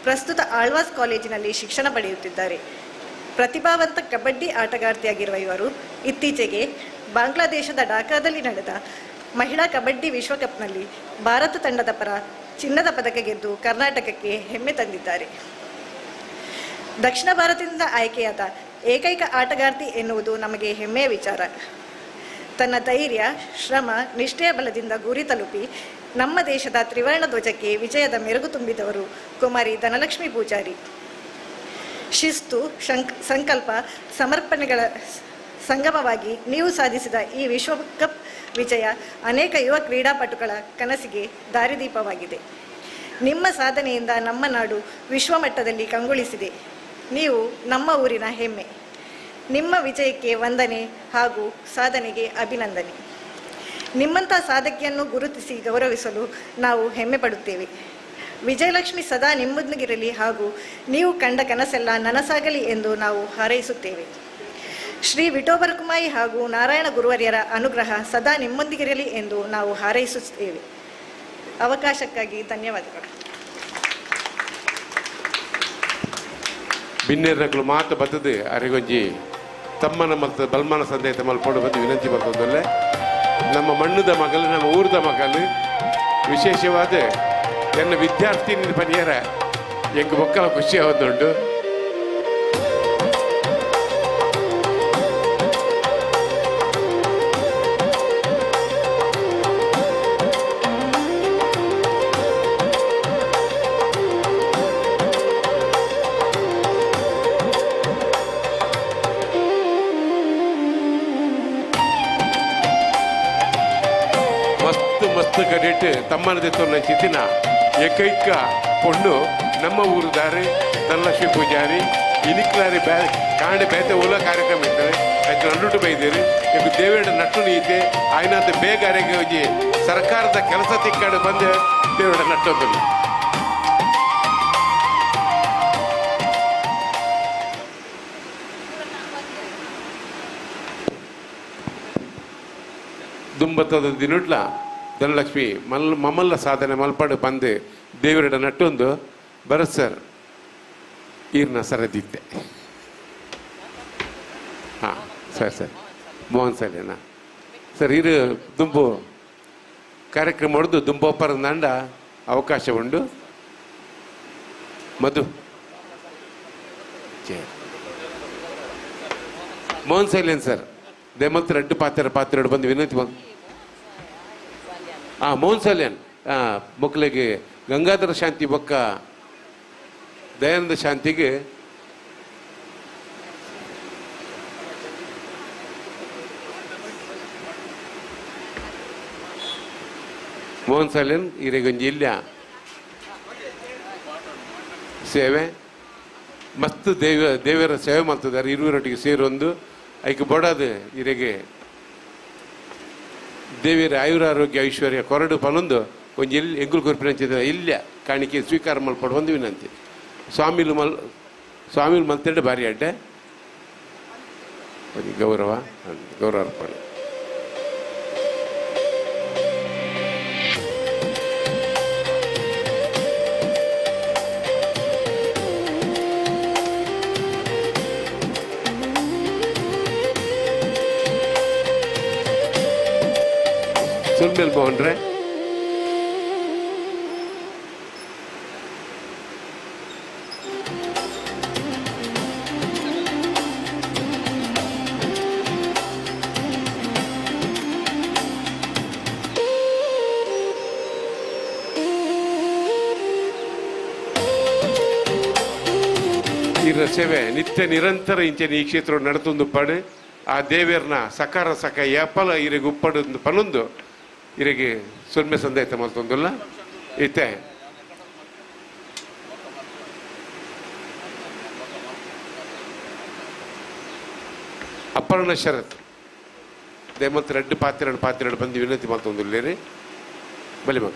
ಪ್ರಸ್ತುತ ಆಳ್ವಾಸ್ ಕಾಲೇಜಿನಲ್ಲಿ ಶಿಕ್ಷಣ ಪಡೆಯುತ್ತಿದ್ದಾರೆ. ಪ್ರತಿಭಾವಂತ ಕಬಡ್ಡಿ ಆಟಗಾರ್ತಿಯಾಗಿರುವ ಇವರು ಇತ್ತೀಚೆಗೆ ಬಾಂಗ್ಲಾದೇಶದ ಢಾಕಾದಲ್ಲಿ ನಡೆದ ಮಹಿಳಾ ಕಬಡ್ಡಿ ವಿಶ್ವಕಪ್ನಲ್ಲಿ ಭಾರತ ತಂಡದ ಪರ ಚಿನ್ನದ ಪದಕ ಗೆದ್ದು ಕರ್ನಾಟಕಕ್ಕೆ ಹೆಮ್ಮೆ ತಂದಿದ್ದಾರೆ. ದಕ್ಷಿಣ ಭಾರತದಿಂದ ಆಯ್ಕೆಯಾದ ಏಕೈಕ ಆಟಗಾರ್ತಿ ಎನ್ನುವುದು ನಮಗೆ ಹೆಮ್ಮೆಯ ವಿಚಾರ. ತನ್ನ ಧೈರ್ಯ, ಶ್ರಮ, ನಿಷ್ಠೆಯ ಬಲದಿಂದ ಗುರಿ ತಲುಪಿ ನಮ್ಮ ದೇಶದ ತ್ರಿವರ್ಣ ಧ್ವಜಕ್ಕೆ ವಿಜಯದ ಮೆರುಗು ತುಂಬಿದವರು ಕುಮಾರಿ ಧನಲಕ್ಷ್ಮಿ ಪೂಜಾರಿ. ಶಿಸ್ತು, ಸಂಕಲ್ಪ, ಸಮರ್ಪಣೆಗಳ ಸಂಗಮವಾಗಿ ನೀವು ಸಾಧಿಸಿದ ಈ ವಿಶ್ವಕಪ್ ವಿಜಯ ಅನೇಕ ಯುವ ಕ್ರೀಡಾಪಟುಗಳ ಕನಸಿಗೆ ದಾರಿದೀಪವಾಗಿದೆ. ನಿಮ್ಮ ಸಾಧನೆಯಿಂದ ನಮ್ಮ ನಾಡು ವಿಶ್ವಮಟ್ಟದಲ್ಲಿ ಕಂಗೊಳಿಸಿದೆ. ನೀವು ನಮ್ಮ ಊರಿನ ಹೆಮ್ಮೆ. ನಿಮ್ಮ ವಿಜಯಕ್ಕೆ ವಂದನೆ ಹಾಗೂ ಸಾಧನೆಗೆ ಅಭಿನಂದನೆ. ನಿಮ್ಮಂಥ ಸಾಧಕಿಯನ್ನು ಗುರುತಿಸಿ ಗೌರವಿಸಲು ನಾವು ಹೆಮ್ಮೆ ಪಡುತ್ತೇವೆ. ವಿಜಯಲಕ್ಷ್ಮಿ ಸದಾ ನಿಮ್ಮೊಂದಿಗಿರಲಿ ಹಾಗೂ ನೀವು ಕಂಡ ಕನಸೆಲ್ಲ ನನಸಾಗಲಿ ಎಂದು ನಾವು ಹಾರೈಸುತ್ತೇವೆ. ಶ್ರೀ ವಿಠೋಬ ರುಕುಮಾಯಿ ಹಾಗೂ ನಾರಾಯಣ ಗುರುವರ್ಯರ ಅನುಗ್ರಹ ಸದಾ ನಿಮ್ಮೊಂದಿಗಿರಲಿ ಎಂದು ನಾವು ಹಾರೈಸುತ್ತೇವೆ. ಅವಕಾಶಕ್ಕಾಗಿ ಧನ್ಯವಾದಗಳು. ಬಿನ್ನೇರ್ನಕುಲು ಮಾತ ಬತ್ತದು ಅರೆಗೊಂಜಿ ತಮ್ಮನ ಮಲ್ತ ಬಲ್ಮಾನ ಸಂದೇತ ಮಲ್ಪೊಡು ಬಂದು ವಿನಂತಿ ಮಲ್ತೊಂದುಲ್ಲೆ. ನಮ್ಮ ಮಣ್ಣುದ ಮಗಲು, ನಮ್ಮ ಊರದ ಮಗಲು, ವಿಶೇಷವಾದ ಎನ್ನ ವಿದ್ಯಾರ್ಥಿ ಪನಿಯರ ಎಂಕ್ ಬೊಕ್ಕಲ ಖುಷಿ ಆವೊಂದುಂಡು. ಮಸ್ತ್ ಕಡೆಟ್ ತಮ್ಮನ ತೊನ್ನ ಚಿತ್ತಿನ ಏಕೈಕ ಪೊಣ್ಣು ನಮ್ಮ ಊರುದಾರೆ ಧನಲಕ್ಷ್ಮಿ ಪೂಜಾರಿ. ಇನಿಕ್ಲಾರಿ ಬ್ಯಾ ಕಾಂಡೆ ಬೇತೆ ಉಲ ಕಾರ್ಯಕ್ರಮ ಇರ್ತದೆ, ಆಯ್ತು ನಡುಟು ಬೈದೇರಿ ಈಗ ದೇವೇಡ ನಟ್ಟು ನೀತೆ ಆಯ್ನಂತ ಬೇಗ ಅರೆಗೆ ಹೋಗಿ ಸರ್ಕಾರದ ಕೆಲಸ ತಿಕ್ಕಾಡು ಬಂದು ದೇವೇಡ ನಟ್ಟೊಂದಿಲ್ಲ. ದುಂಬತ್ತದ ದಿನಟ್ಲ ಧನಲಕ್ಷ್ಮಿ ಮಲ್ ಮಮಲ್ಲ ಸಾಧನೆ ಮಲ್ಪಾಡು ಬಂದು ದೇವರಡ ನಟ್ಟೊಂದು ಭರತ್ ಸರ್ ಈರ್ನ ಸರದಿತ್ತೆ. ಹಾಂ ಸರ್, ಸರ್ ಮೋಹನ್ ಸಲೇನಾ ಸರ್? ಇರು ದುಂಬು ಕಾರ್ಯಕ್ರಮ ಹೊಡೆದು ದುಂಬೋಪರ ನಂಡ ಅವಕಾಶ ಉಂಡು. ಮಧು ಮೋಹನ್ ಸೈಲೇನ್ ಸರ್ ದೇಮಲ್ತ ರೆಡ್ಡು ಪಾತ್ರ ಪಾತ್ರ ಬಂದು ವಿನಂತಿ ಬಂದು ಮೋಹನ್ ಸಾಲ್ಯಾನ್ ಮಕ್ಕಳಿಗೆ ಗಂಗಾಧರ ಶಾಂತಿ ಬೊಕ್ಕ ದಯಾನಂದ ಶಾಂತಿಗೆ ಮೋಹನ್ ಸಾಲ್ಯಾನ್ ಇರೆಗೊಂಜಿ ಇಲ್ಲ ಸೇವೆ ಮಸ್ತ್ ದೇವರ ಸೇವೆ ಮಾಡ್ತಿದ್ದಾರೆ. ಇರುವರೊಟ್ಟಿಗೆ ಸೇರೊಂದು ಐಕೆ ಬಡದು ಇರೆಗೆ ದೇವಿಯರ ಆಯುರಾರೋಗ್ಯ ಐಶ್ವರ್ಯ ಕೊರಡು ಪನೊಂದು ಒಂಜಿ ಎಲ್ಲಿ ಎಂಗುಲು ಕೊರ್ಪಿನಂಚಿದ ಇಲ್ಲ ಕಾಣಿಕೆ ಸ್ವೀಕಾರ ಮಲ್ಪಡು ಒಂದು ವಿನಂತಿ. ಸ್ವಾಮಿಲು ಮಲ್ ಸ್ವಾಮಿಲು ಮಲ್ತೆರಡು ಭಾರಿ ಅಡ್ಡೆ ಒಂದು ಗೌರವ ಗೌರವ ಅರ್ಪಣೆ. ಸುಲ್ಮೇಲ್ ಮೋಹನ್ ರೇ. ಈ ಸೇವೆ ನಿತ್ಯ ನಿರಂತರ ಇಂಚಿನ ಈ ಕ್ಷೇತ್ರ ನಡೆತೊಂದು ಪಡು ಆ ದೇವೇರ್ನ ಸಕಾರ ಸಕ ಯಾಪಲ ಇರೆಗೆ ಉಪ್ಪಡು ಪನೊಂದು ಇರೆಗೆ ಸೊನ್ಮೆ ಸಂದೇತ ಮಲ್ತೊಂದುಲ್ಲ ಇತ್ತೆ. ಅಪರ್ಣ ಶರತ್ ದೇಮಲ್ತ ರೆಡ್ಡು ಪಾತ್ರೆಡು ಪಾತ್ರೆಡು ಬಂದು ವಿನಂತಿ ಮಲ್ತೊಂದುಲ್ಲೇರಿ ಬಲಿ ಮಗ.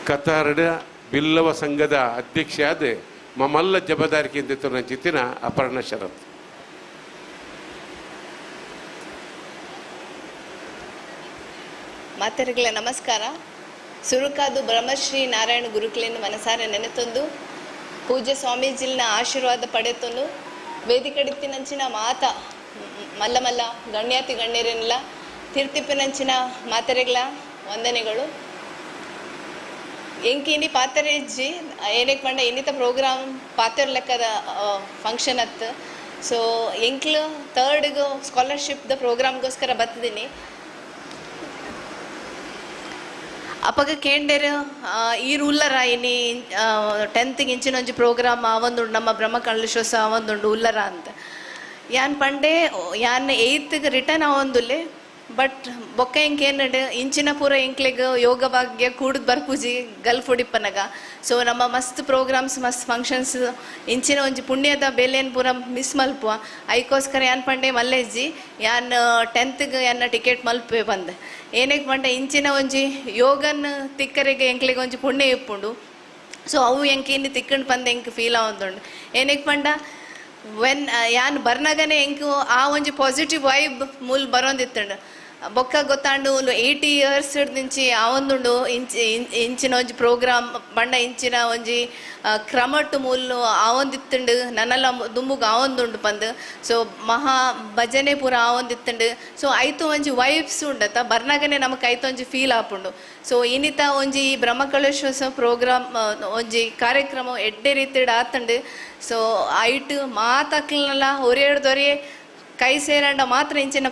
ಕತಾರಡ ಬಿಲ್ಲವ ಸಂಘದ ಅಧ್ಯಕ್ಷ ಆದ ಮಮಲ್ಲ ಜಬದಾರಿಕೆ ಅಂತ ಚಿತ್ತಿನ ಅಪರ್ಣ ಶರತ್. ಮಾತರಿಗಳ ನಮಸ್ಕಾರ. ಸುರುಕಾದು ಬ್ರಹ್ಮಶ್ರೀ ನಾರಾಯಣ ಗುರುಕುಲಿನ ಮನಸಾರೆ ನೆನೆತೊಂದು ಪೂಜ್ಯ ಸ್ವಾಮೀಜಿಲಿನ ಆಶೀರ್ವಾದ ಪಡೆತೊಂದು ವೇದಿಕಡಿತ್ತಿನಂಚಿನ ಮಾತ ಮಲ್ಲ ಮಲ್ಲ ಗಣ್ಯಾತಿ ಗಣ್ಯರೆಲ್ಲ ತೀರ್ತಿಪ್ಪಿನಂಚಿನ ಮಾತರೆಗಳ ವಂದನೆಗಳು. ಎಂಕಿನಿ ಪಾತ್ರೆ ಇಜ್ಜಿ ಏನಕ್ಕೆ ಪಂಡ ಇನ್ನಿತ ಪ್ರೋಗ್ರಾಮ್ ಪಾತ್ರ ಲೆಕ್ಕದ ಫಂಕ್ಷನ್ ಅತ್ತು. ಸೊ ಎಂಕ್ಲು ಥರ್ಡ್ಗೂ ಸ್ಕಾಲರ್ಶಿಪ್ದ ಪ್ರೋಗ್ರಾಮ್ಗೋಸ್ಕರ ಬತ್ತಿದ್ದೀನಿ. ಅಪಗ ಕೇಂಡೇರು ಈ ಉಲ್ಲರ ಇನಿ ಟೆಂತ್ಗೆ ಇಂಚಿನ ಒಂಜಿ ಪ್ರೋಗ್ರಾಮ್ ಆವೊಂದುಂಡು ನಮ್ಮ ಬ್ರಹ್ಮ ಕಲಶೋತ್ಸವ ಆವೊಂದುಂಡು ಉಲ್ಲರ ಅಂತ. ಯಾನ್ ಪಂಡೆ ಯಾನ್ ಏಯ್ತ್ಗೆ ರಿಟರ್ನ್ ಆವೊಂದುಲ್ಲೆ ಬಟ್ ಬೊಕ್ಕ ಎಂಕೇನಡ್ ಇಂಚಿನ ಪೂರ ಎಂಕ್ಲೆಗ್ ಯೋಗ ಭಾಗ್ಯ ಕೂಡುದು ಬರ್ಪೂಜಿ ಗಲ್ಫ್ ಉಡಿಪ್ಪನಗ. ಸೊ ನಮ್ಮ ಮಸ್ತ್ ಪ್ರೋಗ್ರಾಮ್ಸ್ ಮಸ್ತ್ ಫಂಕ್ಷನ್ಸ್ ಇಂಚಿನ ಒಂಜಿ ಪುಣ್ಯದ ಬೇಲೆನ್ ಪೂರ ಮಿಸ್ ಮಲ್ಪುವ. ಐಕೋಸ್ಕರ ಯಾನ್ ಪಂಡೆ ಮಲ್ಲೆಜ್ಜಿ ಯಾನ್ ಟೆಂತ್ಗೆ ಯಾನ್ನ ಟಿಕೆಟ್ ಮಲ್ಪೆ ಬಂದೆ. ಏನಕ್ಕೆ ಪಂಡ ಇಂಚಿನ ಒಂಜಿ ಯೋಗನ್ ತಿಕ್ಕರೆಗೆ ಎಂಕ್ಲೆಗ್ ಒಂಜಿ ಪುಣ್ಯ ಇಪ್ಪುಂಡು. ಸೊ ಅವು ಎಂಕ್ ಇನ್ನು ತಿಕ್ಕಂಡು ಪಂದ ಎಂಕ್ ಫೀಲ್ ಆವೊಂದುಂಡು. ಏನಕ್ಕೆ ಪಂಡ when ಯಾನ್ ಬರ್ನಗನೆ ಎಂಕು ಆ ಒಂಜಿ ಪಾಸಿಟಿವ್ ವೈಬ್ ಮೂಲ್ ಬರೋಂದಿತ್ತಂಡು. ಬೊಕ್ಕ ಗೊತ್ತಾಂಡು ಉಂದು 80 ಇಯರ್ಸ್ ದಿಂಚಿ ಆವೊಂದುಂಡು ಇಂಚಿನ ಒಂಜಿ ಪ್ರೋಗ್ರಾಮ್ ಬಂಡ ಇಂಚಿನ ಒಂಜಿ ಕ್ರಮಟ್ಟು ಮೂಲು ಆವೊಂದಿತ್ತುಂಡು ನನ್ನಲ ದುಂಬುಗು ಆವೊಂದುಂಡು ಪಂದ್ ಸೊ ಮಹಾ ಭಜನೆ ಪೂರ ಆವೊಂದಿತ್ತುಂಡು ಸೊ ಐತು ಒಂಜಿ ವೈಬ್ಸ್ ಉಂಡತ್ತ ಬರ್ನಾಗನೆ ನಮಕ್ ಐತು ಒಂಜಿ ಫೀಲ್ ಆಪುಂಡು ಸೊ ಇನಿತ ಒಂಜಿ ಬ್ರಹ್ಮಕಲಶೋತ್ಸವ ಪ್ರೋಗ್ರಾಮ್ ಒಂಜಿ ಕಾರ್ಯಕ್ರಮ ಎಡ್ಡೆ ರೀತಿಡ್ ಆತುಂಡು ಸೊ ಐಟ್ ಮಾತಕ್ಲನಲ ಒರೆಯಡ್ದೊರೆ ಕೈ ಸೇರಂಡ ಮಾತ್ರ ಇಂಚಿನ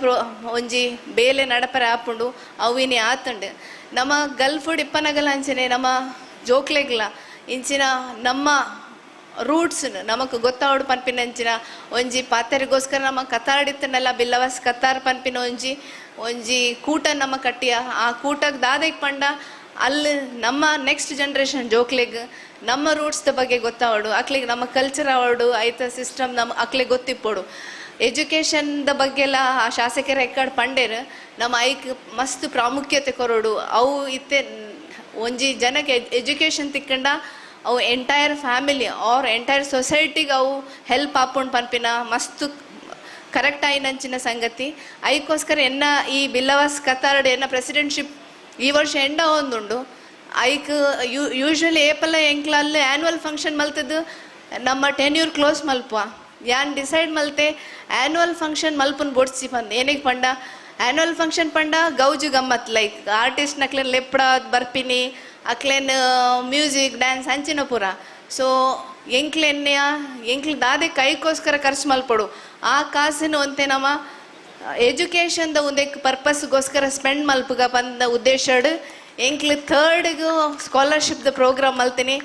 ಒಂಜಿ ಬೇಲೆ ನಡಪರೆ ಆಪುಂಡು ಅವಿನಿ ಆತುಂಡು ನಮ್ಮ ಗಲ್ಫುಡ್ ಇಪ್ಪನಗಲ ಅಂಚನೆ ನಮ್ಮ ಜೋಕ್ಲೆಗ್ಲ ಇಂಚಿನ ನಮ್ಮ ರೂಟ್ಸ್ ನಮಕ್ ಗೊತ್ತಾವಡು ಪನ್ಪಿನ ಅಂಚಿನ ಒಂಜಿ ಪಾತೆರಿಗೋಸ್ಕರ ನಮ್ಮ ಕತಾರ್ಡಿತ್ತನಲ್ಲ ಬಿಲ್ಲವಸ್ ಕತಾರ್ ಪನ್ಪಿನ ಒಂಜಿ ಒಂಜಿ ಕೂಟ ನಮ್ಮ ಕಟ್ಟಿಯ ಆ ಕೂಟಕ್ಕೆ ದಾದೆಗೆ ಪಂಡ ಅಲ್ಲಿ ನಮ್ಮ ನೆಕ್ಸ್ಟ್ ಜನ್ರೇಷನ್ ಜೋಕ್ಲೆಗ್ ನಮ್ಮ ರೂಟ್ಸ್ ಬಗ್ಗೆ ಗೊತ್ತಾವಡು ಅಕ್ಲಿಗೆ ನಮ್ಮ ಕಲ್ಚರ್ ಅವಡು ಐತ ಸಿಸ್ಟಮ್ ನಮ್ಮ ಅಕ್ಲಿಗೆ ಗೊತ್ತಿಪ್ಪೋಡು ಎಜುಕೇಷನ್ the ಬಗ್ಗೆ ಎಲ್ಲ ಆ ಶಾಸಕರ ಎಕ್ಕಡ್ ಪಂಡೇರು ನಮ್ಮ ಐಕ್ ಮಸ್ತ್ ಪ್ರಾಮುಖ್ಯತೆ ಕೊರೋಡು ಅವು ಇತ್ತೆ ಒಂಜಿ ಜನಕ್ಕೆ ಎಜುಕೇಷನ್ ತಿಕ್ಕಂಡ ಅವು ಎಂಟೈರ್ ಫ್ಯಾಮಿಲಿ ಆರ್ ಎಂಟೈರ್ ಸೊಸೈಟಿಗೆ ಅವು ಹೆಲ್ಪ್ ಆಪುಂಡು ಪನ್ಪಿನ ಮಸ್ತ್ ಕರೆಕ್ಟ್ ಆಯಿನಂಚಿನ ಸಂಗತಿ ಐಕ್ಕೋಸ್ಕರ ಎನ್ನ ಈ ಬಿಲ್ಲವಾಸ್ ಕತಾರ್ಡ್ ಎನ್ನ ಪ್ರೆಸಿಡೆಂಟ್ಶಿಪ್ ಈ ವರ್ಷ ಎಂಡ ಒಂದುಂಡು ಐಕ್ ಯೂಶ್ವಲಿ ಏಪಲ್ಲ ಎಂಕ್ಲ ಅಲ್ಲಿ ಆ್ಯನ್ಯುವಲ್ ಫಂಕ್ಷನ್ ಮಲ್ತದ್ದು ನಮ್ಮ ಟೆನ್ಯೂರ್ ಕ್ಲೋಸ್ ಮಲ್ಪ ಯಾನ್ ಡಿಸೈಡ್ ಮಲ್ತೆ ಆ್ಯನ್ಯುವಲ್ ಫಂಕ್ಷನ್ ಮಲ್ಪನ್ ಬೋಡ್ಸಿ ಪಂದ್ ಏನಿಗೆ ಪಂಡ ಆ್ಯನ್ಯುವಲ್ ಫಂಕ್ಷನ್ ಪಂಡ ಗೌಜು ಗಮ್ಮತ್ ಲೈಕ್ ಆರ್ಟಿಸ್ಟ್ ನಕ್ಲೇನ್ ಲೆಪ್ಪಡ ಬರ್ಪಿನಿ ಅಕ್ಲೇನ್ ಮ್ಯೂಸಿಕ್ ಡ್ಯಾನ್ಸ್ ಅಂಚಿನ ಪೂರ ಸೊ ಎಂಕ್ಲೆನ್ನೆಯ ಎಂಕ್ಲು ದಾದೆ ಕೈಗೋಸ್ಕರ ಖರ್ಚು ಮಲ್ಪಡು ಆ ಕಾಸಿನ ಒಂತೆ ನಮ್ಮ ಎಜುಕೇಷನ್ದ ಒಂದೇ ಪರ್ಪಸ್ಗೋಸ್ಕರ ಸ್ಪೆಂಡ್ ಮಲ್ಪುಗ ಬಂದ ಉದ್ದೇಶಡ್ ಎಂಕ್ಲು ಥರ್ಡ್ಗೂ ಸ್ಕಾಲರ್ಶಿಪ್ದ ಪ್ರೋಗ್ರಾಮ್ ಮಲ್ತೀನಿ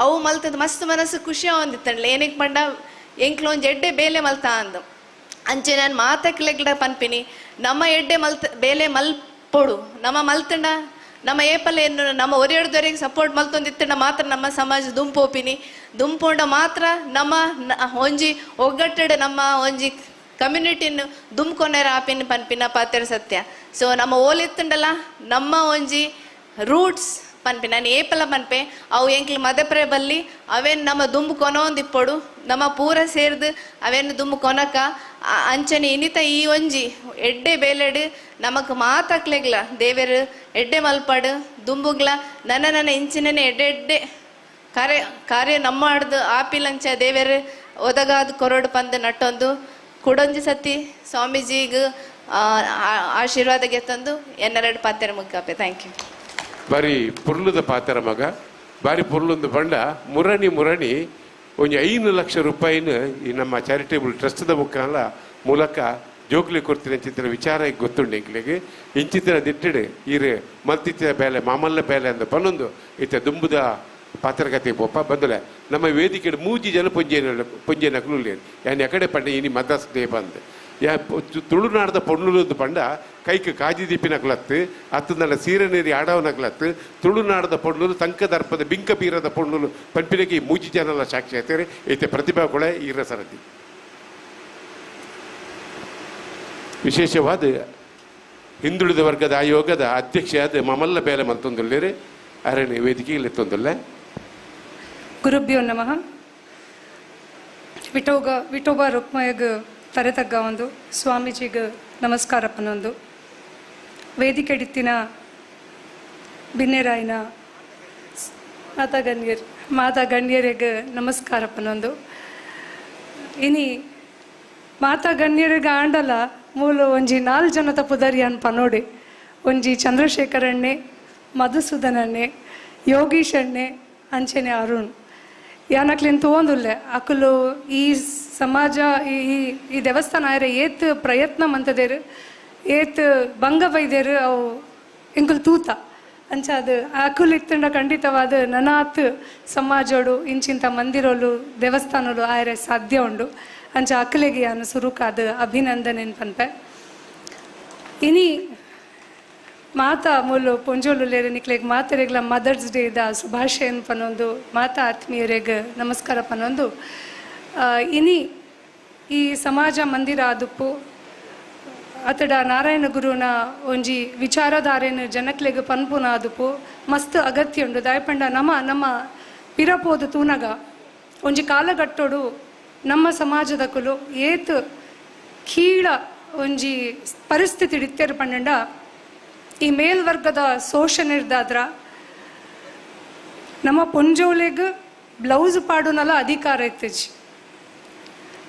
ಅವು ಮಲ್ತದ ಮಸ್ತ್ ಮನಸ್ಸು ಖುಷಿ ಒಂದಿತ್ತಂಡ್ಲೆ ಏನಕ್ಕೆ ಪಂಡ ಎಂಕ್ಲು ಒಂಜಿ ಎಡ್ಡೆ ಬೇಲೆ ಮಲ್ತ ಅಂದು ಅಂಚೆ ನಾನು ಮಾತಕ್ಲೆಗ್ಡ ಪನ್ಪಿನಿ ನಮ್ಮ ಎಡ್ಡೆ ಮಲ್ತ ಬೇಲೆ ಮಲ್ಪೊಡು ನಮ್ಮ ಮಲ್ತಂಡ ನಮ್ಮ ಏಪಲ್ಲ ಏನು ನಮ್ಮ ಒರೆಯಡ್ದವರೆಗೆ ಸಪೋರ್ಟ್ ಮಲ್ತೊಂದಿತ್ತಂಡ ಮಾತ್ರ ನಮ್ಮ ಸಮಾಜ ದುಂಪೋಪಿನಿ ದುಂಪೋಂಡ ಮಾತ್ರ ನಮ್ಮ ಒಂಜಿ ಒಗ್ಗಟ್ಟಡೆ ನಮ್ಮ ಒಂಜಿ ಕಮ್ಯುನಿಟಿನ ದುಂಬ್ಕೊನೇರ ಆಪಿನ ಪನ್ಪಿನ ಪಾತ್ರ ಸತ್ಯ ಸೊ ನಮ್ಮ ಓಲಿತ್ತಂಡಲ್ಲ ನಮ್ಮ ಒಂಜಿ ರೂಟ್ಸ್ ಪನ್ಪೆ ನಾನು ಏಪಲ ಪನ್ಪೆ ಅವು ಎಂಕ್ಲು ಮದಪ್ರೆ ಬಲ್ಲಿ ಅವೇನು ನಮ್ಮ ದುಂಬು ಕೊನೊಂದಿಪ್ಪೊಡು ನಮ್ಮ ಪೂರ ಸೇರ್ದು ಅವೇನು ದುಂಬು ಕೊನಕ ಅಂಚನೆ ಇನಿತ ಈ ಒಂಜಿ ಎಡ್ಡೆ ಬೇಲೆಡು ನಮಕ್ ಮಾತಾಕ್ಲೆಗ್ಲ ದೇವೆರು ಎಡ್ಡೆ ಮಲ್ಪಾಡು ದುಂಬುಗ್ಲ ನನ್ನ ನನ್ನ ಇಂಚಿನೇ ಎಡ್ಡೆ ಎಡ್ಡೆ ಕಾರ್ಯ ಕಾರ್ಯ ನಮ್ಮ ಆಡ್ದು ಆಪಿಲಂಚ ದೇವೆರು ಒದಗಾದ ಕೊರಡು ಪಂದು ನಟ್ಟೊಂದು ಕುಡೊಂಜಿ ಸತಿ ಸ್ವಾಮೀಜಿಗ್ ಆಶೀರ್ವಾದ ಗೆತ್ತಂದು ಎನ್ನೆರಡು ಪಾತ್ರೆ ಮುಗ್ಗಾಪೆ. Thank you. ಬಾರಿ ಪುರ್ಲುದ ಪಾತ್ರ ಮಗ, ಬಾರಿ ಪುರ್ಲೊಂದು ಬಂಡ ಮುರಣಿ ಮುರಣಿ ಒಂಜಿ 5 ಲಕ್ಷ ರೂಪಾಯಿನ ಈ ನಮ್ಮ ಚಾರಿಟೇಬಲ್ ಟ್ರಸ್ಟ್ದ ಮುಖಾಲ ಮೂಲಕ ಜೋಕ್ಲಿ ಕೊಡ್ತೀನಿ ಅಂಚಿತ್ತಿನ ವಿಚಾರ ಈಗ ಗೊತ್ತುಂಡು ಎಂಕ್ಲೆಗ್. ಇಂಚಿತ್ತಿನ ದಿಟ್ಟಿಡು ಈರು ಮಲ್ತಿತ್ತಿನ ಬೇಲೆ ಮಾಮಲ್ಲ ಬೇಲೆ ಅಂದ ಪನ್ನೊಂದು ಇತ್ತೆ ದುಂಬುದ ಪಾತ್ರಗತೆ ಪೋಪ ಬಂದಲೆ ನಮ್ಮ ವೇದಿಕೆ ಮೂಜಿ ಜನ ಪೊಂಜೇನ ಪೊಂಜೇನಕ್ಲು ಯಾನ್ ಎಕಡೆ ಪಂಡ ಇನಿ ಮದರ್ಸ್ ಡೇ ಬಂದು ಯಾ ತುಳುನಾಡದ ಪೊಣ್ಣುಲದ್ದು ಪಂಡ ಕೈಕ್ ಕಾಜಿ ದೀಪಿನಕ್ಲತ್ತು ಅತ್ತಂದಲ್ಲ ಸೀರೆ ನೀರಿ ಆಡವನಕ್ಲತ್ತು ತುಳುನಾಡದ ಪೊಣ್ಣುಲು ತಂಕ ದರ್ಪದ ಬಿಂಕ ಬೀರದ ಪೊಣ್ಣುಲು ಪಂಪಿನಗೆ ಮೂಜಿ ಜನಲ ಸಾಕ್ಷಿ ಆಯ್ತಾರೆ. ಐತೆ ಪ್ರತಿಭಾ ಕೂಡ ಈರ ಸರದಿ ವಿಶೇಷವಾದ ಹಿಂದುಳಿದ ವರ್ಗದ ಆಯೋಗದ ಅಧ್ಯಕ್ಷೆಯಾದ ಮಮಲ್ಲ ಬೇಲೆ ಮಲ್ತೊಂದುಲ್ಲೇರಿ ಅರಣ್ಯ ವೇದಿಕೆ ಇಲ್ಲಿ. ಗುರುಭ್ಯೋ ನಮಃ. ವಿಠೋಬ ರುಕ್ಮಯಗ್ ತರೆತಗ್ಗ ಒಂದು ಸ್ವಾಮೀಜಿಗೆ ನಮಸ್ಕಾರ ಪನ್ನೊಂದು ವೇದಿಕೆ ಡಿತ್ತಿನ ಬಿನ್ನೆರಾಯಿನ ಮಾತಾ ಗಣ್ಯರಿಗೆ ನಮಸ್ಕಾರ ಪನ್ನೊಂದು. ಇನಿ ಮಾತಾ ಗಣ್ಯರಿಗೆ ಆಂಡಲ ಮೂಲ ಒಂಜಿ 4 ಜನತ ಪುದರಿಯನ್ ಪನೋಡೆ ಒಂಜಿ ಚಂದ್ರಶೇಖರಣ್ಣೆ, ಮಧುಸೂದನಣ್ಣೆ, ಯೋಗೀಶಣ್ಣೆ, ಅಂಚನೆ ಅರುಣ್ ಯಾನಕ್ಲಿನ್ ತೋಂದುಲ್ಲೆ ಅಕುಲು ಈ ಸಮಾಜ ಈ ಈ ದೇವಸ್ಥಾನ ಆಯ್ರೆ ಏತ್ ಪ್ರಯತ್ನ ಮಂತದೇರು ಏತ್ ಭಂಗ ಬೈದೇರು ಅವು ಎಂಕುಲು ತೂತ ಅಂಚ ಅದು ಅಕುಲು ಇತ್ತಂಡ ಖಂಡಿತವಾದ ನನಾತ್ ಸಮಾಜೋಡು ಇಂಚಿಂತ ಮಂದಿರೋಲು ದೇವಸ್ಥಾನೋಲು ಆಯ್ರೆ ಸಾಧ್ಯ ಉಂಡು. ಅಂಚ ಅಕುಲೆಗೆ ಯಾನು ಸುರುಕಾದ ಅಭಿನಂದನೆ ಪನ್ಪೆ. ಇನಿ ಮಾತಾ ಮೂಲು ಪೊಂಜೋಲು ಲೇರೆ ನಿಕ್ಲೆಗ್ ಮಾತೆರೆಗ್ಲ ಮದರ್ಸ್ ಡೇ the ಶುಭಾಶಯನ್ ಪನ್ನೊಂದು ಮಾತಾ ಆತ್ಮೀಯರೆಗ್ ನಮಸ್ಕಾರ ಪನ್ನೊಂದು. ಇನಿ ಈ ಸಮಾಜ ಮಂದಿರ ಆದುಪ್ಪು ಅತಡ ನಾರಾಯಣ ಗುರುನ ಒಂಜಿ ವಿಚಾರಧಾರೆನ ಜನಕ್ಲೆಗ್ ಪನ್ಪುನ ಆದುಪ್ಪು ಮಸ್ತ್ ಅಗತ್ಯ ಉಂಡು. ದಾಯಪಂಡ ನಮ್ಮ ನಮ್ಮ ಪಿರಪೋದು ತೂನಗ ಒಂಜಿ ಕಾಲಘಟ್ಟೋಡು ನಮ್ಮ ಸಮಾಜದ ಕುಲು ಏತ್ ಕೀಳ ಒಂಜಿ ಪರಿಸ್ಥಿತಿ ಇತ್ತೆರ್ ಪಂಡ ಈ ಮೇಲ್ವರ್ಗದ ಶೋಷಣೆರ್ದಾದ್ರ ನಮ್ಮ ಪೊಂಜೋಲೆಗ್ ಬ್ಲೌಸ್ ಪಾಡುನಲ ಅಧಿಕಾರ ಇತ್ತಿಜಿ.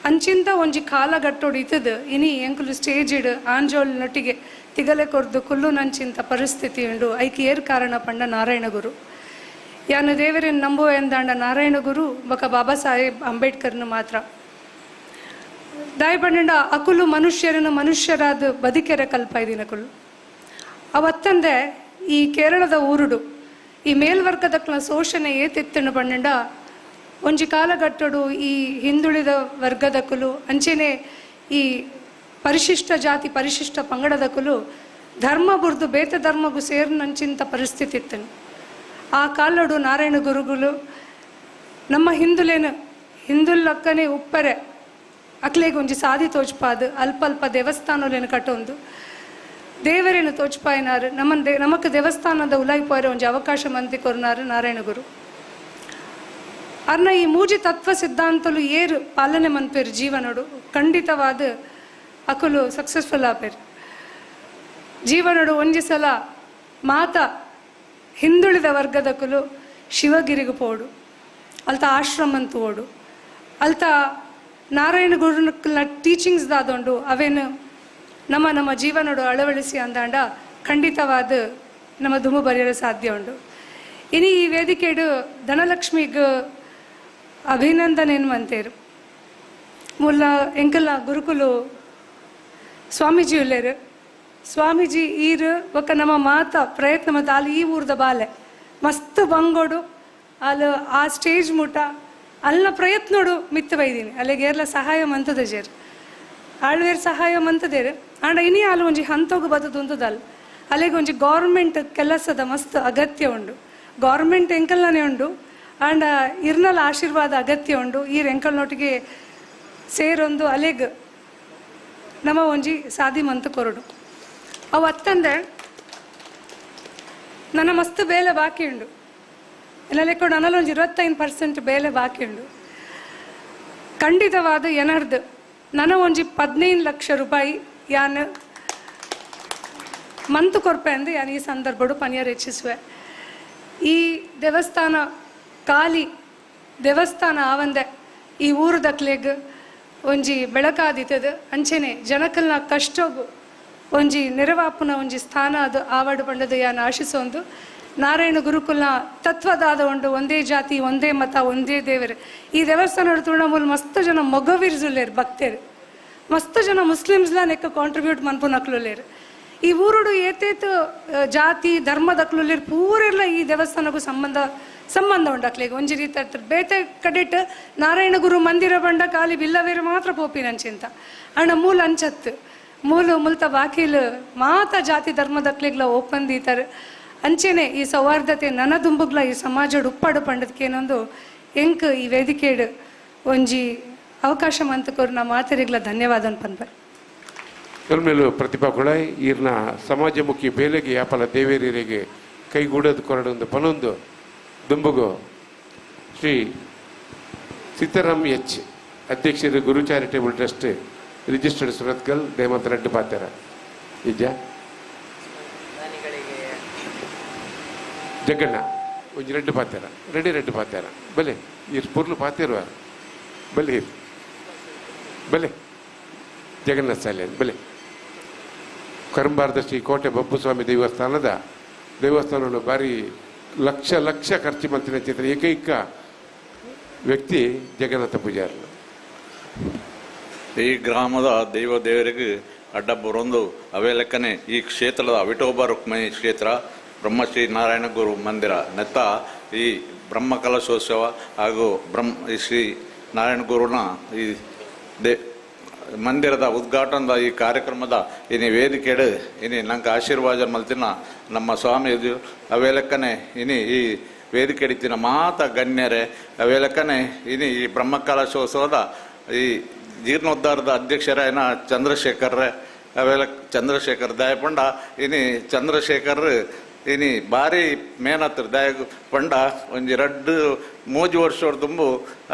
ಅಂಚಿಂತ ಒಂಜಿ ಕಾಲಗಟ್ಟೋಡು ಇತ್ತದು ಇನಿ ಎಂಕುಲು ಸ್ಟೇಜ್ ಇಡು ಆಂಜೋಲ್ ನೊಟ್ಟಿಗೆ ತಿಗಲೆ ಕೊರ್ದು ಕುಲ್ಲು ನಂಚಿಂತ ಪರಿಸ್ಥಿತಿ ಉಂಡು. ಐಕ್ ಏರ್ ಕಾರಣ ಪಂಡ ನಾರಾಯಣ ಗುರು. ಯಾನು ದೇವರನ್ನು ನಂಬುವ ಎಂದಾಂಡ ನಾರಾಯಣ ಗುರು ಬೊಕ ಬಾಬಾ ಸಾಹೇಬ್ ಅಂಬೇಡ್ಕರ್ನು ಮಾತ್ರ. ದಾಯ ಪಂಡ ಅಕುಲು ಮನುಷ್ಯರನ್ನು ಮನುಷ್ಯರಾದ ಬದುಕೆರ ಕಲ್ಪ ಇದಿನಕುಲು. ಅವತ್ತಂದೆ ಈ ಕೇರಳದ ಊರುಡು ಈ ಮೇಲ್ವರ್ಗದ ಶೋಷಣೆ ಏತಿತ್ತನ್ನು ಪಂಡ ಒಂಜಿ ಕಾಲಘಟ್ಟಡು ಈ ಹಿಂದುಳಿದ ವರ್ಗದಕುಲು ಅಂಚೆನೆ ಈ ಪರಿಶಿಷ್ಟ ಜಾತಿ ಪರಿಶಿಷ್ಟ ಪಂಗಡದಕುಲು ಧರ್ಮ ಬುರ್ದು ಬೇತೆ ಧರ್ಮಗೂ ಸೇರಿನಂಚಿಂತ ಪರಿಸ್ಥಿತಿ ಇತ್ತನು. ಆ ಕಾಲಡು ನಾರಾಯಣ ಗುರುಗಳು ನಮ್ಮ ಹಿಂದುಲೇನು ಹಿಂದುಲ್ಲಕ್ಕನೆ ಉಪ್ಪರೆ ಅಕ್ಲೆಗೆ ಒಂಜಿ ಸಾದಿ ತೋಚ್ಪಾದು ಅಲ್ಪ ಅಲ್ಪ ದೇವಸ್ಥಾನಲೇನು ಕಟ್ಟೊಂದು ದೇವರೇನು ತೋಚ್ಪಾಯಿನಾರು ನಮ್ಮ ನಮಕ್ ದೇವಸ್ಥಾನದ ಉಲಾಯಿ ಪೋರೆ ಒಂಜಿ ಅವಕಾಶ ಮಂದಿ ಕೊರ್ನಾರು ನಾರಾಯಣ ಗುರು. ಅರ್ನ ಈ ಮೂಜಿ ತತ್ವ ಸಿದ್ಧಾಂತಲು ಏರು ಪಾಲನೆ ಮನ್ಪೇರು ಜೀವನಡು ಖಂಡಿತವಾದ ಅಕುಲು ಸಕ್ಸಸ್ಫುಲ್ ಆಪೇರು. ಜೀವನಡು ಒಂಜಿ ಸಲ ಮಾತ ಹಿಂದುಳಿದ ವರ್ಗದಕುಲು ಶಿವಗಿರಿಗೆ ಪೋಡು, ಅಲ್ತ ಆಶ್ರಮಂತು ಓಡು, ಅಲ್ತ ನಾರಾಯಣ ಗುರುನ ಟೀಚಿಂಗ್ಸ್ ದಾದೊಂಡು ಅವೇನು ನಮ್ಮ ನಮ್ಮ ಜೀವನಡು ಅಳವಡಿಸಿ ಅಂದಾಂಡ ಖಂಡಿತವಾದ ನಮ್ಮ ದುಮು ಬರೆಯಲು ಸಾಧ್ಯ ಉಂಡು. ಇನಿ ಈ ವೇದಿಕೆಡು ಧನಲಕ್ಷ್ಮಿಗೆ ಅಭಿನಂದನೆ ಮಂತೇರು. ಮೂಲ ಎಂಕಲ್ನ ಗುರುಕುಲು ಸ್ವಾಮೀಜಿ ಉಲ್ಲೇರು. ಸ್ವಾಮೀಜಿ ಈರು ಬೊಕ್ಕ ನಮ್ಮ ಮಾತ ಪ್ರಯತ್ನ ಮತ್ತು ಅಲ್ಲಿ ಈ ಊರ್ದ ಬಾಲೆ ಮಸ್ತ್ ಬಂಗೋಡು ಅಲ್ಲಿ ಆ ಸ್ಟೇಜ್ ಮುಟ ಅಲ್ಲ ಪ್ರಯತ್ನೋಡು ಮಿತ್ತು ಬೈದೀನಿ. ಅಲ್ಲಿಗೆ ಏರ್ಲ ಸಹಾಯ ಮಂತದ ಜೇರು ಆಳ್ವೇರ್ ಸಹಾಯ ಮಂತದೇರು. ಆಂಡ ಇನಿ ಅಲ್ಲಿ ಒಂಜಿ ಹಂತೋಗು ಬದುದುಂತದಲ್ಲ ಅಲ್ಲಿಗೆ ಒಂಜಿ ಗೌರ್ಮೆಂಟ್ ಕೆಲಸದ ಮಸ್ತ್ ಅಗತ್ಯ ಉಂಡು. ಗೌರ್ಮೆಂಟ್ ಎಂಕಲ್ನೇ ಉಂಡು ಆಂಡ ಇರ್ನಲ್ ಆಶೀರ್ವಾದ ಅಗತ್ಯ ಉಂಡು. ಈ ಎಂಕಲ್ನೊಟ್ಟಿಗೆ ಸೇರೊಂದು ಅಲೆಗ್ ನಮ್ಮ ಒಂಜಿ ಸಾದಿ ಮಂತು ಕೊರಡು. ಅವು ಅತ್ತಂದೆ ನನ್ನ ಮಸ್ತ್ ಬೇಲೆ ಬಾಕಿ ಉಂಡು. ಎಲ್ಲ ಲೆಕ್ಕ ನನ್ನಲ್ಲೊಂದು 25% ಬೇಲೆ ಬಾಕಿ ಉಂಡು. ಖಂಡಿತವಾದ ಏನರ್ದು ನನ್ನ ಒಂಜಿ 15 ಲಕ್ಷ ರೂಪಾಯಿ ಯಾನ್ ಮಂತು ಕೊರ್ಪೆ ಅಂದು ಯಾನ್ ಈ ಸಂದರ್ಭಡು ಪನಿಯರ್ ಹೆಚ್ಚಿಸುವೆ. ಈ ದೇವಸ್ಥಾನ ಖಾಲಿ ದೇವಸ್ಥಾನ ಆವಂದೆ ಈ ಊರುದಕ್ಲೆಗ್ ಒಂಜಿ ಬೆಳಕಾದಿತ್ತದ ಅಂಚೆನೆ ಜನಕಲ್ನ ಕಷ್ಟಗು ಒಂಜಿ ನೆರವಾಪುನ ಒಂಜಿ ಸ್ಥಾನ ಅದು ಆವಾಡು ಪಂಡದು ಯಾನ್ ಆಶಿಸೊಂದು ನಾರಾಯಣ ಗುರುಕುಲ್ನ ತತ್ವದಾದ ಉಂಡು. ಒಂದೇ ಜಾತಿ ಒಂದೇ ಮತ ಒಂದೇ ದೇವರು. ಈ ದೇವಸ್ಥಾನ ತೃಣಮೂಲ ಮಸ್ತ್ ಜನ ಮೊಗವೀರ್ಜುಲ್ಲೇರು ಭಕ್ತರು, ಮಸ್ತ್ ಜನ ಮುಸ್ಲಿಮ್ಸ್ಲ ನೆಕ್ಕ ಕಾಂಟ್ರಿಬ್ಯೂಟ್ ಮನ್ಪುನಕ್ಲುಲ್ಲೇರು. ಈ ಊರುಡು ಏತೇತು ಜಾತಿ ಧರ್ಮದಕ್ಲುಲ್ಲೇರು ಪೂರೆಲ್ಲ ಈ ದೇವಸ್ಥಾನಕ್ಕೂ ಸಂಬಂಧ ಉಂಡು ಅಕ್ಲೆಗ್ ಒಂಜಿ ರೀತಿ. ಬೇತೆ ಕಡೆಟ್ ನಾರಾಯಣ ಗುರು ಮಂದಿರ ಬಂಡ ಖಾಲಿ ಬಿಲ್ಲವೇರು ಮಾತ್ರ ಪೋಪಿನಂಚಿಂತ ಅಣ್ಣ ಮೂಲ ಅಂಚತ್ತು ಮೂಲ ಮುಲ್ತ ಬಾಕಿಲ್ ಮಾತ ಜಾತಿ ಧರ್ಮದಕ್ಲೆಗ್ಲ ಓಪನ್ ದೀತಾರೆ. ಅಂಚೆನೆ ಈ ಸೌಹಾರ್ದತೆ ನನ ದುಂಬುಗ್ಲ ಈ ಸಮಾಜಡ್ ಉಪ್ಪಾಡು ಪಂಡದಕ್ಕೇನೊಂದು ಎಂಕ್ ಈ ವೇದಿಕೆಡ್ ಒಂಜಿ ಅವಕಾಶ ಮಂತಕೋರು ನಾ ಮಾತರಿಗ್ಲ ಧನ್ಯವಾದ ಪನ್ಪರ್. ಮೇಲೂ ಪ್ರತಿಭಾ ಕುಳಾಯ್ ಈರ್ನ ಸಮಾಜಮುಖಿ ಬೇಲೆಗೆ ಯಾಪಲ ದೇವೇರಿಗೆ ಕೈಗೂಡದ ಕೊರಡೊಂದು ಪನೊಂದು ದುಂಬುಗು ಶ್ರೀ ಸೀತಾರಾಮ್ ಎಚ್ ಅಧ್ಯಕ್ಷರು Guru charitable trust registered Surathkal Hemant Reddy ಪಾತ್ರ ಇಜ್ಜ ಜಗ್ಗಣ್ಣ ಒಂಜಿ ರೆಡ್ಡಿ ಪಾತ್ರ ರೆಡಿ ರೆಡ್ಡಿ ಪಾತ್ರ ಬಲೆ ಇರ್ ಪುರ್ಲು ಪಾತಿರುವ ಬಲೆ ಬಲೆ ಜಗನ್ನಾಥ ಸಾಲೆ ಬಲೆ. ಕರಂಬಾರದ ಶ್ರೀ ಕೋಟೆ ಬಪ್ಪುಸ್ವಾಮಿ ದೇವಸ್ಥಾನವನ್ನು ಭಾರಿ ಲಕ್ಷ ಲಕ್ಷ ಖರ್ಚು ಮಂತಿನ ಚಿತ್ರ ಏಕೈಕ ವ್ಯಕ್ತಿ ಜಗನ್ನಾಥ ಪೂಜಾರರು. ಈ ಗ್ರಾಮದ ದೈವ ದೇವರಿಗೆ ಅಡ್ಡ ಬರೊಂದು ಅವೇ ಲೆಕ್ಕನೆ ಈ ಕ್ಷೇತ್ರದ ವಿಠೋಬ ರುಕ್ಮಿಣಿ ಕ್ಷೇತ್ರ ಬ್ರಹ್ಮಶ್ರೀ ನಾರಾಯಣ ಗುರು ಮಂದಿರ ನೆತ್ತ ಈ ಬ್ರಹ್ಮ ಕಲಶೋತ್ಸವ ಹಾಗೂ ಶ್ರೀ ನಾರಾಯಣ ಗುರುನ ಈ ಮಂದಿರದ ಉದ್ಘಾಟನದ ಈ ಕಾರ್ಯಕ್ರಮದ ಇನಿ ವೇದಿಕೆಡು ಇನಿ ನಂಗೆ ಆಶೀರ್ವಾದ ಮಲ್ತಿನ ನಮ್ಮ ಸ್ವಾಮಿ ಅವೇ ಲೆಕ್ಕನೆ ಇನಿ ಈ ವೇದಿಕೆ ಹಿಡಿತಿನ ಮಾತ ಗಣ್ಯರೇ ಅವೇ ಲೆಕ್ಕನೆ ಇನಿ ಈ ಬ್ರಹ್ಮ ಕಲಶೋತ್ಸವದ ಈ ಜೀರ್ಣೋದ್ಧಾರದ ಅಧ್ಯಕ್ಷರಾಯನ ಚಂದ್ರಶೇಖರ್ರೆ ಅವೆಲ್ಲ ಚಂದ್ರಶೇಖರ್ ದಯಪಂಡ ಇನಿ ಚಂದ್ರಶೇಖರ್ ಇನಿ ಭಾರಿ ಮೇನತ್ ದಾಯಗ್ ಪಂಡ ಒಂಜಿ ರಡ್ಡ್ ಮೂಜಿ ವರ್ಷ ದುಂಬು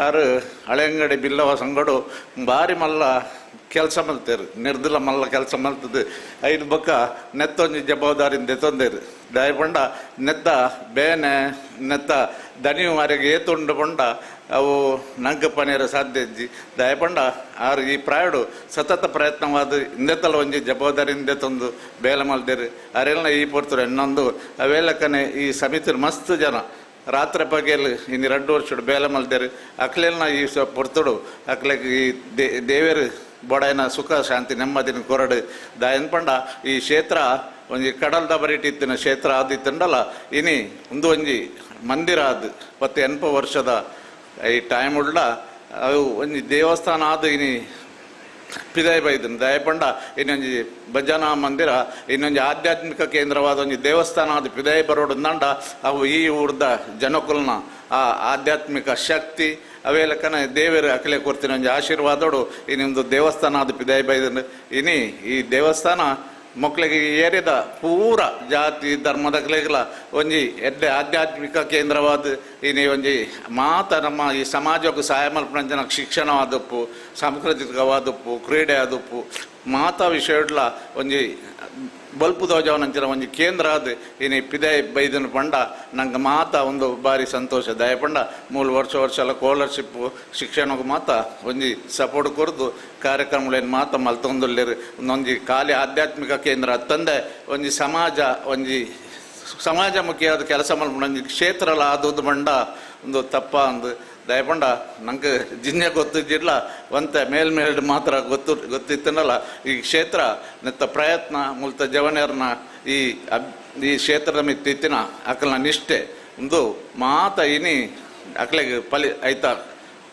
ಆರು ಹಳೆಂಗಡಿ ಬಿಲ್ಲವ ಸಂಘಡು ಭಾರಿ ಮಲ್ಲ ಕೆಲಸ ಮಲ್ತೇರು ನಿರ್ದಿಲ ಮಲ್ಲ ಕೆಲಸ ಮಲ್ತದೆ ಐದು ಬೊಕ್ಕ ನೆತ್ತೊಂಜಿ ಜವಾಬ್ದಾರಿಯಿಂದ ದೆತ್ತೊಂದೇರು ದಾಯ ಪಂಡ ನೆತ್ತ ಬೇನೆ ನೆತ್ತ ದನಿಯು ಅರೆಗೆ ಏತುಂಡು ಪಂಡ ಅವು ನಂಗೆ ಪನೇರ ಸಾಧ್ಯ ಇಜ್ಜಿ ದಾಯ ಪಂಡ ಆರು ಈ ಪ್ರಾಯಡು ಸತತ ಪ್ರಯತ್ನವಾದ ಇಂದೆತ್ತಲ ಒಂಜಿ ಜವಾಬ್ದಾರಿಯಿಂದ ತಂದು ಬೇಲೆ ಮಲ್ದೇರು ಅರೆಲ್ಲ ಈ ಪೊರ್ತರು ಇನ್ನೊಂದು ಅವೆಲ್ಲಕ್ಕನೆ ಈ ಸಮಿತಿ ಮಸ್ತ್ ಜನ ರಾತ್ರಿ ಪಗೆಲ್ ಇನ್ನು ಎರಡು ವರ್ಷ ಬೇಲೆ ಮಲ್ದೇರು ಅಕ್ಲೆಲ್ನ ಈ ಪೊರ್ತುಡು ಅಕ್ಲೆಗ್ ಈ ದೇವೇರು ಬೊಡೈನ ಸುಖ ಶಾಂತಿ ನೆಮ್ಮದಿನ ಕೊರಡು ದಾಯನ್ ಪಂಡ ಈ ಕ್ಷೇತ್ರ ಒಂಜಿ ಕಡಲ್ದ ಬರಿಟಿತ್ತಿನ ಕ್ಷೇತ್ರ ಆದಿತ್ತಂಡಲ್ಲ ಇನಿ ಒಂದು ಒಂಜಿ ಮಂದಿರ ಅದು ಪತ್ತು ಎನ್ಪ ವರ್ಷದ ಈ ಟೈಮ್ ಉಳ್ಳ ಅವು ಒಂಜಿ ದೇವಸ್ಥಾನ ಆದ ಇನಿ ಪಿದಾಯಿ ಬೈದನ್ ದಯಪಂಡ ಇನ್ನೊಂಜಿ ಭಜನಾ ಮಂದಿರ ಇನ್ನೊಂಜಿ ಆಧ್ಯಾತ್ಮಿಕ ಕೇಂದ್ರವಾದ ಒಂಜಿ ದೇವಸ್ಥಾನ ಅದು ಪಿದಾಯಿ ಬರೋಡು ಅವು ಈ ಊರ್ದ ಜನಕುಲ್ನ ಆ ಆಧ್ಯಾತ್ಮಿಕ ಶಕ್ತಿ ಅವೇಲಕ್ಕನ ದೇವರು ಅಕಲೆ ಕೊರ್ತಿನ ಒಂಜಿ ಆಶೀರ್ವಾದೋಡು ಇನ್ನೊಂದು ದೇವಸ್ಥಾನ ಅದು ಪಿದಾಯಿ ಬೈದನ್ ಇನಿ ಈ ದೇವಸ್ಥಾನ ಮಕ್ಕಳಿಗೆ ಏರಿದ ಪೂರ ಜಾತಿ ಧರ್ಮದ ಒಂಜಿ ಎಡ್ಡೆ ಆಧ್ಯಾತ್ಮಿಕ ಕೇಂದ್ರವಾದ ಇನಿ ಒಂಜಿ ಮಾತ ನಮ್ಮ ಈ ಸಮಾಜಕ್ಕೆ ಸಹಾಯ ಮಲ್ಪನ ಶಿಕ್ಷಣವಾದಪ್ಪು ಸಾಂಸ್ಕೃತಿಕವಾದಪ್ಪು ಕ್ರೀಡೆ ಆದಪ್ಪು ಮಾತಾ ವಿಷಯಡ್ಲ ಒಂಜಿ ಬಲ್ಪು ದೋಜವನಂಚಿನ ಒಂಜಿ ಕೇಂದ್ರ ಅದು ಇನಿ ಪಿದಾಯಿ ಬೈದನ ಪಂಡ ನಂಗೆ ಮಾತ ಒಂದು ಭಾರಿ ಸಂತೋಷ ದಯ ಪಂಡ ಮೂರು ವರ್ಷ ವರ್ಷ ಎಲ್ಲ ಸ್ಕಾಲರ್ಶಿಪ್ಪು ಶಿಕ್ಷಣಕ್ಕೆ ಮಾತ ಒಂಜಿ ಸಪೋರ್ಟ್ ಕೊರ್ದು ಕಾರ್ಯಕ್ರಮಗಳೇನು ಮಾತ ಮಲ್ತೊಂದುಲ್ಲೇರು ಒಂದೊಂಜಿ ಖಾಲಿ ಆಧ್ಯಾತ್ಮಿಕ ಕೇಂದ್ರ ತಂದೆ ಒಂಜಿ ಸಮಾಜ ಒಂಜಿ ಸಮಾಜಮುಖಿಯಾದ ಕೆಲಸ ಮಲ್ಪುನ ಒಂಜಿ ಕ್ಷೇತ್ರಲ ಆದದ್ದು ಬಂಡ ಒಂದು ತಪ್ಪ ಅಂದು ದಯಪಂಡ ನಂಗೆ ಜಿನ್ನೆ ಗೊತ್ತಿದ್ದಿಲ್ಲ ಒಂತೆ ಮೇಲ್ಮೇಲ್ಡ್ ಮಾತ್ರ ಗೊತ್ತಿತ್ತನಲ್ಲ ಈ ಕ್ಷೇತ್ರ ನೆತ್ತ ಪ್ರಯತ್ನ ಮುಲ್ತ ಜವನೇರ್ನ ಈ ಈ ಕ್ಷೇತ್ರದ ಮಿತ್ತಿತ್ತಿನ ಅಕಲ್ನ ನಿಷ್ಠೆ ಒಂದು ಮಾತ ಇನಿ ಅಕ್ಲೆಗೆ ಫಲಿ ಆಯ್ತಾ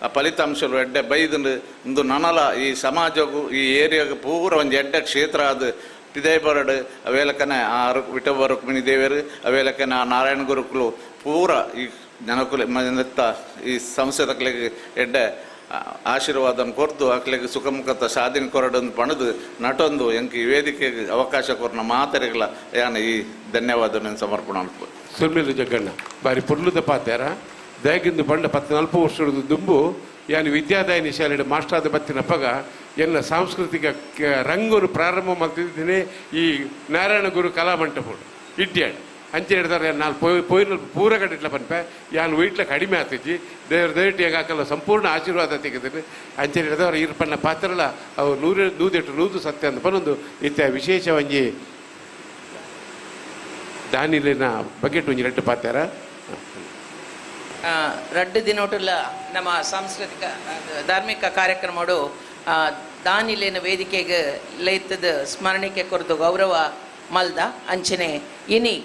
ಆ ಫಲಿತಾಂಶలు ಎಡ್ಡೆ ಬೈದಂಡು ಒಂದು ನನಲ ಈ ಸಮಾಜಕ್ಕೂ ಈ ಏರಿಯಾಗ ಪೂರ ಒಂದು ಎಡ್ಡೆ ಕ್ಷೇತ್ರ ಅದು ಪಿದಾಯಿ ಬರಡು ಅವೇಲಕ್ಕನೆ ಆ ವಿಠೋಬ ರುಕ್ಮಿಣಿ ದೇವರು ಅವೇಲಕ್ಕನೆ ಆ ನಾರಾಯಣ ಗುರುಕುಲು ಪೂರ ಈ ಜನಕುಲೆ ನೆತ್ತ ಈ ಸಂಸ್ಥೆದಕ್ಲೆಗ್ ಎಡ್ಡೆ ಆಶೀರ್ವಾದ ಕೊರ್ದು ಅಕ್ಲೆಗ್ ಸುಖಮುಖತ ಸಾಧನೆ ಕೊರಡೊಂದು ಪಣದು ನಟೊಂದು ಎಂಕ್ ಈ ವೇದಿಕೆಗೆ ಅವಕಾಶ ಕೊರ್ನ ಮಾತರಿಗಳ ಯಾನ ಈ ಧನ್ಯವಾದ ಸಮರ್ಪಣೆ ಅನ್ಬೋದು. ಸುರ್ಮಿಲು ಜಗ್ಗಣ್ಣ ಬಾರಿ ಪುರ್ಲುದ ಪಾತ್ಯಾರ ದಯಗಿಂದು ಬಂಡ ಪತ್ನಾಲ್ಕು ವರ್ಷದ ದುಂಬು ಯಾನು ವಿದ್ಯಾದಾಯಿನಿ ಶಾಲೆಡ್ ಮಾಸ್ಟರಾದ ಬತ್ತಿನ ಪಗ ಎಲ್ಲ ಸಾಂಸ್ಕೃತಿಕ ರಂಗನು ಪ್ರಾರಂಭ ಮಾಡ್ತಿದ್ದೀನಿ ಈ ನಾರಾಯಣ ಗುರು ಕಲಾಮಂಟಪ ಇಡ್ಯಾಡ್ ಅಂಚೆ ಹಿಡ್ದಾರೆ ನಾನು ಪೋಯಿನ ಪೂರ ಕಡೆ ಪನ್ಪೆ ಯಾನು ವೀಟ್ಲ ಕಡಿಮೆ ಆಗ್ತಿದ್ದಿ ದೇವ್ರ ದಯವಿಟ್ಟು ಹಾಕಲ್ಲ ಸಂಪೂರ್ಣ ಆಶೀರ್ವಾದ ತೆಗೆದಿನಿ ಅಂಚೆ ಹಿಡ್ದವ್ರ ಇರ್ಪಣ್ಣ ಪಾತ್ರಲ ಅವು ನೂರು ನೂದೆಟ್ಟು ನೂದು ಸತ್ಯ ಅಂತ ಪನೊಂದು ಇತ್ತ ವಿಶೇಷ ಒಂಜಿ ದಾನಿಲಿನ ಬಗೆಟ್ ಒಂಜಿ ರಡ್ಡು ಪಾತ್ಯಾರ ರಡ್ಡು ದಿನೋಟುಲ ನಮ್ಮ ಸಾಂಸ್ಕೃತಿಕ ಧಾರ್ಮಿಕ ಕಾರ್ಯಕ್ರಮಡು ದಾನಿಲೇನ ವೇದಿಕೆಗೆ ಲೈತದ ಸ್ಮರಣಿಕೆ ಕೊರದು ಗೌರವ ಮಲ್ದ ಅಂಚನೆ ಇನಿ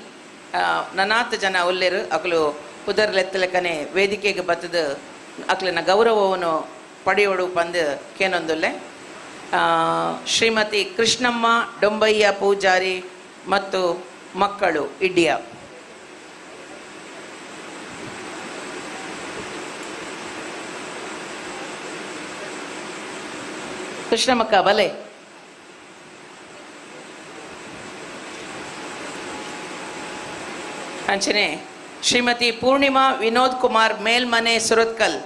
ನನಾತ ಜನ ಉಲ್ಲೇರು ಅಕಲು ಪುದರ್ಲೆತ್ತಲಕನೆ ವೇದಿಕೆಗೆ ಬತ್ತದ ಅಕ್ಲಿನ ಗೌರವವನ್ನು ಪಡೆಯೋಡು ಪಂದು ಕೇನೊಂದುಲ್ಲೆ ಶ್ರೀಮತಿ ಕೃಷ್ಣಮ್ಮ ಡೊಂಬಯ್ಯ ಪೂಜಾರಿ ಮತ್ತು ಮಕ್ಕಳು ಇಡ್ಡಿಯ ಕೃಷ್ಣಮ್ಮಕ್ಕ ಬಲೆ ಅಂಚನೆ ಶ್ರೀಮತಿ ಪೂರ್ಣಿಮಾ ವಿನೋದ್ ಕುಮಾರ್ ಮೇಲ್ಮನೆ ಸುರತ್ಕಲ್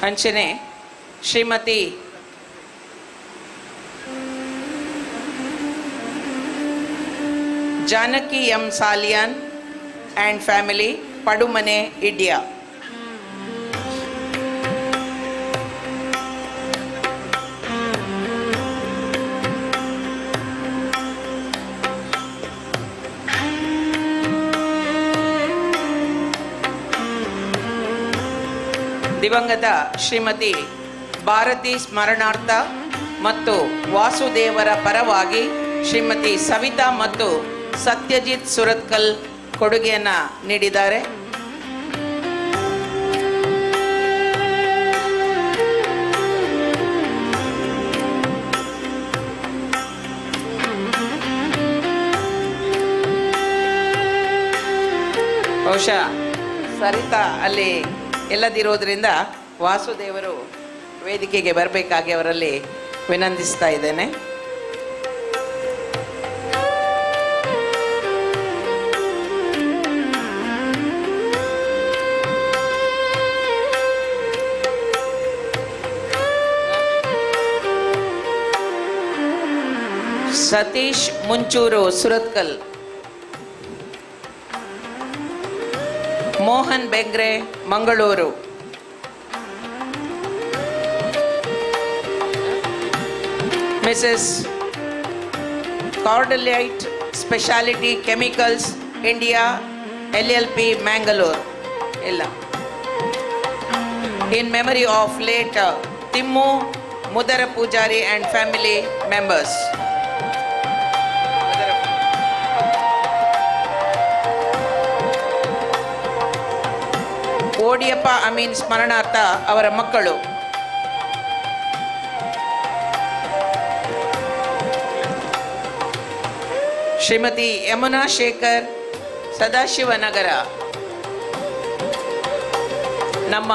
ಅಂಚನೆ Shrimati Janaki M Salian and family Padumane Idya. ದಿವಂಗತ ಶ್ರೀಮತಿ ಭಾರತಿ ಸ್ಮರಣಾರ್ಥ ಮತ್ತು ವಾಸುದೇವರ ಪರವಾಗಿ ಶ್ರೀಮತಿ ಸವಿತಾ ಮತ್ತು ಸತ್ಯಜಿತ್ ಸುರತ್ಕಲ್ ಕೊಡುಗೆಯನ್ನು ನೀಡಿದ್ದಾರೆ. ಬಹುಶಃ ಸರಿತಾ ಅಲ್ಲಿ ಇಲ್ಲದಿರೋದ್ರಿಂದ ವಾಸುದೇವರು ವೇದಿಕೆಗೆ ಬರಬೇಕಾಗಿ ಅವರಲ್ಲಿ ವಿನಂತಿಸ್ತಾ ಇದ್ದೇನೆ. Satish Munchuru Surathkal, Mohan Bengre Mangaluru, Mrs Cordylite speciality chemicals India LLP Mangalore ಇಲ್ಲ. In memory of late Timmu Mudara Poojary and family members. Odiyappa Amin ಸ್ಮರಣಾರ್ಥ ಅವರ ಮಕ್ಕಳು. ಶ್ರೀಮತಿ ಯಮುನಾ ಶೇಖರ್ ಸದಾಶಿವನಗರ, ನಮ್ಮ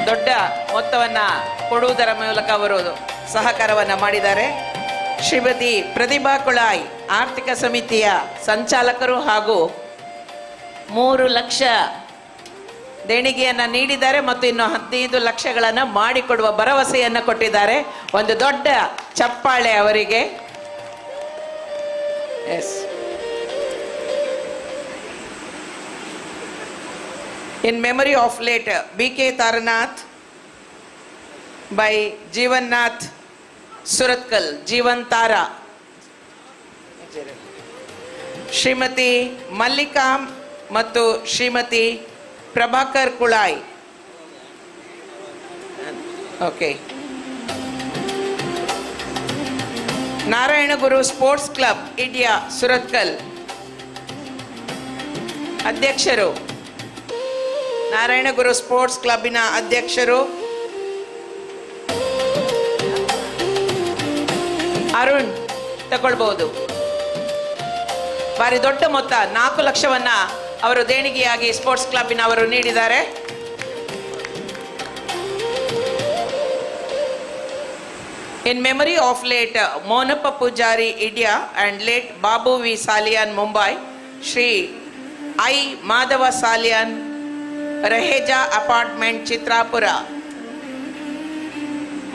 ದೊಡ್ಡ ಮೊತ್ತವನ್ನು ಕೊಡುವುದರ ಮೂಲಕ ಅವರು ಸಹಕಾರವನ್ನು ಮಾಡಿದ್ದಾರೆ. ಶ್ರೀಮತಿ ಪ್ರತಿಭಾ ಕುಳಾಯ್ ಆರ್ಥಿಕ ಸಮಿತಿಯ ಸಂಚಾಲಕರು ಹಾಗೂ 3 ಲಕ್ಷ ದೇಣಿಗೆಯನ್ನು ನೀಡಿದ್ದಾರೆ ಮತ್ತು ಇನ್ನು 15 ಲಕ್ಷಗಳನ್ನು ಮಾಡಿಕೊಡುವ ಭರವಸೆಯನ್ನು ಕೊಟ್ಟಿದ್ದಾರೆ. ಒಂದು ದೊಡ್ಡ ಚಪ್ಪಾಳೆ ಅವರಿಗೆ. Yes. In memory of late B K Taranath by Jeevannath Surathkal, Jeevan Tara. Shrimati Mallika ಮತ್ತು Shrimati Prabhakar Kulai. Okay. Narayanaguru sports club Idya Surathkal ಅಧ್ಯಕ್ಷರು, ನಾರಾಯಣಗುರು ಸ್ಪೋರ್ಟ್ಸ್ ಕ್ಲಬ್ಬಿನ ಅಧ್ಯಕ್ಷರು ಅರುಣ್ ತಗೊಳ್ಬಹುದು. ಭಾರಿ ದೊಡ್ಡ ಮೊತ್ತ 4 ಲಕ್ಷವನ್ನ ಅವರು ದೇಣಿಗೆಯಾಗಿ ಸ್ಪೋರ್ಟ್ಸ್ ಕ್ಲಬ್ಬಿನವರು ನೀಡಿದ್ದಾರೆ. In memory of late Monappa Poojary Idya and late Babu V Salian Mumbai, Shri I Madhava Salian Raheja apartment Chitrapura.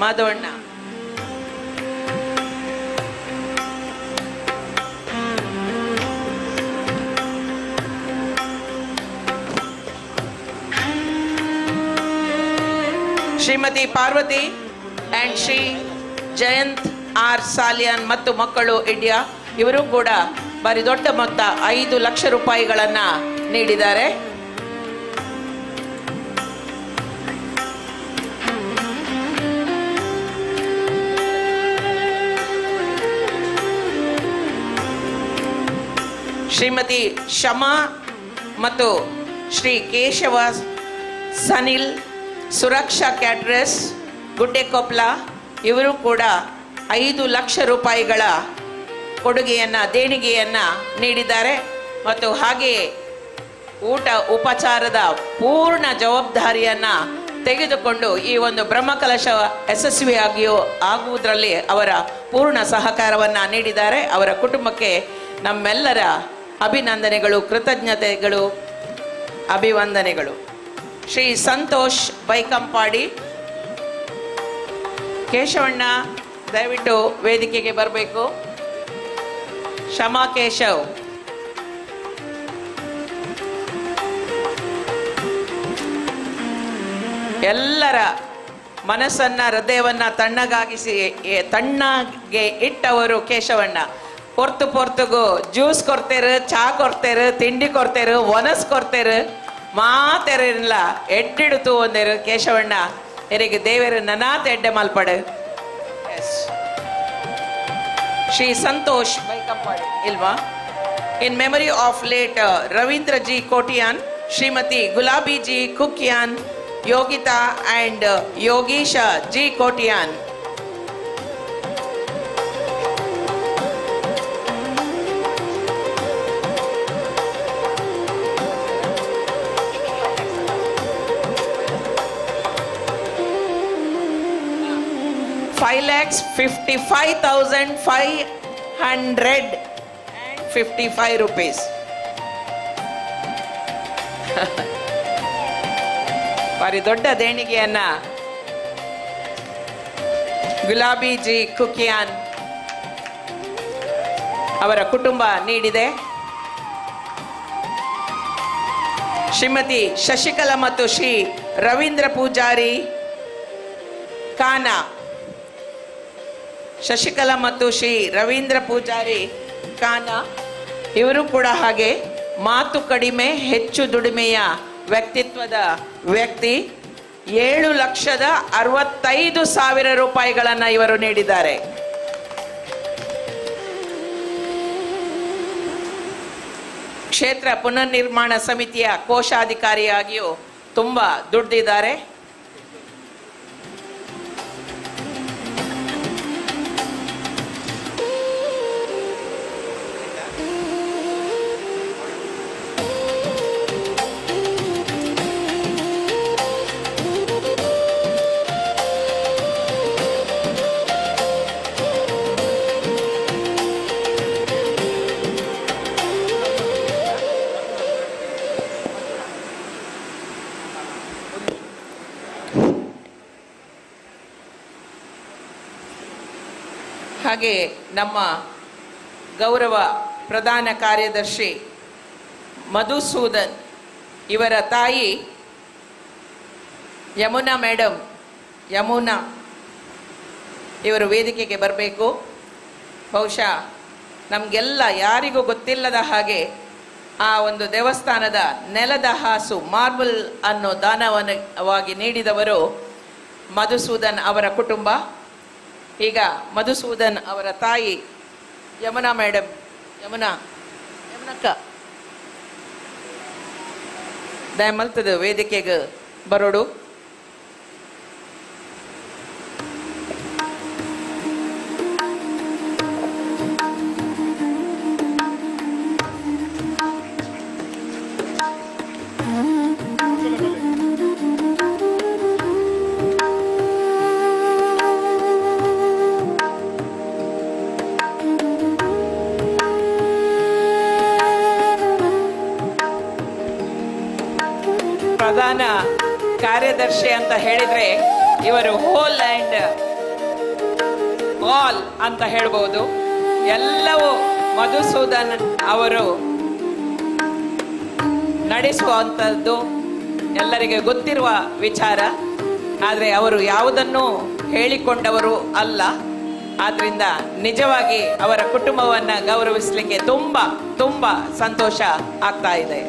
Madhavanna. Shrimati Parvathi and Shri Jayanth R Salian ಮತ್ತು ಮಕ್ಕಳು ಇಂಡಿಯಾ, ಇವರು ಕೂಡ ಭಾರಿ ದೊಡ್ಡ ಮೊತ್ತ 5 ಲಕ್ಷ ರೂಪಾಯಿಗಳನ್ನು ನೀಡಿದ್ದಾರೆ. ಶ್ರೀಮತಿ ಶಮಾ ಮತ್ತು ಶ್ರೀ ಕೇಶವ ಸನಿಲ್ ಸುರಕ್ಷಾ ಕ್ಯಾಟ್ರಸ್ ಗುಡ್ಡೆಕೊಪ್ಲ, ಇವರು ಕೂಡ 5 ಲಕ್ಷ ರೂಪಾಯಿಗಳ ಕೊಡುಗೆಯನ್ನು ದೇಣಿಗೆಯನ್ನು ನೀಡಿದ್ದಾರೆ. ಮತ್ತು ಹಾಗೆಯೇ ಊಟ ಉಪಚಾರದ ಪೂರ್ಣ ಜವಾಬ್ದಾರಿಯನ್ನು ತೆಗೆದುಕೊಂಡು ಈ ಒಂದು ಬ್ರಹ್ಮಕಲಶ ಯಶಸ್ವಿಯಾಗಿಯೋ ಆಗುವುದರಲ್ಲಿ ಅವರ ಪೂರ್ಣ ಸಹಕಾರವನ್ನು ನೀಡಿದ್ದಾರೆ. ಅವರ ಕುಟುಂಬಕ್ಕೆ ನಮ್ಮೆಲ್ಲರ ಅಭಿನಂದನೆಗಳು, ಕೃತಜ್ಞತೆಗಳು, ಅಭಿವಂದನೆಗಳು. ಶ್ರೀ ಸಂತೋಷ್ ಬೈಕಂಪಾಡಿ. ಕೇಶವಣ್ಣ ದಯವಿಟ್ಟು ವೇದಿಕೆಗೆ ಬರಬೇಕು. ಶಮಾ ಕೇಶವ್. ಎಲ್ಲರ ಮನಸ್ಸನ್ನ ಹೃದಯವನ್ನ ತಣ್ಣಗಾಗಿಸಿ ತಣ್ಣಗೆ ಇಟ್ಟವರು ಕೇಶವಣ್ಣ. ಪೊರ್ತು ಪೊರ್ತುಗು ಜ್ಯೂಸ್ ಕೊಡ್ತೇರು, ಚಾ ಕೊಡ್ತೇರು, ತಿಂಡಿ ಕೊಡ್ತೇರು, ಒನಸ್ ಕೊಡ್ತೇರು, ಮಾತೆರಿಲ್ಲ ಎಡ್ಡಿಡುತು ಒಂದೇರು ಕೇಶವಣ್ಣ. ಎರಿಗೆ ದೇವರು ನನಾತ್ ಎಡ್ಡೆ ಮಲ್ಪಡು. ಎಸ್. ಶ್ರೀ ಸಂತೋಷ್ ಬೈಕಂಪಾಡಿ ಇಲ್ವಾ. In memory of late Ravindra G Kotian, Shrimati Gulabi G Kukyan, Yogita and Yogisha G Kotian. ₹5,55,555 rupees. ಭಾರಿ ದೊಡ್ಡ ದೇಣಿಗೆಯನ್ನ ಗುಲಾಬಿ ಜಿ ಕುಕಿಯಾನ್ ಅವರ ಕುಟುಂಬ ನೀಡಿದೆ. ಶ್ರೀಮತಿ ಶಶಿಕಲಾ ಮತ್ತು ಶ್ರೀ ರವೀಂದ್ರ ಪೂಜಾರಿ ಕಾನಾ, ಶಶಿಕಲಾ ಮತ್ತು ಶ್ರೀ ರವೀಂದ್ರ ಪೂಜಾರಿ ಕಾನಾ ಇವರು ಕೂಡ ಹಾಗೆ ಮಾತು ಕಡಿಮೆ ಹೆಚ್ಚು ದುಡಿಮೆಯ ವ್ಯಕ್ತಿತ್ವದ ವ್ಯಕ್ತಿ. 7,65,000 ರೂಪಾಯಿಗಳನ್ನು ಇವರು ನೀಡಿದ್ದಾರೆ. ಕ್ಷೇತ್ರ ಪುನರ್ನಿರ್ಮಾಣ ಸಮಿತಿಯ ಕೋಶಾಧಿಕಾರಿಯಾಗಿಯೂ ತುಂಬ ದುಡ್ದಿದ್ದಾರೆ. ಹಾಗೆ ನಮ್ಮ ಗೌರವ ಪ್ರಧಾನ ಕಾರ್ಯದರ್ಶಿ ಮಧುಸೂದನ್ ಇವರ ತಾಯಿ ಯಮುನಾ ಮೇಡಮ್, ಯಮುನಾ ಇವರು ವೇದಿಕೆಗೆ ಬರಬೇಕು. ಬಹುಶಃ ನಮಗೆಲ್ಲ ಯಾರಿಗೂ ಗೊತ್ತಿಲ್ಲದ ಹಾಗೆ ಆ ಒಂದು ದೇವಸ್ಥಾನದ ನೆಲದ ಹಾಸು ಮಾರ್ಬಲ್ ಅನ್ನೋ ದಾನವಾಗಿ ನೀಡಿದವರು ಮಧುಸೂದನ್ ಅವರ ಕುಟುಂಬ. ಈಗ ಮಧುಸೂದನ್ ಅವರ ತಾಯಿ ಯಮುನಾ ಮೇಡಮ್, ಯಮುನಾ ಯಮುನಕ್ಕ ದಯಮಲ್ತದ ವೇದಿಕೆಗೆ ಬರೋಡು. ಪ್ರಧಾನ ಕಾರ್ಯದರ್ಶಿ ಅಂತ ಹೇಳಿದ್ರೆ ಇವರು ಹೋಲ್ ಆ್ಯಂಡ್ ಆಲ್ ಅಂತ ಹೇಳ್ಬೋದು. ಎಲ್ಲವೂ ಮಧುಸೂದನ್ ಅವರು ನಡೆಸುವಂಥದ್ದು ಎಲ್ಲರಿಗೆ ಗೊತ್ತಿರುವ ವಿಚಾರ. ಆದರೆ ಅವರು ಯಾವುದನ್ನೂ ಹೇಳಿಕೊಂಡವರು ಅಲ್ಲ. ಆದ್ದರಿಂದ ನಿಜವಾಗಿ ಅವರ ಕುಟುಂಬವನ್ನು ಗೌರವಿಸಲಿಕ್ಕೆ ತುಂಬ ತುಂಬ ಸಂತೋಷ ಆಗ್ತಾ ಇದೆ.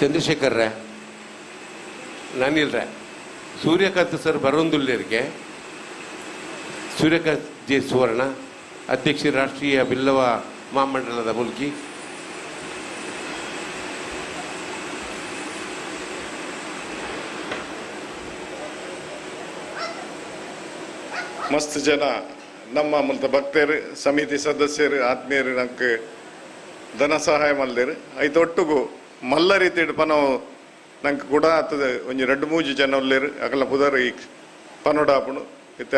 ಚಂದ್ರಶೇಖರ್ರೆ, ನಾನಿಲ್ರೆ ಸೂರ್ಯಕಾಂತ್ ಸರ್ ಬರೋಂದುಲ್ಲೇರಿಗೆ ಸೂರ್ಯಕಾಂತ್ ಜೆ ಸುವರ್ಣ ಅಧ್ಯಕ್ಷ ರಾಷ್ಟ್ರೀಯ ಬಿಲ್ಲವ ಮಹಾಮಂಡಲದ ಮುಲ್ಕಿ. ಮಸ್ತ್ ಜನ ನಮ್ಮ ಮುಲ್ತ ಭಕ್ತರು, ಸಮಿತಿ ಸದಸ್ಯರು, ಆತ್ಮೀಯರು ನಮ್ಗೆ ಧನ ಸಹಾಯ ಮಲ್ದೇರು. ಐತೊಟ್ಟುಗು ಮಲ್ಲ ರೀತಿ ಪನವು ನಂಗೆ ಕೂಡ ಆತದ ಒಂಜಿ ರಡ್ಡು ಮೂಜಿ ಜನ ಉಲ್ಲೇರು. ಅಕಲ ಪುದರ್ ಈ ಪನೋಡಾಪುಣು ಇತ್ತ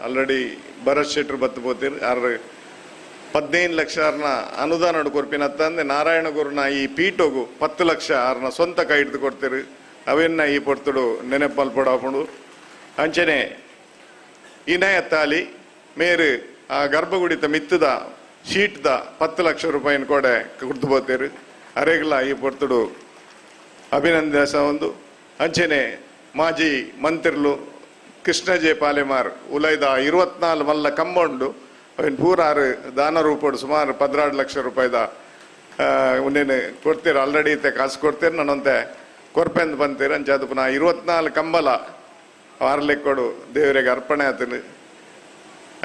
ಆಲ್ರೆಡಿ ಭರತ್ ಶೆಟ್ರು ಬತ್ತು ಪೋತೀರು. ಆರು 15 ಲಕ್ಷ ಆರ್ನ ಅನುದಾನ ಕೊರ್ಪಿನತ್ತಂದೆ ನಾರಾಯಣ ಗುರುನ ಈ ಪೀಠೋಗು 10 ಲಕ್ಷ ಆರ್ನ ಸ್ವಂತ ಕೈ ಹಿಡಿದು ಕೊಡ್ತೀರು. ಅವೆನ್ನ ಈ ಪೊರ್ತುಡು ನೆನಪಲ್ ಪಡಾಪುಣು. ಅಂಚನೆ ಇನಯತ್ತಾಲಿ ಮೇರು ಆ ಗರ್ಭಗುಡಿತ ಮಿತ್ತದ ಶೀಟ್ದ 10 ಲಕ್ಷ ರೂಪಾಯಿನ ಕೊಡೆ ಕುಡ್ದು ಪೋತೀರು. ಅರೆಗ್ಲ ಈ ಪೊರ್ತುಡು ಅಭಿನಂದನೆ ಒಂದು. ಅಂಚನೆ ಮಾಜಿ ಮಂತ್ರಿಲು ಕೃಷ್ಣ ಜೆ ಪಾಲೆಮಾರ್ ಉಲೈದ 24 ಮಲ್ಲ ಕಂಬೌಂಡು ಅವಿನ ಪೂರಾರು ದಾನ ರೂಪಡು ಸುಮಾರು 12 ಲಕ್ಷ ರೂಪಾಯಿದ ಉಂದೇನು ಕೊಡ್ತೀರ ಆಲ್ರೆಡಿ ಇತ್ತೆ ಕಾಸು ಕೊಡ್ತೀರ ನಾನಂತೆ ಕೊರ್ಪೆಂದು ಬಂತೀರ ಅಂಚಾದ ಪುನಃ 24 ಕಂಬಲ ವಾರಲೆಕ್ಕೊಡು ದೇವರಿಗೆ ಅರ್ಪಣೆ ಆತನು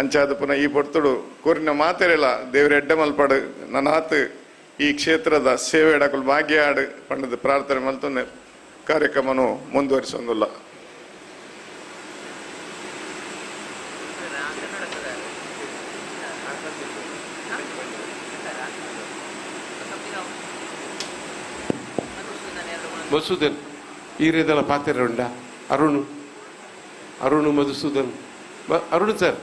ಅಂಚಾದ ಪುನಃ ಈ ಪೊರ್ತುಡು ಕೋರಿನ ಮಾತೆರೆಲ್ಲ ದೇವರ ಎಡ್ಡೆ ಮಲ್ಪಾಡು ನನ್ನಾತು ಈ ಕ್ಷೇತ್ರದ ಸೇವೆ ಡಕುಲು ಭಾಗ್ಯ ಆಡು ಪಂಡದ ಪ್ರಾರ್ಥನೆ ಮಲ್ತೊಂದು ಕಾರ್ಯಕ್ರಮನು ಮುಂದುವರಿಸೊಂದುಲ್ಲ. ಮಧುಸೂದನ್ ಈರೇದಲ್ಲ ಪಾತ್ರೆ ಉಂಡ ಅರುಣ್ ಅರುಣ್ ಮಧುಸೂದನ್ ಅರುಣ್ ಸರ್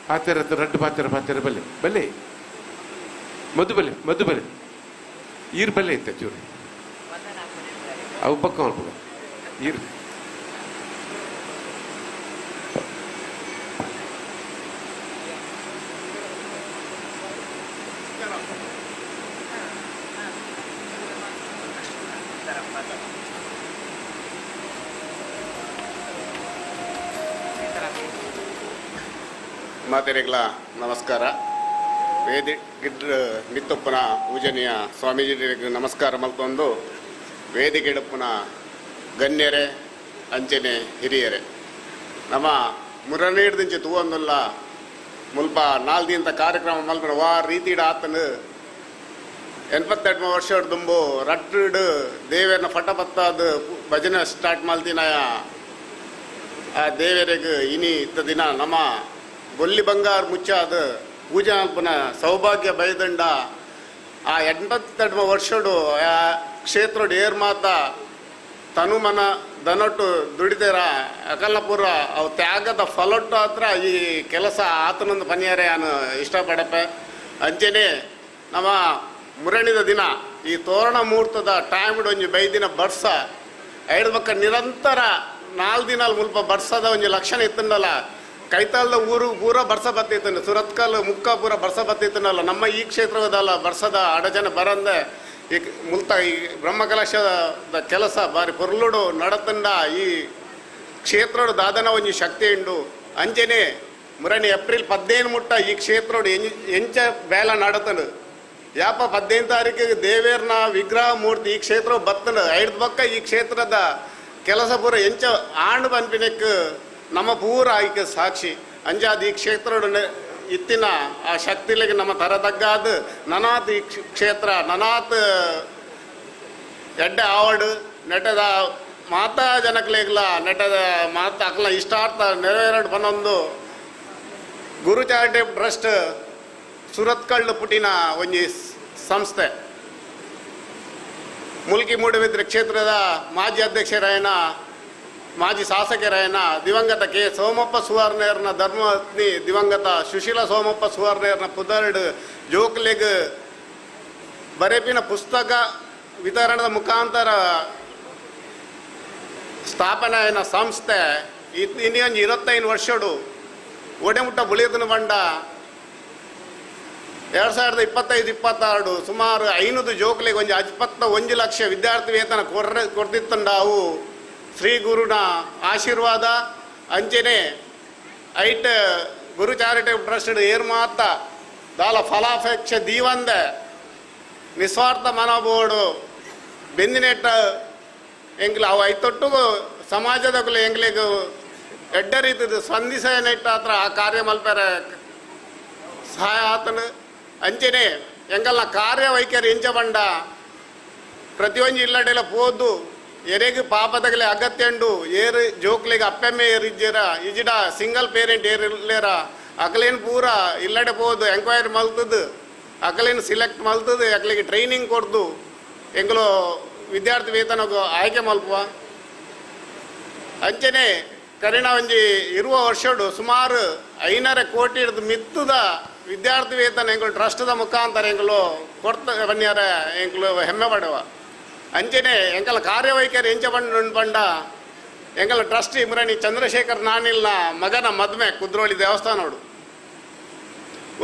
ಪಾತ್ರೆ ಹತ್ರ ರಡ್ಡು ಪಾತ್ರೆ ಪಾತ್ರೆ ಬಲ್ಲೆ ಬಲ್ಲೆ ಮಧು ಬಲ್ಲೆ ಮಧು ಬಲ್ಲೆ ಈರ್ ಬಲ್ಲೆ ಇತ್ತ ಚೂರು ಅವು ಪಕ್ಕ ಮಲ್ಪುಗ ಈರ್ ಮಾತೆರೆಗಳ ನಮಸ್ಕಾರ. ವೇದಿ ಗಿಡ್ರ ಮಿತ್ತಪ್ಪನ ಪೂಜನೀಯ ಸ್ವಾಮೀಜಿಗೆ ನಮಸ್ಕಾರ ಮಲ್ತೊಂದು ವೇದಿಕೆಡಪ್ಪನ ಗಣ್ಯರೇ ಅಂಚನೆ ಹಿರಿಯರೇ ನಮ್ಮ ಮುರನೀಡ್ದಿಂಚೆ ತೂವೊಂದುಲ್ಲ ಮುಲ್ಪ 4 ದಿನದ ಕಾರ್ಯಕ್ರಮ ಮಲ್ಪನ ವಾ ರೀತಿಡ ಆತನು 82 ವರ್ಷ ದುಂಬು ರಟ್ಟುಡು ದೇವರನ್ನ ಫಟಪತ್ತಾದ ಭಜನೆ ಸ್ಟಾರ್ಟ್ ಮಲ್ತಿನಾಯ ಆ ದೇವರಿಗೆ ಇನಿ ಇತ್ತ ದಿನ ನಮ್ಮ ಬೊಲ್ಲಿ ಬಂಗಾರ ಮುಚ್ಚಾದ ಪೂಜಾ ಅಲ್ಪನ ಸೌಭಾಗ್ಯ ಬೈದಂಡ ಆ 82 ವರ್ಷಡು ಆ ಕ್ಷೇತ್ರಡು ಏರ್ ಮಾತ ತನುಮನ ದನೊಟ್ಟು ದುಡಿದೇರ ಅಕಲಪುರ ಅವು ತ್ಯಾಗದ ಫಲೊಟ್ಟು ಹತ್ರ ಈ ಕೆಲಸ ಆತನೊಂದು ಪನಿಯಾರೆ ನಾನು ಇಷ್ಟಪಡಪ್ಪೆ. ಅಂಚೆನೆ ನಮ್ಮ ಮುರಣಿದ ದಿನ ಈ ತೋರಣ ಮುಹೂರ್ತದ ಟೈಮ್ ಒಂಜಿ ಬೈದಿನ ಬರ್ಸ ಐದು ಬಕ್ಕ ನಿರಂತರ 4 ದಿನ ಮುಲ್ಪ ಬರ್ಸದ ಒಂಜಿ ಲಕ್ಷಣ ಇತ್ತಂಡಲ್ಲ ಕೈತಾಲದ ಊರು ಪೂರ ಬರ್ಸ ಬತ್ತಿತ್ತಂಡು ಸುರತ್ಕಲ್ ಮುಕ್ಕ ಪೂರ ಬರ್ಸ ಬತ್ತಿತ್ತನಲ್ಲ ನಮ್ಮ ಈ ಕ್ಷೇತ್ರದಲ್ಲ ಬರ್ಸದ ಅಡಚಣೆ ಬರಂದೆ ಈ ಮುಲ್ತ ಈ ಬ್ರಹ್ಮಕಲಶದ ಕೆಲಸ ಬಾರಿ ಪೊರ್ಲುಡು ನಡತಂಡ ಈ ಕ್ಷೇತ್ರಡು ದಾದನ ಒಂಜಿ ಶಕ್ತಿ ಉಂಡು. ಅಂಚೆನೆ ಮುರಣಿ ಏಪ್ರಿಲ್ 15 ಮುಟ್ಟ ಈ ಕ್ಷೇತ್ರಡು ಎಂಚ ಬೇಲ ನಡತಂಡು ಯಾಪ 15 ತಾರೀಕಿಗೆ ದೇವೇರ್ನ ವಿಗ್ರಹ ಮೂರ್ತಿ ಈ ಕ್ಷೇತ್ರ ಬತ್ತಂಡು ಐದು ಬಕ್ಕ ಈ ಕ್ಷೇತ್ರದ ಕೆಲಸ ಪೂರ ಎಂಚ ಆಂಡು ಪನ್ಪಿನಕ್ಕೆ ನಮ್ಮ ಪೂರ ಆಯ್ಕೆ ಸಾಕ್ಷಿ. ಅಂಜಾದ ಈ ಕ್ಷೇತ್ರಡು ಇತ್ತಿನ ಆ ಶಕ್ತಿಲಿಗೆ ನಮ್ಮ ತರತಗ್ಗಾದ ನನಾತ್ ಈ ಕ್ಷೇತ್ರ ನನಾತ್ ಎಡ್ಡೆ ಆವಡು ನೆಟದ ಮಾತಾ ಜನಕ್ಲೆಗ್ಲ ನೆಟದ ಮಾತಾ ಅಕ್ಲ ಇಷ್ಟಾರ್ಥ ನೆರವೇರಡು ಪನ್ನೊಂದು ಗುರು ಚಾರಿಟೇಬಲ್ ಟ್ರಸ್ಟ್ ಸುರತ್ಕಲ್ಲು ಪುಟಿನ ಒಂಜಿ ಸಂಸ್ಥೆ. ಮುಲ್ಕಿ ಮೂಡುಬಿದ್ರೆ ಕ್ಷೇತ್ರದ ಮಾಜಿ ಅಧ್ಯಕ್ಷರಾಯನ ಮಾಜಿ ಶಾಸಕರಾಯನ ದಿವಂಗತ ಕೆ ಸೋಮಪ್ಪ ಸುವರ್ಣೇರ್ನ ಧರ್ಮಪತ್ನಿ ದಿವಂಗತ ಸುಶೀಲ ಸೋಮಪ್ಪ ಸುವರ್ಣೇರ್ನ ಪುದರ್ಡ್ ಜೋಕ್ಲೆಗ್ ಬರೆಪಿನ ಪುಸ್ತಕ ವಿತರಣದ ಮುಖಾಂತರ ಸ್ಥಾಪನೆಯ ಸಂಸ್ಥೆ ಇನ್ನೊಂದು 25 ವರ್ಷಡು ಒಡೆಮುಟ್ಟ ಬುಳಿಯತನ ಬಂಡ 2025-26 ಸುಮಾರು 500 ಜೋಕ್ಲೆಗ್ ಒಂಜಿ 21 ಲಕ್ಷ ವಿದ್ಯಾರ್ಥಿ ವೇತನ ಕೊಡ್ತಿತ್ತಂಡ ಅವು ಶ್ರೀ ಗುರುನ ಆಶೀರ್ವಾದ. ಅಂಚೆನೆ ಐಟ್ ಗುರು ಚಾರಿಟೇಬಲ್ ಟ್ರಸ್ಟ್ ಏರ್ ಮಾತ ದಾಲ ಫಲಾಪೇಕ್ಷೆ ದೀವಂದೆ ನಿಸ್ವಾರ್ಥ ಮನೋಬೋಡು ಬೆಂದಿನೆಟ್ಟ ಎಂಗ್ಲ ಅವು ಐತೊಟ್ಟಿಗೂ ಸಮಾಜದಕ್ಕೂ ಎಂಗ್ಲಿಗೂ ಎಡ್ಡ ರೀತಿದ ಸ್ಪಂದಿಸನೆಟ್ಟ ಹತ್ರ ಆ ಕಾರ್ಯ ಮಲ್ಪೆರೆ ಸಹಾಯ ಆತನು. ಅಂಚೆನೆ ಎಂಗಲ್ನ ಕಾರ್ಯವೈಖರಿ ಎಂಚ ಬಂಡ ಪ್ರತಿಯೊಂದು ಇಲ್ಲಡೆಲ್ಲ ಪೋದು ಎರೆಗ್ ಪಾಪದಗಲೆ ಅಗತ್ಯ ಉಂಡು ಏರು ಜೋಕ್ಲಿಗೆ ಅಪ್ಪೆಮ್ಮೆ ಏರು ಇಜ್ಜೇರ ಇಜಿಡ ಸಿಂಗಲ್ ಪೇರೆಂಟ್ ಏರಿಲ್ಲೇರ ಅಕಲೇನು ಪೂರ ಇಲ್ಲಡೆ ಪೋದು ಎಂಕ್ವೈರಿ ಮಲ್ತದ್ದು ಅಕಲೇನು ಸಿಲೆಕ್ಟ್ ಮಲ್ತದ್ದು ಅಕಲಿಗೆ ಟ್ರೈನಿಂಗ್ ಕೊಡ್ದು ಎಂಗ್ಲು ವಿದ್ಯಾರ್ಥಿ ವೇತನಗೂ ಆಯ್ಕೆ ಮಲ್ಪುವ. ಅಂಚೆನೆ ಕರಿಣ ಒಂಜಿ ಇರುವ ವರ್ಷಡು ಸುಮಾರು 5.5 ಕೋಟಿ ಹಿಡಿದು ಮಿತ್ತದ ವಿದ್ಯಾರ್ಥಿ ವೇತನ ಎಂಗಳು ಟ್ರಸ್ಟ್ದ ಮುಖಾಂತರ ಎಂಗಳು ಕೊಡ್ತ ಬನ್ನಿಯಾರ ಎಂಗಳು ಹೆಮ್ಮೆ ಪಡುವ. ಅಂಚೆನೆ ಎಂಕಲ ಕಾರ್ಯವೈಖರಿ ಎಂಚ ಬಂಡ ಬಂಡ ಎಂಕಲ ಟ್ರಸ್ಟಿ ಮುರಣಿ ಚಂದ್ರಶೇಖರ್ ನಾನಿಲ್ನ ಮಗನ ಮದ್ಮೆ ಕುದ್ರೋಳಿ ದೇವಸ್ಥಾನೋಡು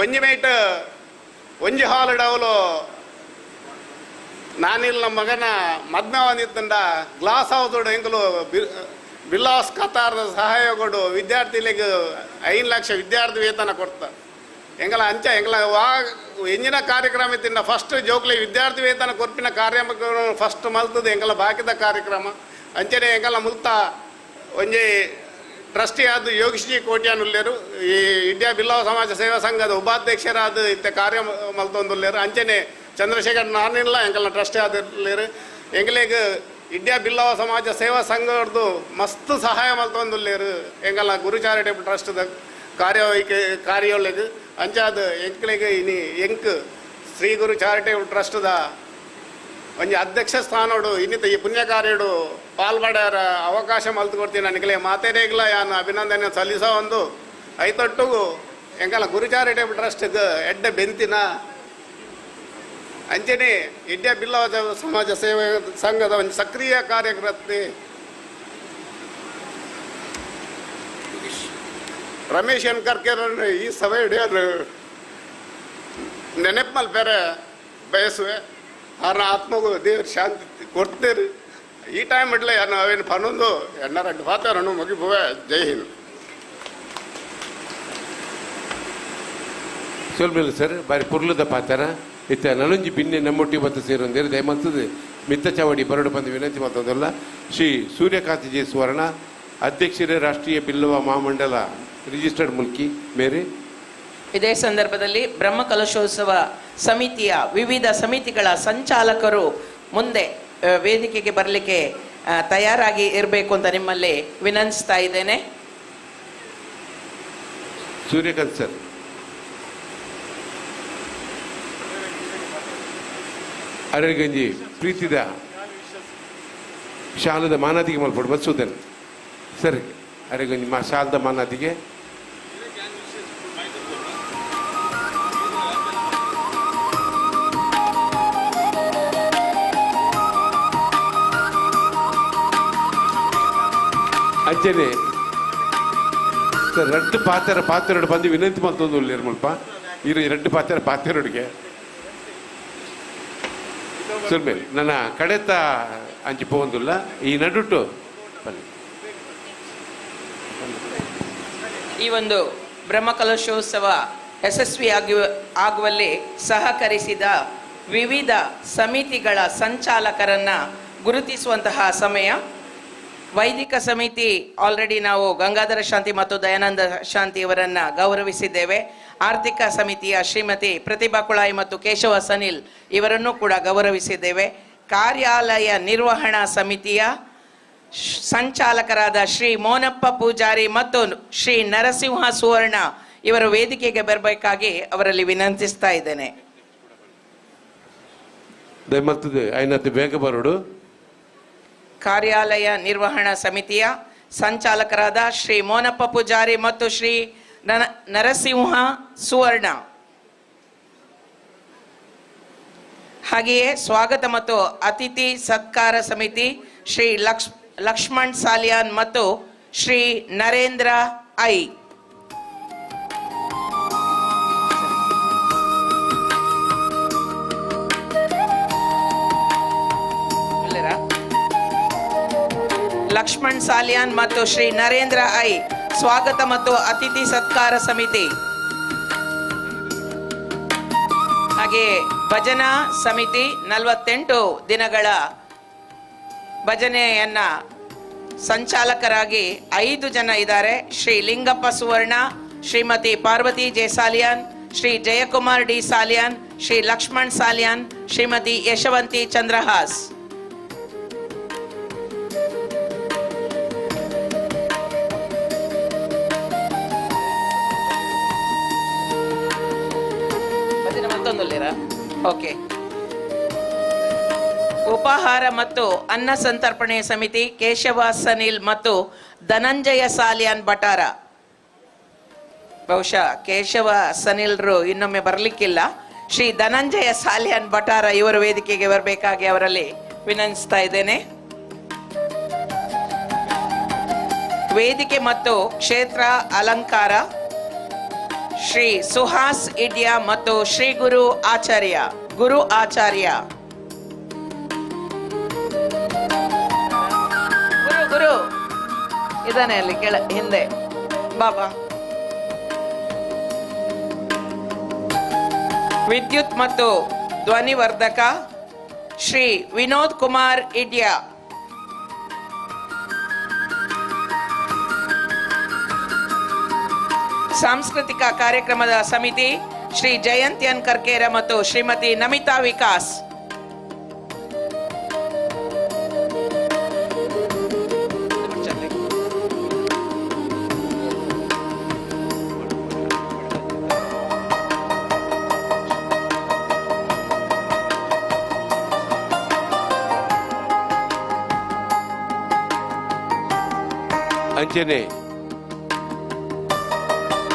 ಒಂಜಿ ಮೇಟ್ ಒಂಜಿ ಹಾಲ್ ಡವಲು ನಾನಿಲ್ನ ಮಗನ ಮದ್ಮೆ ಒಂದಿತ್ತಂಡ ಗ್ಲಾಸ್ ಹೌಸ್ ಎಂಕಲು ಬಿಲ್ಲಾಸ್ ಕತಾರದ ಸಹಾಯಗಳು ವಿದ್ಯಾರ್ಥಿಗಳಿಗೆ 5 ಲಕ್ಷ ವಿದ್ಯಾರ್ಥಿ ವೇತನ ಕೊಡ್ತ. ಎಂಗಲ ಅಂಚ ಎಂಗಲ ವಾ ಎಂಜಿನ ಕಾರ್ಯಕ್ರಮ ಇತ್ತಿನ ಫಸ್ಟ್ ಜೋಕ್ಲೆ ವಿದ್ಯಾರ್ಥಿ ವೇತನ ಕೊರ್ಪಿನ ಕಾರ್ಯಕ್ರಮ ಫಸ್ಟ್ ಮಲ್ತದೆ ಎಂಗಲ ಬಾಕಿದ ಕಾರ್ಯಕ್ರಮ. ಅಂಚನೆ ಎಂಗಲ ಮುಲ್ತ ಒಂಜಿ ಟ್ರಸ್ಟಿ ಆದ ಯೋಗೀಶ್ ಜಿ ಕೋಟ್ಯಾನ್ ಉಲ್ಲೇರು, ಈ ಇಂಡಿಯಾ ಬಿಲ್ಲವ ಸಮಾಜ ಸೇವಾ ಸಂಘದ ಉಪಾಧ್ಯಕ್ಷರಾದ ಇತ್ತ ಕಾರ್ಯ ಮಲ್ತೊಂದುಲ್ಲೇರು. ಅಂಚನೆ ಚಂದ್ರಶೇಖರ್ ನಾನಿಲ್ಲ ಎಂಕಲ್ನ ಟ್ರಸ್ಟಿ ಆದಿರ್ಲೇರು. ಎಂಗಲೆಗ್ ಇಂಡಿಯಾ ಬಿಲ್ಲವ ಸಮಾಜ ಸೇವಾ ಸಂಘದ್ದು ಮಸ್ತ್ ಸಹಾಯ ಮಲ್ತೊಂದುಲ್ಲೇರು ಎಂಗಲ ಗುರು ಚಾರಿಟೇಬಲ್ ಟ್ರಸ್ಟ್ದ ಕಾರ್ಯೊಳಗೆ. ಅಂಚಾದ ಎಂಕ್ಲೆಗ್ ಇನಿ ಎಂಕ್ ಶ್ರೀ ಗುರು ಚಾರಿಟೇಬಲ್ ಟ್ರಸ್ಟ್ದ ಒಂಜಿ ಅಧ್ಯಕ್ಷ ಸ್ಥಾನೋಡು ಇನ್ನಿತ ಈ ಪುಣ್ಯ ಕಾರ್ಯಡು ಪಾಲ್ಪಡ್ಯಾರ ಅವಕಾಶ ಮಲ್ತು ಕೊಡ್ತೀನಿ. ನನಗೆ ಮಾತೇರೇಗ್ಲ ಯಾನ್ ಅಭಿನಂದನೆ ಸಲ್ಲಿಸೋ ಒಂದು ಐತೊಟ್ಟುಗು ಎಂಕಲ ಗುರು ಚಾರಿಟೇಬಲ್ ಟ್ರಸ್ಟ್ ಎಡ್ಡೆ ಬೆಂತಿನ ಅಂಚನೆ ಇಂಡಿಯಾ ಬಿಲ್ಲವ ಸಮಾಜ ಸೇವೆ ಸಂಘದ ಒಂದು ಸಕ್ರಿಯ ಕಾರ್ಯಕರ್ತೆ ರಮೇಶ್ ಎನ್ ಕರ್ಕೆರನ್ನು ಈ ಸಭೆ ಹಿಡಿಯೋದು ನೆನಪು ಮಲ್ಪೆರೆ ಬಯಸುವೆ. ಆರ್ನ ಆತ್ಮಗೂ ದೇವ್ರ ಶಾಂತಿ ಕೊಡ್ತೀರಿ. ಈ ಟೈಮ್ ಇಡ್ಲೆ ಯಾರು ಅವೇನು ಪನ್ನೊಂದು ಎಣ್ಣ ರೆಡ್ಡು ಪಾತಾರನ್ನು ಮುಗಿಪುವೆ. ಜೈ ಹಿಂದ್. ಸೊಲ್ಮೇಲೆ ಸರ್ ಬಾರಿ ಪುರ್ಲದ ಪಾತಾರ ಇತ್ತ ನನೊಂಜಿ ಬಿನ್ನೆ ನಮ್ಮೊಟ್ಟಿ ಬತ್ತ ಸೇರೊಂದೇರು ದಯಮಲ್ತದೆ ಮಿತ್ತ ಚಾವಡಿ ಬರಡು ಬಂದು ವಿನಂತಿ ಮಾತೊಂದಲ್ಲ. ಶ್ರೀ ಸೂರ್ಯಕಾಂತ ಜೆ ಸುವರ್ಣ ಅಧ್ಯಕ್ಷರೇ ರಾಷ್ಟ್ರೀಯ ಬಿಲ್ಲವ ಮಹಾಮಂಡಲ ರಿಜಿಸ್ಟರ್ಡ್ ಮುಲ್ಕಿ ಮೇರೆ. ಇದೇ ಸಂದರ್ಭದಲ್ಲಿ ಬ್ರಹ್ಮಕಲಶೋತ್ಸವ ಸಮಿತಿಯ ವಿವಿಧ ಸಮಿತಿಗಳ ಸಂಚಾಲಕರು ಮುಂದೆ ವೇದಿಕೆಗೆ ಬರಲಿಕ್ಕೆ ತಯಾರಾಗಿ ಇರಬೇಕು ಅಂತ ನಿಮ್ಮಲ್ಲಿ ವಿನಂತಿಸ್ತಾ ಇದ್ದೇನೆ. ಸೂರ್ಯಕಾಂತ್ ಸರ್ ಅರಗಂಜಿ ಪ್ರೀತಿದ ಶಾಲದ ಮಾನಾದಿಗೆ ಮಲ್ಪಡು ಬಸ್ಸುದನ್ ಸರ್ ಅರೆಗಂಜಿ ಮಾ ಶಾಲದ ಮಾನಾದಿಗೆ ಅಂಚನೆ ಸರ್ ರಡ್ಡು ಪಾತ್ರ ಪಾತ್ರೆಡು ಬಂದು ವಿನಂತಿ ಮಲ್ತೊಂದು ಉಲ್ಲೇರು ಮುಲ್ಪ ಇರು ರಡ್ಡು ಪಾತ್ರ ಪಾತ್ರೆಡುಗೆ ಸುರ್ಮೇಲೆ ನನ್ನ ಕಡೆತ ಅಂಚಿ ಪೋಂದುಲ್ಲ ಈ ನಡುಟು ಬನ್ನಿ. ಈ ಒಂದು ಬ್ರಹ್ಮಕಲಶೋತ್ಸವ ಯಶಸ್ವಿ ಆಗುವಲ್ಲಿ ಸಹಕರಿಸಿದ ವಿವಿಧ ಸಮಿತಿಗಳ ಸಂಚಾಲಕರನ್ನ ಗುರುತಿಸುವಂತಹ ಸಮಯ. ವೈದಿಕ ಸಮಿತಿ ಆಲ್ರೆಡಿ ನಾವು ಗಂಗಾಧರ ಶಾಂತಿ ಮತ್ತು ದಯಾನಂದ ಶಾಂತಿಯವರನ್ನು ಗೌರವಿಸಿದ್ದೇವೆ. ಆರ್ಥಿಕ ಸಮಿತಿಯ ಶ್ರೀಮತಿ ಪ್ರತಿಭಾ ಕುಳಾಯಿ ಮತ್ತು ಕೇಶವ ಸನಿಲ್ ಇವರನ್ನು ಕೂಡ ಗೌರವಿಸಿದ್ದೇವೆ. ಕಾರ್ಯಾಲಯ ನಿರ್ವಹಣಾ ಸಮಿತಿಯ ಸಂಚಾಲಕರಾದ ಶ್ರೀ ಮೋನಪ್ಪ ಪೂಜಾರಿ ಮತ್ತು ಶ್ರೀ ನರಸಿಂಹ ಸುವರ್ಣ ಇವರು ವೇದಿಕೆಗೆ ಬರಬೇಕಾಗಿ ಅವರಲ್ಲಿ ವಿನಂತಿಸ್ತಾ ಇದ್ದೇನೆ. ಬೇಗ ಬರೋಡು. ಕಾರ್ಯಾಲಯ ನಿರ್ವಹಣಾ ಸಮಿತಿಯ ಸಂಚಾಲಕರಾದ ಶ್ರೀ ಮೋನಪ್ಪ ಪೂಜಾರಿ ಮತ್ತು ಶ್ರೀ ನರಸಿಂಹ ಸುವರ್ಣ, ಹಾಗೆಯೇ ಸ್ವಾಗತ ಮತ್ತು ಅತಿಥಿ ಸತ್ಕಾರ ಸಮಿತಿ ಶ್ರೀ ಲಕ್ಷ್ಮಣ್ ಸಾಲಿಯಾನ್ ಮತ್ತು Shri Narendra I. Lakshman Salian ಮತ್ತು ಶ್ರೀ ನರೇಂದ್ರ I ಸ್ವಾಗತ ಮತ್ತು ಅತಿಥಿ ಸತ್ಕಾರ ಸಮಿತಿ, ಹಾಗೆಯೇ ಭಜನಾ ಸಮಿತಿ 48 ದಿನಗಳ ಭಜನೆಯನ್ನ ಸಂಚಾಲಕರಾಗಿ 5 ಜನ ಇದ್ದಾರೆ. ಶ್ರೀ ಲಿಂಗಪ್ಪ ಸುವರ್ಣ, ಶ್ರೀಮತಿ ಪಾರ್ವತಿ ಜೆ ಸಾಲಿಯಾನ್, ಶ್ರೀ ಜಯಕುಮಾರ್ ಡಿ ಸಾಲಿಯಾನ್, ಶ್ರೀ ಲಕ್ಷ್ಮಣ್ ಸಾಲಿಯಾನ್, ಶ್ರೀಮತಿ ಯಶವಂತಿ ಚಂದ್ರಹಾಸ್. ಓಕೆ. ಉಪಹಾರ ಮತ್ತು ಅನ್ನ ಸಂತರ್ಪಣೆ ಸಮಿತಿ ಕೇಶವ ಸನಿಲ್ ಮತ್ತು ಧನಂಜಯ ಸಾಲಿಯಾನ್ ಭಟಾರ. ಬಹುಶಃ ಕೇಶವ ಸನಿಲ್ರು ಇನ್ನೊಮ್ಮೆ ಬರಲಿಕ್ಕಿಲ್ಲ. ಶ್ರೀ ಧನಂಜಯ ಸಾಲಿಯಾನ್ ಭಟಾರ ಇವರು ವೇದಿಕೆಗೆ ಬರಬೇಕಾಗಿ ಅವರಲ್ಲಿ ವಿನಂತಿಸ್ತಾ ಇದ್ದೇನೆ. ವೇದಿಕೆ ಮತ್ತು ಕ್ಷೇತ್ರ ಅಲಂಕಾರ ಶ್ರೀ ಸುಹಾಸ್ ಇಡ್ಯಾ ಮತ್ತು ಶ್ರೀ ಗುರು ಆಚಾರ್ಯ ಗುರು ಆಚಾರ್ಯ ಗುರು ಗುರು ಇದಾನೆ ಅಲ್ಲಿ ಕೆಳ ಹಿಂದೆ ಬಾಬಾ. ವಿದ್ಯುತ್ ಮತ್ತು ಧ್ವನಿವರ್ಧಕ ಶ್ರೀ ವಿನೋದ್ ಕುಮಾರ್ ಇಡ್ಯಾ. ಸಾಂಸ್ಕೃತಿಕ ಕಾರ್ಯಕ್ರಮದ ಸಮಿತಿ ಶ್ರೀ ಜಯಂತ್ ಎನ್ ಕರ್ಕೇರ ಮತ್ತು ಶ್ರೀಮತಿ ನಮಿತಾ ವಿಕಾಸ್. ಅಂಚನೆ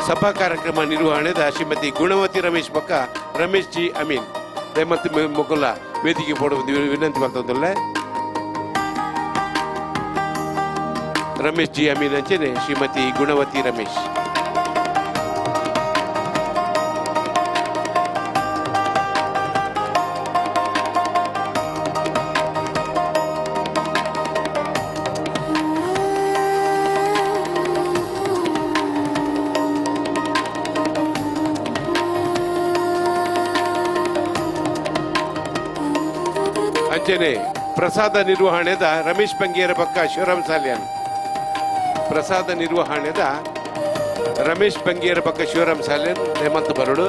ಸಭಾ ಕಾರ್ಯಕ್ರಮ ನಿರ್ವಹಣೆದ ಶ್ರೀಮತಿ ಗುಣವತಿ ರಮೇಶ್ ಬೊಕ್ಕ ರಮೇಶ್ ಜಿ ಅಮೀನ್ ಮತ್ತು ಮೊಕುಲ ವೇದಿಕೆ ಬೋರ್ಡ್ ವಿನಂತಿ ಮಾಡ್ತದಲ್ಲ. ರಮೇಶ್ ಜಿ ಅಮೀನ್ ಅಂಚನೆ ಶ್ರೀಮತಿ ಗುಣವತಿ ರಮೇಶ್. ಅಂಚನೆ ಪ್ರಸಾದ ನಿರ್ವಹಣೆದ ರಮೇಶ್ ಬಂಗೇರ ಬಕ್ಕ ಶಿವರಾಮ್ ಸಾಲ್ಯಾನ್. ಪ್ರಸಾದ ನಿರ್ವಹಣೆದ ರಮೇಶ್ ಬಂಗೇರ ಬಕ್ಕ ಶಿವರಾಮ್ ಸಾಲ್ಯಾನ್, ಹೇಮಂತ್ ಬರಡು.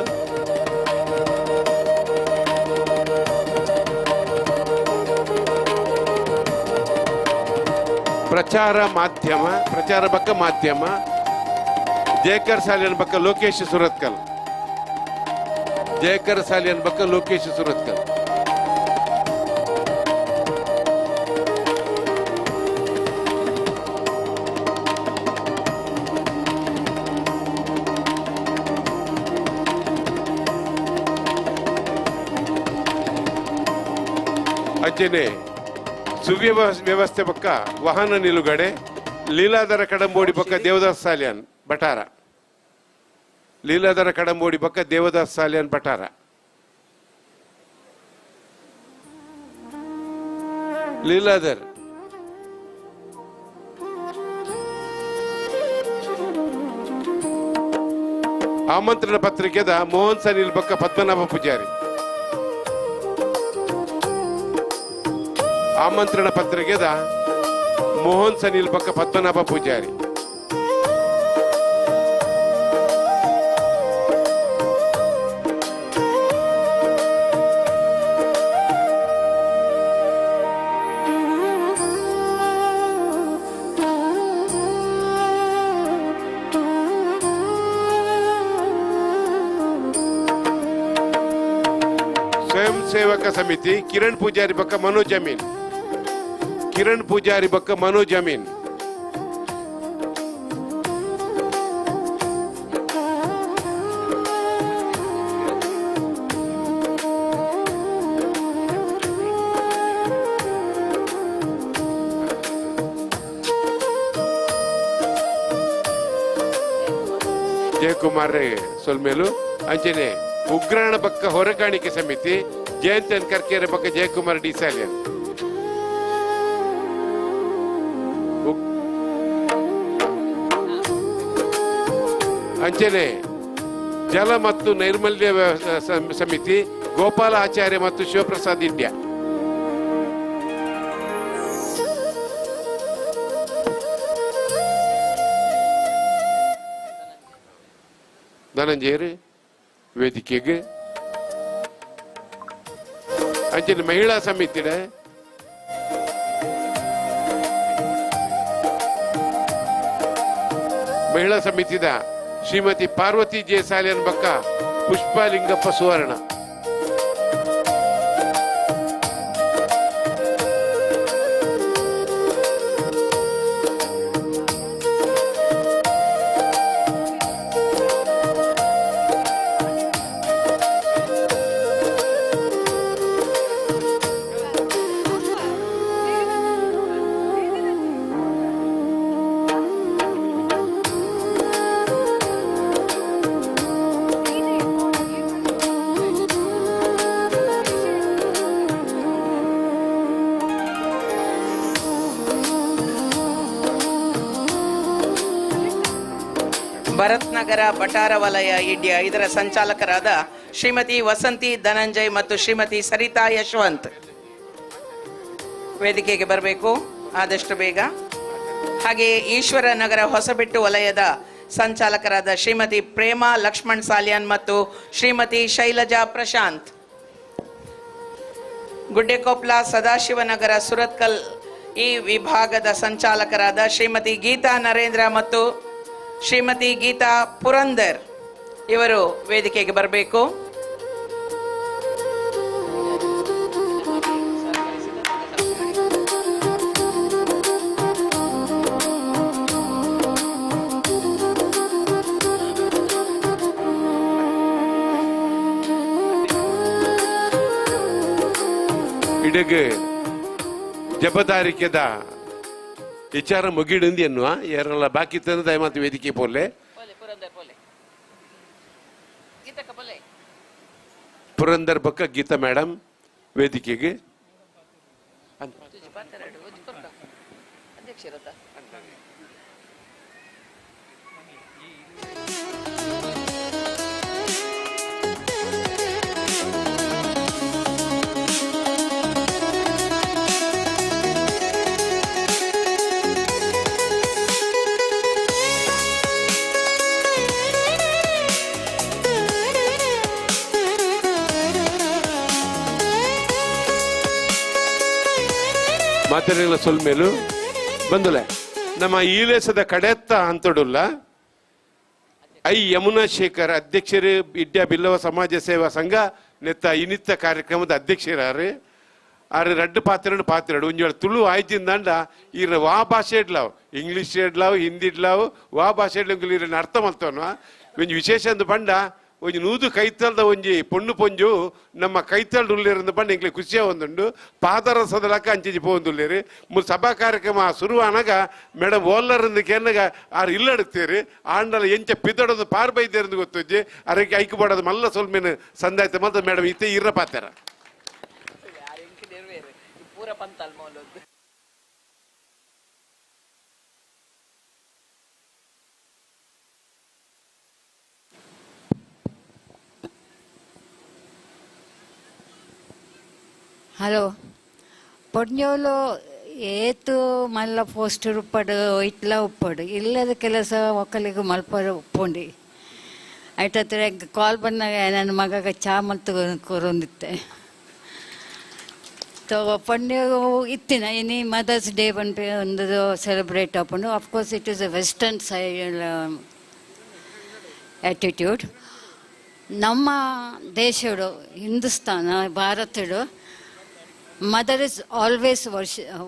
ಪ್ರಚಾರ ಮಾಧ್ಯಮ ಪ್ರಚಾರ ಬಕ್ಕ ಮಾಧ್ಯಮ ಜಯಕರ್ ಸಾಲ್ಯಾನ್ ಬಕ್ಕ ಲೋಕೇಶ್ ಸುರತ್ಕಲ್. ಜಯಕರ್ ಸಾಲ್ಯಾನ್ ಬಕ್ಕ ಲೋಕೇಶ್ ಸುರತ್ಕಲ್. ಅಂಚನೆ ಸುವ್ಯವಸ್ಥೆ ಪಕ್ಕ ವಾಹನ ನಿಲುಗಡೆ ಲೀಲಾಧರ ಕಡಂಬೋಡಿ ಪಕ್ಕ ದೇವದಾಸ್ ಸಾಲ್ಯಾನ್ ಬಟಾರ. ಲೀಲಾಧರ ಕಡಂಬೋಡಿ ಪಕ್ಕ ದೇವದಾಸ್ ಸಾಲ್ಯಾನ್ ಬಟಾರ. ಲೀಲಾಧರ್ ಆಮಂತ್ರಣ ಪತ್ರಿಕೆದ ಮೋಹನ್ ಸನಿಲ್ ಬಕ್ಕ ಪದ್ಮನಾಭ ಪೂಜಾರಿ. ಆಮಂತ್ರಣ ಪತ್ರಿಕೆದ ಮೋಹನ್ ಸನಿಲ್ ಬಕ್ಕ ಪದ್ಮನಾಭ ಪೂಜಾರಿ. ಸ್ವಯಂ ಸೇವಕ ಸಮಿತಿ ಕಿರಣ್ ಪೂಜಾರಿ ಬಕ್ಕ ಮನೋಜ್ ಅಮೀನ್. ಕಿರಣ್ ಪೂಜಾರಿ ಬಕ್ಕ ಮನೋಜ್ ಅಮೀನ್. ಜಯಕುಮಾರ್ ಸೊಲ್ಮೇಲು. ಅಂಚನೆ ಉಗ್ರಾಣ ಬಕ್ಕ ಹೊರಕಾಣಿಕೆ ಸಮಿತಿ ಜಯಂತ್ ಕರ್ಕೇರ ಬಕ್ಕ ಜಯಕುಮಾರ್ ಡಿ ಸಾಲಿಯನ್. ಅಂಚನೆ ಜಲ ಮತ್ತು ನೈರ್ಮಲ್ಯ ಸಮಿತಿ ಗೋಪಾಲ ಆಚಾರ್ಯ ಮತ್ತು ಶಿವಪ್ರಸಾದ್ ಇಂಡಿಯಾ. ಧನಂಜಯರು ವೇದಿಕೆಗೆ. ಅಂಚನೆ ಮಹಿಳಾ ಸಮಿತಿ ಮಹಿಳಾ ಸಮಿತಿದ ಶ್ರೀಮತಿ ಪಾರ್ವತಿ ಜೆ ಸಾಲಿಯನ್ ಬಕ್ಕ ಪುಷ್ಪಲಿಂಗಪ್ಪ ಸುವರ್ಣ. ಭರತ್ ನಗರ ಬಟಾರ ವಲಯ ಇಡ್ಯ ಇದರ ಸಂಚಾಲಕರಾದ ಶ್ರೀಮತಿ ವಸಂತಿ ಧನಂಜಯ್ ಮತ್ತು ಶ್ರೀಮತಿ ಸರಿತಾ ಯಶವಂತ್ ವೇದಿಕೆಗೆ ಬರಬೇಕು ಆದಷ್ಟು ಬೇಗ. ಹಾಗೆಯೇ ಈಶ್ವರ ನಗರ ಹೊಸಬೆಟ್ಟು ವಲಯದ ಸಂಚಾಲಕರಾದ ಶ್ರೀಮತಿ ಪ್ರೇಮಾ ಲಕ್ಷ್ಮಣ್ ಸಾಲಿಯಾನ್ ಮತ್ತು ಶ್ರೀಮತಿ ಶೈಲಜಾ ಪ್ರಶಾಂತ್. ಗುಡ್ಡೆಕೊಪ್ಲ ಸದಾಶಿವನಗರ ಸುರತ್ಕಲ್ ಈ ವಿಭಾಗದ ಸಂಚಾಲಕರಾದ ಶ್ರೀಮತಿ ಗೀತಾ ನರೇಂದ್ರ ಮತ್ತು ಶ್ರೀಮತಿ ಗೀತಾ ಪುರಂದರ್ ಇವರು ವೇದಿಕೆಗೆ ಬರಬೇಕು. ಇಡಗೆ ಜಬದಾರಿಕೆದ ವಿಚಾರ ಮುಗಿಡುಂದಿ ಎನ್ನುವ ಯಾರೆಲ್ಲ ಬಾಕಿ ತಂದು ದಯಮಾತು ವೇದಿಕೆ ಪೋಲೆ. ಪುರಂದರ್ ಬಕ್ಕ ಗೀತಾ ಮೇಡಮ್ ವೇದಿಕೆಗೆ. ಮಾತನೆಲ್ಲ ಸೊಲ್ಮೇಲು ಬಂದುಲೆ ನಮ್ಮ ಈಲೇಸದ ಕಡೆತ್ತ ಅಂತಡುಲ್ಲ I Yamuna Shekhar ಅಧ್ಯಕ್ಷರು ಇಡ್ಯಾ ಬಿಲ್ಲವ ಸಮಾಜ ಸೇವಾ ಸಂಘ ನೆತ್ತ ಇನಿತ್ತ ಕಾರ್ಯಕ್ರಮದ ಅಧ್ಯಕ್ಷರಾರು. ಆರು ರಡ್ಡು ಪಾತ್ರಡು ಪಾತ್ರಡು ಒಂಜಿ ತುಳು ಆಯ್ತಿಂದಂಡ ಈರ ವಾ ಭಾಷೆ ಇಡ್ಲಾವು, ಇಂಗ್ಲೀಷ್ ಇಡ್ಲಾವು, ಹಿಂದಿ ಇಡ್ಲಾವು, ವಾ ಭಾಷೆ ಇಡ್ಲಾವು ಈರನ್ನ ಅರ್ಥ ಮಲ್ತವನ. ಒಂಜಿ ವಿಶೇಷ ಅಂದು ಪಂಡ ಒಂಜಿ ನೂದು ಕೈತಲ್ದ ಒಂಜಿ ಪೊಣ್ಣು ಪೊಂಜು ನಮ್ಮ ಕೈತಲ್ಡು ಉಳ್ಳೇರಂದು ಪಂಡ ಎಂಕ್ಲೆ ಖುಷಿಯ ಒಂದುಂಡು ಪಾದರಸದಲಕ ಅಂಚಿಜಿ ಪೋಂದುಳ್ಳೇರು. ಮೂರು ಸಭಾ ಕಾರ್ಯಕ್ರಮ ಶುರುವಾನಾಗ ಮೇಡಮ್ ಓಲ್ಲರಂದು ಕೇನಾಗ ಆರು ಇಲ್ಲಡುತ್ತೀರಿ ಆಂಡಲ ಎಂಚ ಪಿದಡೋದು ಪಾರ್ ಬೈದೇರಂದು ಗೊತ್ತುಜ್ಜಿ ಅರಕ್ಕೆ ಐಕು ಬೋಡೋದು ಮಲ್ಲ ಸೊಲ್ಮೇನು ಸಂದಾಯ್ತ ಮಲ್ತ ಮೇಡಮ್ ಇತ್ತೆ ಇರ ಪಾತಾರ. ಹಲೋ ಪೊಡ್ನೋಲು ಏತು ಮಲ್ಲ ಪೋಸ್ಟರ್ ಉಪ್ಪಡು ಇಟ್ಲ ಉಪ್ಪಡು ಇಲ್ಲದ ಕೆಲಸ ಒಕ್ಕಲಿಗೆ ಮಲ್ಪರ ಉಪ್ಪುಂಡಿ ಐಟತ್ರ ಕಾಲ್ ಬಂದಾಗ ನನ್ನ ಮಗಗೆ ಚಾ ಮಲ್ತು ಕೊರೊಂದಿತ್ತೆ. ಸೊ ಪೊಣ್ಣು ಇತ್ತಿನ ಇನಿ ಮದರ್ಸ್ ಡೇ ಪನ್ಪಿ ಒಂದು ಸೆಲೆಬ್ರೇಟ್ ಆಪುಂಡು. Of course it is a western side attitude. ನಮ್ಮ ದೇಶಡು Hindustan ಭಾರತಡು mother is always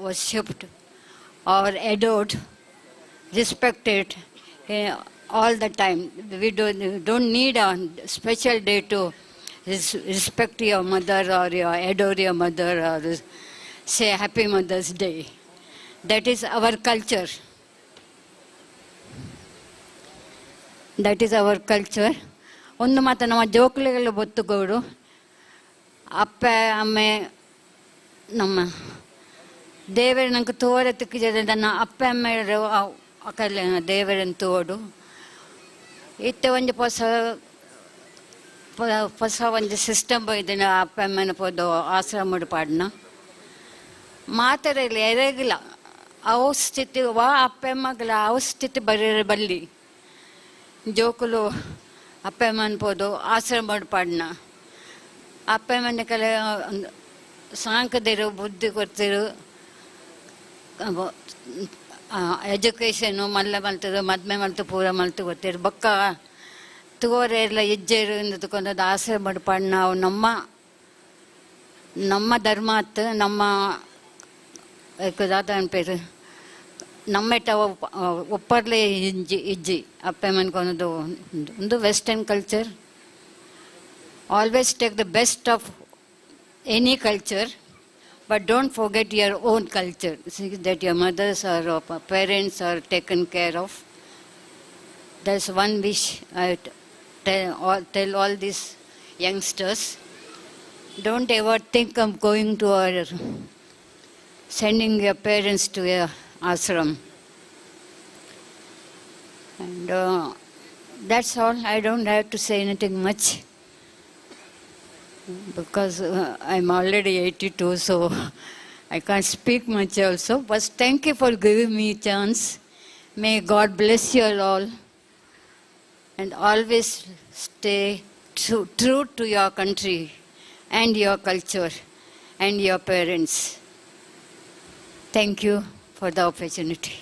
worshipped or adored, respected all the time. We don't need a special day to respect your mother or your adore your mother or say Happy Mother's Day. That is our culture. That is our culture. ಒಂದು ಮಾತು ನಮ್ಮ ಜೋಕುಲಿಗೆಲ್ಲ ಬೊತ್ತುಗೋಡು ಅಪ್ಪ ಅಮ್ಮೆ ನಮ್ಮ ದೇವರು ನಂಗೆ ತೋರ ತಿಕ್ಕಿದ ನನ್ನ ಅಪ್ಪ ಅಮ್ಮ ಅಕಲೆ ದೇವರನ್ನು ತೋಡು ಇತ್ತೆ ಒಂಜಿ ಹೊಸ ಹೊಸ ಒಂಜಿ ಸಿಸ್ಟಮ್ ಬೈದಿನ ಅಪ್ಪ ಅಮ್ಮನ ಪೋದು ಆಶ್ರಮ ಪಾಡ್ನ ಮಾತಾಡಲಿ ಎರೆಗಿಲ್ಲ ಅವು ಸ್ಥಿತಿ ವಾ ಅಪ್ಪ ಅಮ್ಮಗಲ ಅವು ಸ್ಥಿತಿ ಬರೀ ಬಲ್ಲಿ ಜೋಕುಲು ಅಪ್ಪ ಅಮ್ಮನ ಪೋದು ಆಶ್ರಮ ಪಾಡ್ನ ಅಪ್ಪ ಅಮ್ಮನ ಕಲೆ ಸಾಂಕದಿರು ಬುದ್ಧಿ ಕೊಡ್ತಿರು ಎಜುಕೇಷನು ಮಲ್ಲ ಮಲ್ತದು ಮದ್ಮೆ ಮಲ್ತು ಪೂರ ಮಲ್ತು ಗೊತ್ತಿರು ಬೊಕ್ಕ ತೋರೆ ಎಲ್ಲ ಹೆಜ್ಜೆರು ತಗೊಂಡು ಆಸೆ ಮಾಡಿ ನಾವು ನಮ್ಮ ನಮ್ಮ ಧರ್ಮ ಅತ್ತು ನಮ್ಮ ದಾದ ಪೇರು ನಮ್ಮೆಟ್ಟ ಒಪ್ಪರ್ಲೆ ಇಜ್ಜಿ ಇಜ್ಜಿ ಅಪ್ಪೆ ಮನ್ಕೊಂದು ಒಂದು western culture. Always take the best of any culture, but don't forget your own culture. See that your mothers or parents are taken care of. That's one wish I tell all these youngsters. Don't ever think of going to or sending your parents to a ashram. And That's all. I don't have to say anything much because I'm already 82, so I can't speak much also. But thank you for giving me a chance. May God bless you all and always stay true to your country and your culture and your parents. Thank you for the opportunity.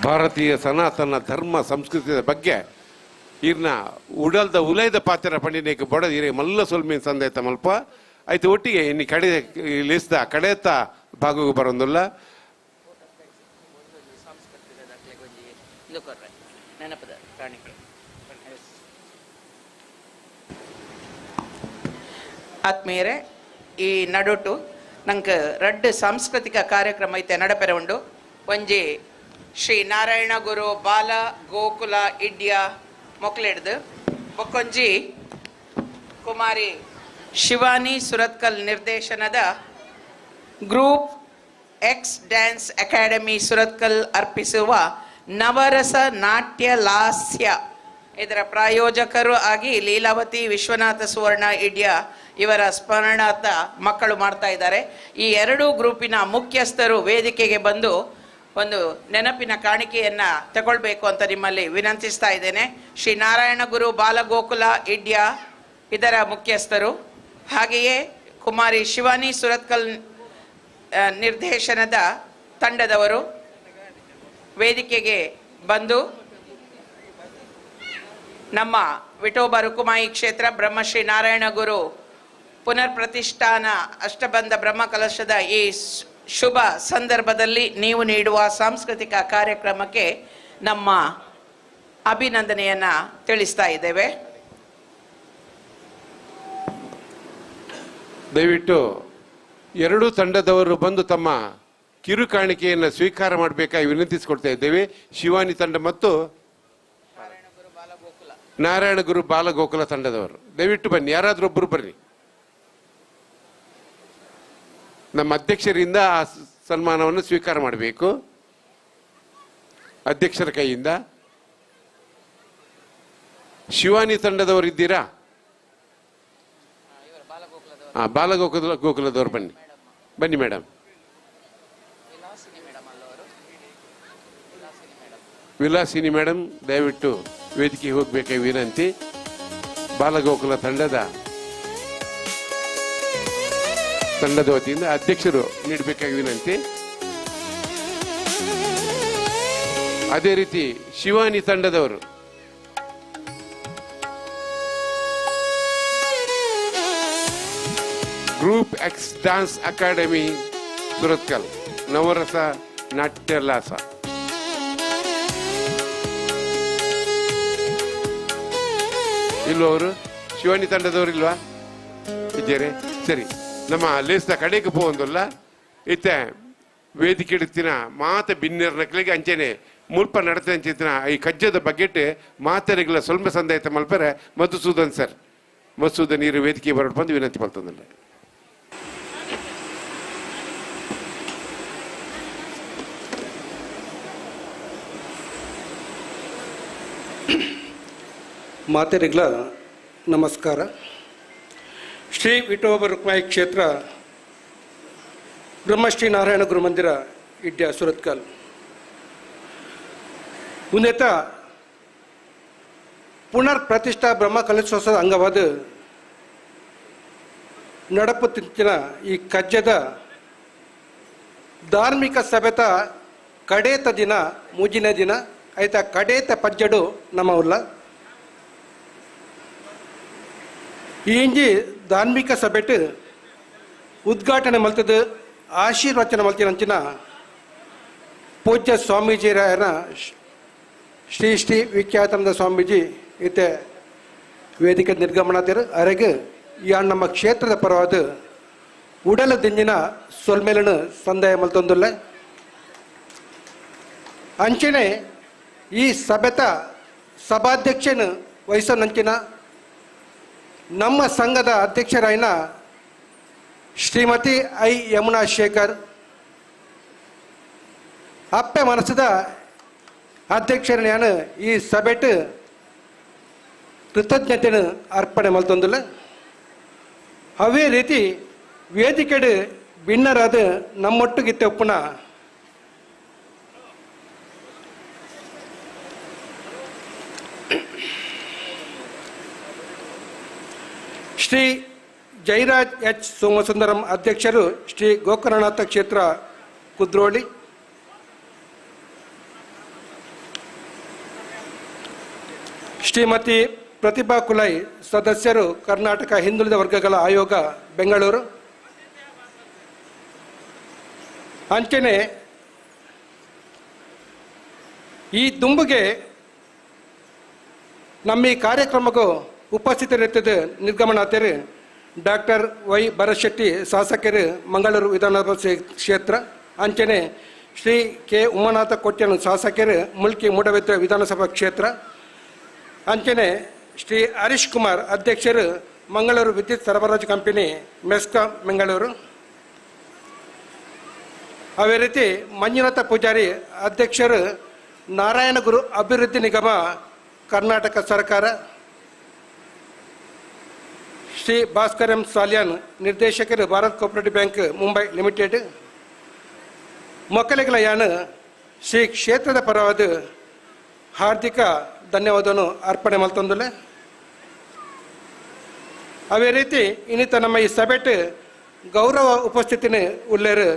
ಭಾರತೀಯ ಸನಾತನ ಧರ್ಮ ಸಂಸ್ಕೃತಿಯ ಬಗ್ಗೆ ಇರ್ನ ಉಡಲ್ದ ಉಲೈದ ಪಾತ್ರ ಪಂಡಿನೇಕ ಬಡ ಇರೆ ಮಲ್ಲ ಸೊಲ್ಮೀನ್ ಸಂದೈತ ಮಲ್ಪ ಆಯ್ತು ಒಟ್ಟಿಗೆ ಇನ್ನು ಕಡೆ ಲಿಸ್ದ ಕಡೆತ ಭಾಗಕ್ಕೆ ಬರೋದಿಲ್ಲ. ಆತ್ಮೀಯರೇ, ಈ ನಡುಟು ನಂಗೆ ರಡ್ಡು ಸಾಂಸ್ಕೃತಿಕ ಕಾರ್ಯಕ್ರಮ ಐತೆ ನಡಪೆರೆ ಉಂಡು. ಒಂಜಿ ಶ್ರೀ ನಾರಾಯಣ ಗುರು ಬಾಲ ಗೋಕುಲ ಇಡ್ಯ ಮೊಕ್ಲೆಡ್ದು, ಬೊಕ್ಕೊಂಜಿ ಕುಮಾರಿ ಶಿವಾನಿ ಸುರತ್ಕಲ್ ನಿರ್ದೇಶನದ group X dance academy Surathkal ಅರ್ಪಿಸುವ ನವರಸ ನಾಟ್ಯ ಲಾಸ್ಯ ಇದರ ಪ್ರಾಯೋಜಕರು ಆಗಿ ಲೀಲಾವತಿ ವಿಶ್ವನಾಥ ಸುವರ್ಣ ಇಡ್ಯ ಇವರ ಸ್ಮರಣಾರ್ಥ ಮಕ್ಕಳು ಮಾಡ್ತಾ ಇದ್ದಾರೆ. ಈ ಎರಡೂ ಗ್ರೂಪಿನ ಮುಖ್ಯಸ್ಥರು ವೇದಿಕೆಗೆ ಬಂದು ಒಂದು ನೆನಪಿನ ಕಾಣಿಕೆಯನ್ನು ತಗೊಳ್ಬೇಕು ಅಂತ ನಿಮ್ಮಲ್ಲಿ ವಿನಂತಿಸ್ತಾ ಇದ್ದೇನೆ. ಶ್ರೀ ನಾರಾಯಣ ಗುರು ಬಾಲಗೋಕುಲ ಇಡ್ಯ ಇದರ ಮುಖ್ಯಸ್ಥರು, ಹಾಗೆಯೇ ಕುಮಾರಿ ಶಿವಾನಿ ಸುರತ್ಕಲ್ ನಿರ್ದೇಶನದ ತಂಡದವರು ವೇದಿಕೆಗೆ ಬಂದು ನಮ್ಮ ವಿಠೋಬ ರುಕುಮಾಯಿ ಕ್ಷೇತ್ರ ಬ್ರಹ್ಮಶ್ರೀ ನಾರಾಯಣ ಗುರು ಪುನರ್ ಪ್ರತಿಷ್ಠಾನ ಅಷ್ಟಬಂಧ ಬ್ರಹ್ಮಕಲಶದ ಈ ಶುಭ ಸಂದರ್ಭದಲ್ಲಿ ನೀವು ನೀಡುವ ಸಾಂಸ್ಕೃತಿಕ ಕಾರ್ಯಕ್ರಮಕ್ಕೆ ನಮ್ಮ ಅಭಿನಂದನೆಯನ್ನು ತಿಳಿಸ್ತಾ ಇದ್ದೇವೆ. ದಯವಿಟ್ಟು ಎರಡೂ ತಂಡದವರು ಬಂದು ತಮ್ಮ ಕಿರು ಕಾಣಿಕೆಯನ್ನು ಸ್ವೀಕಾರ ಮಾಡಬೇಕಾಗಿ ವಿನಂತಿಸಿಕೊಡ್ತಾ ಇದ್ದೇವೆ. ಶಿವಾನಿ ತಂಡ ಮತ್ತು ನಾರಾಯಣ ಗುರು ಬಾಲಗೋಕುಲ ತಂಡದವರು ದಯವಿಟ್ಟು ಬನ್ನಿ, ಯಾರಾದರೂ ಒಬ್ಬರು ಬನ್ನಿ. ನಮ್ಮ ಅಧ್ಯಕ್ಷರಿಂದ ಆ ಸನ್ಮಾನವನ್ನು ಸ್ವೀಕಾರ ಮಾಡಬೇಕು, ಅಧ್ಯಕ್ಷರ ಕೈಯಿಂದ. ಶಿವಾನಿ ತಂಡದವರು ಇದ್ದೀರಾ? ಹಾ, ಬಾಲಗೋಕುಲ ಗೋಕುಲದವರು ಬನ್ನಿ, ಬನ್ನಿ ಮೇಡಮ್. ವಿಲಾಸಿನಿ ಮೇಡಮ್ ದಯವಿಟ್ಟು ವೇದಿಕೆಗೆ ಹೋಗ್ಬೇಕಾಗಿ ವಿನಂತಿ. ಬಾಲಗೋಕುಲ ತಂಡದ ವತಿಯಿಂದ ಅಧ್ಯಕ್ಷರು ನೀಡಬೇಕಾಗಿ ವಿನಂತಿ. ಅದೇ ರೀತಿ ಶಿವಾನಿ ತಂಡದವರು group X dance academy Surathkal Navarasa Natyalasa. ಇಲ್ವ ಅವರು ಶಿವಾನಿ ತಂಡದವರು ಇಲ್ವಾ? ಇದ್ದೀರಿ, ಸರಿ. ನಮ್ಮ ಲೇಸ್ದ ಕಡೆಗೆ ಪೋಂದಲ್ಲ ಇತ್ತೆ ವೇದಿಕೆ ಇಡ್ತಿನ ಮಾತ ಬಿನ್ನೆರ್ ನಕ್ಲಿಗೆ ಅಂಚೆನೆ ಮುಲ್ಪ ನಡತೆ ಅಂಚಿತ್ತಿನ ಈ ಕಜ್ಜದ ಬಗ್ಗೆಟ್ ಮಾತರಿಗಳ ಸ್ವಲ್ಪ ಸಂದಾಯತ ಮಲ್ಪರೆ ಮಧುಸೂದನ್ ಸರ್, ಮಧುಸೂದನ್ ನೀರು ವೇದಿಕೆ ಬರಡ್ ಬಂದು ವಿನಂತಿ ಮಲ್ತಂದಲ್ಲ. ಮಾತೆರಿಗಳ ನಮಸ್ಕಾರ. ಶ್ರೀ ವಿಠೋಬ ರುಕ್ಮಾಯಿ ಕ್ಷೇತ್ರ ಬ್ರಹ್ಮಶ್ರೀ ನಾರಾಯಣ ಗುರು ಮಂದಿರ ಇಡ್ಯ ಸುರತ್ಕಲ್ ಉನ್ನತ ಪುನರ್ ಪ್ರತಿಷ್ಠಾ ಬ್ರಹ್ಮ ಕಲಶೋತ್ಸವದ ಅಂಗವಾದ ನಡಪು ತಿಂತಿನ ಈ ಕಜ್ಜದ ಧಾರ್ಮಿಕ ಸಭೆತ ಕಡೇತ ದಿನ ಮೂಜಿನ ದಿನ ಆಯ್ತಾ ಕಡೇತ ಪಜ್ಜಡು ನಮ್ಮ ಉಲ್ಲ ಈ ಇಂಜಿ ಧಾರ್ಮಿಕ ಸಭೆಟ್ ಉದ್ಘಾಟನೆ ಮಲ್ತದ ಆಶೀರ್ವಚನ ಮಲ್ತಿನಂಚಿನ ಪೂಜ್ಯ ಸ್ವಾಮೀಜಿರಾಯನ ಶ್ರೀ ಶ್ರೀ ವಿಖ್ಯಾತನದ ಸ್ವಾಮೀಜಿ ಇತ್ತೆ ವೇದಿಕೆ ನಿರ್ಗಮನಾತಿರು ಅರೆಗೆ ಯಾನ್ ನಮ್ಮ ಕ್ಷೇತ್ರದ ಪರವಾದ ಉಡಲ ದಿಂಜಿನ ಸೊಲ್ಮೇಲನು ಸಂದಾಯ ಮಲ್ತೊಂದುಲ್ಲ. ಅಂಚನೆ ಈ ಸಭೆತ ಸಭಾಧ್ಯಕ್ಷನ ವಹಿಸೋನಂಚಿನ ನಮ್ಮ ಸಂಘದ ಅಧ್ಯಕ್ಷರಾಯಿನ ಶ್ರೀಮತಿ I Yamuna Shekhar, ಅಪ್ಪೆ ಮನಸ್ಸದ ಅಧ್ಯಕ್ಷರನ್ಯಾನು ಈ ಸಭೆಟ್ ಕೃತಜ್ಞತೆಯನ್ನು ಅರ್ಪಣೆ ಮಲ್ತೊಂದುಲ್ಲ. ಅವೇ ರೀತಿ ವೇದಿಕೆಡು ಬಿನ್ನರಾದ ನಮ್ಮೊಟ್ಟಿಗಿತ್ತ ಒಪ್ಪುನ ಶ್ರೀ ಜಯರಾಜ್ ಎಚ್ ಸೋಮಸುಂದರಂ ಅಧ್ಯಕ್ಷರು, ಶ್ರೀ ಗೋಕರ್ಣನಾಥ ಕ್ಷೇತ್ರ ಕುದ್ರೋಳಿ. ಶ್ರೀಮತಿ ಪ್ರತಿಭಾ ಕುಲೈ ಸದಸ್ಯರು, ಕರ್ನಾಟಕ ಹಿಂದುಳಿದ ವರ್ಗಗಳ ಆಯೋಗ, ಬೆಂಗಳೂರು. ಅಂಚನೆ ಈ ದುಂಬುಗೆ ನಮ್ಮ ಈ ಕಾರ್ಯಕ್ರಮಕ್ಕೂ ಉಪಸ್ಥಿತರಿರುತ್ತದೆ ನಿರ್ಗಮನಾಥರು ಡಾಕ್ಟರ್ ವೈ ಭರತ್ಶೆಟ್ಟಿ ಶಾಸಕರು, ಮಂಗಳೂರು ವಿಧಾನಸಭಾ ಕ್ಷೇತ್ರ. ಅಂಚನೆ ಶ್ರೀ ಕೆ ಉಮಾನಾಥ ಕೊಟ್ಯನ್ ಶಾಸಕರು, ಮುಲ್ಕಿ ಮೂಡಬಿದ್ರೆ ವಿಧಾನಸಭಾ ಕ್ಷೇತ್ರ. ಅಂಚನೆ ಶ್ರೀ ಹರೀಶ್ ಕುಮಾರ್ ಅಧ್ಯಕ್ಷರು, ಮಂಗಳೂರು ವಿದ್ಯುತ್ ಸರಬರಾಜು ಕಂಪನಿ ಮೆಸ್ಕಾಂ, ಬೆಂಗಳೂರು. ಅದೇ ರೀತಿ ಮಂಜುನಾಥ ಪೂಜಾರಿ ಅಧ್ಯಕ್ಷರು, ನಾರಾಯಣಗುರು ಅಭಿವೃದ್ಧಿ ನಿಗಮ, ಕರ್ನಾಟಕ ಸರ್ಕಾರ. ಶ್ರೀ ಭಾಸ್ಕರ್ ಎಂ ಸಾಲಿಯಾನ್ ನಿರ್ದೇಶಕರು, Bharat cooperative bank Mumbai limited. ಮೊಕ್ಕಲಿಗಳ ಯಾನು ಶ್ರೀ ಕ್ಷೇತ್ರದ ಪರವಾದ ಹಾರ್ದಿಕ ಧನ್ಯವಾದವನ್ನು ಅರ್ಪಣೆ ಮಲ್ತೊಂದುಲ್ಲೆ. ಅದೇ ರೀತಿ ಇನ್ನಿತ ನಮ್ಮ ಈ ಸಭೆಟ್ ಗೌರವ ಉಪಸ್ಥಿತಿನ ಉಳ್ಳೇರು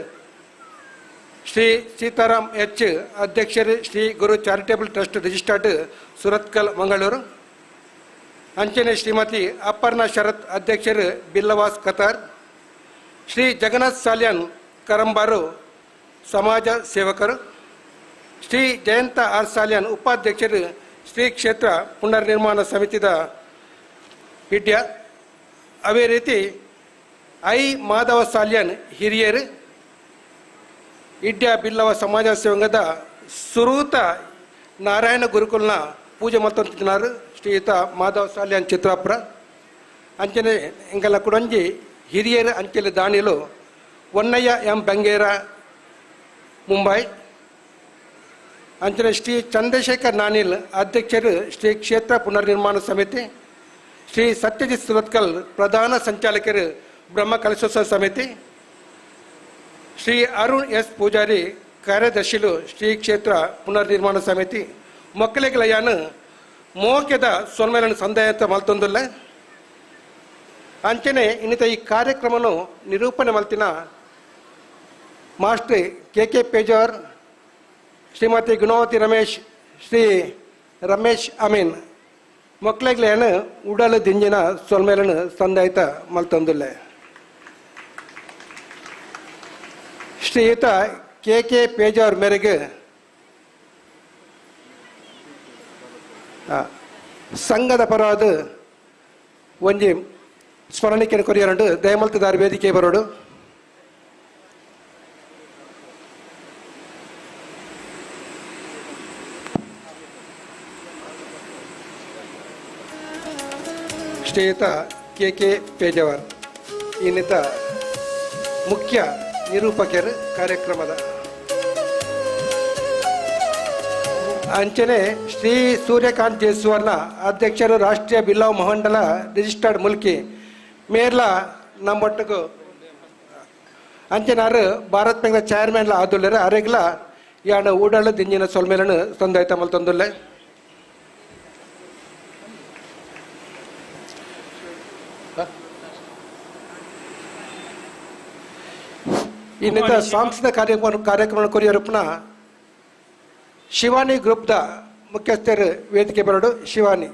ಶ್ರೀ ಸೀತಾರಾಮ್ ಎಚ್ ಅಧ್ಯಕ್ಷರು, Shri Guru charitable trust registered, Surathkal, Mangaluru. ಅಂಚನೆ ಶ್ರೀಮತಿ ಅಪರ್ಣಾ ಶರತ್ ಅಧ್ಯಕ್ಷರು, ಬಿಲ್ಲವಾಸ್, ಕತಾರ್. ಶ್ರೀ ಜಗನ್ನಾಥ್ ಸಾಲಿಯಾನ್ ಕರಂಬಾರು ಸಮಾಜ ಸೇವಕರು. ಶ್ರೀ ಜಯಂತ ಆರ್ ಸಾಲಿಯಾನ್ ಉಪಾಧ್ಯಕ್ಷರು, ಶ್ರೀ ಕ್ಷೇತ್ರ ಪುನರ್ನಿರ್ಮಾಣ ಸಮಿತಿದ ಇಡ್ಯ. ಅದೇ ರೀತಿ I Madhava Salian ಹಿರಿಯರು, ಇಡ್ಯ ಬಿಲ್ಲವ ಸಮಾಜ ಸೇವಂಗದ ಸುರೂತ ನಾರಾಯಣ ಗುರುಕುಲ್ನ ಪೂಜೆ ಮಲ್ತೊಂತಿನಾರು ಶ್ರೀಯುತ ಮಾಧವ ಸಾಲಿಯಾನ್ ಚಿತ್ರಾಪುರ. ಅಂಚನೆ ಎಂಗೆಲ್ಲ ಕುಡಂಜಿ ಹಿರಿಯರು ಅಂಚೆಲೆ ದಾನಿಲು ಒನ್ನಯ್ಯ ಎಂ ಬಂಗೇರ ಮುಂಬೈ. ಅಂಚನೆ ಶ್ರೀ ಚಂದ್ರಶೇಖರ್ ನಾನಿಲ್ ಅಧ್ಯಕ್ಷರು, ಶ್ರೀ ಕ್ಷೇತ್ರ ಪುನರ್ನಿರ್ಮಾಣ ಸಮಿತಿ. ಶ್ರೀ ಸತ್ಯಜಿತ್ ಸುರತ್ಕಲ್ ಪ್ರಧಾನ ಸಂಚಾಲಕರು, ಬ್ರಹ್ಮ ಕಲಶೋತ್ಸವ ಸಮಿತಿ. ಶ್ರೀ ಅರುಣ್ ಎಸ್ ಪೂಜಾರಿ ಕಾರ್ಯದರ್ಶಿಲು, ಶ್ರೀ ಕ್ಷೇತ್ರ ಪುನರ್ನಿರ್ಮಾಣ ಸಮಿತಿ. ಮೊಕ್ಕಲಿಗಳ ಮೋಕೆದ ಸೊನ್ಮೇಲನ ಸಂದಾಯತ ಮಲ್ತೊಂದುಲ್ಲ. ಅಂಚನೆ ಇನ್ನಿತ ಈ ಕಾರ್ಯಕ್ರಮನು ನಿರೂಪಣೆ ಮಲ್ತಿನ master K K Pejawar, Shrimati Gunavathi Ramesh, Shri Ramesh Amin ಮೊಕ್ಕಲಿಗಳೇನು ಉಡಲು ದಿಂಜಿನ ಸೊಲ್ಮೇಲನ ಸಂದಾಯತ ಮಲ್ತೊಂದುಲ್ಲೆ. ಶ್ರೀಯುತ ಕೆ ಕೆ ಪೇಜಾವರ್ ಮೇರೆಗೆ ಸಂಘದ ಪರವಾದ ಒಂಜಿ ಸ್ಮರಣಿಕೆ ಕೊರಿಯರಂಡು ದಯಮಲ್ತದಾರ ವೇದಿಕೆ ಬರೋಡು. ಶ್ರೀಯುತ ಕೆ ಕೆ ಪೇಜಾವರ್ ಇನ್ನಿತ ಮುಖ್ಯ ನಿರೂಪಕರು ಕಾರ್ಯಕ್ರಮದ. ಅಂಚನೆ ಶ್ರೀ ಸೂರ್ಯಕಾಂತ್ ಜೇಸುವರ್ಣ ಅಧ್ಯಕ್ಷರು, ರಾಷ್ಟ್ರೀಯ ಬಿಲ್ಲವ ಮಹಾಮಂಡಲ ರಿಜಿಸ್ಟರ್ಡ್ ಮುಲ್ಕಿ ಮೇರ್ಲ ನಮ್ಮೊಟ್ಟಗು ಅಂಚೆನಾರು ಭಾರತ್ ಬ್ಯಾಂಕ್ದ ಚೇರ್ಮನ್ ಆದುಲ್ಲೆರ್ ಅರೆಗ್ಲ ಯಾಣ ಊಡಲು ದಿಂಜಿನ ಸೊಲ್ಮೇಲನು ಸಂದಾಯ್ತ ಮಲ್ತೊಂದುಲ್ಲೆ. ಇನ್ನಿತ ಸಾಂಸ್ಕೃತಿಕ ಕಾರ್ಯಕ್ರಮ ಕೊರಿಯರಪ್ಪನ ಶಿವಾನಿ ಗ್ರೂಪ್ದ ಮುಖ್ಯಸ್ಥರು ವೇದಿಕೆ ಬರಡು. ಶಿವಾನಿ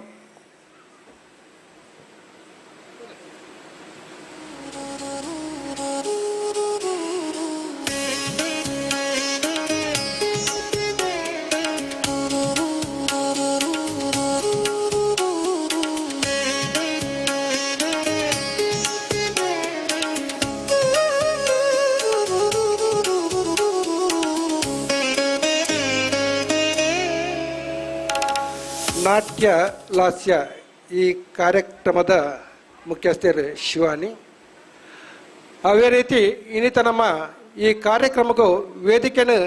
ನಾಟ್ಯ ಲಾಸ್ಯ ಈ ಕಾರ್ಯಕ್ರಮದ ಮುಖ್ಯಸ್ಥರು ಶಿವಾನಿ. ಅದೇ ರೀತಿ ಇನ್ನಿತ ನಮ್ಮ ಈ ಕಾರ್ಯಕ್ರಮಕ್ಕೂ ವೇದಿಕೆಯನ್ನು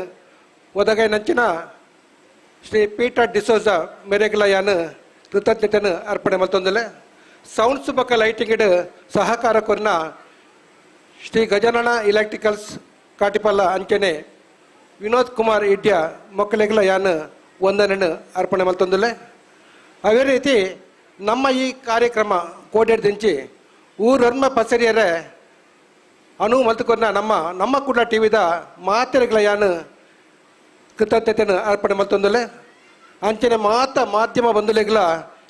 ಒದಗೈನಂಚಿನ ಶ್ರೀ ಪೀಟರ್ ಡಿಸೋಜಾ ಮೆರೆಗ್ಲ ಯಾನ್ ಕೃತಜ್ಞತೆಯನ್ನು ಅರ್ಪಣೆ ಮಲ್ತೊಂದುಲ್ಲೆ. ಸೌಂಡ್ಸ್ ಬೊಕ್ಕ ಲೈಟಿಂಗ್ ಸಹಕಾರ ಕೊರ್ನ ಶ್ರೀ ಗಜಾನನ ಎಲೆಕ್ಟ್ರಿಕಲ್ಸ್ ಕಾಟಿಪಲ್ಲ ಅಂಚನೆ ವಿನೋದ್ ಕುಮಾರ್ ಇಡ್ಯ ಮಕ್ಕಳಿಗೆಲ್ಲ ಯಾನ್ ವಂದನೆಯನ್ನು ಅರ್ಪಣೆ ಮಲ್ತೊಂದುಲ್ಲೆ. ಅದೇ ರೀತಿ ನಮ್ಮ ಈ ಕಾರ್ಯಕ್ರಮ ಕೋಡ್ಯಡ್ದಿಂಚಿ ಊರೊರ್ಮ ಪಸರಿಯರೆ ಅನು ಮಲ್ತುಕೊರ್ನ ನಮ್ಮ ನಮ್ಮ ಕೂಡ ಟಿ ವಿದ ಮಾತೆರೆಗಳ ಯಾನ್ ಕೃತಜ್ಞತೆಯನ್ನು ಅರ್ಪಣೆ ಮಲ್ತೊಂದುಲ್ಲೆ. ಅಂಚನೆ ಮಾತ ಮಾಧ್ಯಮ ಬಂಧುಲೆಗ್ಲ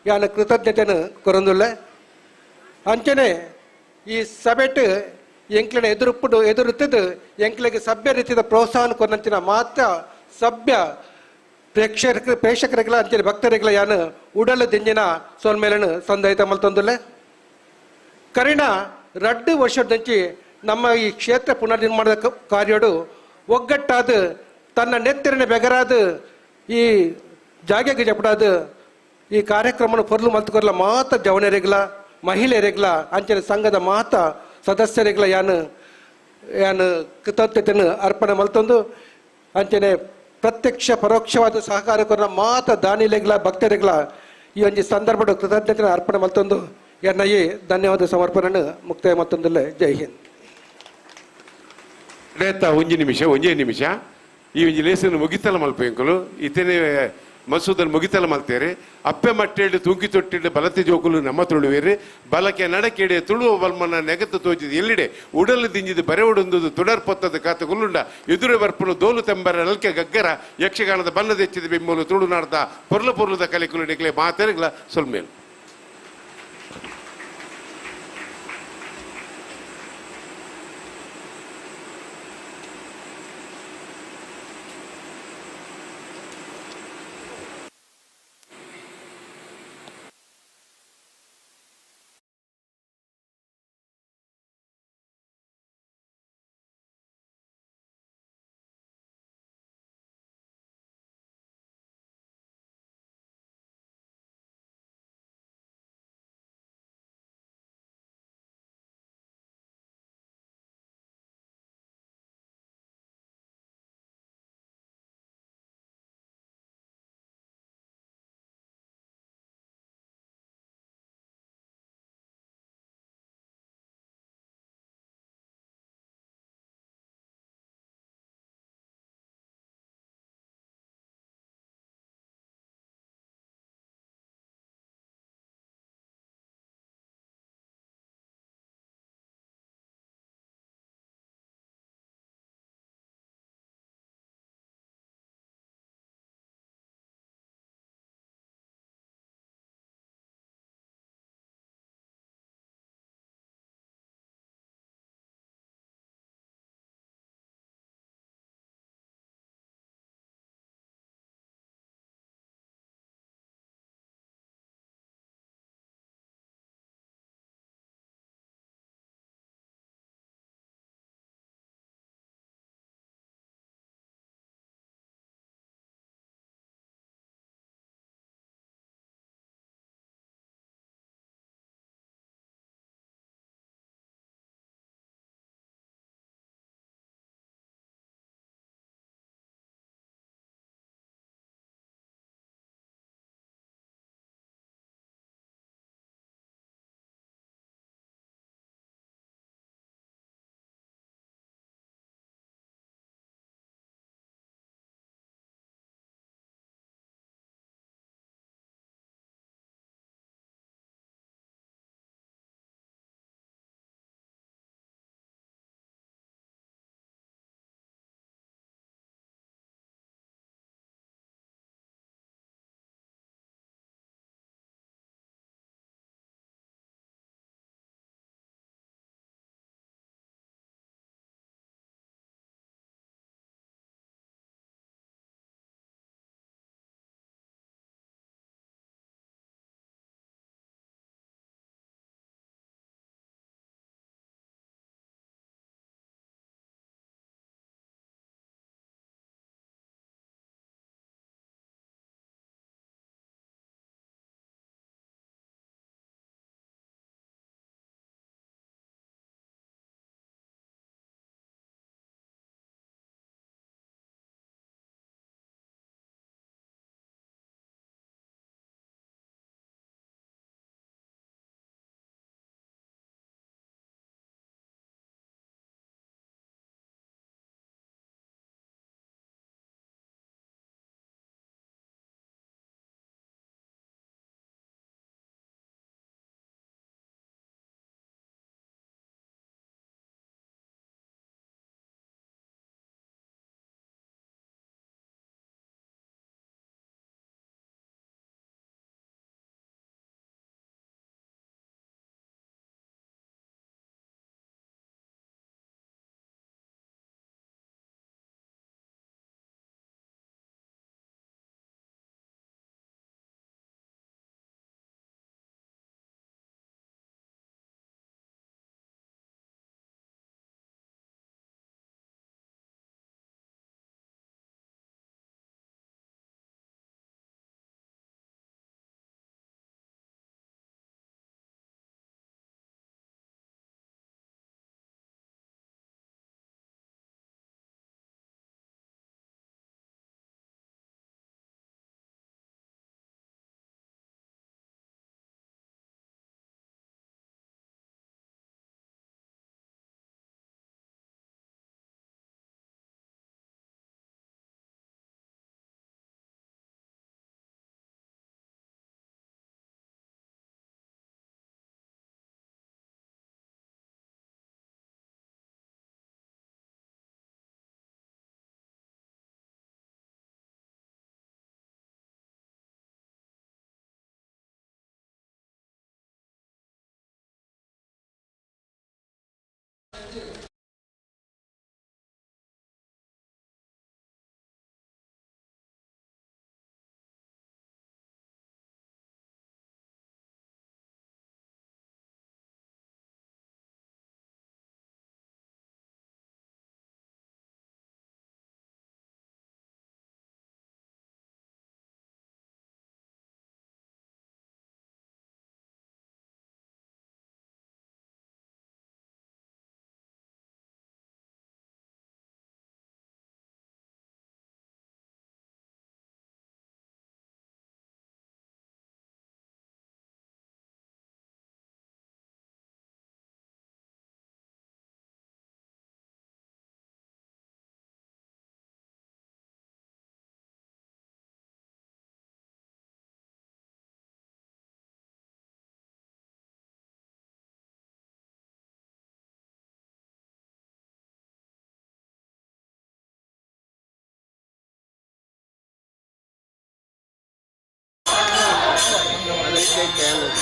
ಯಾನ್ ಕೃತಜ್ಞತೆಯನ್ನು ಕೊರೊಂದುಲ್ಲೆ. ಅಂಚನೆ ಈ ಸಭೆಟ್ ಎಂಕ್ಲೆನ ಎದುರುಪ್ಪುಡು ಎದುರುತ್ತದು ಎಂಕ್ಲೆಗೆ ಸಭ್ಯ ರೀತಿಯ ಪ್ರೋತ್ಸಾಹ ಕೊರಂಚಿನ ಮಾತ್ರ ಸಭ್ಯ ಪ್ರೇಕ್ಷಕರಿಗಳ ಅಂಚನೆ ಭಕ್ತರಿಗಳ ಯಾನ್ ಉಡಲು ದಿಂಜಿನ ಸೋಲ್ಮೇಲನು ಸಂದಹಿತ ಮಲ್ತೊಂದುಲ್ಲೆ. ಕರಿಣ ರಡ್ಡು ವರ್ಷದಂಚಿ ನಮ್ಮ ಈ ಕ್ಷೇತ್ರ ಪುನರ್ನಿರ್ಮಾಣದ ಕಾರ್ಯಡು ಒಗ್ಗಟ್ಟಾದ ತನ್ನ ನೆತ್ತರಿನ ಬೆಗರಾದ ಈ ಜಾಗೆಗೆ ಜಪಡಾದ ಈ ಕಾರ್ಯಕ್ರಮನ ಪೊರ್ಲು ಮಲ್ತುಕೊರ್ಲ ಮಾತ ಜವನರಿಗ್ಲ ಮಹಿಳೆಯರಿಗ್ಲ ಅಂಚನೆ ಸಂಘದ ಮಾತ ಸದಸ್ಯರಿಗ್ಲ ಯಾನ್ ಯಾನ್ ಕೃತಜ್ಞತೆಯನ್ನು ಅರ್ಪಣೆ ಮಲ್ತೊಂದು ಅಂಚನೆ ಪ್ರತ್ಯಕ್ಷ ಪರೋಕ್ಷವಾದ ಸಹಕಾರ ಕೊರ್ನ ಮಾತ ದಾನಿಲೆಗ್ಲ ಭಕ್ತರಿಗ್ಲ ಈ ಒಂಜಿ ಸಂದರ್ಭದ ಕೃತಜ್ಞತೆಯನ್ನು ಅರ್ಪಣೆ ಮಲ್ತೊಂದು ಎನ್ನ ಈ ಧನ್ಯವಾದ ಸಮರ್ಪಣೆಯನ್ನು ಮುಕ್ತಾಯ ಮತ್ತೊಂದಲ್ಲೇ. ಜೈ ಹಿಂದ್. ರೇತ ಒಂಜಿ ನಿಮಿಷ ಒಂಜೇ ನಿಮಿಷ ಈ ಒಂಜಿ ಲೇಸನ್ನು ಮುಗಿತಲ ಮಲ್ಪೆಂಕುಲು ಇತನೆ ಮಸೂದನ್ ಮುಗಿತಲ ಮಲ್ತೇರೆ. ಅಪ್ಪೆ ಮಟ್ಟೆಡು ತೂಕಿ ತೊಟ್ಟಿಡು ಬಲತೆ ಜೋಕುಲು ನಮ್ಮ ತುಳುವೇರು ಬಲಕೆ ನಡಕೆಡೆ ತುಳುವ ಬಲ್ಮನ ನೆಗತ್ತು ತೋಜಿದ ಎಲ್ಲಿಡೆ ಉಡಲು ದಿಂಜಿದ ಬರೆ ಉಡುಂದುದು ತುಡರ್ ಪೊತ್ತದ ಕಾತ ಗುಲ್ಲುಂಡ ಎದುರೆ ಬರ್ಪುನು ದೋಲು ತೆಂಬರ ನಲ್ಕೆ ಗಗ್ಗರ ಯಕ್ಷಗಾನದ ಬನ್ನದೆಚ್ಚಿದ ಬಿಂಬಲು ತುಳುನಾಡ್ದ ಪೊರ್ಲು ಪೊರ್ಲುದ ಕಲೆಕುಲು ನಿಕ್ಲೆ ಮಾತೆರೆಗ್ಲ ಸೊಲ್ಮೇಲು.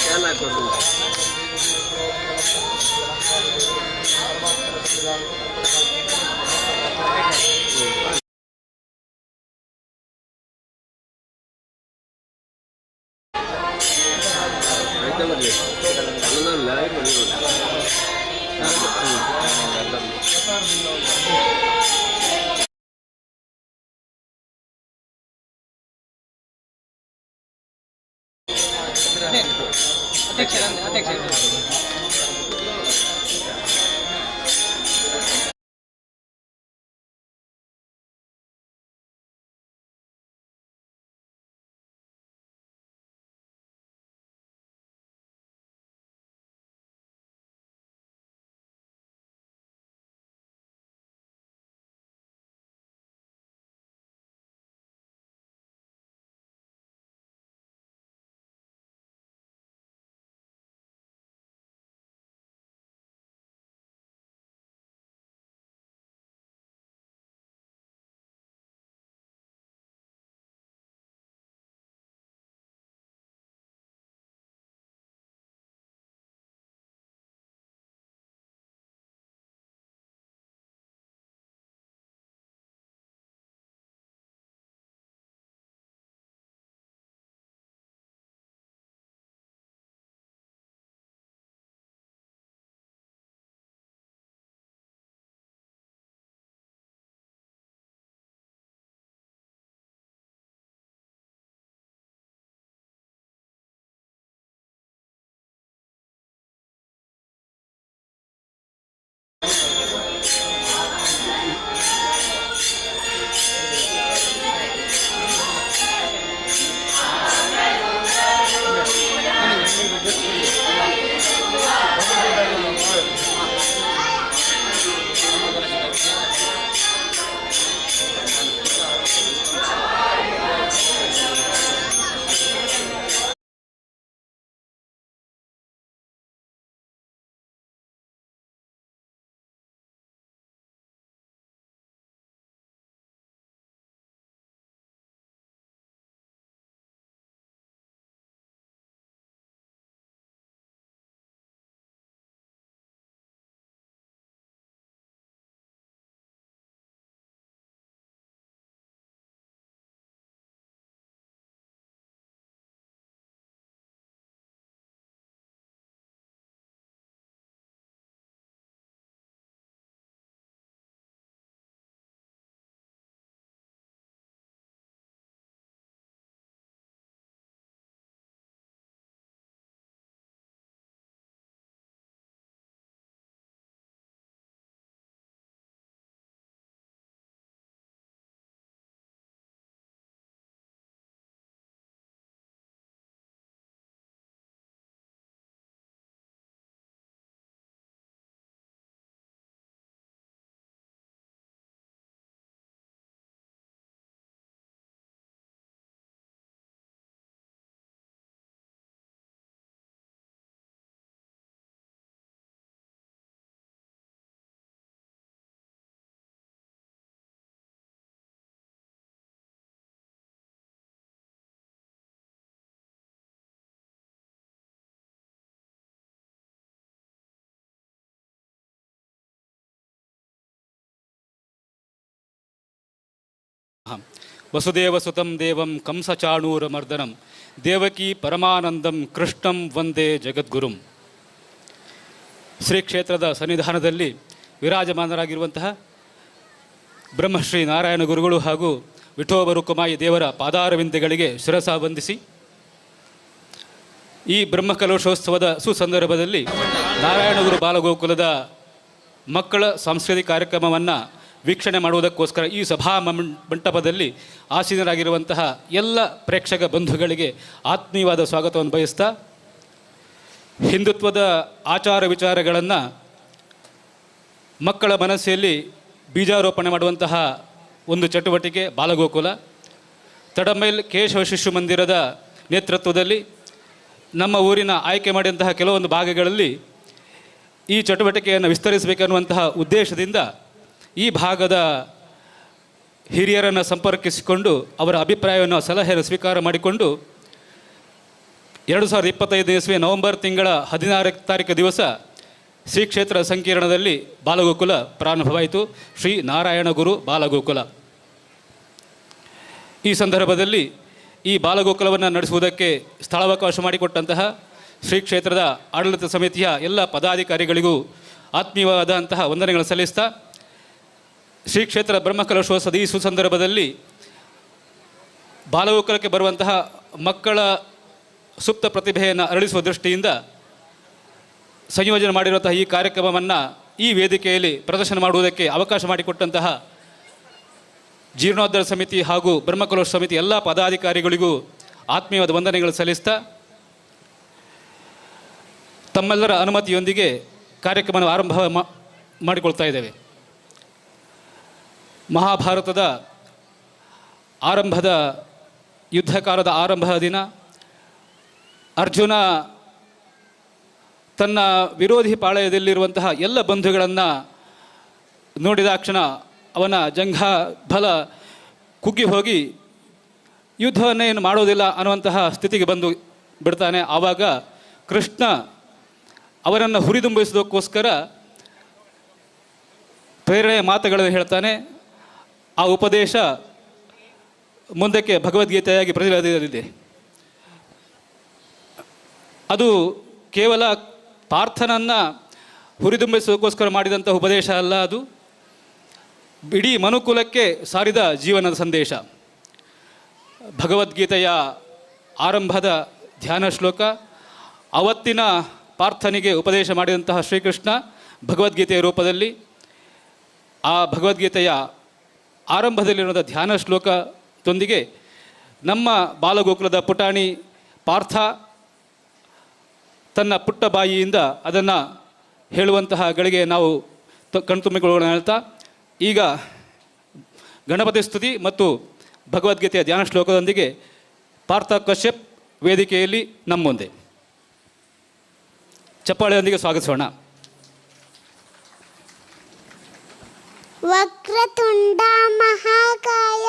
Can ಹಾಕೋದು. ಆಯ್ತಾ ಬರಲಿ. ಅಧ್ಯಕ್ಷ ಅಧ್ಯಕ್ಷ. ವಸುದೇವ ಸುತಂ ದೇವಂ ಕಂಸಚಾಣೂರಮರ್ದನಂ ದೇವಕಿ ಪರಮಾನಂದಂ ಕೃಷ್ಣಂ ವಂದೇ ಜಗದ್ಗುರುಂ. ಶ್ರೀ ಕ್ಷೇತ್ರದ ಸನ್ನಿಧಾನದಲ್ಲಿ ವಿರಾಜಮಾನರಾಗಿರುವಂತಹ ಬ್ರಹ್ಮಶ್ರೀ ನಾರಾಯಣ ಗುರುಗಳು ಹಾಗೂ ವಿಠೋಬ ರುಕುಮಾಯಿ ದೇವರ ಪಾದಾರವಿಂದಗಳಿಗೆ ಶಿರಸ ವಂದಿಸಿ ಈ ಬ್ರಹ್ಮಕಲಶೋತ್ಸವದ ಸುಸಂದರ್ಭದಲ್ಲಿ ನಾರಾಯಣಗುರು ಬಾಲಗೋಕುಲದ ಮಕ್ಕಳ ಸಾಂಸ್ಕೃತಿಕ ಕಾರ್ಯಕ್ರಮವನ್ನು ವೀಕ್ಷಣೆ ಮಾಡುವುದಕ್ಕೋಸ್ಕರ ಈ ಸಭಾ ಮಂಟಪದಲ್ಲಿ ಆಸೀನರಾಗಿರುವಂತಹ ಎಲ್ಲ ಪ್ರೇಕ್ಷಕ ಬಂಧುಗಳಿಗೆ ಆತ್ಮೀಯವಾದ ಸ್ವಾಗತವನ್ನು ಬಯಸ್ತಾ, ಹಿಂದುತ್ವದ ಆಚಾರ ವಿಚಾರಗಳನ್ನು ಮಕ್ಕಳ ಮನಸ್ಸಲ್ಲಿ ಬೀಜಾರೋಪಣೆ ಮಾಡುವಂತಹ ಒಂದು ಚಟುವಟಿಕೆ ಬಾಲಗೋಕುಲ. ತಡಮೈಲ್ ಕೇಶವ ಶಿಶು ಮಂದಿರದ ನೇತೃತ್ವದಲ್ಲಿ ನಮ್ಮ ಊರಿನ ಆಯ್ಕೆ ಮಾಡಿದಂತಹ ಕೆಲವೊಂದು ಭಾಗಗಳಲ್ಲಿ ಈ ಚಟುವಟಿಕೆಯನ್ನು ವಿಸ್ತರಿಸಬೇಕನ್ನುವಂತಹ ಉದ್ದೇಶದಿಂದ ಈ ಭಾಗದ ಹಿರಿಯರನ್ನು ಸಂಪರ್ಕಿಸಿಕೊಂಡು ಅವರ ಅಭಿಪ್ರಾಯವನ್ನು ಸಲಹೆಯನ್ನು ಸ್ವೀಕಾರ ಮಾಡಿಕೊಂಡು 2025 ಇಸ್ವಿ ನವೆಂಬರ್ ತಿಂಗಳ 16 ತಾರೀಕು ದಿವಸ ಶ್ರೀ ಕ್ಷೇತ್ರ ಸಂಕೀರ್ಣದಲ್ಲಿ ಬಾಲಗೋಕುಲ ಪ್ರಾರಂಭವಾಯಿತು. ಶ್ರೀ ನಾರಾಯಣಗುರು ಬಾಲಗೋಕುಲ. ಈ ಸಂದರ್ಭದಲ್ಲಿ ಈ ಬಾಲಗೋಕುಲವನ್ನು ನಡೆಸುವುದಕ್ಕೆ ಸ್ಥಳಾವಕಾಶ ಮಾಡಿಕೊಟ್ಟಂತಹ ಶ್ರೀ ಕ್ಷೇತ್ರದ ಆಡಳಿತ ಸಮಿತಿಯ ಎಲ್ಲ ಪದಾಧಿಕಾರಿಗಳಿಗೂ ಆತ್ಮೀಯವಾದಂತಹ ವಂದನೆಗಳನ್ನು ಸಲ್ಲಿಸ್ತಾ, ಶ್ರೀ ಕ್ಷೇತ್ರ ಬ್ರಹ್ಮಕಲಶೋತ್ಸವದ ಈ ಸುಸಂದರ್ಭದಲ್ಲಿ ಬಾಲಗೋಕುಲಕ್ಕೆ ಬರುವಂತಹ ಮಕ್ಕಳ ಸುಪ್ತ ಪ್ರತಿಭೆಯನ್ನು ಅರಳಿಸುವ ದೃಷ್ಟಿಯಿಂದ ಸಂಯೋಜನೆ ಮಾಡಿರುವಂತಹ ಈ ಕಾರ್ಯಕ್ರಮವನ್ನು ಈ ವೇದಿಕೆಯಲ್ಲಿ ಪ್ರದರ್ಶನ ಮಾಡುವುದಕ್ಕೆ ಅವಕಾಶ ಮಾಡಿಕೊಟ್ಟಂತಹ ಜೀರ್ಣೋದ್ಧಾರ ಸಮಿತಿ ಹಾಗೂ ಬ್ರಹ್ಮಕಲೋತ್ಸವ ಸಮಿತಿ ಎಲ್ಲ ಪದಾಧಿಕಾರಿಗಳಿಗೂ ಆತ್ಮೀಯವಾದ ವಂದನೆಗಳು ಸಲ್ಲಿಸ್ತಾ ತಮ್ಮೆಲ್ಲರ ಅನುಮತಿಯೊಂದಿಗೆ ಕಾರ್ಯಕ್ರಮವನ್ನು ಆರಂಭ ಮಾಡಿಕೊಳ್ತಾ ಇದ್ದೇವೆ. ಮಹಾಭಾರತದ ಆರಂಭದ ಯುದ್ಧಕಾಲದ ಆರಂಭದ ದಿನ ಅರ್ಜುನ ತನ್ನ ವಿರೋಧಿ ಪಾಳೆಯದಲ್ಲಿರುವಂತಹ ಎಲ್ಲ ಬಂಧುಗಳನ್ನು ನೋಡಿದಾಕ್ಷಣ ಅವನ ಜಂಘಾಬಲ ಕುಗ್ಗಿ ಹೋಗಿ ಯುದ್ಧವನ್ನೇನು ಮಾಡೋದಿಲ್ಲ ಅನ್ನುವಂತಹ ಸ್ಥಿತಿಗೆ ಬಂದು ಬಿಡ್ತಾನೆ. ಆವಾಗ ಕೃಷ್ಣ ಅವರನ್ನು ಹುರಿದುಂಬಿಸೋದಕ್ಕೋಸ್ಕರ ಪ್ರೇರಣೆಯ ಮಾತುಗಳನ್ನು ಹೇಳ್ತಾನೆ. ಆ ಉಪದೇಶ ಮುಂದಕ್ಕೆ ಭಗವದ್ಗೀತೆಯಾಗಿ ಪ್ರತಿನಿಧಿಸಲಿದೆ. ಅದು ಕೇವಲ ಪಾರ್ಥನನ್ನು ಹುರಿದುಂಬಿಸೋದಕ್ಕೋಸ್ಕರ ಮಾಡಿದಂಥ ಉಪದೇಶ ಅಲ್ಲ, ಅದು ಇಡೀ ಮನುಕುಲಕ್ಕೆ ಸಾರಿದ ಜೀವನದ ಸಂದೇಶ. ಭಗವದ್ಗೀತೆಯ ಆರಂಭದ ಧ್ಯಾನ ಶ್ಲೋಕ ಅವತ್ತಿನ ಪಾರ್ಥನಿಗೆ ಉಪದೇಶ ಮಾಡಿದಂತಹ ಶ್ರೀಕೃಷ್ಣ ಭಗವದ್ಗೀತೆಯ ರೂಪದಲ್ಲಿ ಆ ಭಗವದ್ಗೀತೆಯ ಆರಂಭದಲ್ಲಿರುವ ಧ್ಯಾನ ಶ್ಲೋಕದೊಂದಿಗೆ ನಮ್ಮ ಬಾಲಗೋಕುಲದ ಪುಟಾಣಿ ಪಾರ್ಥ ತನ್ನ ಪುಟ್ಟ ಬಾಯಿಯಿಂದ ಅದನ್ನು ಹೇಳುವಂತಹ ಗಳಿಗೆ ನಾವು ಕಣ್ತುಂಬಿಕೊಳ್ಳೋಣ ಹೇಳ್ತಾ, ಈಗ ಗಣಪತಿ ಸ್ತುತಿ ಮತ್ತು ಭಗವದ್ಗೀತೆಯ ಧ್ಯಾನ ಶ್ಲೋಕದೊಂದಿಗೆ ಪಾರ್ಥ ಕಶ್ಯಪ್ ವೇದಿಕೆಯಲ್ಲಿ ನಮ್ಮ ಮುಂದೆ ಚಪ್ಪಾಳೆಯೊಂದಿಗೆ ಸ್ವಾಗತಿಸೋಣ. ವಕ್ರತುಂಡ ಮಹಾಕಾಯ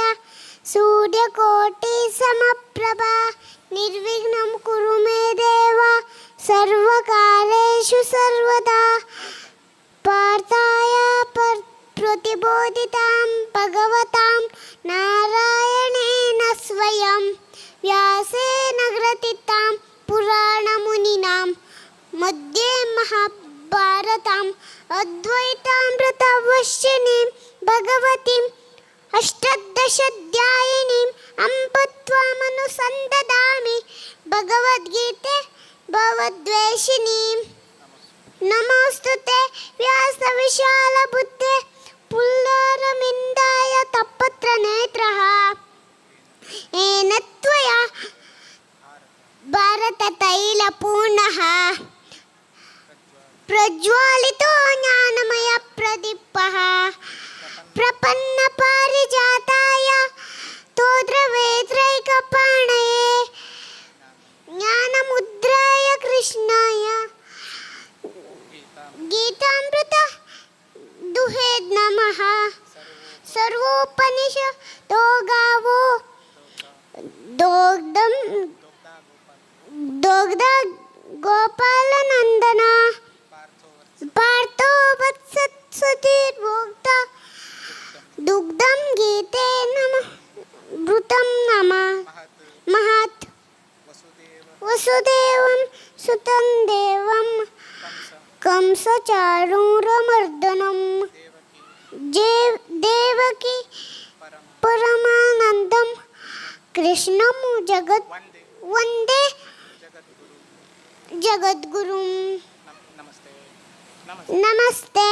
ಸೂರ್ಯಕೋಟಿ ಸಮಪ್ರಭಾ ನಿರ್ವಿಘ್ನಂ ಕುರು ಮೇ ದೇವ ಸರ್ವಕಾಲೇಷು ಸರ್ವದಾ. ಪಾರ್ಥಾಯ ಪ್ರತಿಬೋಧಿತಾಂ ಭಗವತಾಂ ನಾರಾಯಣೇನ ಸ್ವಯಂ ವ್ಯಾಸೇನ ಗ್ರಥಿತಾಂ ಪುರಾಣಮುನಿನಾಂ ಮಧ್ಯೆ ಮಹಾಭಾರತಾಂ ಅದ್ವೈತಾಮೃತವರ್ಷಿಣೀಂ ಭಗವತೀಂ ಅಷ್ಟಾದಶಾಧ್ಯಾಯಿನೀಂ ಅಂಬ ತ್ವಾಮನುಸಂದದಾಮಿ ಭಗವದ್ಗೀತೆ ಭವದ್ವೇಷಿಣೀಂ. ನಮೋಸ್ತು ತೇ ವ್ಯಾಸವಿಶಾಲಬುದ್ಧೇ ಪುಲ್ಲಾರವಿಂದಾಯ ತಪತ್ರ ನೇತ್ರಃ ಏನ ತ್ವಯಾ ಭಾರತತೈಲಪೂರ್ಣಃ ಪ್ರಜ್ವಾಲಿತೋ ಜ್ಞಾನಮಯ ಪ್ರದೀಪಃ ಪ್ರಪನ್ನ ಪಾರಿಜಾತಾಯ ತೋದ್ರವೇತ್ರೈಕಪಾಣಯೇ ಜ್ಞಾನಮುದ್ರಾಯ ಕೃಷ್ಣಾಯ ಗೀತಾಮೃತ ದುಹೇ ನಮಃ. ಸರ್ವೋಪನಿಷದೋ ಗಾವೋ ದೋಗ್ಧಂ ದೋಗ್ಧ ಗೋಪಾಲನಂದನ ಪಾರ್ಥೋ ವತ್ಸತ್ಸತಿರ್ಭೋಕ್ತ ದುಗ್ಧಂ ಗೀತೆ ನಮಃ. ಕಂಸಚಾಣೂರಮರ್ದನಂ ದೇವಕಿ ಪರಮಾನಂದಂ ಕೃಷ್ಣಂ ಜಗತ್ ವಂದೇ ಜಗದ್ಗುರುಂ. ನಮಸ್ತೆ.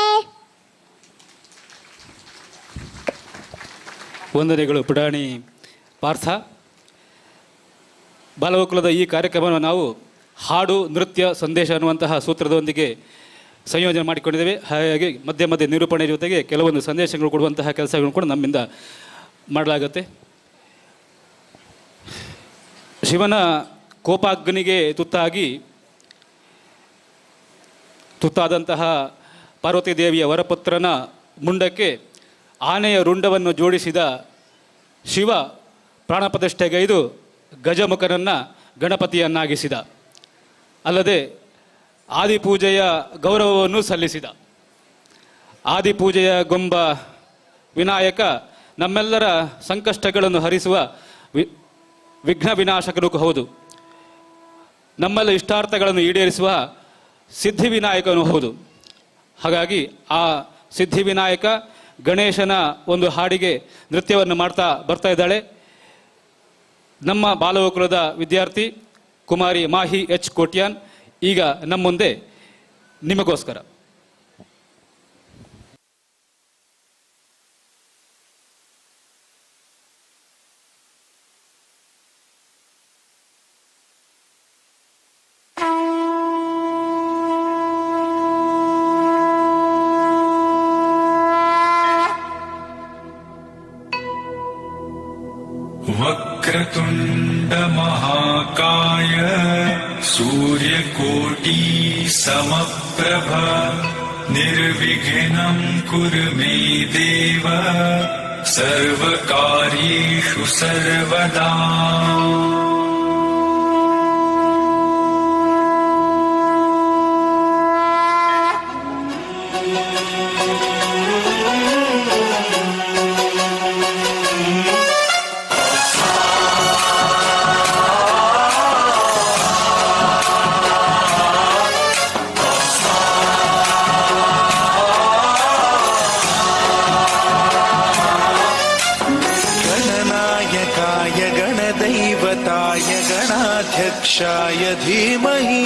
ವಂದನೆಗಳು ಪುಟಾಣಿ ಪಾರ್ಥ. ಬಾಲಗೋಕುಲದ ಈ ಕಾರ್ಯಕ್ರಮವನ್ನು ನಾವು ಹಾಡು, ನೃತ್ಯ, ಸಂದೇಶ ಅನ್ನುವಂತಹ ಸೂತ್ರದೊಂದಿಗೆ ಸಂಯೋಜನೆ ಮಾಡಿಕೊಂಡಿದ್ದೇವೆ. ಹಾಗಾಗಿ ಮಧ್ಯೆ ಮಧ್ಯೆ ನಿರೂಪಣೆ ಜೊತೆಗೆ ಕೆಲವೊಂದು ಸಂದೇಶಗಳು ಕೊಡುವಂತಹ ಕೆಲಸಗಳನ್ನು ಕೂಡ ನಮ್ಮಿಂದ ಮಾಡಲಾಗುತ್ತೆ. ಶಿವನ ಕೋಪಾಗ್ನಿಗೆ ತುತ್ತಾದಂತಹ ಪಾರ್ವತಿ ದೇವಿಯ ವರಪುತ್ರನ ಮುಂಡಕ್ಕೆ ಆನೆಯ ರುಂಡವನ್ನು ಜೋಡಿಸಿದ ಶಿವ ಪ್ರಾಣಪ್ರತಿಷ್ಠೆಗೈದು ಗಜಮುಖನನ್ನು ಗಣಪತಿಯನ್ನಾಗಿಸಿದ. ಅಲ್ಲದೆ ಆದಿಪೂಜೆಯ ಗೌರವವನ್ನು ಸಲ್ಲಿಸಿದ. ಆದಿಪೂಜೆಯ ಗೊಂಬ ವಿನಾಯಕ ನಮ್ಮೆಲ್ಲರ ಸಂಕಷ್ಟಗಳನ್ನು ಹರಿಸುವ ವಿಘ್ನ ವಿನಾಶಕನೂ ಹೌದು. ನಮ್ಮೆಲ್ಲ ಇಷ್ಟಾರ್ಥಗಳನ್ನು ಈಡೇರಿಸುವ ಸಿದ್ಧಿವಿನಾಯಕನೂ ಹೌದು. ಹಾಗಾಗಿ ಆ ಸಿದ್ಧಿವಿನಾಯಕ ಗಣೇಶನ ಒಂದು ಹಾಡಿಗೆ ನೃತ್ಯವನ್ನು ಮಾಡ್ತಾ ಬರ್ತಾ ಇದ್ದಾಳೆ ನಮ್ಮ ಬಾಲಗೋಕುಲದ ವಿದ್ಯಾರ್ಥಿ ಕುಮಾರಿ ಮಾಹಿ ಎಚ್ ಕೋಟ್ಯಾನ್. ಈಗ ನಮ್ಮ ಮುಂದೆ ನಿಮಗೋಸ್ಕರ. वक्रतुण्ड महाकाय सूर्यकोटि समप्रभ निर्विघ्नं कुरु मे देव सर्वकार्येषु सर्वदा. गणाध्यक्षाय धीमहि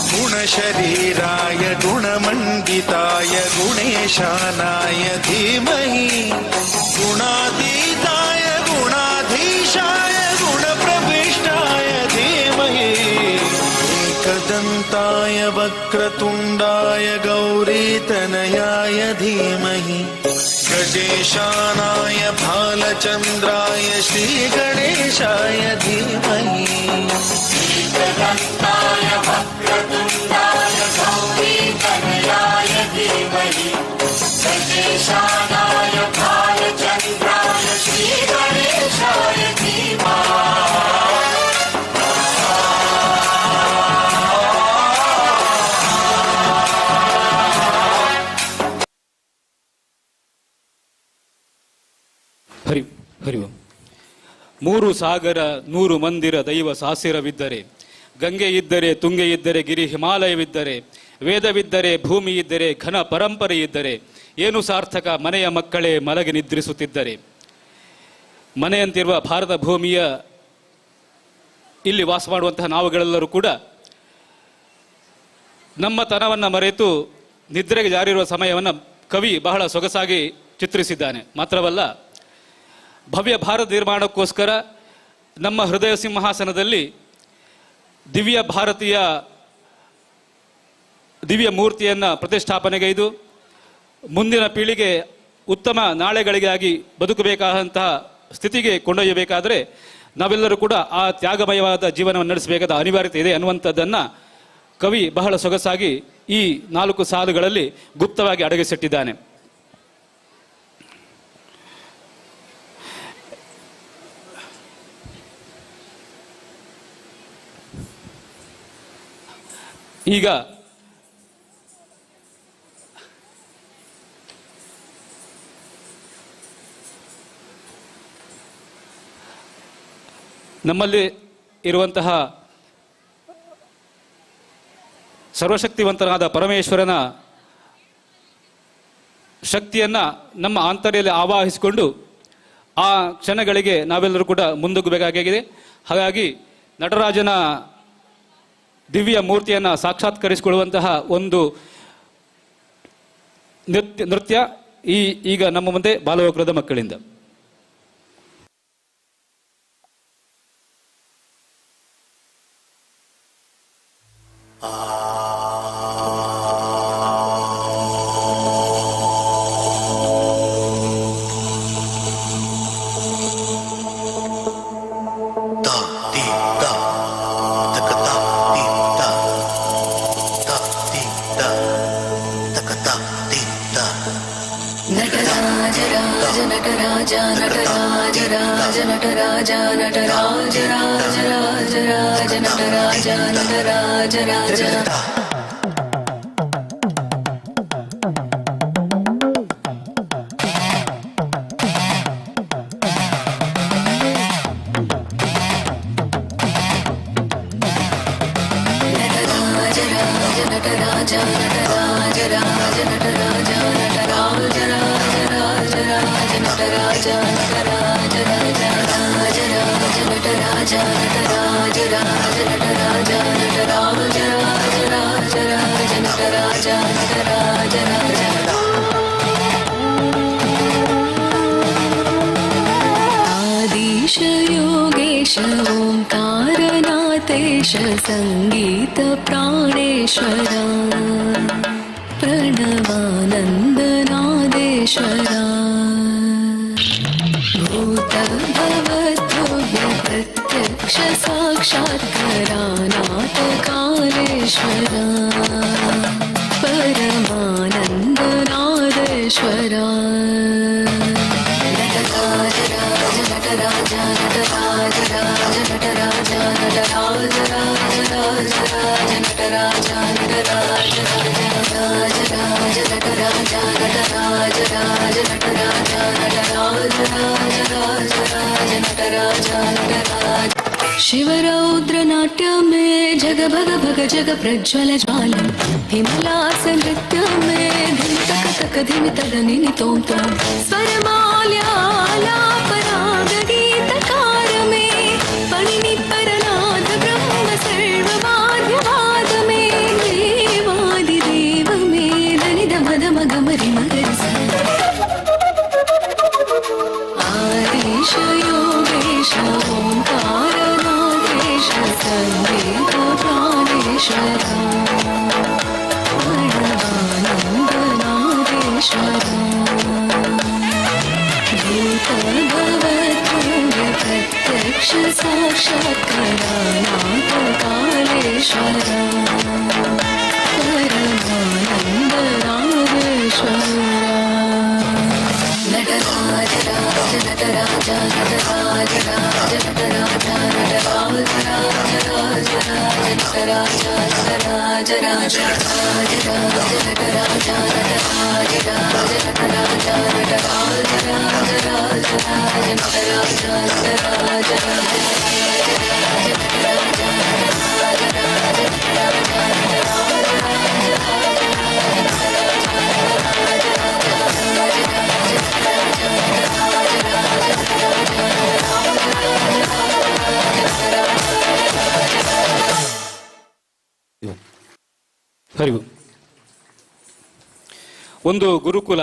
गुणशरीराय गुणमण्डिताय गुणेशानाय धीमहि गुणातीताय गुणाधीशाय गुणप्रविष्टाय धीमहि एकदन्ताय वक्रतुण्डाय गौरीतनयाय धीमहि गजेशानाय भालचन्द्राय श्रीगणेशाय धीमहि. एकदन्ताय वक्रतुण्डाय गौरीतनयाय धीमहि गजेशानाय भालचन्द्राय श्रीगणेशाय धीमहि. ಹರಿ ಹರಿ ಓಂ. 3 ಸಾಗರ 100 ಮಂದಿರ ದೈವ ಸಾಸಿರವಿದ್ದರೆ, ಗಂಗೆ ಇದ್ದರೆ, ತುಂಗೆ ಇದ್ದರೆ, ಗಿರಿ ಹಿಮಾಲಯವಿದ್ದರೆ, ವೇದವಿದ್ದರೆ, ಭೂಮಿ ಇದ್ದರೆ, ಘನ ಪರಂಪರೆ ಇದ್ದರೆ, ಏನು ಸಾರ್ಥಕ ಮನೆಯ ಮಕ್ಕಳೇ ಮಲಗಿ ನಿದ್ರಿಸುತ್ತಿದ್ದರೆ. ಮನೆಯಂತಿರುವ ಭಾರತ ಭೂಮಿಯ ಇಲ್ಲಿ ವಾಸ ಮಾಡುವಂತಹ ನಾವುಗಳೆಲ್ಲರೂ ಕೂಡ ನಮ್ಮ ತನವನ್ನು ಮರೆತು ನಿದ್ರೆಗೆ ಜಾರಿರುವ ಸಮಯವನ್ನು ಕವಿ ಬಹಳ ಸೊಗಸಾಗಿ ಚಿತ್ರಿಸಿದ್ದಾನೆ. ಮಾತ್ರವಲ್ಲ, ಭವ್ಯ ಭಾರತ ನಿರ್ಮಾಣಕ್ಕೋಸ್ಕರ ನಮ್ಮ ಹೃದಯ ಸಿಂಹಾಸನದಲ್ಲಿ ದಿವ್ಯ ಭಾರತೀಯ ದಿವ್ಯ ಮೂರ್ತಿಯನ್ನು ಪ್ರತಿಷ್ಠಾಪನೆಗೈದು ಮುಂದಿನ ಪೀಳಿಗೆ ಉತ್ತಮ ನಾಳೆಗಳಿಗಾಗಿ ಬದುಕಬೇಕಾದಂತಹ ಸ್ಥಿತಿಗೆ ಕೊಂಡೊಯ್ಯಬೇಕಾದರೆ ನಾವೆಲ್ಲರೂ ಕೂಡ ಆ ತ್ಯಾಗಮಯವಾದ ಜೀವನವನ್ನು ನಡೆಸಬೇಕಾದ ಅನಿವಾರ್ಯತೆ ಇದೆ ಅನ್ನುವಂಥದ್ದನ್ನು ಕವಿ ಬಹಳ ಸೊಗಸಾಗಿ ಈ 4 ಸಾಲುಗಳಲ್ಲಿ ಗುಪ್ತವಾಗಿ ಅಡಗಿಸಿಟ್ಟಿದ್ದಾನೆ. ಈಗ ನಮ್ಮಲ್ಲಿ ಇರುವಂತಹ ಸರ್ವಶಕ್ತಿವಂತನಾದ ಪರಮೇಶ್ವರನ ಶಕ್ತಿಯನ್ನು ನಮ್ಮ ಆಂತರ್ಯದಲ್ಲಿ ಆವಾಹಿಸಿಕೊಂಡು ಆ ಕ್ಷಣಗಳಿಗೆ ನಾವೆಲ್ಲರೂ ಕೂಡ ಮುಂದೋಗಬೇಕಾಗಿದೆ. ಹಾಗಾಗಿ ನಟರಾಜನ ದಿವ್ಯ ಮೂರ್ತಿಯನ್ನು ಸಾಕ್ಷಾತ್ಕರಿಸಿಕೊಳ್ಳುವಂತಹ ಒಂದು ನೃತ್ಯ ಈಗ ನಮ್ಮ ಮುಂದೆ ಬಾಲಗೋಕುಲದ ಮಕ್ಕಳಿಂದ. आदिश योगेश ओंकारनाथेश संगीत प्राणेश्वर प्रणवानन्दनादेश्वर भूत भवद्भव्य प्रत्यक्ष साक्षात्करा नाथकालेश्वर परमानन्दनादेश्वर शिवरौद्र नाट्य में जग भग भग जग प्रज्वल ज्वालम हिमलास नृत्य में धिम तक तक धिम तद निनि तोम तोम स्वरमाल्यालापराग गीतकार में पणिनि परनाद ब्रह्म सर्ववाद्यवाद में देवादिदेव में धनि धम धम गमरि मगरि सा। आदिश योगेश ओंकारनाथेश संगीत प्राणेश्वर प्रणवानन्दनादेश्वर भूत भवद्भव्य प्रत्यक्ष साक्षात्करा नाथकालेश्वर परमानन्दनादेश्वर नटराज राज नटराज नटराज राज नटराज नटराज राज राज राज नटराज नटराज राज राज राज नटराज नटराज राज नटराज नटराज राज राज राज नटराज नटराज राज राज नटराज नटराज राज नटराज नटराज राज राज नटराज नटराज राज राज ಹರಿ ಓಂ. ಒಂದು ಗುರುಕುಲ,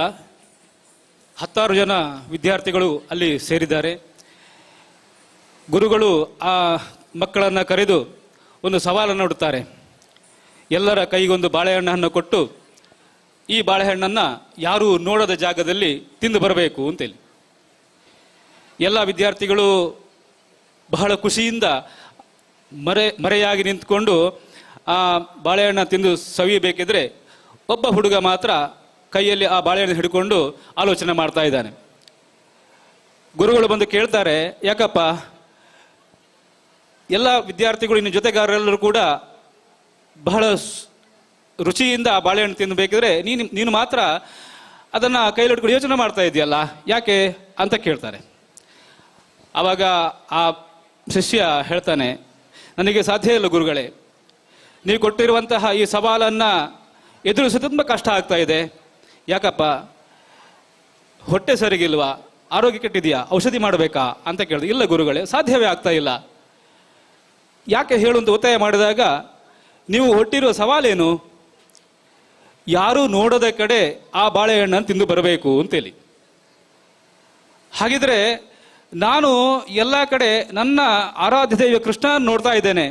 16 ಜನ ವಿದ್ಯಾರ್ಥಿಗಳು ಅಲ್ಲಿ ಸೇರಿದ್ದಾರೆ. ಗುರುಗಳು ಆ ಮಕ್ಕಳನ್ನು ಕರೆದು ಒಂದು ಸವಾಲನ್ನು ಇಡುತ್ತಾರೆ. ಎಲ್ಲರ ಕೈಗೊಂದು ಬಾಳೆಹಣ್ಣನ್ನು ಕೊಟ್ಟು ಈ ಬಾಳೆಹಣ್ಣನ್ನು ಯಾರೂ ನೋಡದ ಜಾಗದಲ್ಲಿ ತಿಂದು ಬರಬೇಕು ಅಂತೇಳಿ. ಎಲ್ಲ ವಿದ್ಯಾರ್ಥಿಗಳು ಬಹಳ ಖುಷಿಯಿಂದ ಮರೆಯಾಗಿ ನಿಂತ್ಕೊಂಡು ಆ ಬಾಳೆಹಣ್ಣು ತಿಂದು ಸವಿಯಬೇಕಿದ್ರೆ ಒಬ್ಬ ಹುಡುಗ ಮಾತ್ರ ಕೈಯಲ್ಲಿ ಆ ಬಾಳೆಹಣ್ಣು ಹಿಡ್ಕೊಂಡು ಆಲೋಚನೆ ಮಾಡ್ತಾ ಇದ್ದಾನೆ. ಗುರುಗಳು ಬಂದು ಕೇಳ್ತಾರೆ, ಯಾಕಪ್ಪ ಎಲ್ಲ ವಿದ್ಯಾರ್ಥಿಗಳು ಇನ್ನು ಜೊತೆಗಾರರೆಲ್ಲರೂ ಕೂಡ ಬಹಳ ರುಚಿಯಿಂದ ಆ ಬಾಳೆಹಣ್ಣು ತಿನ್ನಬೇಕಿದ್ರೆ ನೀನು ಮಾತ್ರ ಅದನ್ನು ಕೈಲಿಟ್ಕೊಂಡು ಯೋಚನೆ ಮಾಡ್ತಾ ಇದೆಯಲ್ಲ ಯಾಕೆ ಅಂತ ಕೇಳ್ತಾರೆ. ಆವಾಗ ಆ ಶಿಷ್ಯ ಹೇಳ್ತಾನೆ, ನನಗೆ ಸಾಧ್ಯ ಇಲ್ಲ ಗುರುಗಳೇ, ನೀವು ಕೊಟ್ಟಿರುವಂತಹ ಈ ಸವಾಲನ್ನು ಎದುರಿಸೋದು ತುಂಬ ಕಷ್ಟ ಆಗ್ತಾ ಇದೆ. ಯಾಕಪ್ಪ, ಹೊಟ್ಟೆ ಸರಿಗಿಲ್ವಾ, ಆರೋಗ್ಯ ಕೆಟ್ಟಿದೆಯಾ, ಔಷಧಿ ಮಾಡಬೇಕಾ ಅಂತ ಕೇಳಿದೆ. ಇಲ್ಲ ಗುರುಗಳೇ, ಸಾಧ್ಯವೇ ಆಗ್ತಾ ಇಲ್ಲ. ಯಾಕೆ ಹೇಳು ಅಂತ ಒತ್ತಾಯ ಮಾಡಿದಾಗ, ನೀವು ಹೊಟ್ಟಿರುವ ಸವಾಲೇನು, ಯಾರೂ ನೋಡದ ಕಡೆ ಆ ಬಾಳೆಹಣ್ಣನ್ನು ತಿಂದು ಬರಬೇಕು ಅಂತೇಳಿ. ಹಾಗಿದ್ರೆ ನಾನು ಎಲ್ಲ ಕಡೆ ನನ್ನ ಆರಾಧ್ಯ ದೈವ ಕೃಷ್ಣ ನೋಡ್ತಾ ಇದ್ದೇನೆ.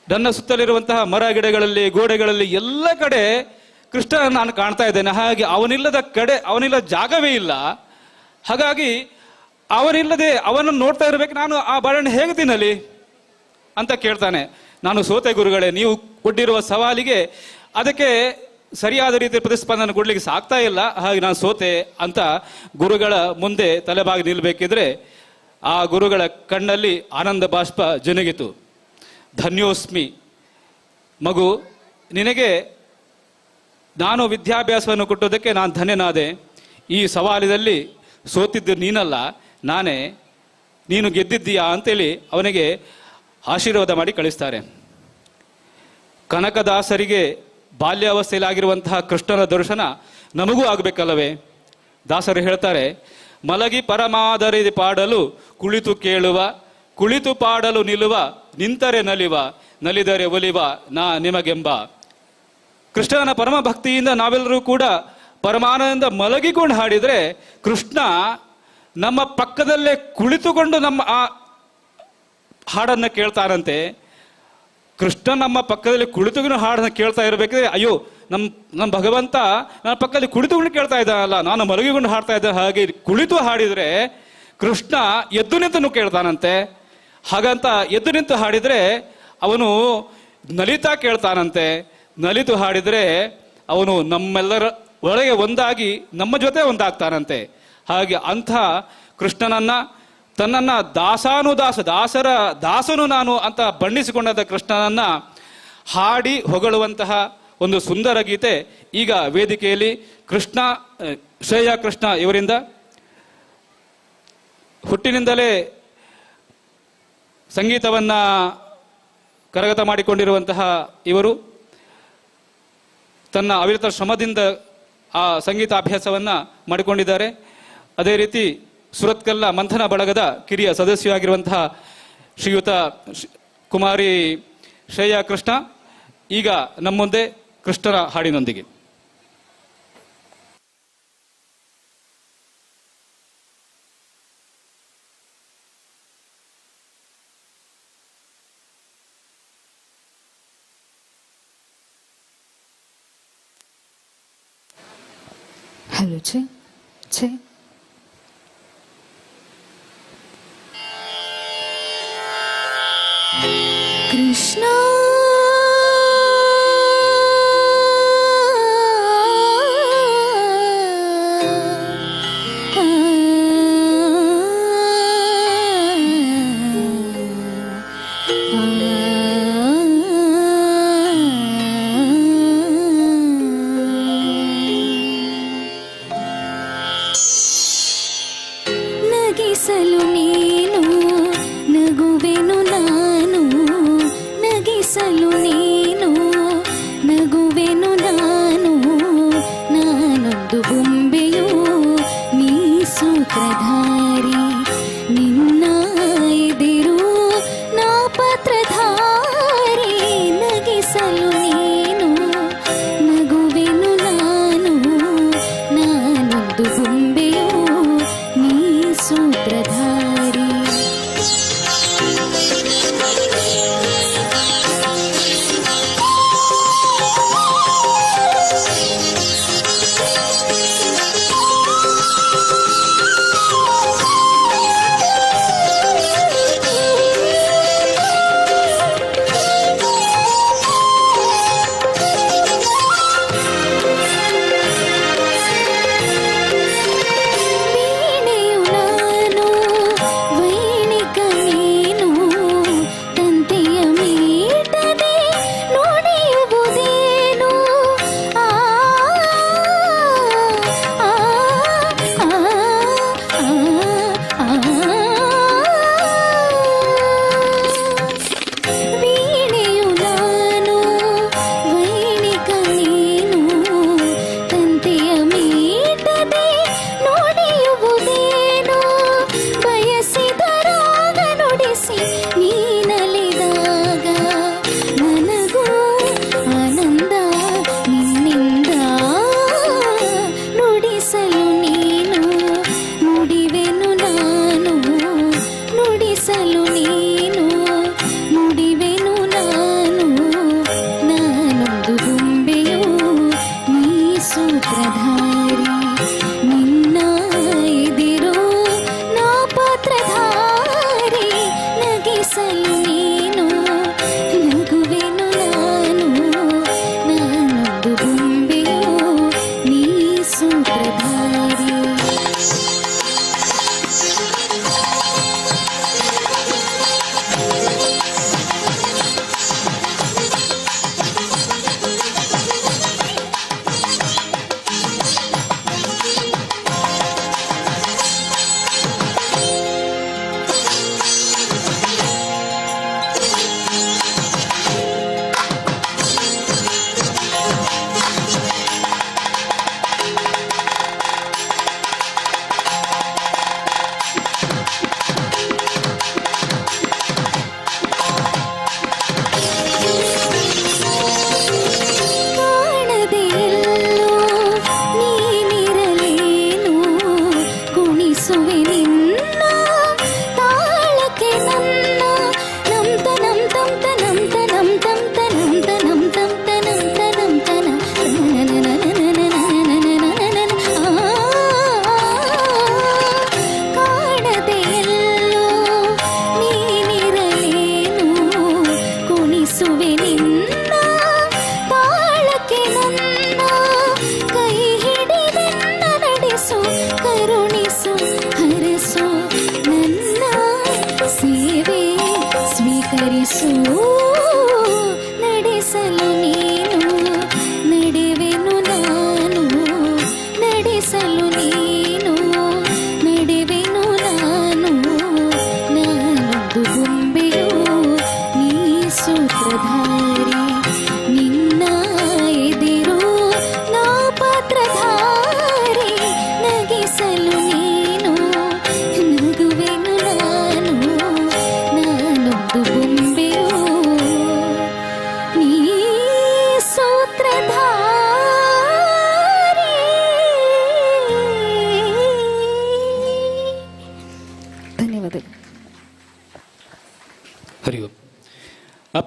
ನನ್ನ ಸುತ್ತಲಿರುವಂತಹ ಮರ ಗಿಡಗಳಲ್ಲಿ, ಗೋಡೆಗಳಲ್ಲಿ ಎಲ್ಲ ಕಡೆ ಕೃಷ್ಣ ನಾನು ಕಾಣ್ತಾ ಇದ್ದೇನೆ. ಹಾಗೆ ಅವನಿಲ್ಲದ ಕಡೆ, ಅವನಿಲ್ಲದ ಜಾಗವೇ ಇಲ್ಲ. ಹಾಗಾಗಿ ಅವನಿಲ್ಲದೆ ಅವನನ್ನು ನೋಡ್ತಾ ಇರಬೇಕು, ನಾನು ಆ ಬಾಳೆಹಣ್ಣು ಹೇಗೆ ತಿನ್ನಲಿ ಅಂತ ಕೇಳ್ತಾನೆ. ನಾನು ಸೋತೆ ಗುರುಗಳೇ, ನೀವು ಕೊಟ್ಟಿರುವ ಸವಾಲಿಗೆ ಅದಕ್ಕೆ ಸರಿಯಾದ ರೀತಿಯ ಪ್ರತಿಸ್ಪಂದನೆ ಕೊಡ್ಲಿಕ್ಕೆ ಸಾಕ್ತಾ ಇಲ್ಲ, ಹಾಗೆ ನಾನು ಸೋತೆ ಅಂತ ಗುರುಗಳ ಮುಂದೆ ತಲೆಬಾಗಿ ನಿಲ್ಲಬೇಕಿದ್ರೆ ಆ ಗುರುಗಳ ಕಣ್ಣಲ್ಲಿ ಆನಂದ ಬಾಷ್ಪ ಜನುಗಿತು. ಧನ್ಯೋಸ್ಮಿ ಮಗು, ನಿನಗೆ ನಾನು ವಿದ್ಯಾಭ್ಯಾಸವನ್ನು ಕೊಟ್ಟೋದಕ್ಕೆ ನಾನು ಧನ್ಯನಾದೆ. ಈ ಸವಾಲಿನಲ್ಲಿ ಸೋತಿದ್ದು ನೀನಲ್ಲ, ನಾನೇ, ನೀನು ಗೆದ್ದಿದ್ದೀಯಾ ಅಂತೇಳಿ ಅವನಿಗೆ ಆಶೀರ್ವಾದ ಮಾಡಿ ಕಳಿಸ್ತಾರೆ. ಕನಕದಾಸರಿಗೆ ಬಾಲ್ಯಾವಸ್ಥೆಯಲ್ಲಿ ಆಗಿರುವಂತಹ ಕೃಷ್ಣನ ದರ್ಶನ ನಮಗೂ ಆಗಬೇಕಲ್ಲವೇ? ದಾಸರು ಹೇಳ್ತಾರೆ, ಮಲಗಿ ಪರಮಾದರಿ ಪಾಡಲು ಕುಳಿತು ಕೇಳುವ, ಕುಳಿತು ಪಾಡಲು ನಿಲ್ಲುವ, ನಿಂತರೆ ನಲಿವ, ನಲಿದರೆ ಒಲಿವ ನಾ ನಿಮಗೆಂಬ. ಕೃಷ್ಣನ ಪರಮ ಭಕ್ತಿಯಿಂದ ನಾವೆಲ್ಲರೂ ಕೂಡ ಪರಮಾನಂದ ಮಲಗಿಕೊಂಡು ಹಾಡಿದರೆ ಕೃಷ್ಣ ನಮ್ಮ ಪಕ್ಕದಲ್ಲೇ ಕುಳಿತುಕೊಂಡು ನಮ್ಮ ಆ ಹಾಡನ್ನು ಕೇಳ್ತಾರಂತೆ. ಕೃಷ್ಣ ನಮ್ಮ ಪಕ್ಕದಲ್ಲಿ ಕುಳಿತುಕೊಂಡು ಹಾಡನ್ನು ಕೇಳ್ತಾ ಇರಬೇಕಿದ್ರೆ, ಅಯ್ಯೋ ನಮ್ಮ ಭಗವಂತ ನನ್ನ ಪಕ್ಕದಲ್ಲಿ ಕುಳಿತುಕೊಂಡು ಕೇಳ್ತಾ ಇದ್ದಾನಲ್ಲ, ನಾನು ಮಲಗಿಕೊಂಡು ಹಾಡ್ತಾ ಇದ್ದ ಹಾಗೆ ಕುಳಿತು ಹಾಡಿದರೆ ಕೃಷ್ಣ ಎದ್ದು ನಿಂತನು ಕೇಳ್ತಾನಂತೆ. ಹಾಗಂತ ಎದ್ದು ನಿಂತು ಹಾಡಿದರೆ ಅವನು ನಲಿತಾ ಕೇಳ್ತಾನಂತೆ. ನಲಿತು ಹಾಡಿದರೆ ಅವನು ನಮ್ಮೆಲ್ಲರ ಒಳಗೆ ಒಂದಾಗಿ ನಮ್ಮ ಜೊತೆ ಒಂದಾಗ್ತಾನಂತೆ. ಹಾಗೆ ಅಂಥ ಕೃಷ್ಣನನ್ನ, ತನ್ನನ್ನು ದಾಸಾನುದಾಸ, ದಾಸರ ದಾಸನು ನಾನು ಅಂತ ಬಣ್ಣಿಸಿಕೊಂಡಂಥ ಕೃಷ್ಣನನ್ನ ಹಾಡಿ ಹೊಗಳುವಂತಹ ಒಂದು ಸುಂದರ ಗೀತೆ ಈಗ ವೇದಿಕೆಯಲ್ಲಿ ಕೃಷ್ಣ ಶ್ರೇಯಾ ಕೃಷ್ಣ ಇವರಿಂದ. ಹುಟ್ಟಿನಿಂದಲೇ ಸಂಗೀತವನ್ನು ಕರಗತ ಮಾಡಿಕೊಂಡಿರುವಂತಹ ಇವರು ತನ್ನ ಅವಿರತ ಶ್ರಮದಿಂದ ಆ ಸಂಗೀತಾಭ್ಯಾಸವನ್ನು ಮಾಡಿಕೊಂಡಿದ್ದಾರೆ. ಅದೇ ರೀತಿ ಸುರತ್ಕಲ್ನ ಮಂಥನ ಬಳಗದ ಕಿರಿಯ ಸದಸ್ಯರಾಗಿರುವಂತಹ ಶ್ರೀಯುತ ಕುಮಾರಿ ಶ್ರೇಯಾ ಕೃಷ್ಣ ಈಗ ನಮ್ಮ ಮುಂದೆ ಕೃಷ್ಣನ ಹಾಡಿನೊಂದಿಗೆ. ಹಲೋ ಛೇ ಛೇ. ಕೃಷ್ಣ ನಗಿಸಲು ನೀನು ನಗುವೆನು ನಾನು, ನಗಿಸಲು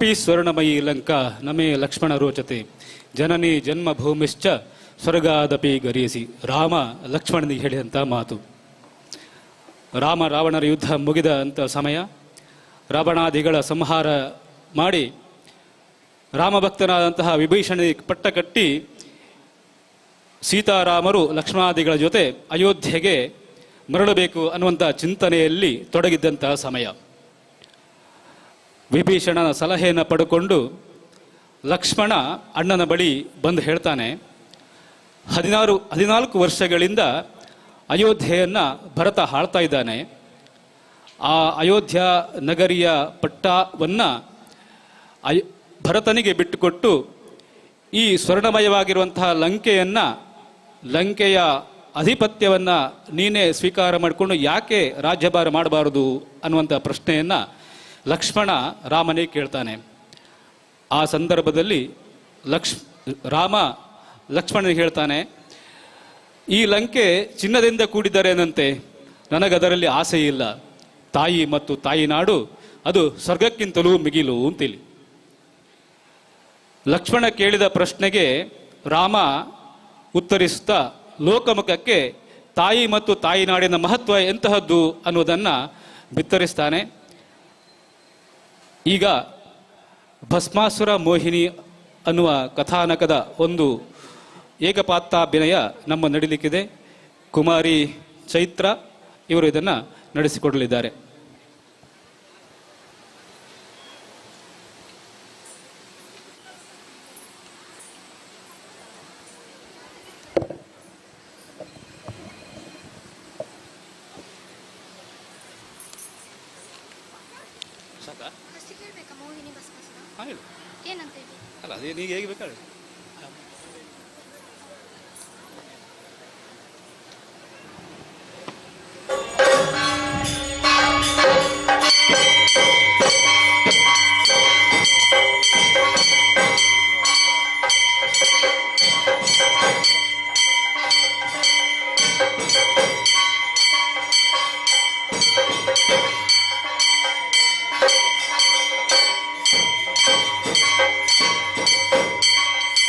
ಅಪಿ ಸ್ವರ್ಣಮಯಿ ಲಂಕಾ ನಮೇ ಲಕ್ಷ್ಮಣ ರೋಚತೆ ಜನನಿ ಜನ್ಮಭೂಮಿಶ್ಚ ಸ್ವರ್ಗಾದಪಿ ಗರೀಸಿ. ರಾಮ ಲಕ್ಷ್ಮಣನಿಗೆ ಹೇಳಿದಂಥ ಮಾತು. ರಾಮ ರಾವಣರ ಯುದ್ಧ ಮುಗಿದ ಅಂಥ ಸಮಯ, ರಾವಣಾದಿಗಳ ಸಂಹಾರ ಮಾಡಿ ರಾಮಭಕ್ತನಾದಂತಹ ವಿಭೀಷಣನಿಗೆ ಪಟ್ಟ ಕಟ್ಟಿ ಸೀತಾರಾಮರು ಲಕ್ಷ್ಮಣಾದಿಗಳ ಜೊತೆ ಅಯೋಧ್ಯೆಗೆ ಮರಳಬೇಕು ಅನ್ನುವಂಥ ಚಿಂತನೆಯಲ್ಲಿ ತೊಡಗಿದ್ದಂತಹ ಸಮಯ. ವಿಭೀಷಣನ ಸಲಹೆಯನ್ನು ಪಡ್ಕೊಂಡು ಲಕ್ಷ್ಮಣ ಅಣ್ಣನ ಬಳಿ ಬಂದು ಹೇಳ್ತಾನೆ, 14 ವರ್ಷಗಳಿಂದ ಅಯೋಧ್ಯೆಯನ್ನು ಭರತ ಆಳ್ತಾ ಇದ್ದಾನೆ. ಆ ಅಯೋಧ್ಯ ನಗರಿಯ ಪಟ್ಟವನ್ನು ಭರತನಿಗೆ ಬಿಟ್ಟುಕೊಟ್ಟು ಈ ಸ್ವರ್ಣಮಯವಾಗಿರುವಂತಹ ಲಂಕೆಯನ್ನು, ಲಂಕೆಯ ಅಧಿಪತ್ಯವನ್ನು ನೀನೇ ಸ್ವೀಕಾರ ಮಾಡಿಕೊಂಡು ಯಾಕೆ ರಾಜ್ಯಭಾರ ಮಾಡಬಾರದು ಅನ್ನುವಂಥ ಪ್ರಶ್ನೆಯನ್ನು ಲಕ್ಷ್ಮಣ ರಾಮನೇ ಕೇಳ್ತಾನೆ. ಆ ಸಂದರ್ಭದಲ್ಲಿ ರಾಮ ಲಕ್ಷ್ಮಣನಿಗೆ ಹೇಳ್ತಾನೆ, ಈ ಲಂಕೆ ಚಿನ್ನದಿಂದ ಕೂಡಿದ್ದರೇನಂತೆ, ನನಗದರಲ್ಲಿ ಆಸೆ ಇಲ್ಲ. ತಾಯಿ ಮತ್ತು ತಾಯಿನಾಡು ಅದು ಸ್ವರ್ಗಕ್ಕಿಂತಲೂ ಮಿಗಿಲು ಅಂತೇಳಿ. ಲಕ್ಷ್ಮಣ ಕೇಳಿದ ಪ್ರಶ್ನೆಗೆ ರಾಮ ಉತ್ತರಿಸುತ್ತಾ ಲೋಕಮುಖಕ್ಕೆ ತಾಯಿ ಮತ್ತು ತಾಯಿನಾಡಿನ ಮಹತ್ವ ಎಂತಹದ್ದು ಅನ್ನೋದನ್ನು ಬಿತ್ತರಿಸ್ತಾನೆ. ಈಗ ಭಸ್ಮಾಸುರ ಮೋಹಿನಿ ಅನ್ನುವ ಕಥಾನಕದ ಒಂದು ಏಕಪಾತ್ರಾಭಿನಯ ನಮ್ಮ ನಡೀಲಿಕ್ಕಿದೆ. ಕುಮಾರಿ ಚೈತ್ರ ಇವರು ಇದನ್ನು ನಡೆಸಿಕೊಡಲಿದ್ದಾರೆ. ಅಲ್ಲ, ಅದೇ ನೀವು ಹೇಗೆ ಬೇಕಾದ್ರೆ. Thank you.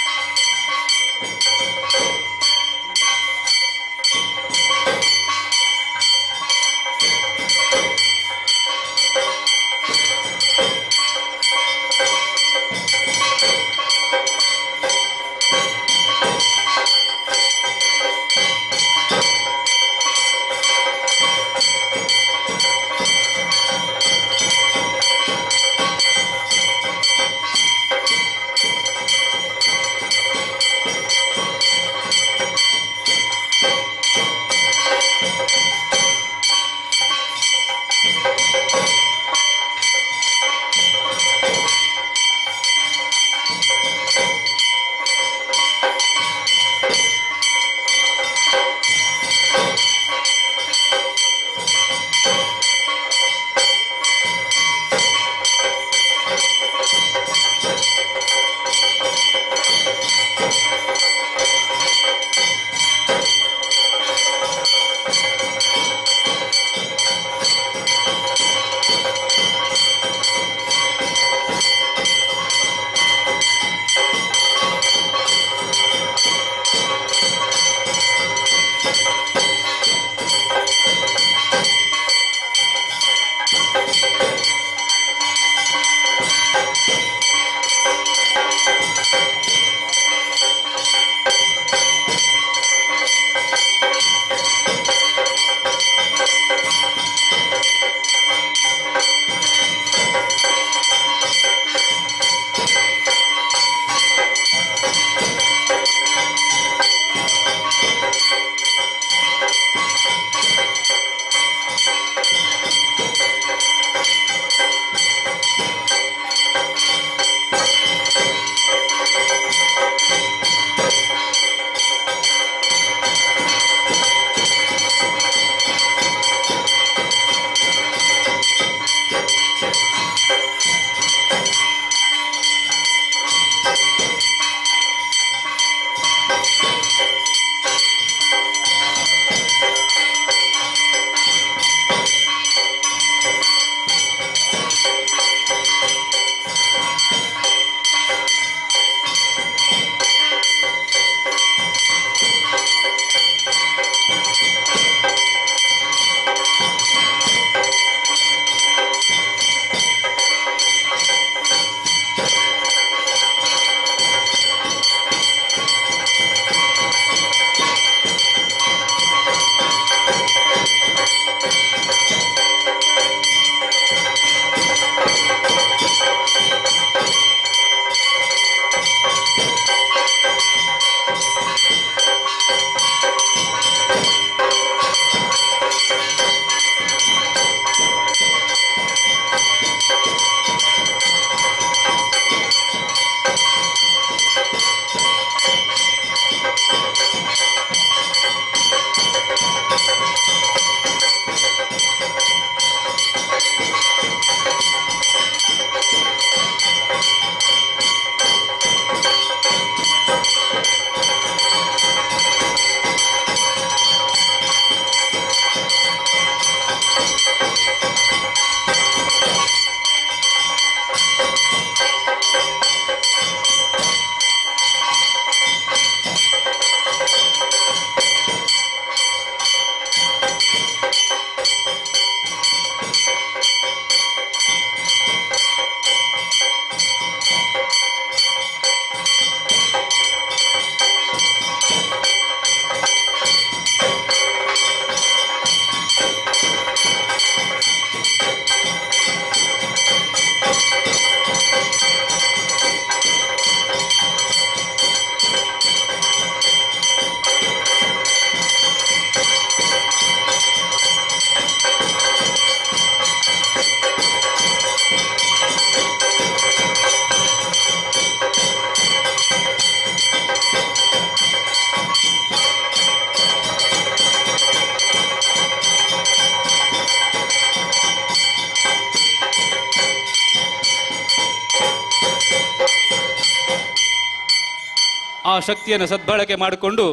ಆ ಶಕ್ತಿಯನ್ನು ಸದ್ಬಳಕೆ ಮಾಡಿಕೊಂಡು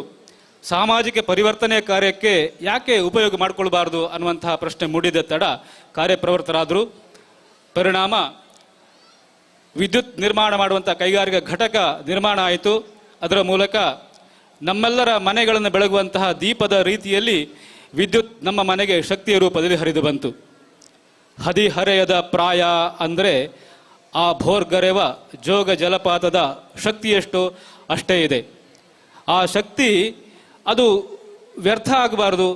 ಸಾಮಾಜಿಕ ಪರಿವರ್ತನೆ ಕಾರ್ಯಕ್ಕೆ ಯಾಕೆ ಉಪಯೋಗ ಮಾಡಿಕೊಳ್ಬಾರ್ದು ಅನ್ನುವಂತಹ ಪ್ರಶ್ನೆ ಮೂಡಿದ ತಡ ಕಾರ್ಯಪ್ರವೃತ್ತರಾದರು. ಪರಿಣಾಮ ವಿದ್ಯುತ್ ನಿರ್ಮಾಣ ಮಾಡುವಂಥ ಕೈಗಾರಿಕಾ ಘಟಕ ನಿರ್ಮಾಣ ಆಯಿತು. ಅದರ ಮೂಲಕ ನಮ್ಮೆಲ್ಲರ ಮನೆಗಳನ್ನು ಬೆಳಗುವಂತಹ ದೀಪದ ರೀತಿಯಲ್ಲಿ ವಿದ್ಯುತ್ ನಮ್ಮ ಮನೆಗೆ ಶಕ್ತಿಯ ರೂಪದಲ್ಲಿ ಹರಿದು ಬಂತು. ಹದಿಹರೆಯದ ಪ್ರಾಯ ಅಂದರೆ ಆ ಭೋರ್ಗರೆವ ಜೋಗ ಜಲಪಾತದ ಶಕ್ತಿಯಷ್ಟು ಅಷ್ಟೇ ಇದೆ. ಆ ಶಕ್ತಿ ಅದು ವ್ಯರ್ಥ ಆಗಬಾರದು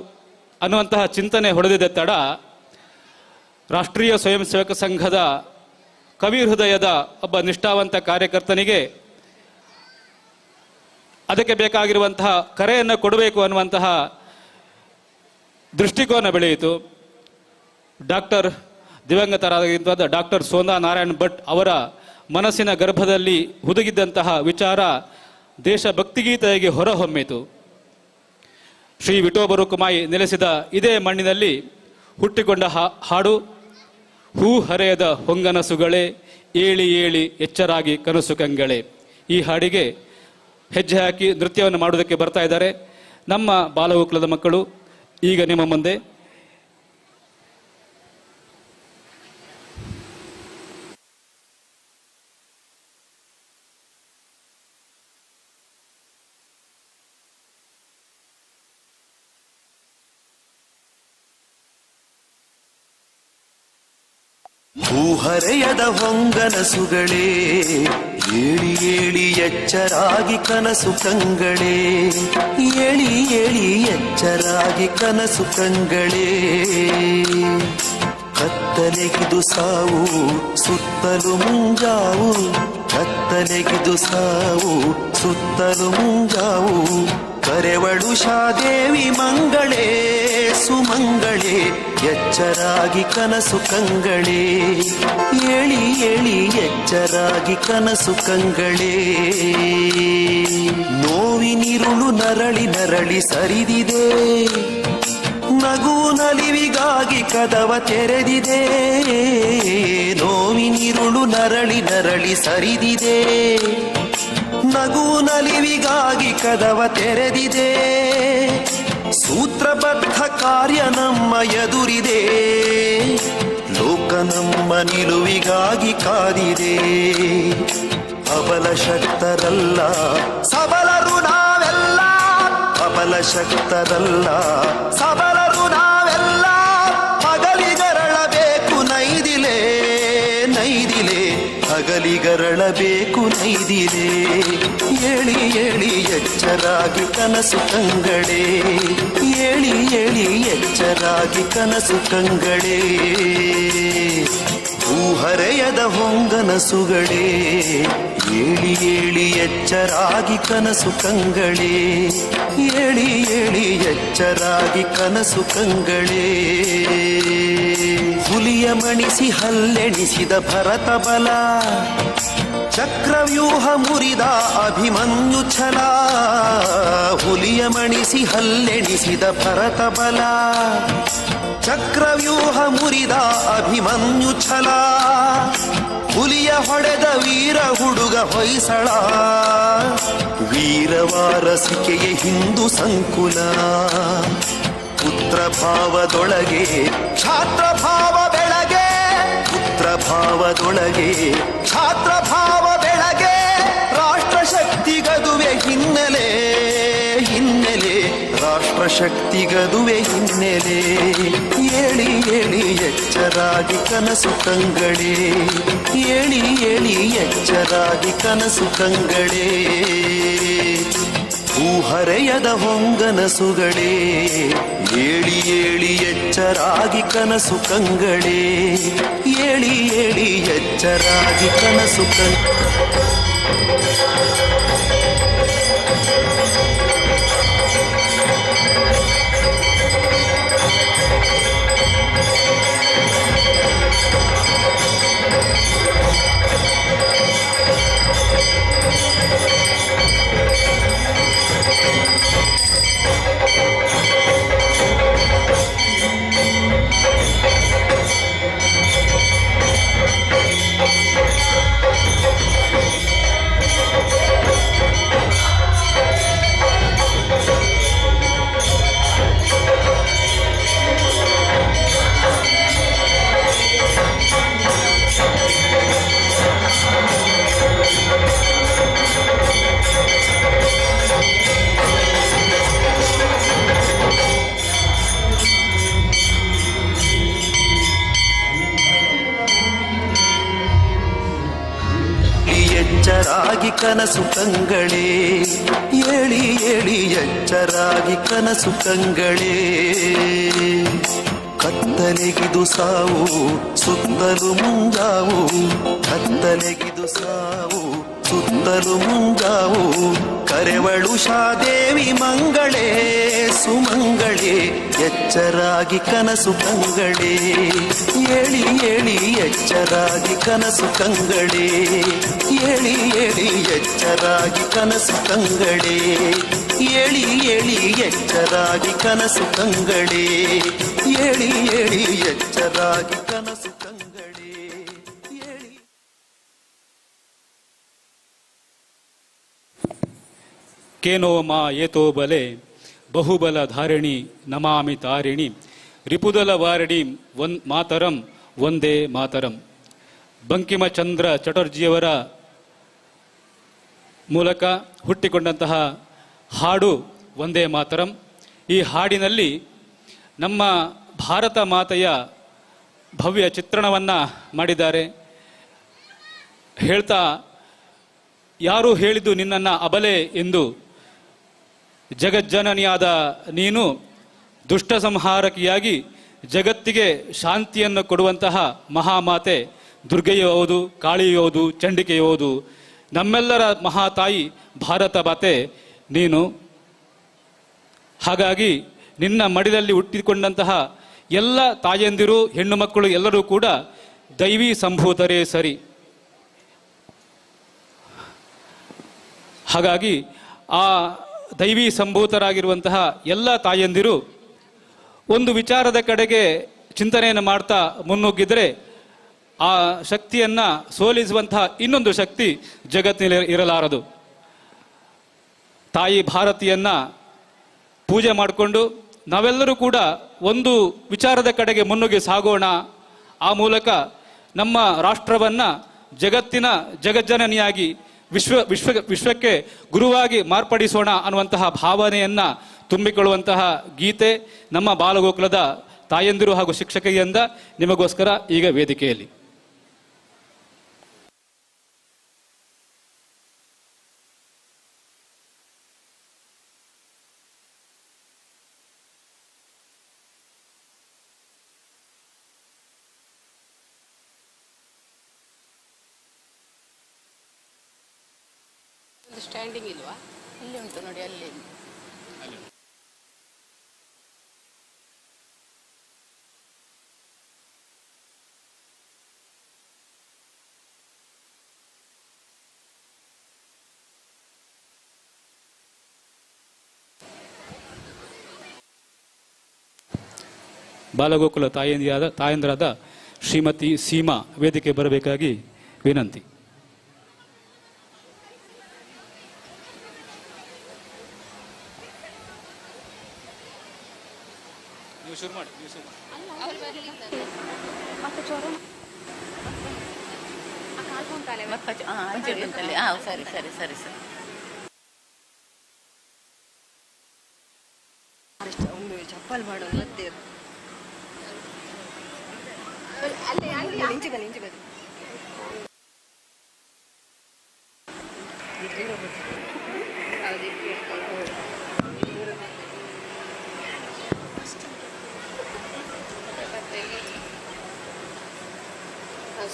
ಅನ್ನುವಂತಹ ಚಿಂತನೆ ಹೊಡೆದಿದ್ದ ತಡ ರಾಷ್ಟ್ರೀಯ ಸ್ವಯಂ ಸೇವಕ ಸಂಘದ ಕವಿ ಹೃದಯದ ಒಬ್ಬ ನಿಷ್ಠಾವಂತ ಕಾರ್ಯಕರ್ತನಿಗೆ ಅದಕ್ಕೆ ಬೇಕಾಗಿರುವಂತಹ ಕರೆಯನ್ನು ಕೊಡಬೇಕು ಅನ್ನುವಂತಹ ದೃಷ್ಟಿಕೋನ ಬೆಳೆಯಿತು. ಡಾಕ್ಟರ್ ದಿವಂಗತರಾಗಿದ್ದ ಡಾಕ್ಟರ್ ಸೋಂದಾ ನಾರಾಯಣ್ ಭಟ್ ಅವರ ಮನಸ್ಸಿನ ಗರ್ಭದಲ್ಲಿ ಹುದುಗಿದ್ದಂತಹ ವಿಚಾರ ದೇಶಭಕ್ತಿಗೀತೆಗೆ ಹೊರಹೊಮ್ಮಿತು. ಶ್ರೀ ವಿಠೋಬ ರುಕುಮಾಯಿ ನೆಲೆಸಿದ ಇದೇ ಮಣ್ಣಿನಲ್ಲಿ ಹುಟ್ಟಿಕೊಂಡ ಹಾಡು ಹೂ ಹರೆಯದ ಹೊಂಗನಸುಗಳೇ ಏಳಿ ಏಳಿ ಎಚ್ಚರಾಗಿ ಕನಸು ಕಂಗಳೇ. ಈ ಹಾಡಿಗೆ ಹೆಜ್ಜೆ ಹಾಕಿ ನೃತ್ಯವನ್ನು ಮಾಡುವುದಕ್ಕೆ ಬರ್ತಾ ಇದ್ದಾರೆ ನಮ್ಮ ಬಾಲಗೋಕುಲದ ಮಕ್ಕಳು. ಈಗ ನಿಮ್ಮ ಮುಂದೆ ಹೂಹರೆಯದ ಹೊಂಗನಸುಗಳೇ ಏಳಿ ಏಳಿ ಎಚ್ಚರಾಗಿ ಕನಸು ಕಂಗಳೇ, ಏಳಿ ಏಳಿ ಎಚ್ಚರಾಗಿ ಕನಸು ಕಂಗಳೇ. ಕತ್ತಲೆಗಿದು ಸಾವು ಸುತ್ತಲೂ ಮುಂಜಾವು, ಕತ್ತಲೆಗಿದು ಸಾವು ಸುತ್ತಲೂ ಮುಂಜಾವು. ಕರೆವಳು ಶಾದೇವಿ ಮಂಗಳೇ ಸುಮಂಗಳೇ, ಎಚ್ಚರಾಗಿ ಕನಸು ಕಂಗಳೇ, ಏಳಿ ಏಳಿ ಎಚ್ಚರಾಗಿ ಕನಸು ಕಂಗಳೇ. ನೋವಿನಿರುಳು ನರಳಿ ನರಳಿ ಸರಿದಿದೆ, ನಗು ನಲಿವಿಗಾಗಿ ಕದವ ತೆರೆದಿದೆ. ನೋವಿನಿರುಳು ನರಳಿ ನರಳಿ ಸರಿದಿದೆ, ನಗು ನಲಿವಿಗಾಗಿ ಕದವ ತೆರೆದಿದೆ. ಸೂತ್ರಬದ್ಧ ಕಾರ್ಯ ನಮ್ಮ ಎದುರಿದೆ, ಲೋಕ ನಮ್ಮ ನಿಲುವಿಗಾಗಿ ಕಾದಿದೆ. ಅಬಲ ಶಕ್ತರಲ್ಲ ಸಬಲರು ನಾವೆಲ್ಲ, ಅಬಲ ಶಕ್ತರಲ್ಲ ಸಬಲರು ನಾವೆಲ್ಲ. ಹಗಲಿಗರಳಬೇಕು ನೈದಿಲೆ ನೈದಿಲೆ, ಹಗಲಿಗರಳಬೇಕು ನೈದಿಲೆ. ಏಳಿ ಏಳಿ ಎಚ್ಚರಾಗಿ ಕನಸು ಕಂಗಳೇ, ಏಳಿ ಏಳಿ ಎಚ್ಚರಾಗಿ ಕನಸು ಕಂಗಳೇ. ಹೂಹರೆಯದ ಹೊಂಗನಸುಗಳೇ, ಏಳಿ ಏಳಿ ಎಚ್ಚರಾಗಿ ಕನಸು ಕಂಗಳೇ, ಏಳಿ ಏಳಿ ಎಚ್ಚರಾಗಿ ಕನಸು ಕಂಗಳೇ. ಹುಲಿಯ ಮಣಿಸಿ ಹಲ್ಲೆಣಿಸಿದ ಭರತ ಬಲ, ಚಕ್ರವ್ಯೂಹ ಮುರಿದ ಅಭಿಮನ್ಯು ಛಲ. ಹುಲಿಯ ಮಣಿಸಿ ಹಲ್ಲೆಣಿಸಿದ ಭರತ ಬಲ, ಚಕ್ರವ್ಯೂಹ ಮುರಿದ ಅಭಿಮನ್ಯು ಛಲ. ಹುಲಿಯ ಹೊಡೆದ ವೀರ ಹುಡುಗ ಹೊಯ್ಸಳ, ವೀರವಾರಸಿಕೆಯ ಹಿಂದೂ ಸಂಕುಲ. ಪುತ್ರ ಭಾವದೊಳಗೆ ಕ್ಷಾತ್ರ ಭಾವ ಬೆಳಗೆ, ಪುತ್ರ ಭಾವದೊಳಗೆ ಕ್ಷಾತ್ರ ಭಾವ ಬೆಳಗೆ. ರಾಷ್ಟ್ರಶಕ್ತಿಗದುವೆ ಹಿನ್ನೆಲೆ ಹಿನ್ನೆಲೆ, ರಾಷ್ಟ್ರಶಕ್ತಿಗದುವೆ ಹಿನ್ನೆಲೆ. ಏಳಿ ಏಳಿ ಎಚ್ಚರಾಗಿ ಕನಸು ಕಂಗಳೇ, ಏಳಿ ಏಳಿ ಎಚ್ಚರಾಗಿ ಕನಸು ಕಂಗಳೇ. ಹೂಹರೆಯದ ಹೊಂಗನಸುಗಳೇ, ಏಳಿ ಏಳಿ ಎಚ್ಚರಾಗಿ ಕನಸು ಕಂಗಳೇ, ಏಳಿ ಏಳಿ ಎಚ್ಚರಾಗಿ ಕನಸು ಕಂಗಳೇ. Thank you. ಕನಸು ಕಂಗಳೇ, ಏಳಿ ಏಳಿ ಎಚ್ಚರಾಗಿ ಕನಸು ಕಂಗಳೇ. ಕತ್ತಲೆಗಿದು ಸಾವು ಸುತ್ತಲು ಮುಂಜಾವು, ಕತ್ತಲೆಗಿದು ಸಾವು ಸುತ್ತಲು ಮುಂಜಾವು. ಕರೆವಳು ಶಾದೇವಿ ಮಂಗಳೇ ಸುಮಂಗಳೇ, ಎಚ್ಚರಾಗಿ ಕನಸು ಕಂಗಳೇ, ಏಳಿ ಏಳಿ ಎಚ್ಚರಾಗಿ ಕನಸು ಕಂಗಳೇ, ಏಳಿ ಏಳಿ ಎಚ್ಚರಾಗಿ ಕನಸು ಕಂಗಳೇ, ಏಳಿ ಏಳಿ ಎಚ್ಚರಾಗಿ ಕನಸು ಕಂಗಳೇ, ಏಳಿ ಏಳಿ ಎಚ್ಚರಾಗಿ ಕನಸು ಕಂಗಳೇ. ಕೇನೋ ಮಾ ಏತೋ ಬಲೆ ಬಹುಬಲ ಧಾರಿಣಿ ನಮಾಮಿ ತಾರಿಣಿ ರಿಪುದಲ ವಾರಿಣಿ ಒನ್ ಮಾತರಂ ಒಂದೇ ಮಾತರಂ. ಬಂಕಿಮಚಂದ್ರ ಚಟರ್ಜಿಯವರ ಮೂಲಕ ಹುಟ್ಟಿಕೊಂಡಂತಹ ಹಾಡು ಒಂದೇ ಮಾತರಂ. ಈ ಹಾಡಿನಲ್ಲಿ ನಮ್ಮ ಭಾರತ ಮಾತೆಯ ಭವ್ಯ ಚಿತ್ರಣವನ್ನು ಮಾಡಿದ್ದಾರೆ. ಹೇಳ್ತಾ, ಯಾರು ಹೇಳಿದ್ದು ನಿನ್ನನ್ನು ಅಬಲೆ ಎಂದು, ಜಗಜ್ಜನನಿಯಾದ ನೀನು ದುಷ್ಟ ಸಂಹಾರಕಿಯಾಗಿ ಜಗತ್ತಿಗೆ ಶಾಂತಿಯನ್ನು ಕೊಡುವಂತಹ ಮಹಾಮಾತೆ ದುರ್ಗೆಯೂ ಹೌದು, ಕಾಳಿಯೂ ಹೌದು, ಚಂಡಿಕೆಯೂ ಹೌದು, ನಮ್ಮೆಲ್ಲರ ಮಹಾತಾಯಿ ಭಾರತ ಮಾತೆ ನೀನು. ಹಾಗಾಗಿ ನಿನ್ನ ಮಡಿಲಲ್ಲಿ ಹುಟ್ಟಿಕೊಂಡಂತಹ ಎಲ್ಲ ತಾಯಂದಿರು, ಹೆಣ್ಣು ಮಕ್ಕಳು ಎಲ್ಲರೂ ಕೂಡ ದೈವಿ ಸಂಭೂತರೇ ಸರಿ. ಹಾಗಾಗಿ ಆ ದೈವಿ ಸಂಭೂತರಾಗಿರುವಂತಹ ಎಲ್ಲ ತಾಯಂದಿರು ಒಂದು ವಿಚಾರದ ಕಡೆಗೆ ಚಿಂತನೆಯನ್ನು ಮಾಡ್ತಾ ಮುನ್ನುಗ್ಗಿದರೆ ಆ ಶಕ್ತಿಯನ್ನು ಸೋಲಿಸುವಂತಹ ಇನ್ನೊಂದು ಶಕ್ತಿ ಜಗತ್ತಿನಲ್ಲಿ ಇರಲಾರದು. ತಾಯಿ ಭಾರತಿಯನ್ನು ಪೂಜೆ ಮಾಡಿಕೊಂಡು ನಾವೆಲ್ಲರೂ ಕೂಡ ಒಂದು ವಿಚಾರದ ಕಡೆಗೆ ಮುನ್ನುಗ್ಗಿ ಸಾಗೋಣ. ಆ ಮೂಲಕ ನಮ್ಮ ರಾಷ್ಟ್ರವನ್ನು ಜಗತ್ತಿನ ಜಗಜ್ಜನನಿಯಾಗಿ ವಿಶ್ವ ವಿಶ್ವ ವಿಶ್ವಕ್ಕೆ ಗುರುವಾಗಿ ಮಾರ್ಪಡಿಸೋಣ ಅನ್ನುವಂತಹ ಭಾವನೆಯನ್ನು ತುಂಬಿಕೊಳ್ಳುವಂತಹ ಗೀತೆ ನಮ್ಮ ಬಾಲಗೋಕುಲದ ತಾಯಂದಿರು ಹಾಗೂ ಶಿಕ್ಷಕಿಯಿಂದ ನಿಮಗೋಸ್ಕರ ಈಗ ವೇದಿಕೆಯಲ್ಲಿ. ಸ್ಟ್ಯಾಂಡಿಂಗ್ ಇಲ್ವಾ? ಇಲ್ಲಿ ಉಂಟು ನೋಡಿ, ಅಲ್ಲಿ. ಬಾಲಗೋಕುಲ ತಾಯಂದಿರಾದ ಶ್ರೀಮತಿ ಸೀಮಾ ವೇದಿಕೆ ಬರಬೇಕಾಗಿ ವಿನಂತಿ. ಸರಿ ಸರಿ ಸರಿ ಸರಿ. ಚಪ್ಪಲ್ ಮಾಡೋದು ಮತ್ತೆ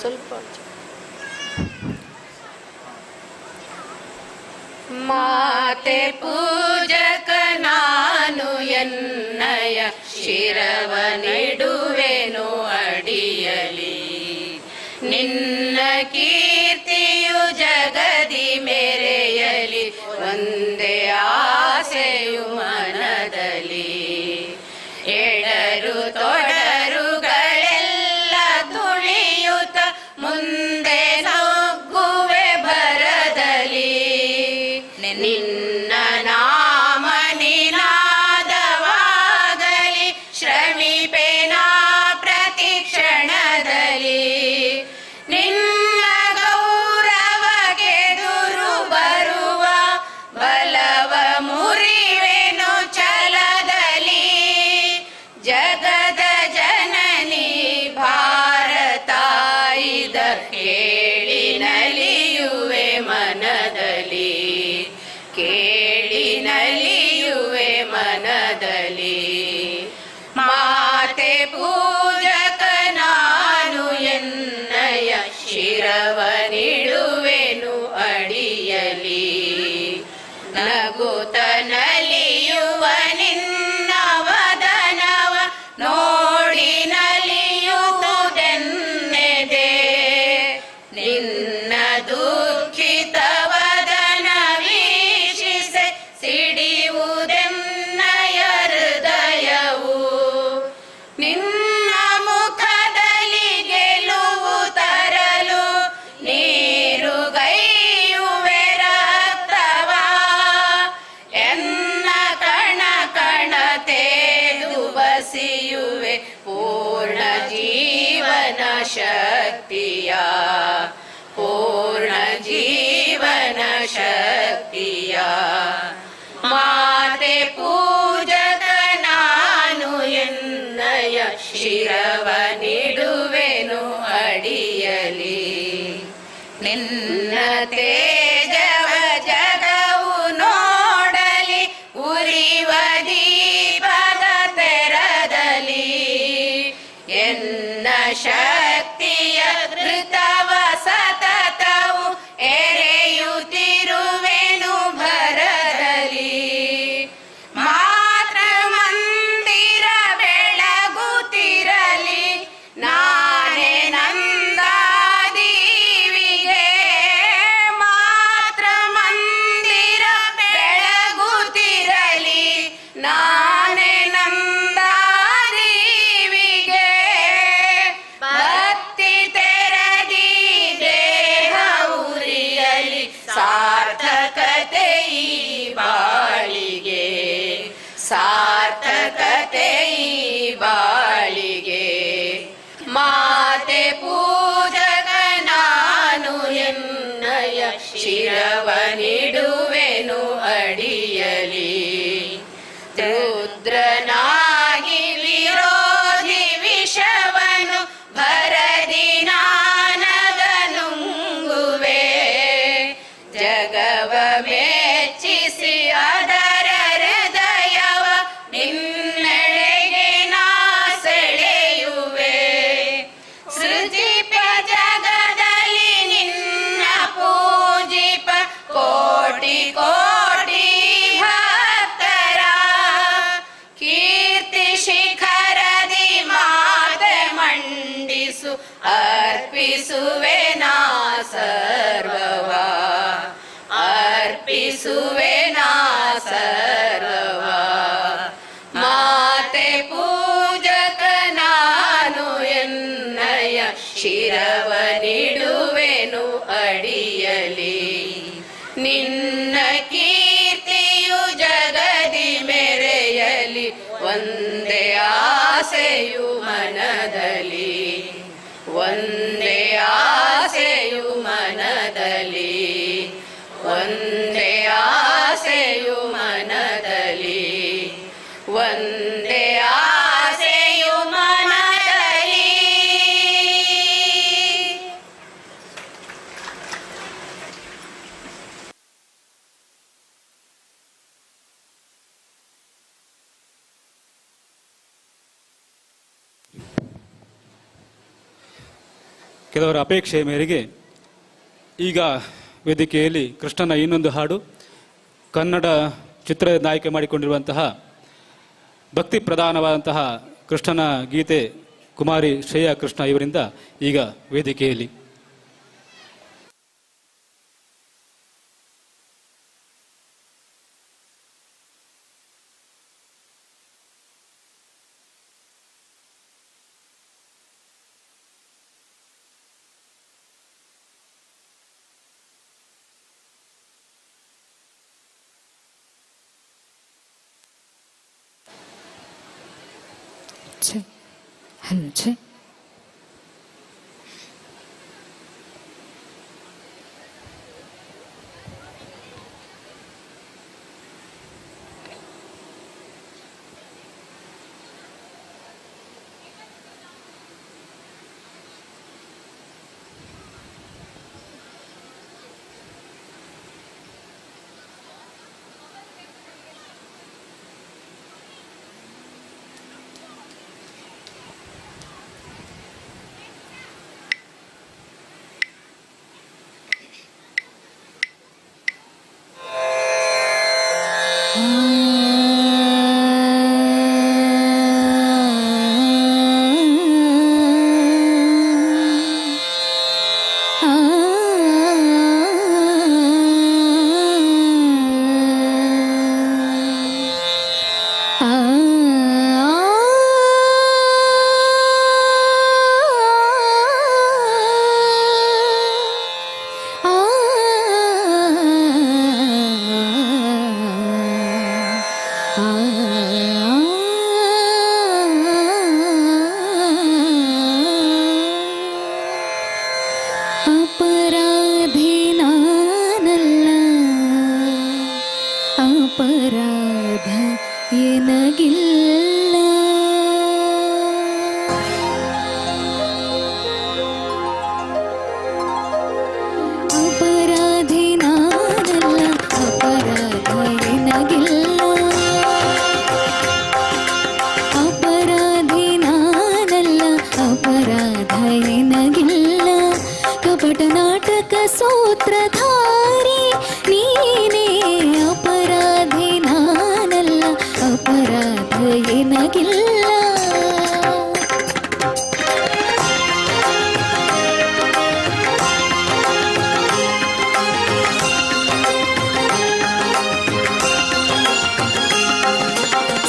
ಸ್ವಲ್ಪ. ಮಾತೆ ಪೂಜಕ ನಾನು ಎನ್ನಯ ಶಿರವನಿಡುವೆನು ಅಡಿಯಲಿ, ನಿನ್ನ ಕೀರ್ತಿಯು ಜಗದಿ ಮೆರೆಯಲಿ, ಒಂದೇ ಆಸೆಯು ಮನದಲ್ಲಿ. ಎಡರು ತೊಡರುಗಳೆಲ್ಲ ತುಳಿಯುತ್ತ ಮುಂದೆ ನುಗ್ಗುವೆ ಭರದಲ್ಲಿ, ನಿನ್ನ ನಾಮ ನಿನಾದವಾಗಲಿ ಶ್ರಮಿಪೆನಾ ಪ್ರತಿ ಕ್ಷಣದಲ್ಲಿ. ನಿನ್ನ ಗೌರವಗೆದುರು ಬರುವ ಬಲವ ಮುರಿವೆನು ಛಲದಲ್ಲಿ, ಜಗದ ಜನನಿ ಭಾರತಾಯಿದ ಕೇಳಿ ನಲಿಯುವೆ ಮನದಲ್ಲಿ. ಕೇಳಿ ನಲಿಯುವೆ ಮನದಲ್ಲಿ. ಮಾತೆ ಪೂಜಕ ನಾನು ಎನ್ನಯ ಶಿರವನಿಡುವೆನು ಅಡಿಯಲಿ. ನಗುತ ನಲಿಯುವ ನಿನ್ನ ವದನವ ನೋಡಿ ನಲಿಯುವುದೆನ್ನೆದೆ. ನಿನ್ನ ದುಃಖಿತ ವದನ ವೀಕ್ಷಿಸೆ ಸಿಡಿಯುವುದೆನ್ನಯ ಹೃದಯವು. ನಿನ್ನ ಮುಖದಲ್ಲಿ ಗೆಲುವು ತರಲು ನೀರುಗೈಯುವೆ ರಕ್ತವ. ಎನ್ನ ಕಣ ಕಣ ತೇದು ಬಸಿಯುವೆ ಪೂರ್ಣ ಜೀವನ ಶಕ್ತಿಯ, ಪೂರ್ಣ ಜೀವನ ಶಕ್ತಿಯ. ಮಾತೆ ಪೂಜಕ ನಾನು ಎನ್ನಯ ಶಿರವನಿಡುವೆನು ಅಡಿಯಲಿ. ನಿನ್ನ ತೇಜವ ಜಗವು ನೋಡಲಿ ಉರಿವ ದೀಪದ ತೆರದಲ್ಲಿ. ಎನ್ನ ಶಕ್ತಿಯ ಋತವ ಸತತವು ಎರೆಯುತ್ತಿರುವೆನು ಭರದಲ್ಲಿ. ಮಾತ್ರ ಮಂದಿರ ಬೆಳಗುತ್ತಿರಲಿ ನಾನೇ ನಂದಾದೀವಿಗೆ. ಮಾತ್ರ ಮಂದಿರ ಬೆಳಗುತ್ತಿರಲಿ ನಾನೇ ನಂದಾದೀವಿಗೆ. ಭಕ್ತಿ ತೆರದಿ ದೇಹ ಉರಿಯಲಿ ಸಾರ್ಥಕತೆ ಈ ಬಾಳಿಗೆ, ಸಾರ್ಥಕತೆ ಈ ಬಾಳಿಗೆ. ಮಾತೆ ಪೂಜಕ ನಾನು ಎನ್ನಯ ಶಿರವನಿಡುವೆನು ಅಡಿಯಲಿ. ರುದ್ರನಾಗಿ ವಿರೋಧಿ ವಿಷವನು ಭರದಿ ನಾನದನುಂಗುವೆ. ಜಗವ ಮೆಚ್ಚಿಸಿ ಅದರ ಹೃದಯವ ನಿನ್ನೆಡೆಗೆ ನಾ ಸೆಳೆಯುವೆ. ಸೃಜಿಪ ಜಗದಲ್ಲಿ ನಿನ್ನ ಪೂಜಿಪ ಕೋಟಿ ಕೋಟಿ ಭಕ್ತರ. ಕೀರ್ತಿ ಶಿಖರದಿ ಮಾತೆ ಮಂಡಿಸು ಅರ್ಪಿಸುವೆ ನಾ ಸರ್ವವ, ಅರ್ಪಿಸುವೆ ನಾ ಸರ್ವವ. ಮಾತೆ ಪೂಜಕ ನಾನು ಎನ್ನಯ ಶಿರವನಿಡುವೆನು ಅಡಿಯಲಿ. ನಿನ್ನ ಕೀರ್ತಿಯು ಜಗದಿ ಮೆರೆಯಲಿ ಒಂದೇ ಆಸೆಯು ಮನದಲ್ಲಿ, ಒಂದೇ ಆಸೆಯು ಮನದಲ್ಲಿ, ಒಂದೇ ಆಸೆಯು ಮನದಲ್ಲಿ, ಒಂದೇ ಆಸೆಯು ಮನದಲ್ಲಿ. ಕೆಲವರ ಅಪೇಕ್ಷೆಯ ಮೇರೆಗೆ ಈಗ ವೇದಿಕೆಯಲ್ಲಿ ಕೃಷ್ಣನ ಇನ್ನೊಂದು ಹಾಡು, ಕನ್ನಡ ಚಿತ್ರದ ಆಯ್ಕೆ ಮಾಡಿಕೊಂಡಿರುವಂತಹ ಭಕ್ತಿ ಪ್ರಧಾನವಾದಂತಹ ಕೃಷ್ಣನ ಗೀತೆ ಕುಮಾರಿ ಶ್ರೇಯಾ ಕೃಷ್ಣ ಇವರಿಂದ ಈಗ ವೇದಿಕೆಯಲ್ಲಿ. Hello, check. ಅಪರಾಧಿ ನಾನಲ್ಲ, ಅಪರಾಧ ಎನಗಿಲ್ಲ. ಅಪರಾಧಿ ನಾನಲ್ಲ, ಅಪರಾಧ ಎನಗಿಲ್ಲ. ಅಪರಾಧಿ ನಾನಲ್ಲ, ಅಪರಾಧ ಎನಗಿಲ್ಲ. ಕಪಟ ನಾಟಕ ಸೂತ್ರಧಾರಿ ನೀನೇ. ಅಪರಾಧಿ ನಾನಲ್ಲ, ಅಪರಾಧ ಎನಗಿಲ್ಲ.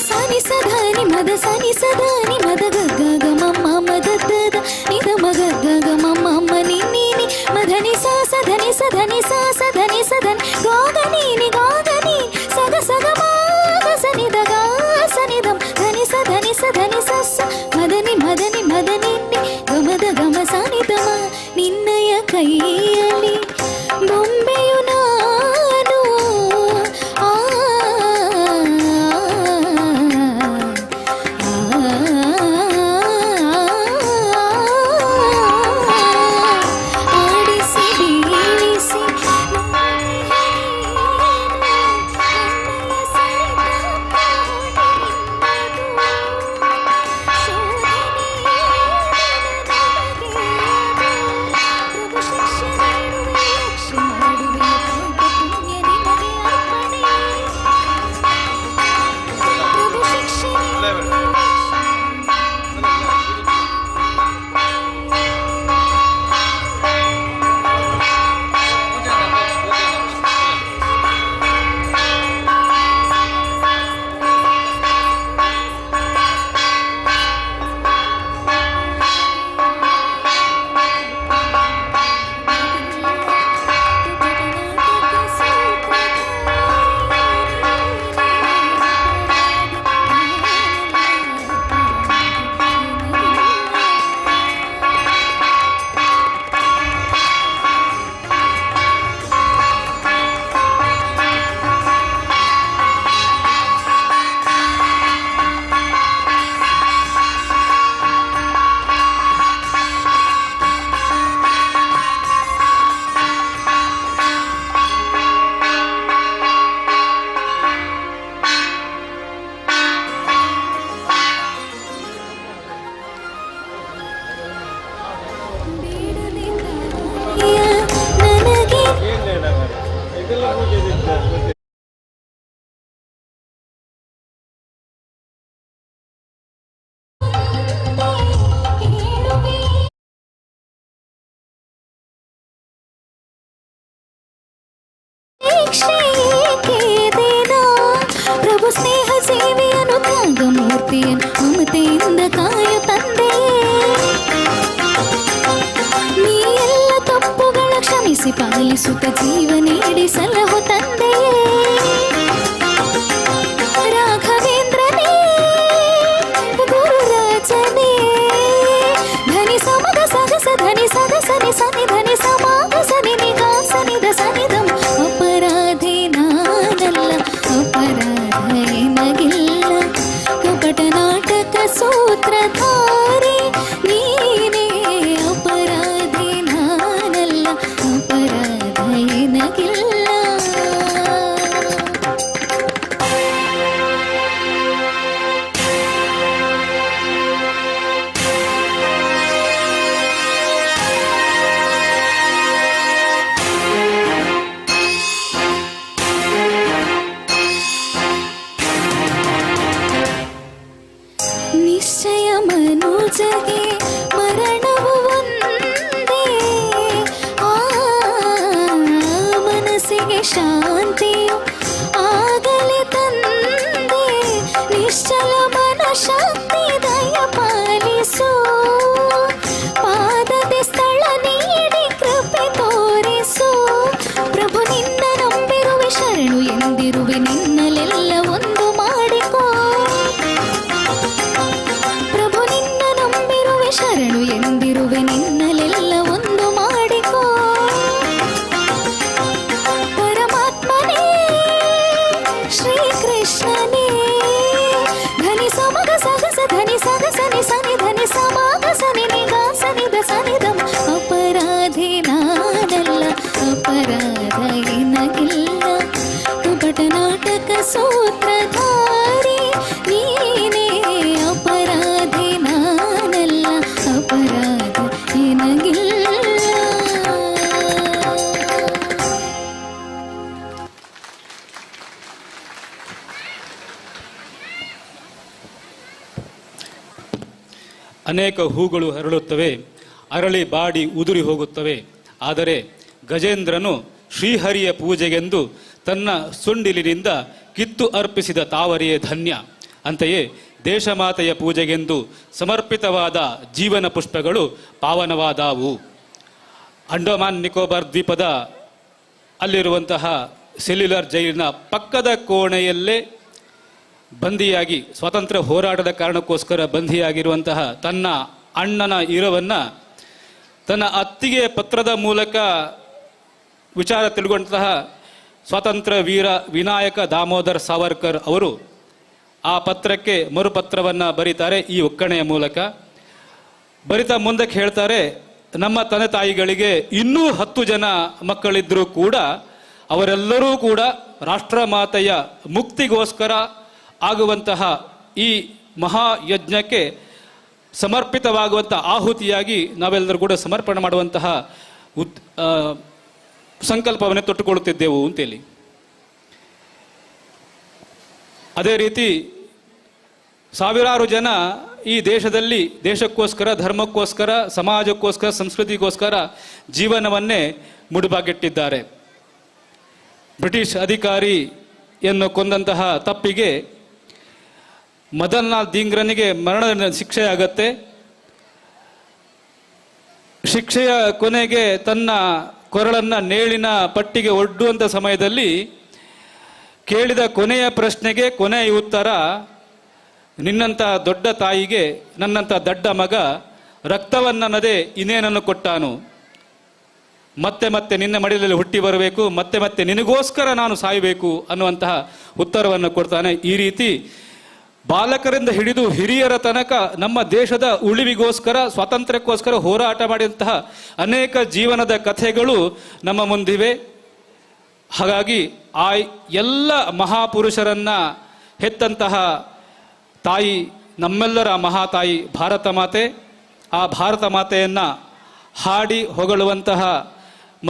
ಸನಿ ಸಧನಿ ಮದ ಸನಿ ಸಧನಿ ಮದ ಗ ಗ ಮ ಮ ಮ the the the ನಿ the ಮ ಗ ಗ ಗ ಮ ಮ ಮ ನಿ ನಿ ನಿ ಮ ಧ ನಿ ಸ ಸ ಧ ನಿ ಸ ಧ ನಿ ಸ ಸ ಧ ನಿ ಸ ಧ ನಿ ಗ ಗ ನಿ ನಿ ಗ ಗ ನಿ ಸ ಗ ಸ ಗ ಮ ಗ ಸ ನಿ the ಗ ಸ ನಿ the ಮ ಧ ನಿ ಸ ಧ ನಿ ಸ ಧ ನಿ ಸ ಸ ಮ ದ ನಿ ಮ ದ ನಿ ಮ ದ ನಿ ನಿ ಗ ಮ the ಗ ಮ ಸ ನಿ the ಮ. ನಿನ್ನಯ ಕೈಯಲ್ಲಿ ಬೊಂಬೆಯು ನಾನು, ಆ ಆಡಿಸಿ ಬೀಳಿಸಿ ನನಗೆ ಪ್ರಭು ಸ್ನೇಹ ಸೇವೆಯನ್ನು ತ್ಯಾಗಮೂರ್ತಿಯನ್ನು ಮಮತೆಯಿಂದ ಕಾಯು ತಂದೆಯೇ. ನೀ ಎಲ್ಲ ತಪ್ಪುಗಳ ಕ್ಷಮಿಸಿ ಪಾಲಿಸುತ್ತ ಜೀವ ನೀಡಿ ಸಲಹು ತಂದೆಯೇ. ರಾಘವೇಂದ್ರನೇ ಗುರುರಾಜನೇ, ಧನಿ ಸಮದ ಸಗಸ ಧನಿ ಸದ ಸನಿ ಸನಿ ಧನಿ ಸಮಾಗ ಸನಿ ನಿಗಾ ಸನಿ the ಸನಿ ದಮ. ಅಪರಾಧಿ ಪೂಜೆಗೆ ಮರಣವು ಒಂದೇ, ಆ ಮನಸ್ಸಿಗೆ ಶಾಂತಿಯು ಆಗಲಿ ತಂದೆ. ನಿಶ್ಚಲ ಮನಶಕ್ತಿ ದಯ ಪಾಲಿಸು, ಪಾದದ ಸ್ಥಳ ನೀಡಿ ಕೃಪೆ ತೋರಿಸು. ಪ್ರಭು ನಿನ್ನ ನಂಬಿರುವೆ, ಶರಣು ಎಂದಿರುವೆ, ನಿನ್ನಲೆಲ್ಲ ಒಂದು ಮಾಡಿಕೋ. ಪ್ರಭು ನಿನ್ನ ನಂಬಿರುವೆ, ಶರಣು ಎಂದಿರುವೆ, ನಿನ್ನಲೆಲ್ಲ ಒಂದು ಮಾಡಿಕೋ. ಪರಮಾತ್ಮನೇ ಶ್ರೀಕೃಷ್ಣನೇ, ಧನಿ ಸಮಗ ಸಗಸ ಧನಿ ಸಗಸ ನಿ ಸನಿ ಧನಿ ಸಮಾಗ ಸನಿ ನಿಗ ಸನಿ the ಸನಿ ದಮ. ಅಪರಾಧಿ ನಾನಲ್ಲ, ಅಪರಾಧ ಎನಗಿಲ್ಲ, ಕಪಟ ನಾಟಕ ಸೂತ್ರಧಾರಿ ನೀನೇ. ಅಪರಾಧಿ ನಾನಲ್ಲ, ಅಪರಾಧ ಎನಗಿಲ್ಲ. ಅನೇಕ ಹೂಗಳು ಅರಳುತ್ತವೆ, ಅರಳಿ ಬಾಡಿ ಉದುರಿ ಹೋಗುತ್ತವೆ. ಆದರೆ ಗಜೇಂದ್ರನು ಶ್ರೀಹರಿಯ ಪೂಜೆಗೆಂದು ತನ್ನ ಸುಂಡಿಲಿನಿಂದ ಕಿತ್ತು ಅರ್ಪಿಸಿದ ತಾವರೆಯೇ ಧನ್ಯ. ಅಂತೆಯೇ ದೇಶಮಾತೆಯ ಪೂಜೆಗೆಂದು ಸಮರ್ಪಿತವಾದ ಜೀವನ ಪುಷ್ಪಗಳು ಪಾವನವಾದವು. ಅಂಡಮಾನ್ ನಿಕೋಬಾರ್ ದ್ವೀಪದ ಅಲ್ಲಿರುವಂತಹ ಸೆಲ್ಯುಲರ್ ಜೈಲಿನ ಪಕ್ಕದ ಕೋಣೆಯಲ್ಲೇ ಬಂದಿಯಾಗಿ ಸ್ವಾತಂತ್ರ್ಯ ಹೋರಾಟದ ಕಾರಣಕ್ಕೋಸ್ಕರ ಬಂದಿಯಾಗಿರುವಂತಹ ತನ್ನ ಅಣ್ಣನ ಇರವನ್ನು ತನ್ನ ಅತ್ತಿಗೆ ಪತ್ರದ ಮೂಲಕ ವಿಚಾರ ತಿಳ್ಕೊಂಡಂತಹ ಸ್ವಾತಂತ್ರ್ಯ ವೀರ ವಿನಾಯಕ ದಾಮೋದರ್ ಸಾವರ್ಕರ್ ಅವರು ಆ ಪತ್ರಕ್ಕೆ ಮರುಪತ್ರವನ್ನು ಬರೀತಾರೆ. ಈ ಒಕ್ಕಣೆಯ ಮೂಲಕ ಬರಿತಾ ಮುಂದಕ್ಕೆ ಹೇಳ್ತಾರೆ, ನಮ್ಮ ತಂದೆ ತಾಯಿಗಳಿಗೆ ಇನ್ನೂ 10 ಜನ ಮಕ್ಕಳಿದ್ದರೂ ಕೂಡ ಅವರೆಲ್ಲರೂ ಕೂಡ ರಾಷ್ಟ್ರಮಾತೆಯ ಮುಕ್ತಿಗೋಸ್ಕರ ಆಗುವಂತಹ ಈ ಮಹಾಯಜ್ಞಕ್ಕೆ ಸಮರ್ಪಿತವಾಗುವಂಥ ಆಹುತಿಯಾಗಿ ನಾವೆಲ್ಲರೂ ಕೂಡ ಸಮರ್ಪಣೆ ಮಾಡುವಂತಹ ಸಂಕಲ್ಪವನ್ನು ತೊಟ್ಟುಕೊಳ್ಳುತ್ತಿದ್ದೆವು ಅಂತೇಳಿ. ಅದೇ ರೀತಿ ಸಾವಿರಾರು ಜನ ಈ ದೇಶದಲ್ಲಿ ದೇಶಕ್ಕೋಸ್ಕರ, ಧರ್ಮಕ್ಕೋಸ್ಕರ, ಸಮಾಜಕ್ಕೋಸ್ಕರ, ಸಂಸ್ಕೃತಿಗೋಸ್ಕರ ಜೀವನವನ್ನೇ ಮುಡುಪಾಗಿಟ್ಟಿದ್ದಾರೆ. ಬ್ರಿಟಿಷ್ ಅಧಿಕಾರಿಯನ್ನು ಕೊಂದಂತಹ ತಪ್ಪಿಗೆ ಮದನ್ಲಾಲ್ ಧೀಂಗ್ರನಿಗೆ ಮರಣ ಶಿಕ್ಷೆಯಾಗತ್ತೆ. ಶಿಕ್ಷೆಯ ಕೊನೆಗೆ ತನ್ನ ಕೊರಳನ್ನು ನೇಳಿನ ಪಟ್ಟಿಗೆ ಒಡ್ಡುವಂಥ ಸಮಯದಲ್ಲಿ ಕೇಳಿದ ಕೊನೆಯ ಪ್ರಶ್ನೆಗೆ ಕೊನೆಯ ಉತ್ತರ, ನಿನ್ನಂಥ ದೊಡ್ಡ ತಾಯಿಗೆ ನನ್ನಂಥ ದಡ್ಡ ಮಗ ರಕ್ತವನ್ನದೇ ಇನ್ನೇನನ್ನು ಕೊಟ್ಟಾನು, ಮತ್ತೆ ಮತ್ತೆ ನಿನ್ನ ಮಡಿಲಲ್ಲಿ ಹುಟ್ಟಿ ಬರಬೇಕು, ಮತ್ತೆ ಮತ್ತೆ ನಿನಗೋಸ್ಕರ ನಾನು ಸಾಯಬೇಕು ಅನ್ನುವಂತಹ ಉತ್ತರವನ್ನು ಕೊಡ್ತಾನೆ. ಈ ರೀತಿ ಬಾಲಕರಿಂದ ಹಿಡಿದು ಹಿರಿಯರ ತನಕ ನಮ್ಮ ದೇಶದ ಉಳಿವಿಗೋಸ್ಕರ, ಸ್ವಾತಂತ್ರ್ಯಕ್ಕೋಸ್ಕರ ಹೋರಾಟ ಮಾಡಿದಂತಹ ಅನೇಕ ಜೀವನದ ಕಥೆಗಳು ನಮ್ಮ ಮುಂದಿವೆ. ಹಾಗಾಗಿ ಆ ಎಲ್ಲ ಮಹಾಪುರುಷರನ್ನ ಹೆತ್ತಂತಹ ತಾಯಿ ನಮ್ಮೆಲ್ಲರ ಮಹಾತಾಯಿ ಭಾರತ ಮಾತೆ. ಆ ಭಾರತ ಮಾತೆಯನ್ನು ಹಾಡಿ ಹೊಗಳುವಂತಹ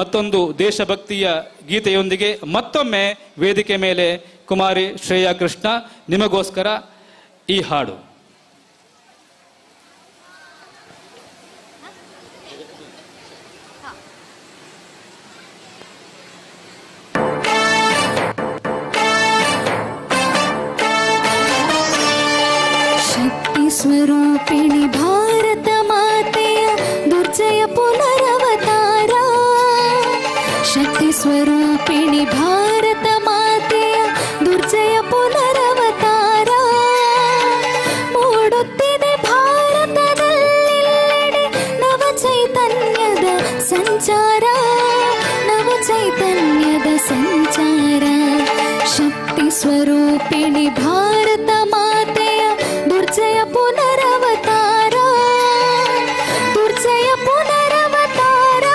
ಮತ್ತೊಂದು ದೇಶಭಕ್ತಿಯ ಗೀತೆಯೊಂದಿಗೆ ಮತ್ತೊಮ್ಮೆ ವೇದಿಕೆ ಮೇಲೆ ಕುಮಾರಿ ಶ್ರೇಯಾ ಕೃಷ್ಣ ನಿಮಗೋಸ್ಕರ ಈ ಹಾಡು. ಶಕ್ತಿ ಸ್ವರೂಪಿಣಿ ಭಾರತ ಮಾತೆಯ ದುರ್ಜಯ ಪುನರವತಾರ, ಶಕ್ತಿ ಸ್ವರೂಪಿಣಿ ಭಾರತ ಮಾತೆಯ ದುರ್ಜಯ ಪುನರವತಾರ, ಮೂಡುತ್ತಿದೆ ಭಾರತದಲ್ಲೆಲ್ಲೆಡೆ ನವ ಚೈತನ್ಯದ ಸಂಚಾರ, ನವ ಚೈತನ್ಯದ ಸಂಚಾರ. ಶಕ್ತಿ ಸ್ವರೂಪಿಣಿ ಭಾರತ ಮಾತೆಯ ದುರ್ಜಯ ಪುನರವತಾರ, ದುರ್ಜಯ ಪುನರವತಾರ.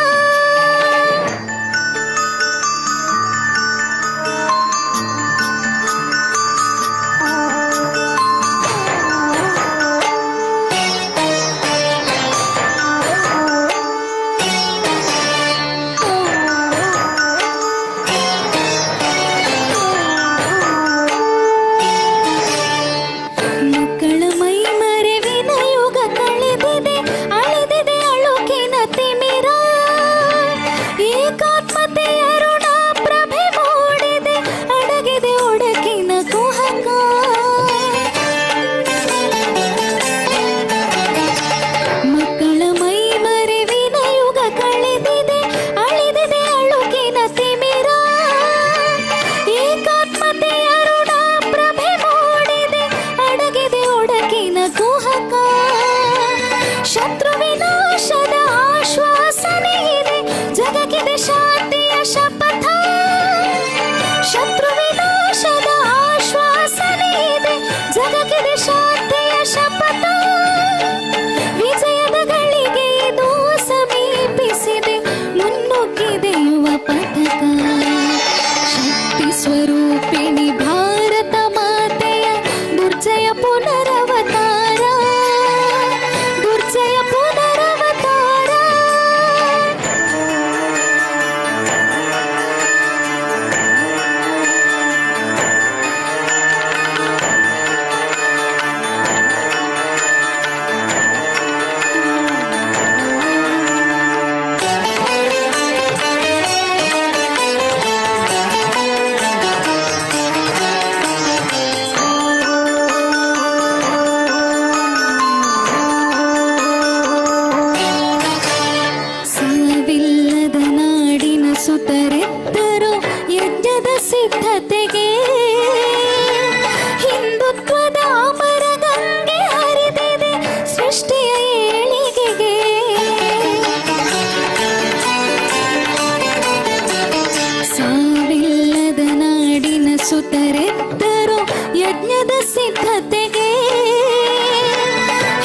ಬಿದ್ದರು ಯಜ್ಞದ ಸಿದ್ಧತೆಗೆ.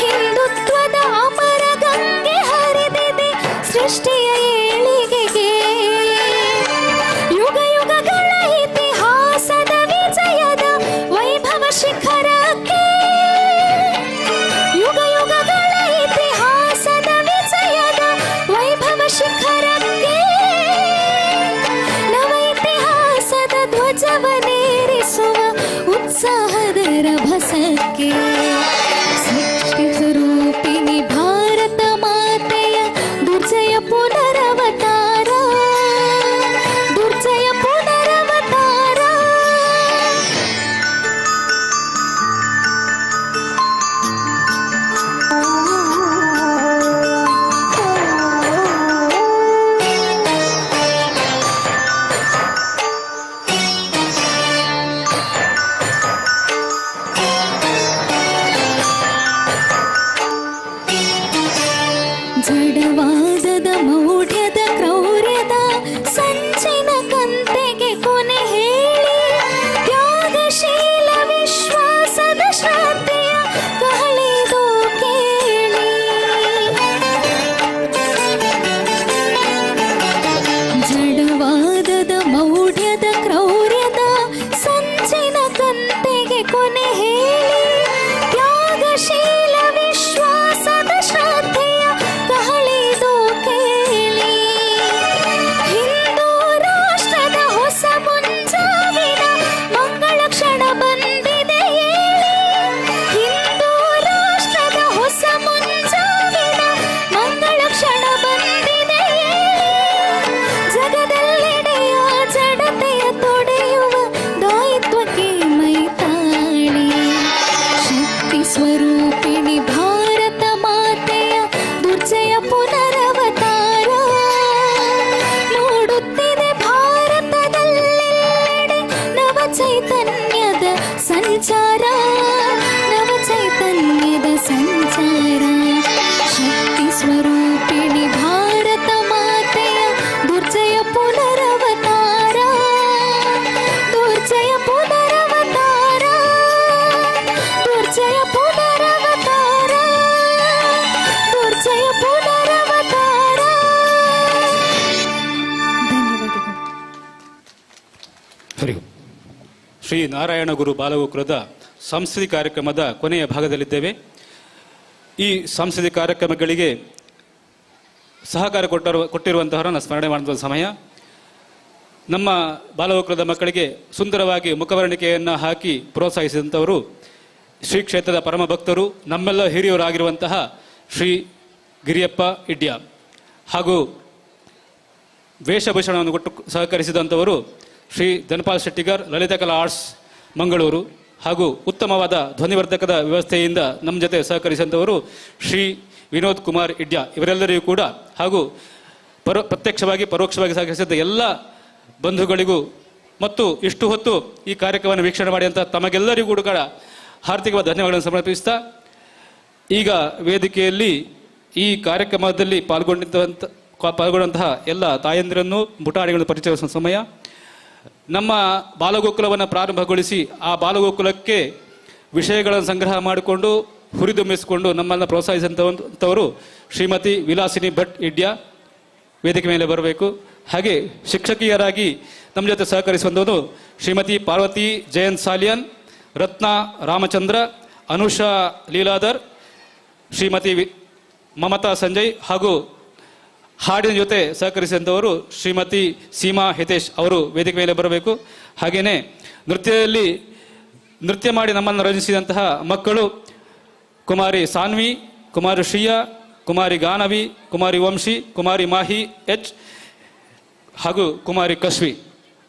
ಹಿಂದುತ್ವದ ಅಮರ ಗಂಗೆ ಹರಿದಿದೆ ಸೃಷ್ಟಿಯ ಏಳಿಗೆಗೆ. ಯುಗ ಯುಗಗಳ ಇತಿಹಾಸದ ವಿಜಯದ ವೈಭವ ಶಿಖರಕ್ಕೆ, ಯುಗ ಯುಗಗಳ ಇತಿಹಾಸದ ವಿಜಯದ ವೈಭವ ಶಿಖರಕ್ಕೆ ನವ ಇತಿಹಾಸದ ಧ್ವಜವನೇರಿಸುವ ಉತ್ಸಾಹದ ರಭಸಕ್ಕೆ. ಸೃಷ್ಟಿ ಸ್ವರೂಪಿಣಿ ಭಾರತ ಮಾತೆಯ ದುರ್ಜಯ ಪುನರವತಾರ, ದುರ್ಜಯ ಪುನರವತಾರ. ಜಡವಾದದ ಮೌಢ್ಯದ ಕ್ರೌರ್ಯದ ಸಂಚಿನ ಕಂತೆಗೆ ಕೊನೆ ಹೇಳಿ, ತ್ಯಾಗಶೀಲ ವಿಶ್ವಾಸದ ಶ್ರದ್ಧೆಯ ಕಹಳೆದು ಕೇಳಿ. ಜಡವಾದದ ಮೌಢ್ಯದ ಕ್ರೌರ್ಯದ ಸಂಚಿನ ಕಂತೆಗೆ ಕೊನೆ ಹೇಳಿ, ತ್ಯಾಗಶೀಲ ವಿಶ್ವಾಸದ ಶ್ರದ್ಧೆಯ ಕಹಳೆದು ಕೇಳಿ. ಹಿಂದೂ ರಾಷ್ಟ್ರದ ಹೊಸ ಮುಂಜಾವಿನ ಮಂಗಳ ಕ್ಷಣ ಬಂದಿದೆ ಏಳಿ. ಹಿಂದೂ ರಾಷ್ಟ್ರದ ಹೊಸ ಮುಂಜಾವಿನ ಮಂಗಳ ಕ್ಷಣ ಬಂದಿದೆ ಏಳಿ. ಜಗದೆಲ್ಲೆಡೆಯ ಜಡತೆಯ ತೊಡೆಯುವ ದಾಯಿತ್ವಕ್ಕೆ ಮೈತಾಳಿ. ಶಕ್ತಿ ಸ್ವರೂಪಿಣಿ ಭಾರತ ಮಾತೆಯ ದುರ್ಜಯ ಪುನರವತಾರ ಮೂಡುತ್ತಿದೆ ಭಾರತದಲ್ಲೆಲ್ಲೆಡೆ ನವ ಚೈತನ್ಯದ ಸಂಚಾರ, ನವ ಚೈತನ್ಯದ ಸಂಚಾರ. ಶಕ್ತಿ ಸ್ವರೂಪಿಣಿ ಭಾರತ ಮಾತೆಯ ದುರ್ಜಯ ಪುನರವತಾರ, ದುರ್ಜಯ ಪುನರವತಾರ, ದುರ್ಜಯ ಪುನರವತಾರ, ದುರ್ಜಯ ಪುನರವತಾರ. ಧನ್ಯವಾದಗಳು. ಹರಿ ಓಂ. ಶ್ರೀ ನಾರಾಯಣ ಗುರು ಬಾಲಗೋಕುಲದ ಸಾಂಸ್ಕೃತಿಕ ಕಾರ್ಯಕ್ರಮದ ಕೊನೆಯ ಭಾಗದಲ್ಲಿದ್ದೇವೆ. ಈ ಸಾಂಸ್ಕೃತಿಕ ಕಾರ್ಯಕ್ರಮಗಳಿಗೆ ಸಹಕಾರ ಕೊಟ್ಟಿರುವಂತಹವರನ್ನು ಸ್ಮರಣೆ ಮಾಡುವ ಸಮಯ. ನಮ್ಮ ಬಾಲಗೋಕುಲದ ಮಕ್ಕಳಿಗೆ ಸುಂದರವಾಗಿ ಮುಖವರ್ಣಿಕೆಯನ್ನು ಹಾಕಿ ಪ್ರೋತ್ಸಾಹಿಸಿದಂಥವರು ಶ್ರೀ ಕ್ಷೇತ್ರದ ಪರಮ ಭಕ್ತರು, ನಮ್ಮೆಲ್ಲ ಹಿರಿಯರಾಗಿರುವಂತಹ ಶ್ರೀ ಗಿರಿಯಪ್ಪ ಇಡ್ಯ ಹಾಗೂ ವೇಷಭೂಷಣವನ್ನು ಕೊಟ್ಟು ಸಹಕರಿಸಿದಂಥವರು ಶ್ರೀ ಧನಪಾಲ್ ಶೆಟ್ಟಿಗರ್, ಲಲಿತಕಲಾ ಆರ್ಟ್ಸ್ ಮಂಗಳೂರು ಹಾಗೂ ಉತ್ತಮವಾದ ಧ್ವನಿವರ್ಧಕದ ವ್ಯವಸ್ಥೆಯಿಂದ ನಮ್ಮ ಜೊತೆ ಸಹಕರಿಸಿದಂಥವರು ಶ್ರೀ ವಿನೋದ್ ಕುಮಾರ್ ಇಡ್ಯ. ಇವರೆಲ್ಲರಿಗೂ ಕೂಡ ಹಾಗೂ ಪ್ರತ್ಯಕ್ಷವಾಗಿ ಪರೋಕ್ಷವಾಗಿ ಸಹಕರಿಸಿದ ಎಲ್ಲ ಬಂಧುಗಳಿಗೂ ಮತ್ತು ಇಷ್ಟು ಹೊತ್ತು ಈ ಕಾರ್ಯಕ್ರಮವನ್ನು ವೀಕ್ಷಣೆ ಮಾಡಿದಂಥ ತಮಗೆಲ್ಲರಿಗೂ ಕೂಡ ಹಾರ್ದಿಕವಾದ ಧನ್ಯವಾದಗಳನ್ನು ಸಮರ್ಪಿಸ್ತಾ, ಈಗ ವೇದಿಕೆಯಲ್ಲಿ ಈ ಕಾರ್ಯಕ್ರಮದಲ್ಲಿ ಪಾಲ್ಗೊಂಡಂತಹ ಎಲ್ಲ ತಾಯಂದಿರನ್ನು ಪುಟಾಣಿಗಳನ್ನು ಪರಿಚಯಿಸುವ ಸಮಯ. ನಮ್ಮ ಬಾಲಗೋಕುಲವನ್ನು ಪ್ರಾರಂಭಗೊಳಿಸಿ ಆ ಬಾಲಗೋಕುಲಕ್ಕೆ ವಿಷಯಗಳನ್ನು ಸಂಗ್ರಹ ಮಾಡಿಕೊಂಡು ಹುರಿದುಂಬಿಸಿಕೊಂಡು ನಮ್ಮನ್ನು ಪ್ರೋತ್ಸಾಹಿಸಿದಂಥವರು ಶ್ರೀಮತಿ ವಿಲಾಸಿನಿ ಭಟ್ ಇಡ್ಯ ವೇದಿಕೆ ಮೇಲೆ ಬರಬೇಕು. ಹಾಗೆ ಶಿಕ್ಷಕಿಯರಾಗಿ ನಮ್ಮ ಜೊತೆ ಸಹಕರಿಸುವಂಥವರು ಶ್ರೀಮತಿ ಪಾರ್ವತಿ ಜಯಂತ್ ಸಾಲಿಯನ್, ರತ್ನ ರಾಮಚಂದ್ರ, ಅನುಷಾ ಲೀಲಾಧರ್, ಶ್ರೀಮತಿ ಮಮತಾ ಸಂಜಯ್ ಹಾಗೂ ಹಾಡಿನ ಜೊತೆ ಸಹಕರಿಸಿದಂಥವರು ಶ್ರೀಮತಿ ಸೀಮಾ ಹಿತೇಶ್ ಅವರು ವೇದಿಕೆ ಮೇಲೆ ಬರಬೇಕು. ಹಾಗೆಯೇ ನೃತ್ಯದಲ್ಲಿ ನೃತ್ಯ ಮಾಡಿ ನಮ್ಮನ್ನು ರಂಜಿಸಿದಂತಹ ಮಕ್ಕಳು ಕುಮಾರಿ ಸಾನ್ವಿ, ಕುಮಾರಿ ಶ್ರೀಯಾ, ಕುಮಾರಿ ಗಾನವಿ, ಕುಮಾರಿ ವಂಶಿ, ಕುಮಾರಿ ಮಾಹಿ ಎಚ್ ಹಾಗೂ ಕುಮಾರಿ ಕಶ್ವಿ.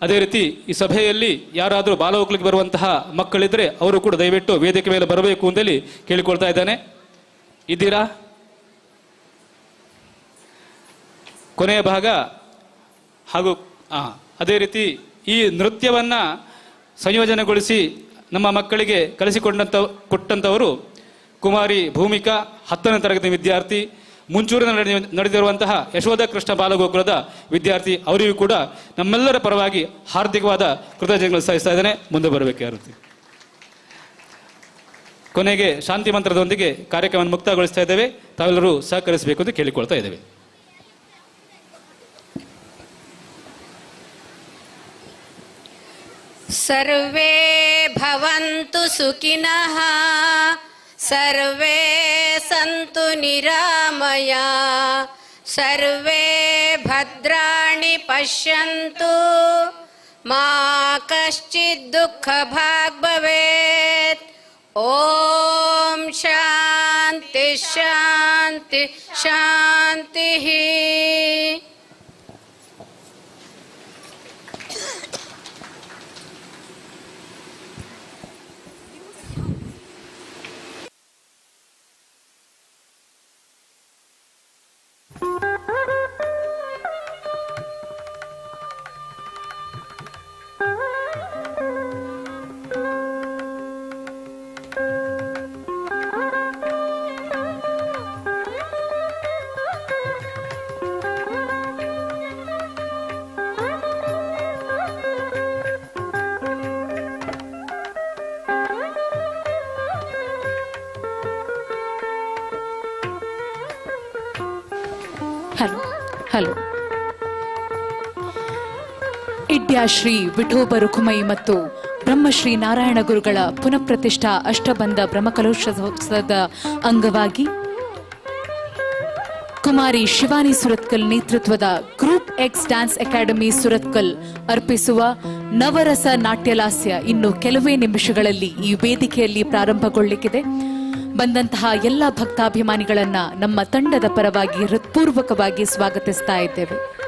ಅದೇ ರೀತಿ ಈ ಸಭೆಯಲ್ಲಿ ಯಾರಾದರೂ ಬಾಲಗೋಕುಲಕ್ಕೆ ಬರುವಂತಹ ಮಕ್ಕಳಿದ್ರೆ ಅವರು ಕೂಡ ದಯವಿಟ್ಟು ವೇದಿಕೆ ಮೇಲೆ ಬರಬೇಕು ಅಂತೇಳಿ ಕೇಳಿಕೊಳ್ತಾ ಇದ್ದಾನೆ. ಇದ್ದೀರಾ? ಕೊನೆಯ ಭಾಗ ಹಾಗೂ ಅದೇ ರೀತಿ ಈ ನೃತ್ಯವನ್ನು ಸಂಯೋಜನೆಗೊಳಿಸಿ ನಮ್ಮ ಮಕ್ಕಳಿಗೆ ಕಲಿಸಿಕೊಂಡಂಥ ಕೊಟ್ಟಂಥವರು ಕುಮಾರಿ ಭೂಮಿಕಾ, 10ನೇ ತರಗತಿ ವಿದ್ಯಾರ್ಥಿ, ಮುಂಚೂರಿನಲ್ಲಿ ನಡೆದಿರುವಂತಹ ಯಶೋಧ ಕೃಷ್ಣ ಬಾಲಗೋಕುಲದ ವಿದ್ಯಾರ್ಥಿ ಅವರಿಗೂ ಕೂಡ ನಮ್ಮೆಲ್ಲರ ಪರವಾಗಿ ಹಾರ್ದಿಕವಾದ ಕೃತಜ್ಞತೆಗಳನ್ನು ಸಲ್ಲಿಸ್ತಾ ಇದ್ದೇನೆ. ಮುಂದೆ ಬರಬೇಕು ಯಾರು. ಕೊನೆಗೆ ಶಾಂತಿ ಮಂತ್ರದೊಂದಿಗೆ ಕಾರ್ಯಕ್ರಮವನ್ನು ಮುಕ್ತಾಯಗೊಳಿಸ್ತಾ ಇದ್ದೇವೆ. ತಾವೆಲ್ಲರೂ ಸಹಕರಿಸಬೇಕು ಅಂತ ಕೇಳಿಕೊಳ್ತಾ ಇದ್ದೇವೆ. ಸರ್ವೇ ಭವಂತು ಸುಖಿನಃ, ಸರ್ವೇ ಸಂತು ನಿರಾಮಯ, ಸರ್ವೇ ಭದ್ರಾಣಿ ಪಶ್ಯಂತು, ಮಾ ಕಶ್ಚಿತ್ ದುಃಖ ಭಾಗ್ ಭವೇತ್. ಓಂ ಶಾಂತಿ ಶಾಂತಿ ಶಾಂತಿ. Hello hello. ಇಡ್ಯಾ ಶ್ರೀ ವಿಠೋಬ ರುಕುಮೈ ಮತ್ತು ಬ್ರಹ್ಮಶ್ರೀ ನಾರಾಯಣ ಗುರುಗಳ ಪುನಃಪ್ರತಿಷ್ಠಾ ಅಷ್ಟಬಂಧ ಬ್ರಹ್ಮಕಲಶೋತ್ಸವದ ಅಂಗವಾಗಿ ಕುಮಾರಿ ಶಿವಾನಿ ಸುರತ್ಕಲ್ ನೇತೃತ್ವದ group X dance academy Surathkal ಅರ್ಪಿಸುವ ನವರಸ ನಾಟ್ಯಲಾಸ್ಯ ಇನ್ನು ಕೆಲವೇ ನಿಮಿಷಗಳಲ್ಲಿ ಈ ವೇದಿಕೆಯಲ್ಲಿ ಪ್ರಾರಂಭಗೊಳ್ಳಲಿಕ್ಕಿದೆ. ಬಂದಂತಹ ಎಲ್ಲ ಭಕ್ತಾಭಿಮಾನಿಗಳನ್ನ ನಮ್ಮ ತಂಡದ ಪರವಾಗಿ ಹೃತ್ಪೂರ್ವಕವಾಗಿ ಸ್ವಾಗತಿಸ್ತಾ ಇದ್ದೇವೆ.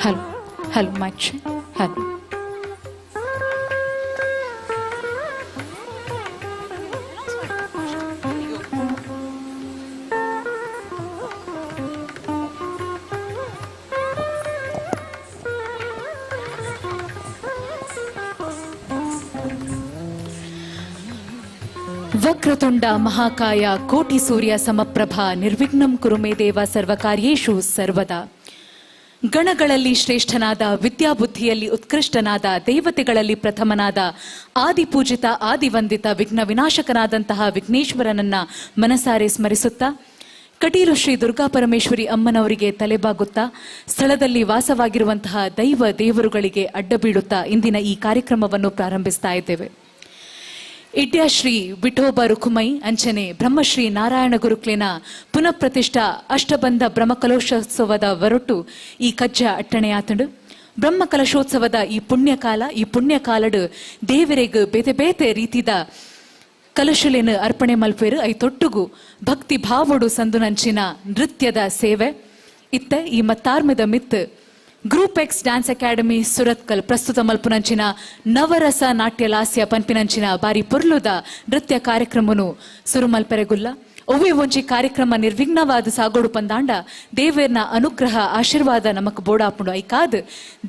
Hello hello much hello. Vakratunda ಮಹಾಕಾಯ ಕೋಟಿ ಸೂರ್ಯ ಸಮಪ್ರಭಾ ನಿರ್ವಿಘ್ನಂ ಕುರು ಮೇ ದೇವ ಸರ್ವಕಾರ್ಯೇಷು ಸರ್ವದಾ. ಗಣಗಳಲ್ಲಿ ಶ್ರೇಷ್ಠನಾದ, ವಿದ್ಯಾಬುದ್ಧಿಯಲ್ಲಿ ಉತ್ಕೃಷ್ಟನಾದ, ದೇವತೆಗಳಲ್ಲಿ ಪ್ರಥಮನಾದ, ಆದಿಪೂಜಿತ ಆದಿವಂದಿತ ವಿಘ್ನ ವಿನಾಶಕನಾದಂತಹ ವಿಘ್ನೇಶ್ವರನನ್ನ ಮನಸಾರೆ ಸ್ಮರಿಸುತ್ತಾ, ಕಟೀಲು ಶ್ರೀ ದುರ್ಗಾ ಪರಮೇಶ್ವರಿ ಅಮ್ಮನವರಿಗೆ ತಲೆಬಾಗುತ್ತಾ, ಸ್ಥಳದಲ್ಲಿ ವಾಸವಾಗಿರುವಂತಹ ದೈವ ದೇವರುಗಳಿಗೆ ಅಡ್ಡ ಬೀಳುತ್ತಾ ಇಂದಿನ ಈ ಕಾರ್ಯಕ್ರಮವನ್ನು ಪ್ರಾರಂಭಿಸ್ತಾ ಇದ್ದೇವೆ. ಇಡ್ಯಾ ಶ್ರೀ ವಿಠೋಬ ರುಕುಮೈ ಅಂಚನೆ ಬ್ರಹ್ಮಶ್ರೀ ನಾರಾಯಣ ಗುರುಕ್ಲೇನ ಪುನಃಪ್ರತಿಷ್ಠಾ ಅಷ್ಟಬಂಧ ಬ್ರಹ್ಮಕಲಶೋತ್ಸವದ ಹೊರಟು ಈ ಕಜ್ಜ ಅಟ್ಟಣೆಯಾತಂಡು. ಬ್ರಹ್ಮಕಲಶೋತ್ಸವದ ಈ ಪುಣ್ಯಕಾಲ, ಈ ಪುಣ್ಯಕಾಲಡು ದೇವರೆಗ್ ಬೇತೆ ಬೇತೆ ರೀತಿದ ಕಲಶುಲೇನು ಅರ್ಪಣೆ ಮಲ್ಪೇರು. I ತೊಟ್ಟುಗು ಭಕ್ತಿ ಭಾವಡು ಸಂದುನಂಚಿನ ನೃತ್ಯದ ಸೇವೆ ಇತ್ತ ಈ ಮತ್ತಾರ್ಮದ ಮಿತ್ group X dance academy Surathkal ಪ್ರಸ್ತುತ ಮಲ್ಪುನಂಚಿನ ನವರಸ ನಾಟ್ಯ ಲಾಸ್ಯ ಪನ್ಪಿನಂಚಿನ ಬಾರಿ ಪೊರ್ಲುದ ನೃತ್ಯ ಕಾರ್ಯಕ್ರಮನು ಸುರುಮಲ್ಪೆರೆಗುಲ್ಲ. ಒವ್ವೆ ಒಂಜಿ ಕಾರ್ಯಕ್ರಮ ನಿರ್ವಿಘ್ನವಾದ ಸಾಗೋಡು ಪಂದಾಂಡ ದೇವೇರ್ನ ಅನುಗ್ರಹ ಆಶೀರ್ವಾದ ನಮಕ್ ಬೋಡಾಪುಂಡು. ಐಕಾದ್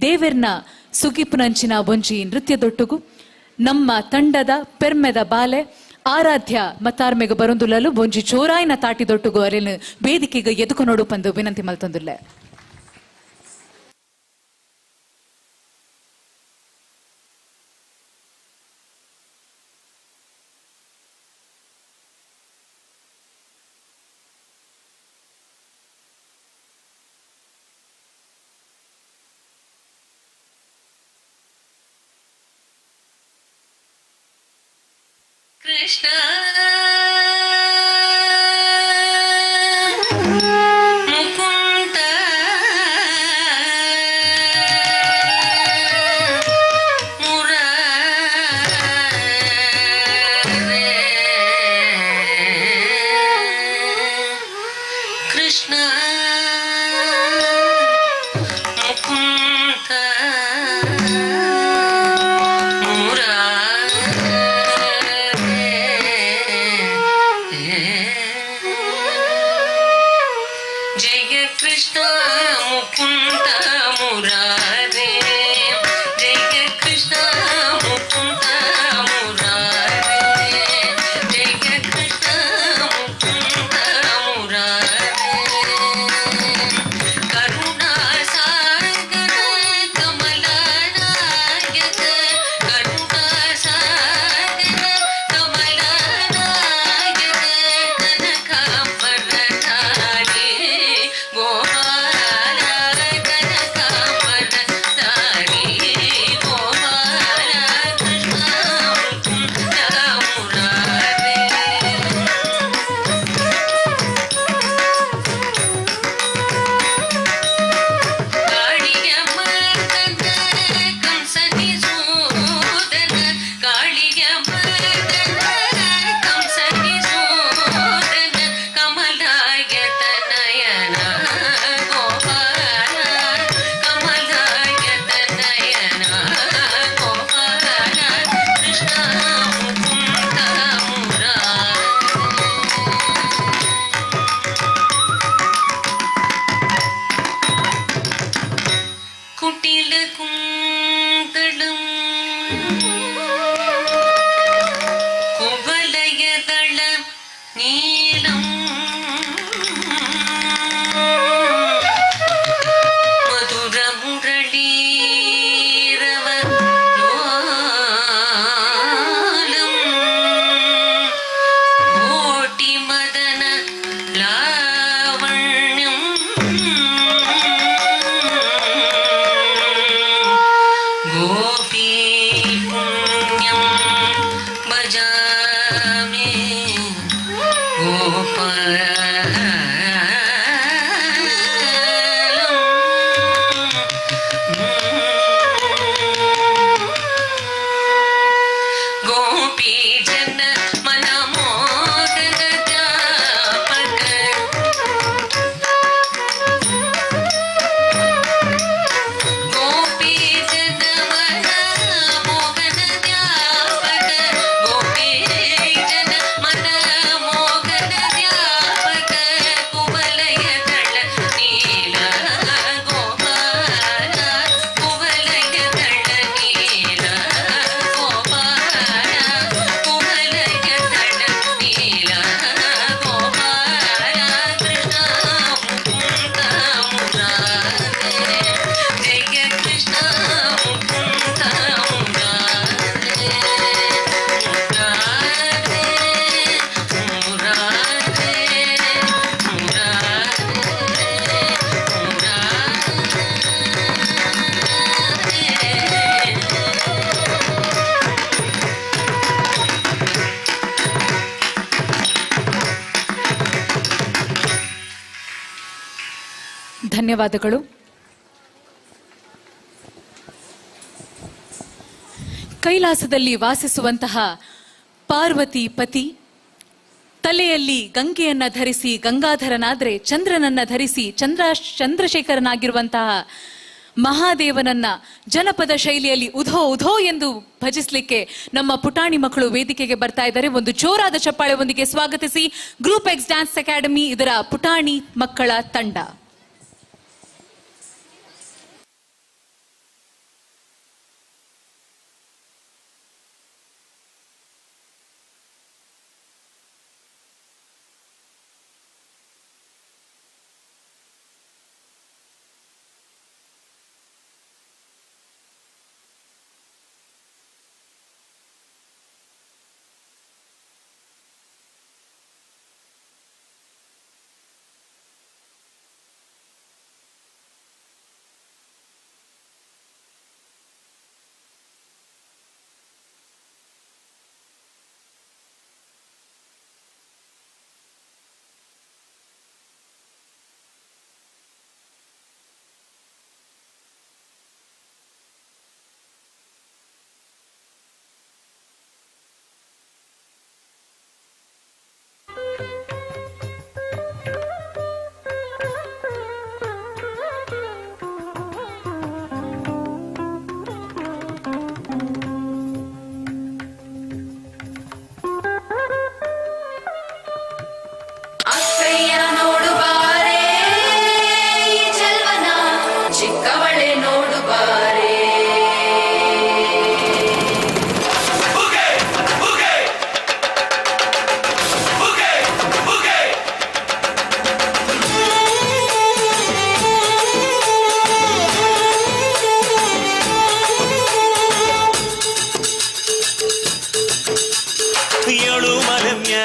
ದೇವೇರ್ನ ಸುಗಿಪುನಂಚಿನ ಒಂಜಿ ನೃತ್ಯದೊಟ್ಟುಗು ನಮ್ಮ ತಂಡದ ಪೆರ್ಮೆದ ಬಾಲೆ ಆರಾಧ್ಯ ಮತ್ತಾರ್ಮೆಗ್ ಬರೊಂದುಲ್ಲಲು ಒಂಜಿ ಚೋರಾಯಿನ ತಾಟಿದೊಟ್ಟುಗು ಅರೆನ್ ವೇದಿಕೆಗೆ ಎದುಕೊನೊಡು ಪಂದು ವಿನಂತಿ ಮಲ್ತೊಂದುಲ್ಲೆ. ಕೃಷ್ಣ ಮುಕುಂದ ಮುರಾರೇ ಕೃಷ್ಣ ಮುಕುಂದ ಜಯ ಕೃಷ್ಣ ಮುಕುಂದ ಮುರಾರೇ ಜಯ ಕೃಷ್ಣ ಮುಕುಂದ ಮುರಾರೇ ಜಯ ಕೃಷ್ಣ ಮುಕುಂದ ಮುರಾರೇ ಕರುಣಾ ಸಾಗರ ಕಮಲನಾಯಕ ಕರುಣಾ ಸಾಗರ ಕಮಲನಾಯಕ ಕನಕಾಂಬರಧಾರಿ ಗೋಪಾಲ ಕನಕಾಂಬರಧಾರಿ ಗೋಪಾಲ ಕೃಷ್ಣ ಮುಕುಂದ ಮುರಾರೇ. ಕಾಳಿಯ ಮರ್ದನ ಕಂಸನಿ ಸೋದನ ಕಾಳಿಯ ಮರ್ದನ ಕಂಸನಿ ಸೋದನ ಕಮಲಾಯತ ನಯನ ಗೋಪಾಲ ಕಮಲಾಯತ ನಯನ ಗೋಪಾಲ ಕೃಷ್ಣ ಮುಕುಂದ ಮುರಾರೇ. ಕುಟಿಲ ಕುಂತಳಂ ಕುವಲಯದಳ ನೀಲಂ ಮಧುರ ಮುರಳೀರವ ಲೋಲಂ ಕೋಟಿ ಮದನ ಲಾವಣ್ಯಂ ಗೋಪಿ ಪುಣ್ಯಂ ಭಜಾಮಿ ಗೋಪಾಲಂ. ಗೋಪಿ ಜನ ಮನಮೋಹನ ಜ್ಞಾಪಕ ಗೋಪಿ ಜನ ಮನಮೋಹನ ಜ್ಞಾಪಕ ಗೋಪಿ ಜನ ಮನಮೋಹನ ಜ್ಞಾಪಕ ಕುವಲಯ ದಳ ನೀಲ ಗೋಪಾಲ ಕುವಲಯ ದಳ ನೀಲ ಗೋಪಾಲ ಕುವಲಯ ದಳ ನೀಲ ಗೋಪಾಲ ಕೃಷ್ಣ ಮುಕುಂದ ಮುರಾರೇ ಜಯ ಕೃಷ್ಣ ಮುಕುಂದ ಮುರಾರೇ ಮುರಾರೇ ಮುರಾರೇ ಧನ್ಯವಾದಗಳು. ಕೈಲಾಸದಲ್ಲಿ ವಾಸಿಸುವಂತಹ ಪಾರ್ವತಿ ಪತಿ ತಲೆಯಲ್ಲಿ ಗಂಗೆಯನ್ನ ಧರಿಸಿ ಗಂಗಾಧರನಾದ್ರೆ ಚಂದ್ರನನ್ನ ಧರಿಸಿ ಚಂದ್ರಶೇಖರನಾಗಿರುವಂತಹ ಮಹಾದೇವನನ್ನ ಜನಪದ ಶೈಲಿಯಲ್ಲಿ ಉಧೋ ಉಧೋ ಎಂದು ಭಜಿಸಲಿಕ್ಕೆ ನಮ್ಮ ಪುಟಾಣಿ ಮಕ್ಕಳು ವೇದಿಕೆಗೆ ಬರ್ತಾ ಇದ್ದಾರೆ. ಒಂದು ಜೋರಾದ ಚಪ್ಪಾಳೆ ಒಂದಿಗೆ ಸ್ವಾಗತಿಸಿ ಗ್ರೂಪ್ ಎಕ್ಸ್ ಡ್ಯಾನ್ಸ್ ಅಕಾಡೆಮಿ ಇದರ ಪುಟಾಣಿ ಮಕ್ಕಳ ತಂಡ.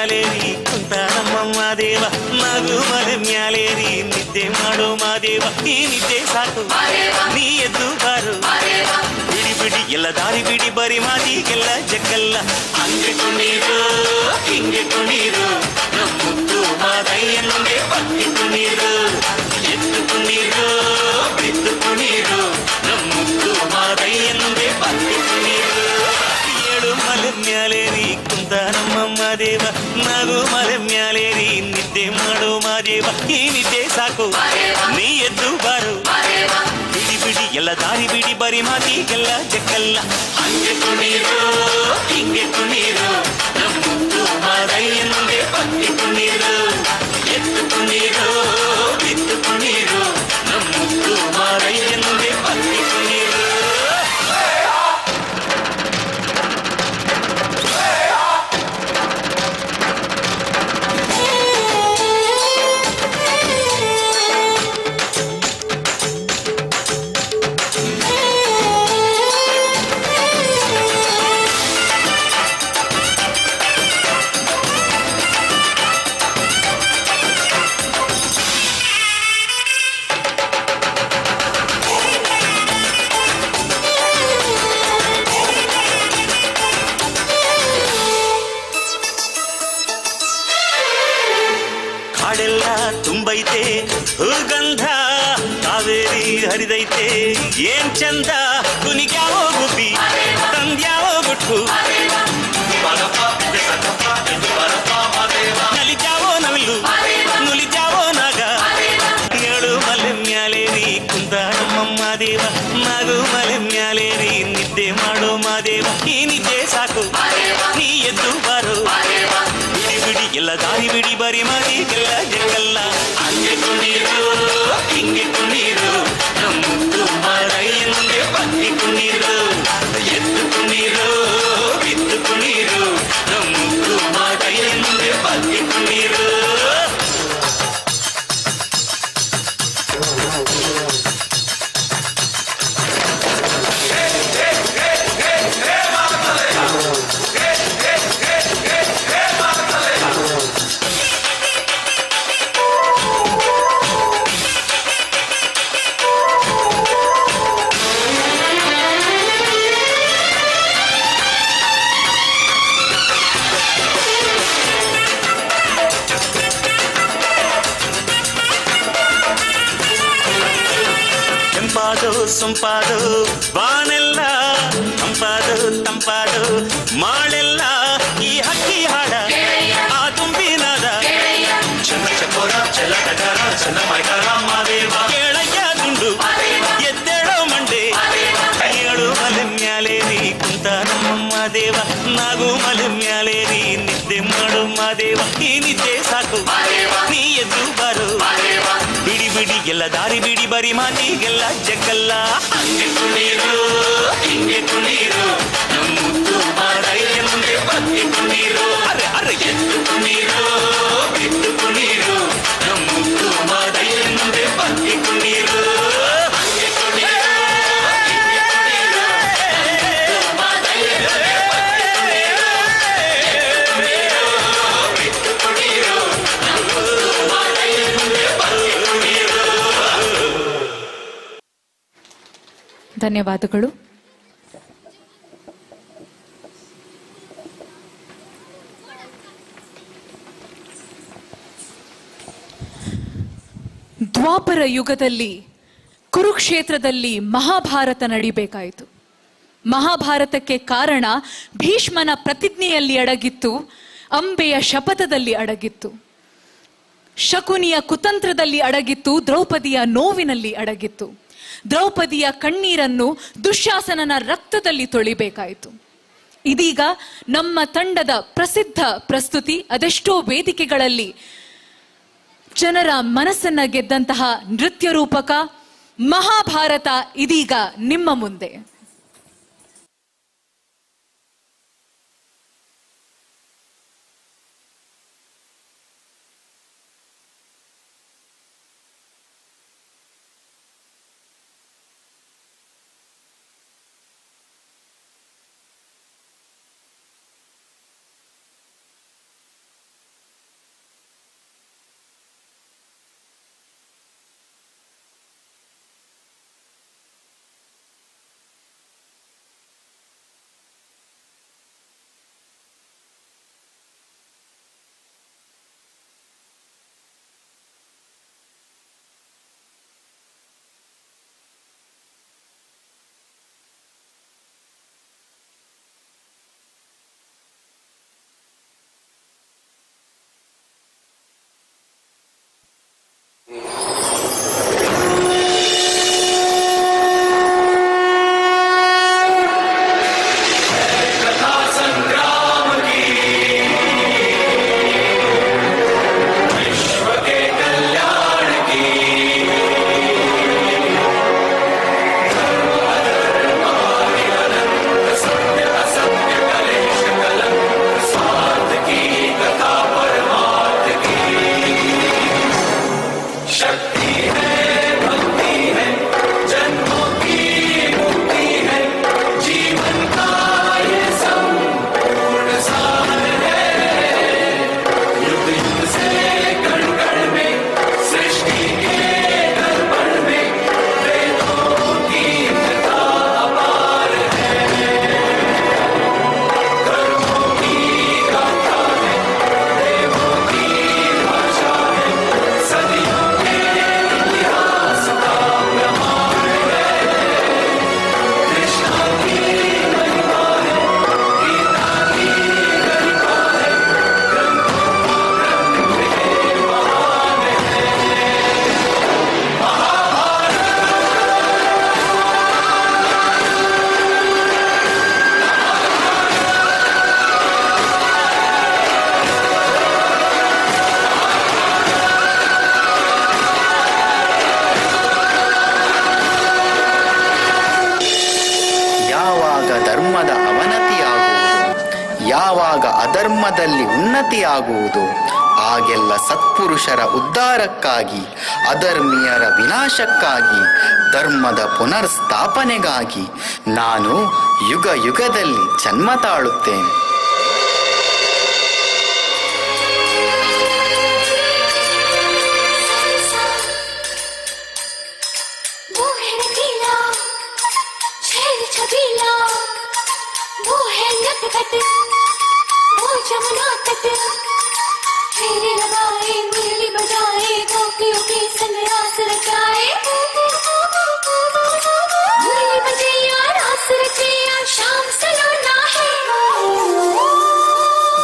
ಮ್ಯಾಲೇರಿ ಕುಂತ ನಮ್ಮ ದೇವ, ನಾಗು ಮಲೆ ಮ್ಯಾಲೇರಿ ನಿದ್ದೆ ಮಾಡೋ ಮಾದೇವ. ಈ ನಿದ್ದೆ ಸಾಕು ನೀ ಎದ್ದು ಬಾರು, ಬಿಡಿ ಬಿಡಿ ಎಲ್ಲ ದಾರಿ ಬಿಡಿ ಬರಿ ಮಾತಿಗೆಲ್ಲ ಜಗ್ಗಲ್ಲ. ಹಂಗೆ ಕುಣೀರು ಹಿಂಗೆ ಕುಣೀರು ನಮ್ಮುದ್ದು ಮಾದಯ್ಯನೊಂದೇ ಪಕ್ಕಿ ಕುಣೀರು, ಎದ್ದು ಕುಣೀರು ಬಿದ್ದು ಕುಣೀರು ನಮ್ಮುದ್ದು ಮಾದಯ್ಯನೊಂದೇ ಪಕ್ಕಿ ಕುಣೀರು. ಏಳು ಮಲೆ ಮ್ಯಾಲೇರಿ ಕುಂತ ನಮ್ಮ ದೇವ, ನಾಗು ಮಲೆ ಮ್ಯಾಲೇರಿ ನಿದ್ದೆ ಮಾಡೋ ಮಾದೇವ. ಈ ನಿದ್ದೆ ಸಾಕು ನೀ ಎದ್ದು ಬಾರು, ಬಿಡಿ ಬಿಡಿ ಎಲ್ಲ ದಾರಿ ಬಿಡಿ ಬರಿ ಮಾತಿಗೆಲ್ಲ ಜಗ್ಗಲ್ಲ. ಹಂಗೆ ಕುಣೀರು ಹಿಂಗೆ ಕುಣೀರು ನಮ್ಮುದ್ದು ಮಾದಯ್ಯನೊಂದೇ ಪಕ್ಕಿ ಕುಣೀರು, ಎದ್ದು ಕುಣೀರು ಬಿದ್ದು ಕುಣೀರು ನಮ್ಮುದ್ದು ಮಾದಯ್ಯನೊಂದೇ ಪಕ್ಕಿ ಕುಣೀರು. ಕಾಡೆಲ್ಲ ತುಂಬೈತೆ ಹೂಗಂಧ, ಕಾವೇರಿ ಹರಿದೈತೆ ಏನ್ ಚಂದ. ಕುನಿಗ್ಯಾವೋ ಗುಬ್ಬಿ ತಂದ್ಯಾವೋ ಗುಟ್ಟು, ನಲಿಜಾವೋ ನವಿಲು ನುಲಿಜಾವೋ ನಾಗ. ಏಳು ಮಲೆ ಮ್ಯಾಲೇರಿ ಕುಂದ ನಮ್ಮಮ್ಮ ದೇವ, ನಾಗು ಮಲೆ ಮ್ಯಾಲೇರಿ ನಿದ್ದೆ ಮಾಡೋ ಮಾದೇವ. ಈ ನಿದ್ದೆ ಸಾಕು ನೀ ಎದ್ದು ಬಾರು, ಬಿಡಿ ಬಿಡಿ ಎಲ್ಲ ದಾರಿ ಬಿಡಿ ಬರಿ ಮಾತಿಗೆಲ್ಲ ಜಗ್ಗಲ್ಲ. ಹಂಗೆ ಕುಣೀರು ಹಿಂಗೆ ಕುಣೀರು ನಮ್ಮುದ್ದು ಮಾರಯ್ಯನೊಂದೇ ಪಕ್ಕಿ ಕುಣೀರು, ಎದ್ದು ಕುಣೀರು ಬಿದ್ದು ಕುಣೀರು ನಮ್ಮುದ್ದು ಮಾರಯ್ಯನೊಂದೇ ಪಕ್ಕಿ ಕುಣೀರು. ಕೆಂಪಾದೋ ಸೊಂಪಾದೋ ಬಾನೆಲ್ಲ, ತಂಪಾದೋ ತಂಪಾದೋ ಮಾಳೆಲ್ಲ. ಈ ಹಕ್ಕಿ ಹಾಡ ಆ ತುಂಬಿನಾದ ಚನ್ನ ಚಕೋರ ಚಲಟಗಾರ ಚನ್ನ ಮೈಕಾರ ಮಾದೇವ. ಕೇಳಯ್ಯ ಗುಂಡು ಎದ್ದೇಳೋ ಮಂಡೆ, ಏಳು ಮಲೆ ಮ್ಯಾಲೇರಿ ಕುಂತ ನಮ್ಮಮ್ಮ ದೇವ, ನಾಗು ಮಲೆ ಮ್ಯಾಲೇರಿ ನಿದ್ದೆ ಮಾಡು ಮಾದೇವ. ಈ ನಿದ್ದೆ ಸಾಕು ನೀ ಎದ್ದು ಬಾರು, ಬಿಡಿ ಬಿಡಿ ಎಲ್ಲ ದಾರಿ ಬಿಡಿ ಬರಿ ಮಾತಿಗೆಲ್ಲ ಜಗ್ಗಲ್ಲ. ಹಂಗೆ ಕುಣೀರು ಹಿಂಗೆ ಕುಣೀರು ನಮ್ಮುದ್ದು ಮಾರಯ್ಯನೊಂದೇ ಪಕ್ಕಿ ಕುಣೀರು, ಅರೆ ಅರೆ ಎದ್ದು ಕುಣೀರು ಬಿದ್ದು ಕುಣೀರು ನಮ್ಮುದ್ದು ಮಾರಯ್ಯನೊಂದೇ ಪಕ್ಕಿ ಕುಣೀರು. ಹಂಗೆ ಕುಣೀರು ಹಿಂಗೆ ಕುಣೀರು ನಮ್ಮುದ್ದು ಮಾದಯ್ಯನೊಂದೇ ಪಕ್ಕಿ ಕುಣೀರು, ಎದ್ದು ಕುಣೀರು ಬಿದ್ದು ಕುಣೀರು ನಮ್ಮುದ್ದು ಮಾದಯ್ಯನೊಂದೇ ಪಕ್ಕಿ ಕುಣೀರು. ಧನ್ಯವಾದಗಳು. ದ್ವಾಪರ ಯುಗದಲ್ಲಿ ಕುರುಕ್ಷೇತ್ರದಲ್ಲಿ ಮಹಾಭಾರತ ನಡಿಬೇಕಾಯಿತು. ಮಹಾಭಾರತಕ್ಕೆ ಕಾರಣ ಭೀಷ್ಮನ ಪ್ರತಿಜ್ಞೆಯಲ್ಲಿ ಅಡಗಿತ್ತು, ಅಂಬೆಯ ಶಪಥದಲ್ಲಿ ಅಡಗಿತ್ತು, ಶಕುನಿಯ ಕುತಂತ್ರದಲ್ಲಿ ಅಡಗಿತ್ತು, ದ್ರೌಪದಿಯ ನೋವಿನಲ್ಲಿ ಅಡಗಿತ್ತು. ದ್ರೌಪದಿಯ ಕಣ್ಣೀರನ್ನು ದುಶ್ಯಾಸನನ ರಕ್ತದಲ್ಲಿ ತೊಳಿಬೇಕಾಯಿತು. ಇದೀಗ ನಮ್ಮ ತಂಡದ ಪ್ರಸಿದ್ಧ ಪ್ರಸ್ತುತಿ ಅದೆಷ್ಟೋ ವೇದಿಕೆಗಳಲ್ಲಿ ಜನರ ಮನಸ್ಸನ್ನ ಗೆದ್ದಂತಹ ನೃತ್ಯ ರೂಪಕ ಮಹಾಭಾರತ ಇದೀಗ ನಿಮ್ಮ ಮುಂದೆ. ಅಧರ್ಮದಲ್ಲಿ ಉನ್ನತಿಯಾಗುವುದೋ ಆಗೆಲ್ಲ ಸತ್ಪುರುಷರ ಉದ್ಧಾರಕ್ಕಾಗಿ, ಅಧರ್ಮೀಯರ ವಿನಾಶಕ್ಕಾಗಿ, ಧರ್ಮದ ಪುನರ್ಸ್ಥಾಪನೆಗಾಗಿ ನಾನು ಯುಗ ಯುಗದಲ್ಲಿ ಜನ್ಮ ತಾಳುತ್ತೇನೆ.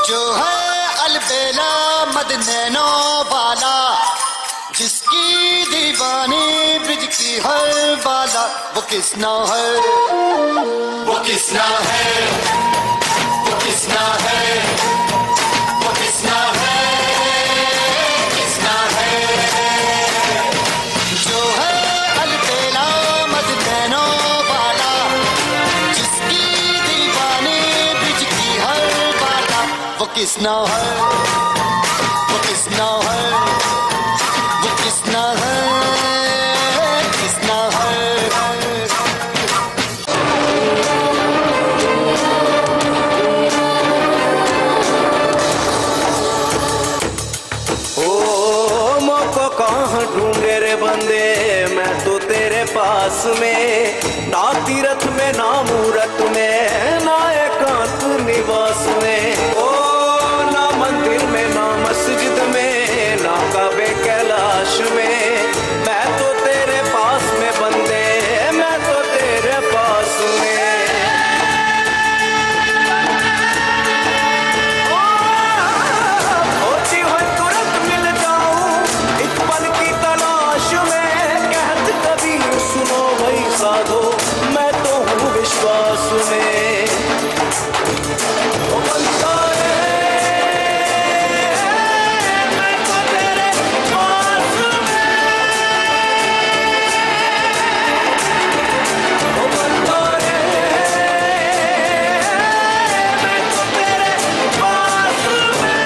जो है अलबेला मदनैनो वाला, जिसकी दीवानी ब्रिज की हर बाला, वो किसना है, वो किसना है, वो किसना है, वो किसना है, किसना है। जो है अलबेला मदनैनो वाला, जिसकी दीवानी ब्रिज की हर बाला, वो किसना है, वो किसना है, वो किसना है, किसना है। ओ मोको कहाँ ढूंढे रे बंदे, मैं तो तेरे पास में, ना तीरथ में ना मूरत में, ना एकांत निवास में, ओ ना मंदिर में ना मस्जिद में, ना काबे कैलाश में, मैं तो तेरे पास में बंदे, मैं तो तेरे पास में। होती हुई तुरंत मिल जाऊं एक पल की तलाश में, कहत कबीर सुनो भाई साधो, मैं तो हूँ विश्वास में। ओ बंदा रे, मैं तो तेरे पास में, ओ बंदा रे, मैं तो तेरे पास में।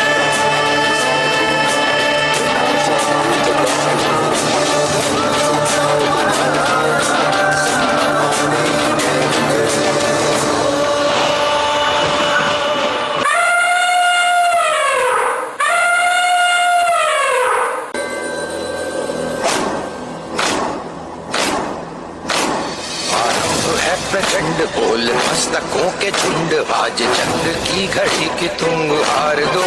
है प्रचंड बोल मस्तकों के झुंड, आज जंग की घड़ी की तुम हार दो।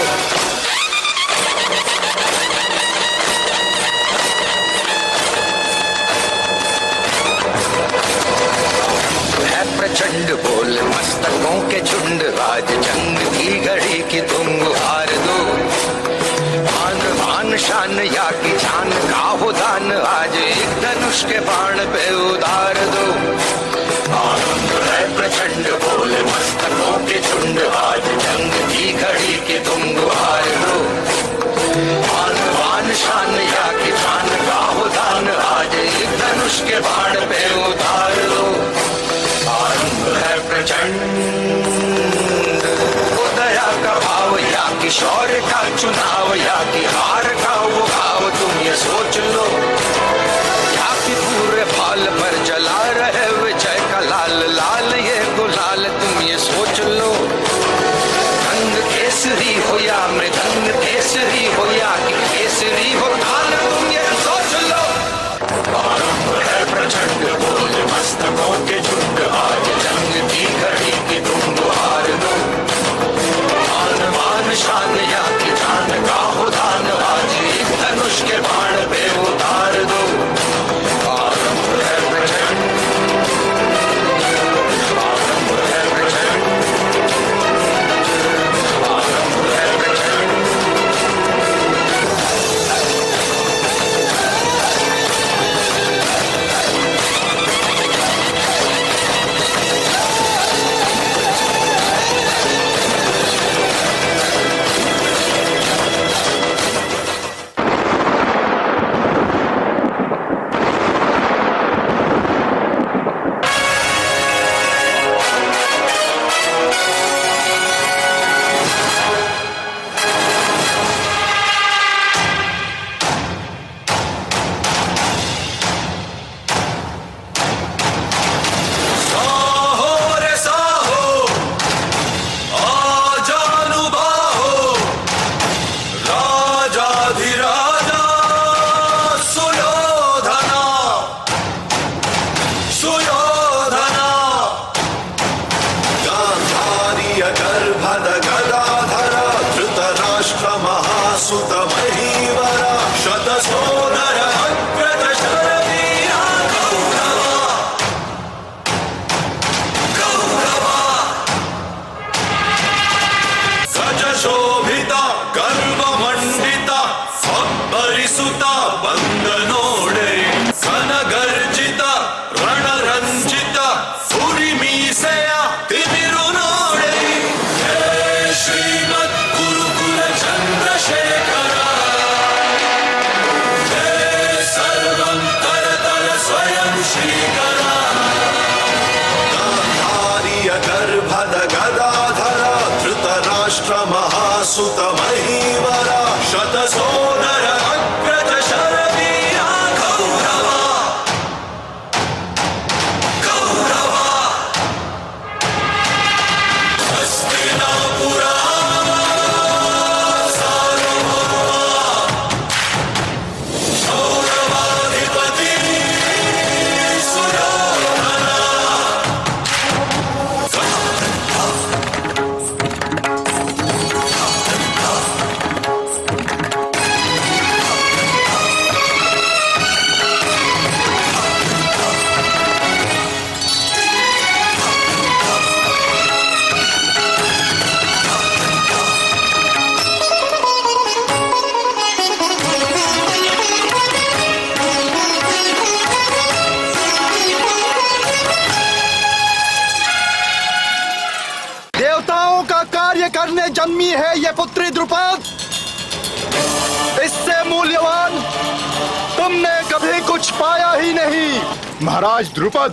है प्रचंड बोल मस्तकों के झुंड, आज जंग की घड़ी की तुम हार दो। आन बान शान या की जान का हो दान, आज एक धनुष के बाण पे उतार दो। आनंद है प्रचंड बोल मस्तकों के झुंड, आज जंग की घड़ी के तुम हार दो। आन बान शान या की जान का हो दान, आज एक धनुष के बाण पे उतार दो। आनंद है प्रचंड दया का भाव, या कि शौर्य का चुनाव, या कि हार का वो भाव, तुम ये सोच लो। या कि पूरे भाल पर जला रहे विजय का लाल लाल ये गुलाल, तुम ये सोच लो। रंग केसरी हो या मृदंग केसरी हो या कि केसरी हो ताल, तुम ये सोच लो। आरंभ है प्रचंड बोल मस्तकों के झुंड, आज जंग की घड़ी की तुम हार दो। आन बान शान या की जान महासुत महीवर शतसोदर अग्रज शरवीरा गौरवा गौरवा गजशोभित गर्वमण्डित ಅಬ್ಬರಿಸುತ್ತ ಬಂದ ನೋಡೆ ಕನಗರ್ಜಿತ ರಣರಂಜಿತ ಹುರಿ ಮೀಸೆಯ ತಿಮಿರು ನೋಡೆ. ಹೇ ಶ್ರೀಮದ್ ಗುರುಕುಲ ಚಂದ್ರಶೇಖರ, ಹೇ ಸರ್ವಂ ಕರತಲ ಸ್ವಯಂ ಶ್ರೀಕರ. ಗಾಂಧಾರಿಯ ಗರ್ಭದ ಗದಾಧರ ಧೃತರಾಷ್ಟ್ರ ಮಹಾಸುತ ಮಹೀವರ ಶತಸೋದರ ಅಗ್ರಜ ಶರವೀರ ಗೌರವ ಗೌರವ. ಹಸ್ತಿನಾಪುರ ಸಾರ್ವಭೌಮ ಕೌರವಾಧಿಪತಿ ಸುಯೋಧನ. देवताओं का कार्य करने जन्मी है ये पुत्री द्रुपद, इससे मूल्यवान तुमने कभी कुछ पाया ही नहीं। महाराज द्रुपद,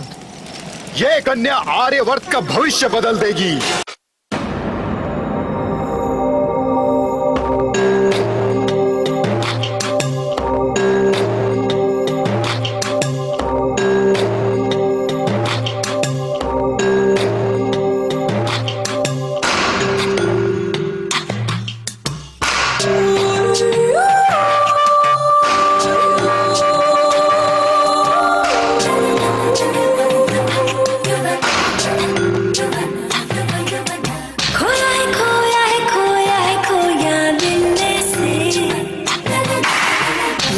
ये कन्या आर्यवर्त का भविष्य बदल देगी। खोया है खोया है खोया है खोया दिल से,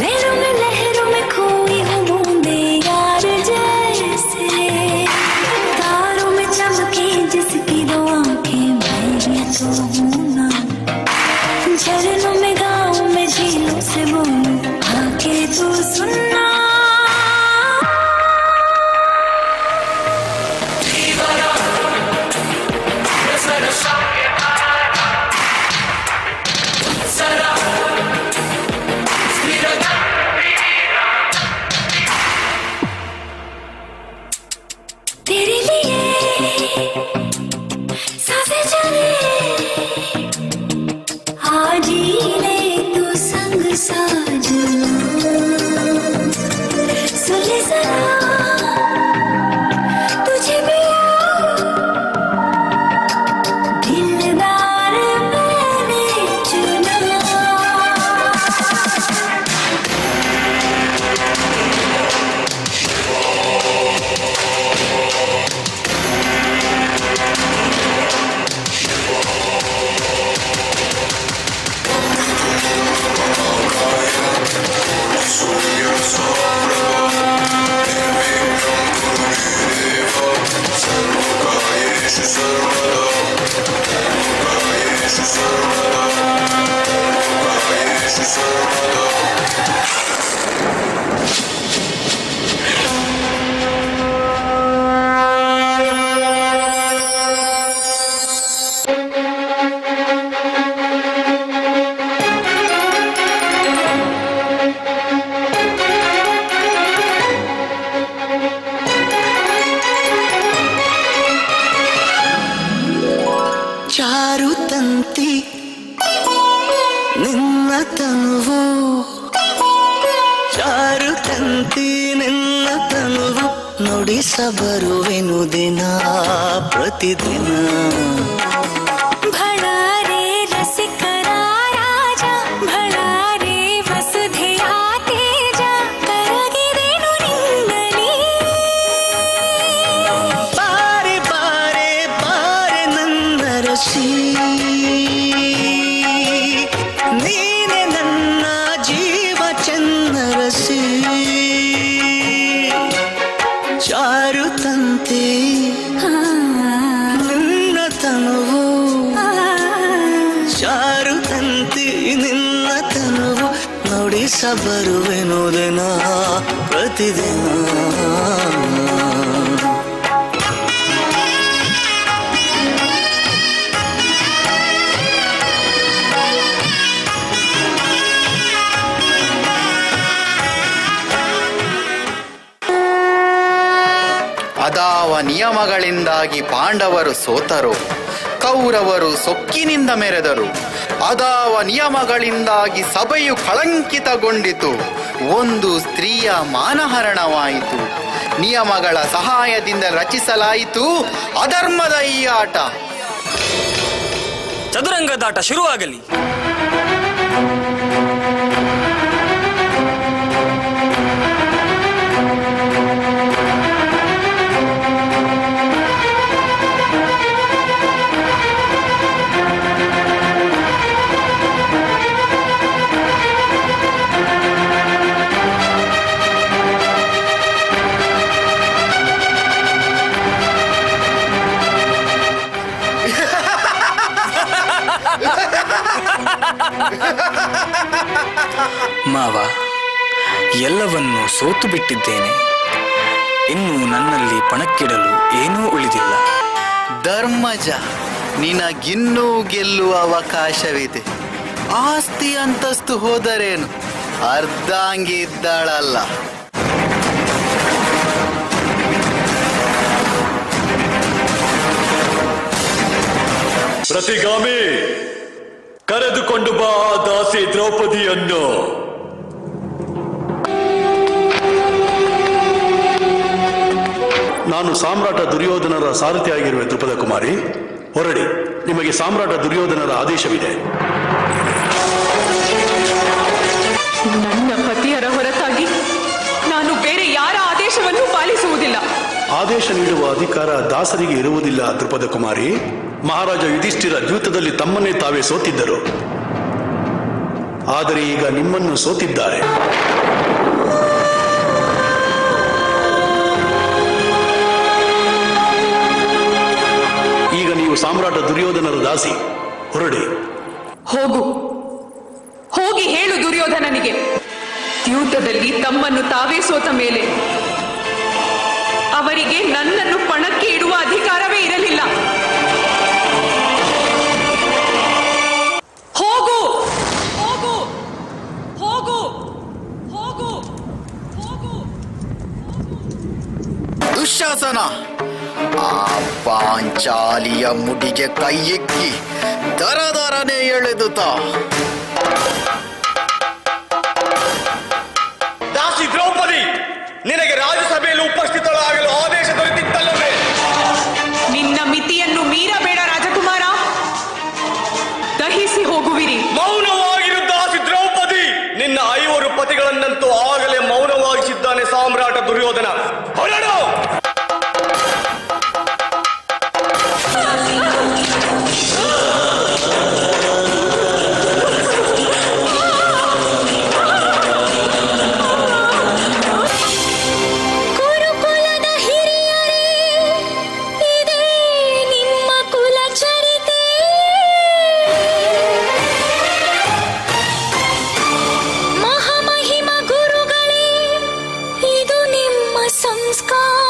लहरों में खोई हूँ बूंदे यार जैसे, तारों में चमके जिसकी दो आंखें मैं तो हूँ ना, झरनों में गाँव में झीलों से बोलूं आके तू सुनना। तेरे लिए सांसें चले आज ही ले तू संग साजना, सुन ले जरा तुझे भी दिलदार मैंने चुना। ಚಾರುತಂತಿ ನಿನ್ನ ತನುವು, ಚಾರುತಂತಿ ನಿನ್ನ ತನುವು ನುಡಿಸಬರುವೆನು ದಿನ ಪ್ರತಿದಿನ. ಭಳಾರೆ ರಸಿಕರ ರಾಜ, ಭಳಾರೆ ವಸುಧೆಯ ತೇಜ, ಕರಗಿದೆನು ನಿನ್ನಲಿ. ಬಾರೆ ಬಾರೆ ಬಾರೆ ನನ್ನ ರಸಿ, ನೀನೆ ನನ್ನ ನಿನ್ನ ತನುವು ನುಡಿಸಬರುವೆನು ದಿನ ಪ್ರತಿದಿನ. ಅದಾವ ನಿಯಮಗಳಿಂದಾಗಿ ಪಾಂಡವರು ಸೋತರು, ಕೌರವರು ಸೊಕ್ಕಿನಿಂದ ಮೆರೆದರು. ಅದಾವ ನಿಯಮಗಳಿಂದಾಗಿ ಸಭೆಯು ಕಳಂಕಿತಗೊಂಡಿತು, ಒಂದು ಸ್ತ್ರೀಯ ಮಾನಹರಣವಾಯಿತು. ನಿಯಮಗಳ ಸಹಾಯದಿಂದ ರಚಿಸಲಾಯಿತು ಅಧರ್ಮದ ಈ ಆಟ. ಚದುರಂಗದಾಟ ಶುರುವಾಗಲಿ. ಮಾವ, ಎಲ್ಲವನ್ನೂ ಸೋತು ಬಿಟ್ಟಿದ್ದೇನೆ. ಇನ್ನು ನನ್ನಲ್ಲಿ ಪಣಕ್ಕಿಡಲು ಏನೂ ಉಳಿದಿಲ್ಲ. ಧರ್ಮಜ, ನಿನಗಿನ್ನೂ ಗೆಲ್ಲುವ ಅವಕಾಶವಿದೆ. ಆಸ್ತಿ ಅಂತಸ್ತು ಹೋದರೇನು, ಅರ್ಧಾಂಗಿ ಇದ್ದಾಳಲ್ಲ. ಪ್ರತಿಗಾಮಿ, ಕರೆದುಕೊಂಡು ಬಾ ದಾಸಿ ದ್ರೌಪದಿಯನ್ನು. ನಾನು ಸಾಮ್ರಾಟ ದುರ್ಯೋಧನರ ಸಾರಥಿಯಾಗಿರುವ ದ್ರುಪದ ಕುಮಾರಿ, ಹೊರಡಿ. ನಿಮಗೆ ಸಾಮ್ರಾಟ ದುರ್ಯೋಧನರ ಆದೇಶವಿದೆ. ನನ್ನ ಪತಿಯರ ಹೊರತಾಗಿ ನಾನು ಬೇರೆ ಯಾರ ಆದೇಶವನ್ನು ಪಾಲಿಸುವುದಿಲ್ಲ. ಆದೇಶ ನೀಡುವ ಅಧಿಕಾರ ದಾಸರಿಗೆ ಇರುವುದಿಲ್ಲ ದ್ರುಪದ ಕುಮಾರಿ. ಮಹಾರಾಜ ಯುಧಿಷ್ಠಿರ ದ್ಯೂತದಲ್ಲಿ ತಮ್ಮನ್ನೇ ತಾವೇ ಸೋತಿದ್ದರು. ಆದರೆ ಈಗ ನಿಮ್ಮನ್ನು ಸೋತಿದ್ದಾರೆ. ಈಗ ನೀವು ಸಾಮ್ರಾಟ ದುರ್ಯೋಧನರ ದಾಸಿ. ಹೊರಡಿ. ಹೋಗು, ಹೋಗಿ ಹೇಳು ದುರ್ಯೋಧನನಿಗೆ, ದ್ಯೂತದಲ್ಲಿ ತಮ್ಮನ್ನು ತಾವೇ ಸೋತ ಮೇಲೆ ಅವರಿಗೆ ನನ್ನನ್ನು ಪಣಕ್ಕೆ ಇಡುವ ಅಧಿಕಾರವೇ ಇರಲಿಲ್ಲ. ಹೋಗು, ಹೋಗು, ಹೋಗು, ಹೋಗು, ಹೋಗು. ದುಶ್ಯಾಸನ, ಆ ಪಾಂಚಾಲಿಯ ಮುಡಿಗೆ ಕೈಯಿಕ್ಕಿ ದರದರನೆ ಎಳೆದುತ. ದಾಸಿ ದ್ರೌಪದಿ, ನಿನಗೆ ರಾಜ್ಯಸಭೆಯಲ್ಲಿ ಉಪಸ್ಥಿತಳಾಗಲು ಆದೇಶ ದೊರೆತಿತ್ತಲ್ಲವೇ? ನಿನ್ನ ಮಿತಿಯನ್ನು ಮೀರಬೇಡ ರಾಜಕುಮಾರ, ದಹಿಸಿ ಹೋಗುವಿರಿ. ಮೌನವಾಗಿರು ದಾಸಿ ದ್ರೌಪದಿ. ನಿನ್ನ 5 ಪತಿಗಳನ್ನಂತೂ ಆಗಲೇ ಮೌನವಾಗಿಸಿದ್ದಾನೆ ಸಾಮ್ರಾಟ ದುರ್ಯೋಧನ. ಹೊರಡು. ಕುರುಕುಲದ ಹಿರಿಯರೇ, ಇದೇ ನಿಮ್ಮ ಕುಲ ಚರಿತೆ. ಮಹಾಮಹಿಮ ಗುರುಗಳೇ, ಇದು ನಿಮ್ಮ ಸಂಸ್ಕಾರ.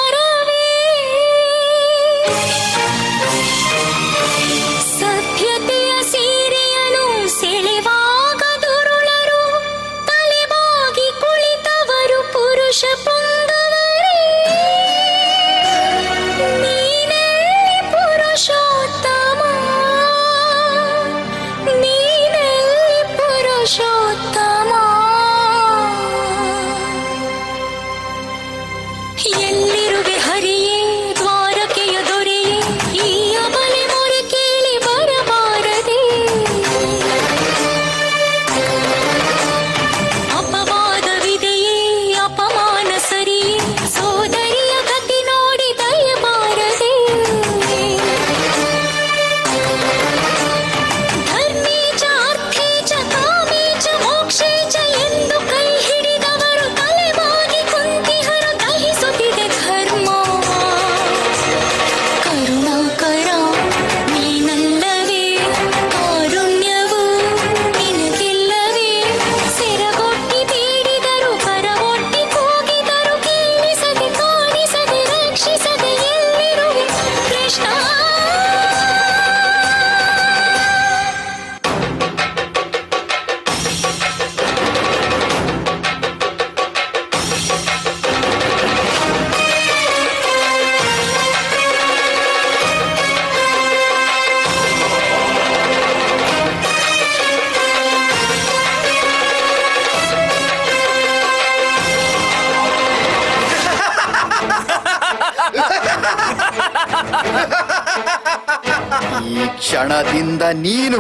ಕ್ಷಣದಿಂದ ನೀನು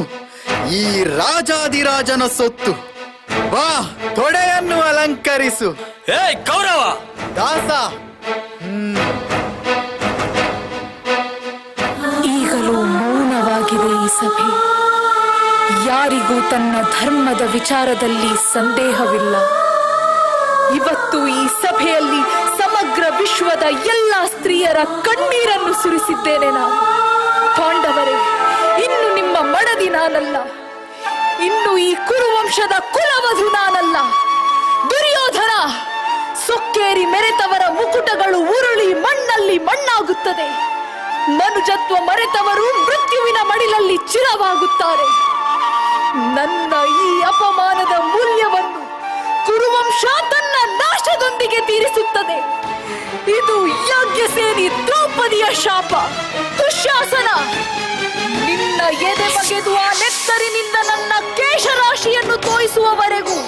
ಈ ರಾಜಾದಿರಾಜನ ಸೊತ್ತು. ಬಾ, ತೊಡೆಯನ್ನು ಅಲಂಕರಿಸು. ಏ ಕೌರವ ದಾಸ. ಈಗಲೂ ಮೌನವಾಗಿದೆ ಈ ಸಭೆ. ಯಾರಿಗೂ ತನ್ನ ಧರ್ಮದ ವಿಚಾರದಲ್ಲಿ ಸಂದೇಹವಿಲ್ಲ. ಇವತ್ತು ಈ ಸಭೆಯಲ್ಲಿ ಸಮಗ್ರ ವಿಶ್ವದ ಎಲ್ಲ ಸ್ತ್ರೀಯರ ಕಣ್ಣೀರನ್ನು ಸುರಿಸಿದ್ದೇನೆ ನಾನು. ಪಾಂಡವರೇ, ಇನ್ನು ನಿಮ್ಮ ಮಡದಿ ನಾನಲ್ಲ, ಇನ್ನು ಈ ಕುರುವಂಶದ ಕುಲವಧು ನಾನಲ್ಲ. ದುರ್ಯೋಧನ, ಸೊಕ್ಕೇರಿ ಮೆರೆತವರ ಮುಕುಟಗಳು ಉರುಳಿ ಮಣ್ಣಲ್ಲಿ ಮಣ್ಣಾಗುತ್ತದೆ. ಮನುಜತ್ವ ಮರೆತವರು ಮೃತ್ಯುವಿನ ಮಡಿಲಲ್ಲಿ ಚಿರವಾಗುತ್ತಾರೆ. ನನ್ನ ಈ ಅಪಮಾನದ ಮೂಲ್ಯವನ್ನು ಕುರುವಂಶ ತನ್ನ ನಾಶದೊಂದಿಗೆ ತೀರಿಸುತ್ತದೆ. ಇದು ಯಾಜ್ಞಸೇನಿ ದ್ರೌಪದಿಯ ಶಾಪ. ದುಶ್ಯಾಸನ, ನಿನ್ನ ಎದೆ ಬಗೆದು ಆ ನೆತ್ತರಿನಿಂದ ನನ್ನ ಕೇಶರಾಶಿಯನ್ನು ತೋಯಿಸುವವರೆಗೂ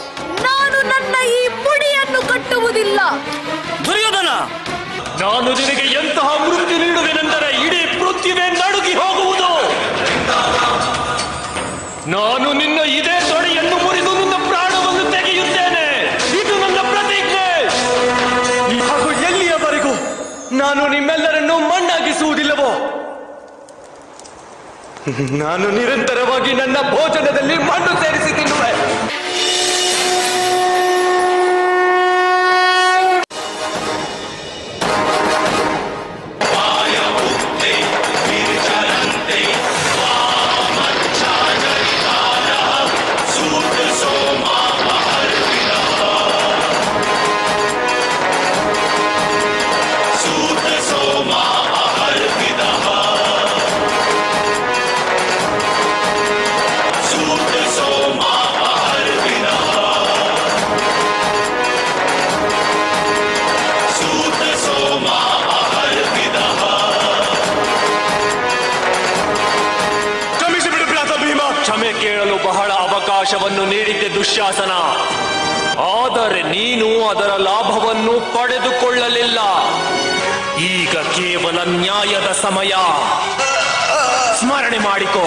ನಾನು ನನ್ನ ಈ ಮುಡಿಯನ್ನು ಕಟ್ಟುವುದಿಲ್ಲ. ದುರ್ಯೋಧನ, ನಾನು ನಿನಗೆ ಎಂತಹ ಮೃತ್ಯು ನೀಡುವೆನೆಂದರೆ ಇಡೀ ಪೃಥ್ವಿಯೇ ನಡುಗಿ ಹೋಗುವುದು. ನಾನು ನಿನ್ನ ಇದೇ ತೊಡೆಯನ್ನು ಮುರಿದು ನಿನ್ನ ಪ್ರಾಣವನ್ನು ತೆಗೆಯುತ್ತೇನೆ. ಇದು ನನ್ನ ಪ್ರತಿಜ್ಞೆ. ಹಾಗೂ ಎಲ್ಲಿಯವರೆಗೂ ನಾನು ನಿಮ್ಮೆಲ್ಲರನ್ನೂ ಮಣ್ಣಾಗಿಸುವುದಿಲ್ಲವೋ, ನಾನು ನಿರಂತರವಾಗಿ ನನ್ನ ಭೋಜನದಲ್ಲಿ ಮಣ್ಣು ಸೇರಿಸಿ ತಿನ್ನುವೆ. ಬಹಳ ಅವಕಾಶವನ್ನು ನೀಡಿದ್ದೆ ದುಶ್ಯಾಸನ, ಆದರೆ ನೀನು ಅದರ ಲಾಭವನ್ನು ಪಡೆದುಕೊಳ್ಳಲಿಲ್ಲ. ಈಗ ಕೇವಲ ನ್ಯಾಯದ ಸಮಯ. ಸ್ಮರಣೆ ಮಾಡಿಕೋ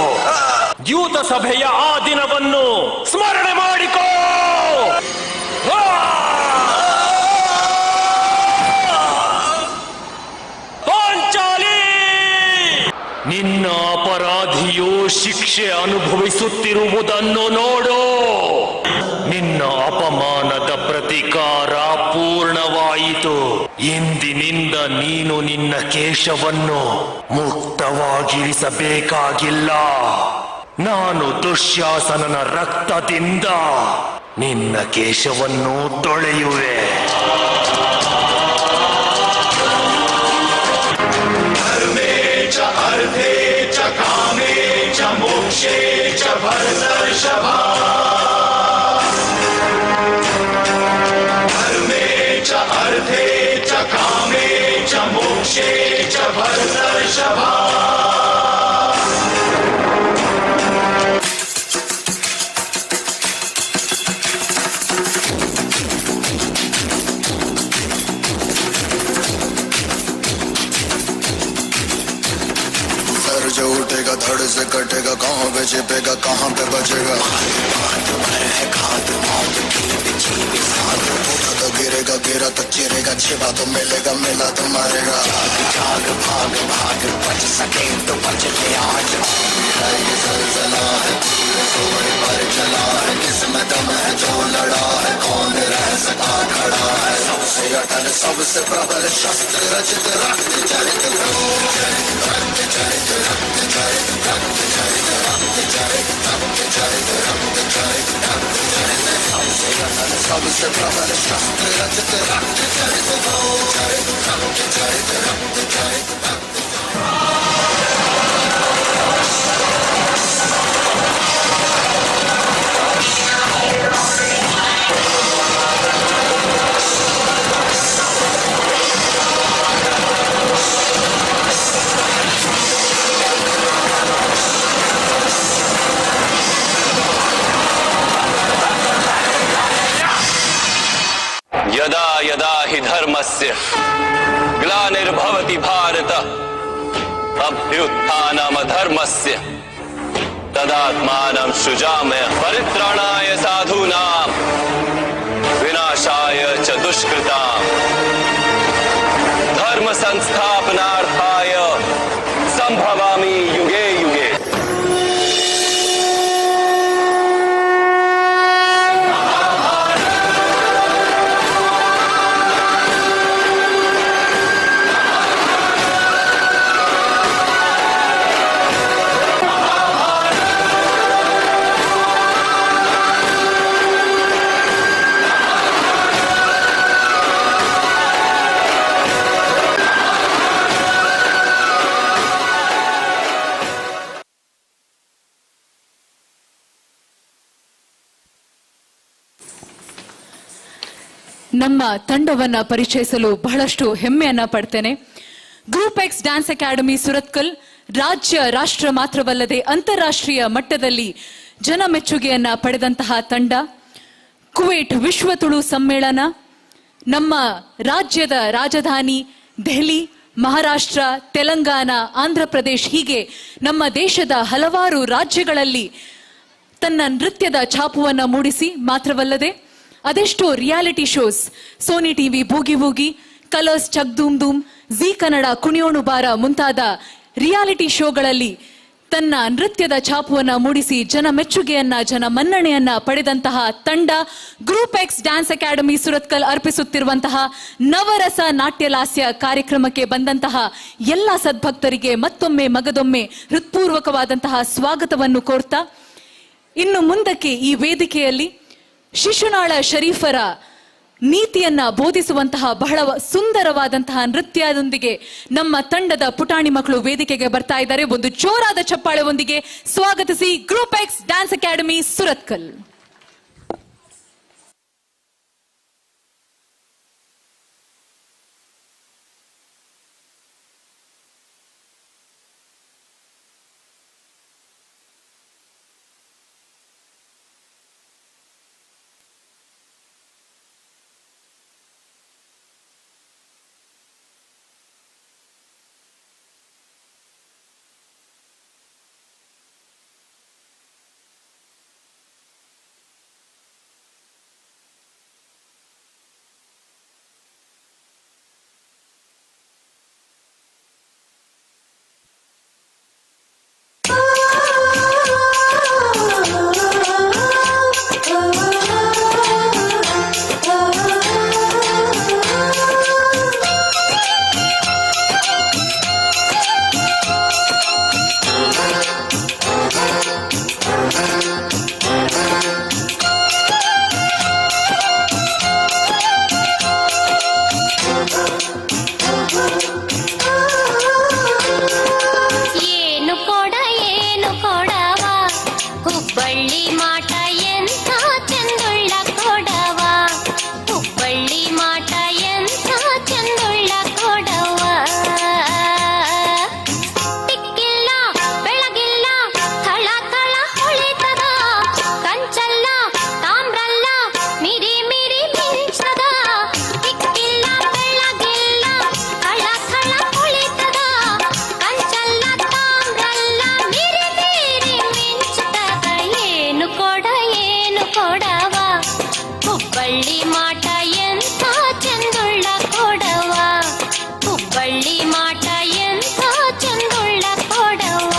ದ್ಯೂತ ಸಭೆಯ ಆ ದಿನವನ್ನು, ಸ್ಮರಣೆ ಮಾಡಿಕೋ. ಪಾಂಚಾಲಿ, ನಿನ್ನ ಅಪರಾಧಿಯು ಶಿಕ್ಷೆ ಅನುಭವಿಸುತ್ತಿರುವುದನ್ನು ನೋಡು. ನಿನ್ನ ಅಪಮಾನದ ಪ್ರತಿಕಾರ ಪೂರ್ಣವಾಯಿತು. ಇಂದಿನಿಂದ ನೀನು ನಿನ್ನ ಕೇಶವನ್ನು ಮುಕ್ತವಾಗಿರಿಸಬೇಕಾಗಿಲ್ಲ. ನಾನು ದುಶ್ಯಾಸನನ ರಕ್ತದಿಂದ ನಿನ್ನ ಕೇಶವನ್ನು ತೊಳೆಯುವೆ. अर्थे च कामे च मोक्षे च भरतर्षभा। धर्मे च अर्थे च कामे च मोक्षे च भरतर्षभा। जो उठेगा धड़ से कटेगा, कहाँ पे छिपेगा कहाँ पे बचेगा। उठा तो गिरेगा, गिरा तो चिरेगा, छिपा तो मिलेगा, मिला तो मारेगा। जाग जाग भाग भाग, बच सके तो बच ले आज। है ये जलजला है, पूरे जोर पर चला है, किसमें दम है जो लड़ा है, कौन रह सका खड़ा है। सबसे अटल सबसे प्रबल शस्त्र रचित रक्त चरित रक्त चरित रक्त चरित रक्त चरित रक्त चरित रक्त चरित रक्त चरित रक्त चरित। सबसे अटल सबसे प्रबल शस्त्र रचित रक्त चरित चरित रक्त चरित रक्त चरित रक्त। यदा यदा हि धर्मस्य ग्लानिर्भवति भारत, अभ्युत्थानमधर्मस्य तदात्मानं सृजाम्यहम्। परित्राणाय साधूनां विनाशाय च दुष्कृतां धर्म संस्थापनार्थाय संभवामि युगे युगे। ನಮ್ಮ ತಂಡವನ್ನ ಪರಿಚಯಿಸಲು ಬಹಳಷ್ಟು ಹೆಮ್ಮೆಯನ್ನ ಪಡ್ತೇನೆ. Group X dance academy Surathkal ರಾಜ್ಯ ರಾಷ್ಟ್ರ ಮಾತ್ರವಲ್ಲದೆ ಅಂತಾರಾಷ್ಟ್ರೀಯ ಮಟ್ಟದಲ್ಲಿ ಜನ ಮೆಚ್ಚುಗೆಯನ್ನ ಪಡೆದಂತಹ ತಂಡ. ಕುವೈಟ್ ವಿಶ್ವ ತುಳು ಸಮ್ಮೇಳನ, ನಮ್ಮ ರಾಜ್ಯದ ರಾಜಧಾನಿ ದೆಹಲಿ, ಮಹಾರಾಷ್ಟ್ರ, ತೆಲಂಗಾಣ, ಆಂಧ್ರ ಪ್ರದೇಶ್ ಹೀಗೆ ನಮ್ಮ ದೇಶದ ಹಲವಾರು ರಾಜ್ಯಗಳಲ್ಲಿ ತನ್ನ ನೃತ್ಯದ ಛಾಪುವನ್ನು ಮೂಡಿಸಿ ಮಾತ್ರವಲ್ಲದೆ ಅದೆಷ್ಟೋ reality shows, Sony TV Boogie Woogie, Colors Chak Dhoom Dhoom, Zee Kannada Kuniyonu Bara ಮುಂತಾದ ರಿಯಾಲಿಟಿ ಶೋಗಳಲ್ಲಿ ತನ್ನ ನೃತ್ಯದ ಛಾಪುವನ್ನು ಮೂಡಿಸಿ ಜನ ಮೆಚ್ಚುಗೆಯನ್ನ ಜನ ಮನ್ನಣೆಯನ್ನ ಪಡೆದಂತಹ ತಂಡ group X dance academy Surathkal ಅರ್ಪಿಸುತ್ತಿರುವಂತಹ ನವರಸ ನಾಟ್ಯಲಾಸ್ಯ ಕಾರ್ಯಕ್ರಮಕ್ಕೆ ಬಂದಂತಹ ಎಲ್ಲ ಸದ್ಭಕ್ತರಿಗೆ ಮತ್ತೊಮ್ಮೆ ಮಗದೊಮ್ಮೆ ಹೃತ್ಪೂರ್ವಕವಾದಂತಹ ಸ್ವಾಗತವನ್ನು ಕೋರ್ತಾ, ಇನ್ನು ಮುಂದಕ್ಕೆ ಈ ವೇದಿಕೆಯಲ್ಲಿ ಶಿಶುನಾಳ ಶರೀಫರ ನೀತಿಯನ್ನ ಬೋಧಿಸುವಂತಹ ಬಹಳ ಸುಂದರವಾದಂತಹ ನೃತ್ಯದೊಂದಿಗೆ ನಮ್ಮ ತಂಡದ ಪುಟಾಣಿ ಮಕ್ಕಳು ವೇದಿಕೆಗೆ ಬರ್ತಾ ಇದ್ದಾರೆ. ಒಂದು ಜೋರಾದ ಚಪ್ಪಾಳೆಯೊಂದಿಗೆ ಸ್ವಾಗತಿಸಿ group X dance academy Surathkal. ಏನು ಕೊಡ ಏನು ಕೊಡವ ಹುಬ್ಬಳ್ಳಿ ಮಾಟ ಎಂಥ ಚಂದುಳ್ಳ ಕೊಡವ, ಹುಬ್ಬಳ್ಳಿ ಮಾಟ ಎಂಥ ಚಂದುಳ್ಳ ಕೊಡವ. ತಿಕ್ಕಿಲ್ಲ ಬೆಳಗಿಲ್ಲ ಥಳ ಥಳ ಹೊಳಿತದ, ಕಂಚಲ್ಲ ತಾಮ್ರಲ್ಲ ಮಿರಿ ಮಿರಿ ಮಿಂಚದ. ತಿಕ್ಕಿಲ್ಲ ಬೆಳಗಿಲ್ಲ ಥಳ ಥಳ ಹೊಳಿತದ, ಕಂಚಲ್ಲ ತಾಮ್ರಲ್ಲ ಮಿರಿ ಮಿರಿ ಮಿಂಚದ. ಏನು ಕೊಡ ಏನು ಕೊಡವ ಹುಬ್ಬಳ್ಳಿ ಮಾಟ ಎಂಥ ಚಂದುಳ್ಳ ಕೊಡವ, ಹುಬ್ಬಳ್ಳಿ ಮಾಟ ಎಂಥ ಚಂದುಳ್ಳ ಕೊಡವ.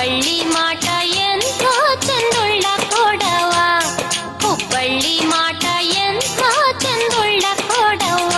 ಹುಬ್ಬಳ್ಳಿ ಮಾಟ ಎಂಥ ಚಂದುಳ್ಳ ಕೊಡವ, ಹುಬ್ಬಳ್ಳಿ ಮಾಟ ಎಂಥ ಚಂದುಳ್ಳ ಕೊಡವ.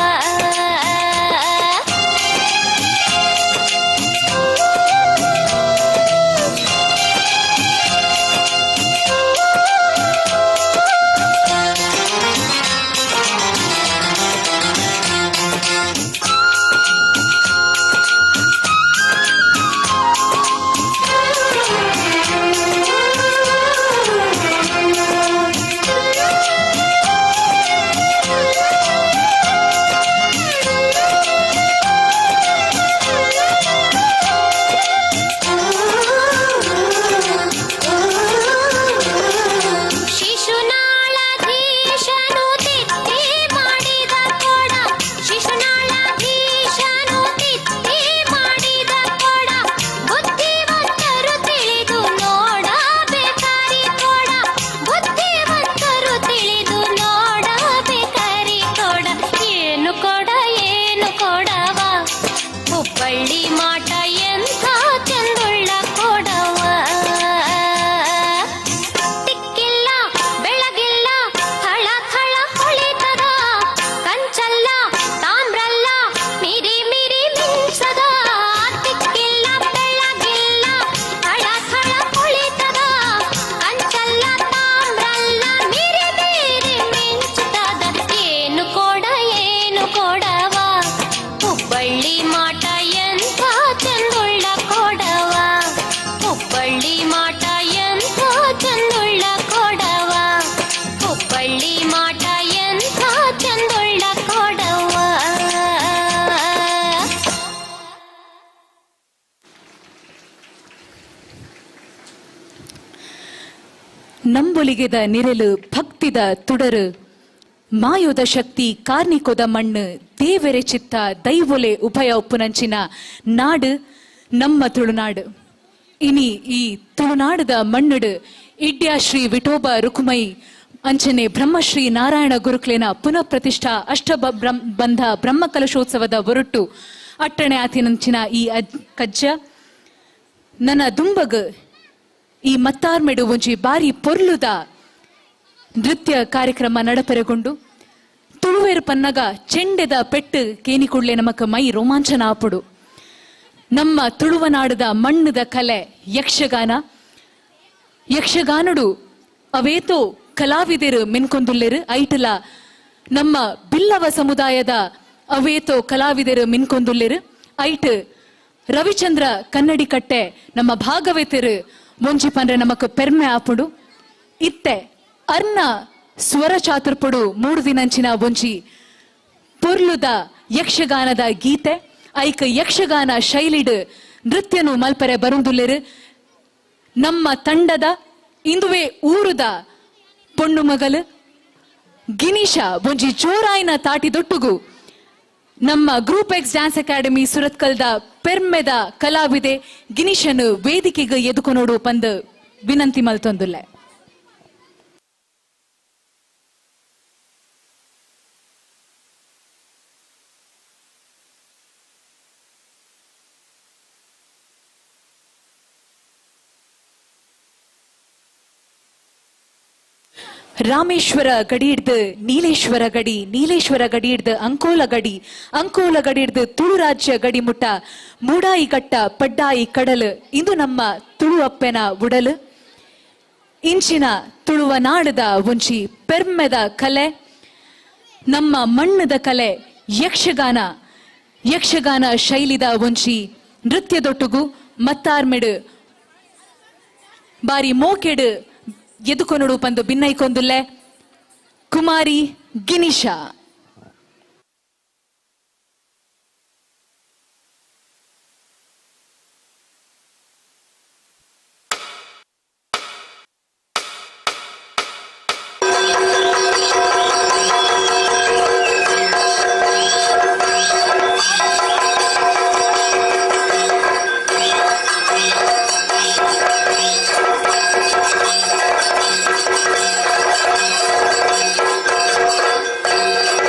ಶಿಶುನಾಳಧೀಶನು ತಿತ್ತಿ ಮಾಡಿದ ಕೊಡ, ಶಿಶುನಾಳಧೀಶನು ತಿತ್ತಿ ಮಾಡಿದ ಕೊಡ, ಬುದ್ಧಿವಂತರು ತಿಳಿದು ನೋಡಬೇಕಾರಿ ಕೊಡ, ಬುದ್ಧಿವಂತರು ತಿಳಿದು ನೋಡಬೇಕಾರಿ ಕೊಡ. ಏನು ಕೊಡ ಏನು ಕೊಡವ, ಹುಬ್ಬಳ್ಳಿ ಮಾಟ ಎಂಥ ಚಂದುಳ್ಳ ಕೊಡವ. ತಿಕ್ಕಿಲ್ಲ ಬೆಳಗಿಲ್ಲ ಥಳ ಥಳ ಹೊಳಿತದ, ಕಂಚಲ್ಲ ತಾಮ್ರಲ್ಲ ಮಿರಿ ಮಿರಿ ಮಿಂಚದ. ತಿಕ್ಕಿಲ್ಲ ಬೆಳಗಿಲ್ಲ ಥಳ ಥಳ ಹೊಳಿತದ, ಕಂಚಲ್ಲ ತಾಮ್ರಲ್ಲ ಮಿರಿ ಮಿರಿ ಮಿಂಚುತ್ತದ. ಏನು ಕೊಡ ಏನು ಕೊಡವ, ಹುಬ್ಬಳ್ಳಿ ಮಾಟ ಎಂಥ ಚಂದುಳ್ಳ ಕೊಡವ, ಹುಬ್ಬಳ್ಳಿ ಮಾಟ ಎಂಥ ಚಂದುಳ್ಳ ಕೊಡವ, ಹುಬ್ಬಳ್ಳಿ ಮಾಟ ಎಂಥ ಚಂದುಳ್ಳ ಕೊಡವ. ನಂಬೊಲಿಗೆದ ನಿರೆಲು ಭಕ್ತಿದ ತುಡರು, ಮಾಯೋದ ಶಕ್ತಿ ಕಾರ್ನಿಕೋದ ಮಣ್ಣು, ದೇವೆರೆ ಚಿತ್ತ ದೈವೊಲೆ ಉಭಯ ಉಪ್ಪುನಂಚಿನ ನಾಡು ನಮ್ಮ ತುಳುನಾಡು. ಇನಿ ಈ ತುಳುನಾಡದ ಮಣ್ಣುಡು ಇಡ್ಯಾ ಶ್ರೀ ವಿಠೋಬ ರುಕುಮೈ ಅಂಚನೆ ಬ್ರಹ್ಮಶ್ರೀ ನಾರಾಯಣ ಗುರುಕ್ಲೇನ ಪುನಃ ಪ್ರತಿಷ್ಠಾ ಅಷ್ಟ ಬಂಧ ಬ್ರಹ್ಮ ಕಲಶೋತ್ಸವದ ಒರಟು ಅಟ್ಟಣೆ ಆತಿನಂಚಿನ ಈ ಕಜ್ಜ ನನ್ನ ದುಂಬಗ್ ಈ ಮತ್ತಾರ್ಮೆಡು ಒಂಜಿ ಬಾರಿ ಪೊರ್ಲುದ ನೃತ್ಯ ಕಾರ್ಯಕ್ರಮ ನಡಪೆರಗೊಂಡು ತುಳುವೇರು ಪನ್ನಗ ಚೆಂಡೆದ ಪೆಟ್ಟು ಕೇನಿಕುಡ್ಲೆ ನಮಕ ಮೈ ರೋಮಾಂಚನ ಆಪುಡು. ನಮ್ಮ ತುಳುವನಾಡದ ಮಣ್ಣದ ಕಲೆ ಯಕ್ಷಗಾನ. ಯಕ್ಷಗಾನಡು ಅವೇತೋ ಕಲಾವಿದರು ಮಿನ್ಕೊಂದುಲ್ಲೆರು ಐಟಲ ನಮ್ಮ ಬಿಲ್ಲವ ಸಮುದಾಯದ ಅವೇತೋ ಕಲಾವಿದರು ಮಿನ್ಕೊಂದುಲ್ಲೆರು ಐಟ್ ರವಿಚಂದ್ರ ಕನ್ನಡಿ ಕಟ್ಟೆ ನಮ್ಮ ಭಾಗವತರು ಒಂಜಿ ಪಂಡ್ರೆ ನಮಕ್ ಪೆರ್ಮೆ ಆಪುಡು. ಇತ್ತೆ ಅರ್ನ ಸ್ವರ ಚಾತುರ್ಪುಡು ಮೂರು ದಿನಂಚಿನ ಒಂಜಿ ಪೊರ್ಲುದ ಯಕ್ಷಗಾನದ ಗೀತೆ ಐಕ ಯಕ್ಷಗಾನ ಶೈಲಿಡು ನೃತ್ಯನು ಮಲ್ಪರೆ ಬರುಂದುಲ್ಲೆರು ನಮ್ಮ ತಂಡದ ಇಂದುವೆ ಊರುದ ಪೊಣ್ಣು ಮಗಲು ಗಿನೀಶ ಒಂಜಿ ಜೋರಾಯಿನ ತಾಟಿ ದೊಟ್ಟುಗು ನಮ್ಮ ಗ್ರೂಪ್ ಎಕ್ಸ್ ಡ್ಯಾನ್ಸ್ ಅಕಾಡೆಮಿ ಸುರತ್ಕಲ್ದ ಪೆರ್ಮೆದ ಕಲಾವಿದೆ ಗಿನೀಶನು ವೇದಿಕೆಗೆ ಎದುಕೊನೋಡು ಪಂದು ವಿನಂತಿ ಮಲ್ತೊಂದುಲ್ಲೆ. ರಾಮೇಶ್ವರ ಗಡಿ ಹಿಡ್ದು ನೀಲೇಶ್ವರ ಗಡಿ, ನೀಲೇಶ್ವರ ಗಡಿ ಹಿಡ್ದು ಅಂಕೋಲ ಗಡಿ, ಅಂಕೋಲ ಗಡಿ ಹಿಡ್ದು ತುಳು ರಾಜ್ಯ ಗಡಿ ಮುಟ್ಟ ಮೂಡಾಯಿ ಕಟ್ಟ ಪಡ್ಡಾಯಿ ಕಡಲು ಇಂದು ನಮ್ಮ ತುಳು ಅಪ್ಪೆನ ಉಡಲು. ಇಂಚಿನ ತುಳುವ ನಾಡದ ಒಂಜಿ ಪೆರ್ಮೆದ ಕಲೆ ನಮ್ಮ ಮಣ್ಣದ ಕಲೆ ಯಕ್ಷಗಾನ. ಯಕ್ಷಗಾನ ಶೈಲಿದ ಒಂಜಿ ನೃತ್ಯದೊಟ್ಟುಗು ಮತ್ತಾರ್ಮೆಡು ಬಾರಿ ಮೋಕೆಡು ಎದುಕೊನುಡು ಪಂದು ಬಿನ್ನೈಕೊಂದುಲ್ಲೆ ಕುಮಾರಿ ಗಿನಿಶಾ. Thank you.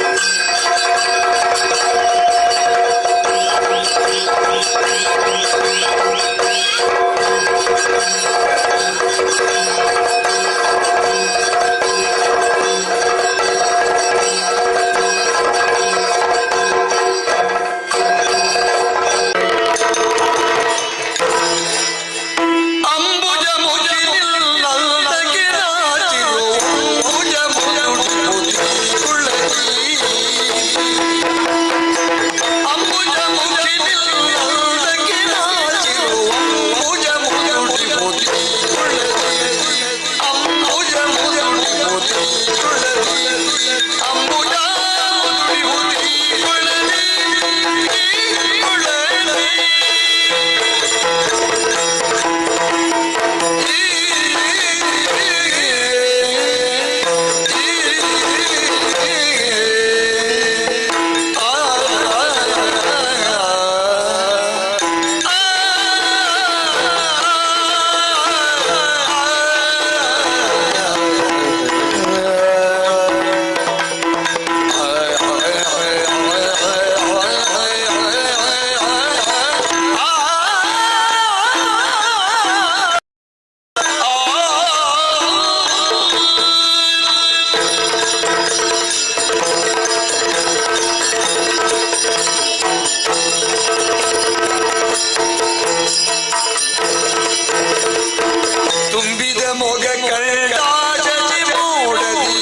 ತುಂಬಿದ ಮೊಗ ಕಂಡ ಶಶಿ ಮೂಡದಿ,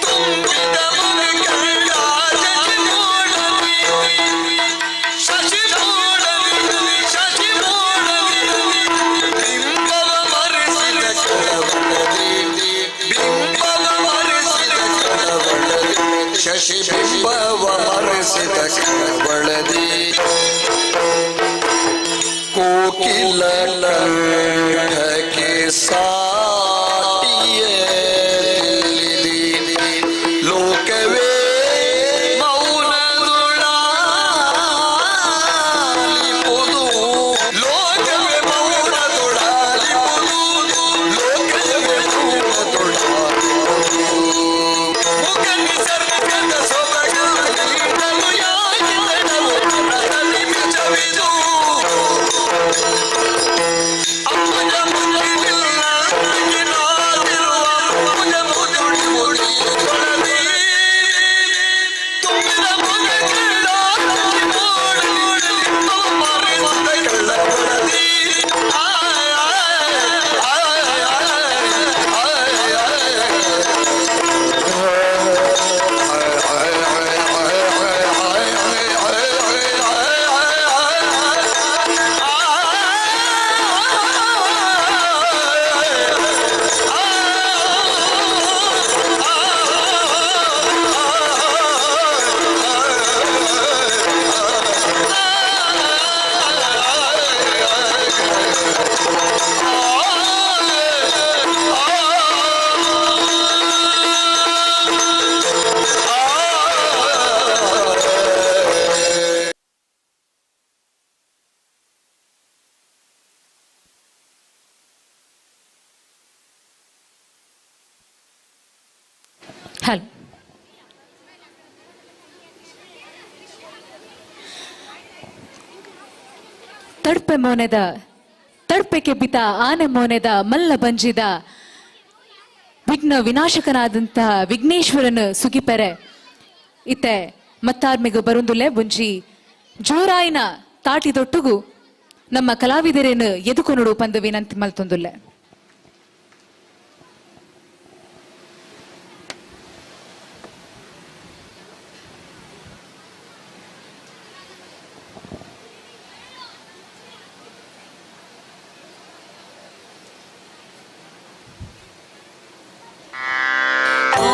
ತುಂಬಿದ ಮೊಗ ಕಂಡ ಶಶಿ ಮೂಡದಿ, ಶಶಿ ಮೂಡದಿ, ಶಶಿ ಮೂಡದಿ, ಬಿಂಬವ ಮರೆಸಿದ ಕಳವಳದಿ, ಬಿಂಬವ ಮರೆಸಿದ ಕಳವಳದಿ, ಶಶಿ ಬಿಂಬವ ಮರೆಸಿದ ಕಳವಳದಿ. ಕೋಕಿಲ ಕಂಠಕ್ಕೆ ಸಾಟಿಯೇ ತಿಳಿದಿ, ಲೋಕವೇ ಮೌನದೊಳಾಲಿಪುದು, ಲೋಕವೇ ಮೌನದೊಳಾಲಿಪುದು, ಲೋಕವೇ ಮೌನದೊಳಾಲಿಪುದು. ಮುಖ ನಿಸರ್ಗದ ಸೊಬಗು ನೀಡಲು ಯಾಕೆ ತಡವು ನಿಮಿಷವಿದು? ಅಂಬುಜ ಮುಗಿಲಿಲ್ಲ ನಾದಿರುವ ಅಂಬುಜ ಮುದುಡಿ ಮುಡಿಯೊಳದಿ, ತುಂಬಿದ ಮುಗಗಳ ಮರೆಸಿದ ಕಳ್ಳೊಳದಿ. ಆಯ್ ಆಯ್ ಆಯ್ ಆಯ್ ಆಯ್. ಹಲೋ. ತಡ್ಪೆ ಮೋನೆದ ತಡ್ಪೆ ಕೆಬ್ಬಿತ ಆನೆ ಮೋನೆದ ಮಲ್ಲ ಬಂಜಿದ ವಿಘ್ನ ವಿನಾಶಕನಾದಂತಹ ವಿಘ್ನೇಶ್ವರನ ಸುಗಿಪೆರೆ ಇತ್ತೆ ಮತ್ತಾರ್ಮಿಗ ಬರುಂದುಲೆ ಬುಂಜಿ ಜೋರಾಯಿನ ತಾಟಿದೊಟ್ಟುಗು ನಮ್ಮ ಕಲಾವಿದರೇನು ಎದುಕೊನುಡು ಪಂದು ವಿನಂತಿ ಮಲ್ತೊಂದುಲ್ಲೆ. ಓ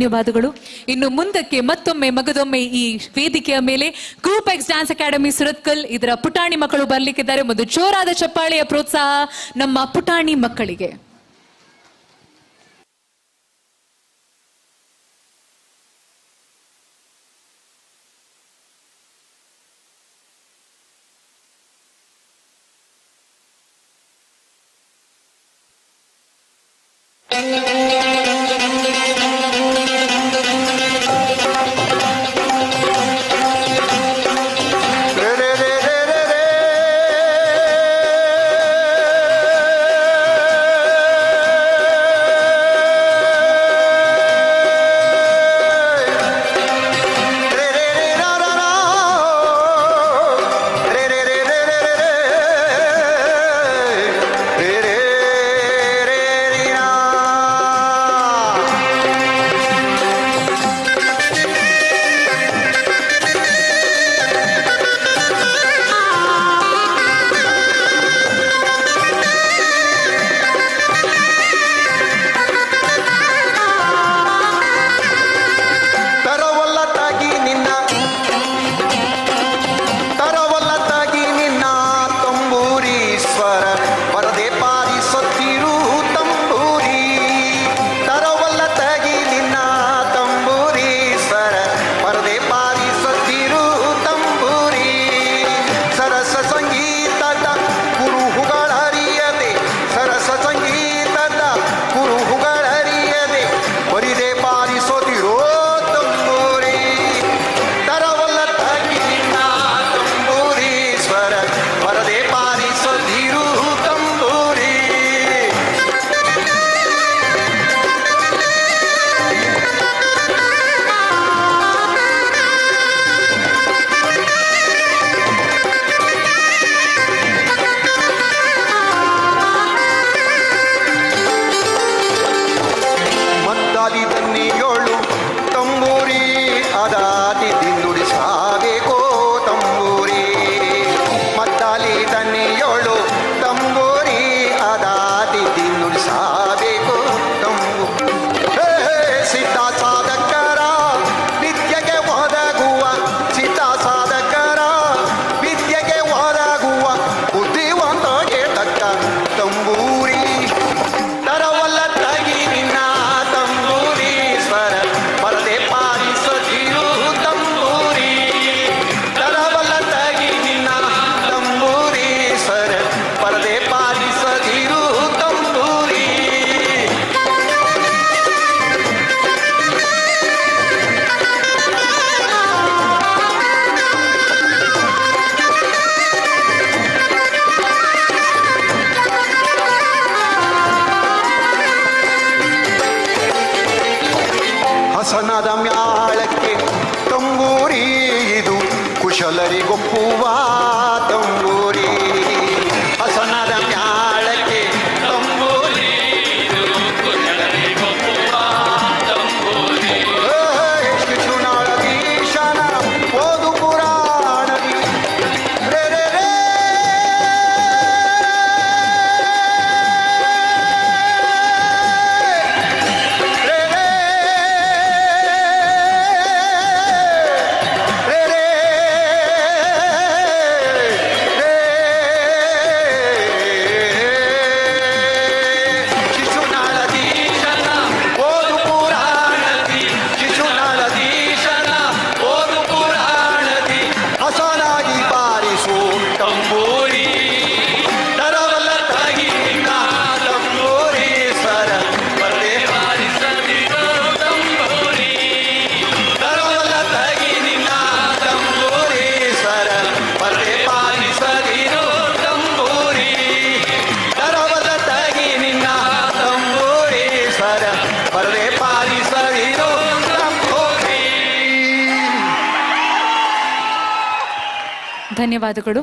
ಧನ್ಯವಾದಗಳು. ಇನ್ನು ಮುಂದಕ್ಕೆ ಮತ್ತೊಮ್ಮೆ ಮಗದೊಮ್ಮೆ ಈ ವೇದಿಕೆಯ ಮೇಲೆ group X dance academy Surathkal ಇದರ ಪುಟಾಣಿ ಮಕ್ಕಳು ಬರಲಿಕ್ಕಿದ್ದಾರೆ. ಒಂದು ಜೋರಾದ ಚಪ್ಪಾಳೆಯ ಪ್ರೋತ್ಸಾಹ ನಮ್ಮ ಪುಟಾಣಿ ಮಕ್ಕಳಿಗೆ. ಹಸನದ ಮ್ಯಾಳಕ್ಕೆ ತಂಬೂರಿ ಇದು ಕುಶಲರಿಗೊಪ್ಪುವ ತಂಬೂರಿ. ಹಸನದ ಮ್ಯಾಳಕ್ಕೆ ತಂಬೂರಿ ಇದು ಕುಶಲರಿಗೊಪ್ಪುವ ತಂಬೂರಿ. ಶಿಶುನಾಳಧೀಶನ ಓದು ಪುರಾಣದಿ ರೇ ರೇ ರೇ ಧನ್ಯವಾದಗಳು.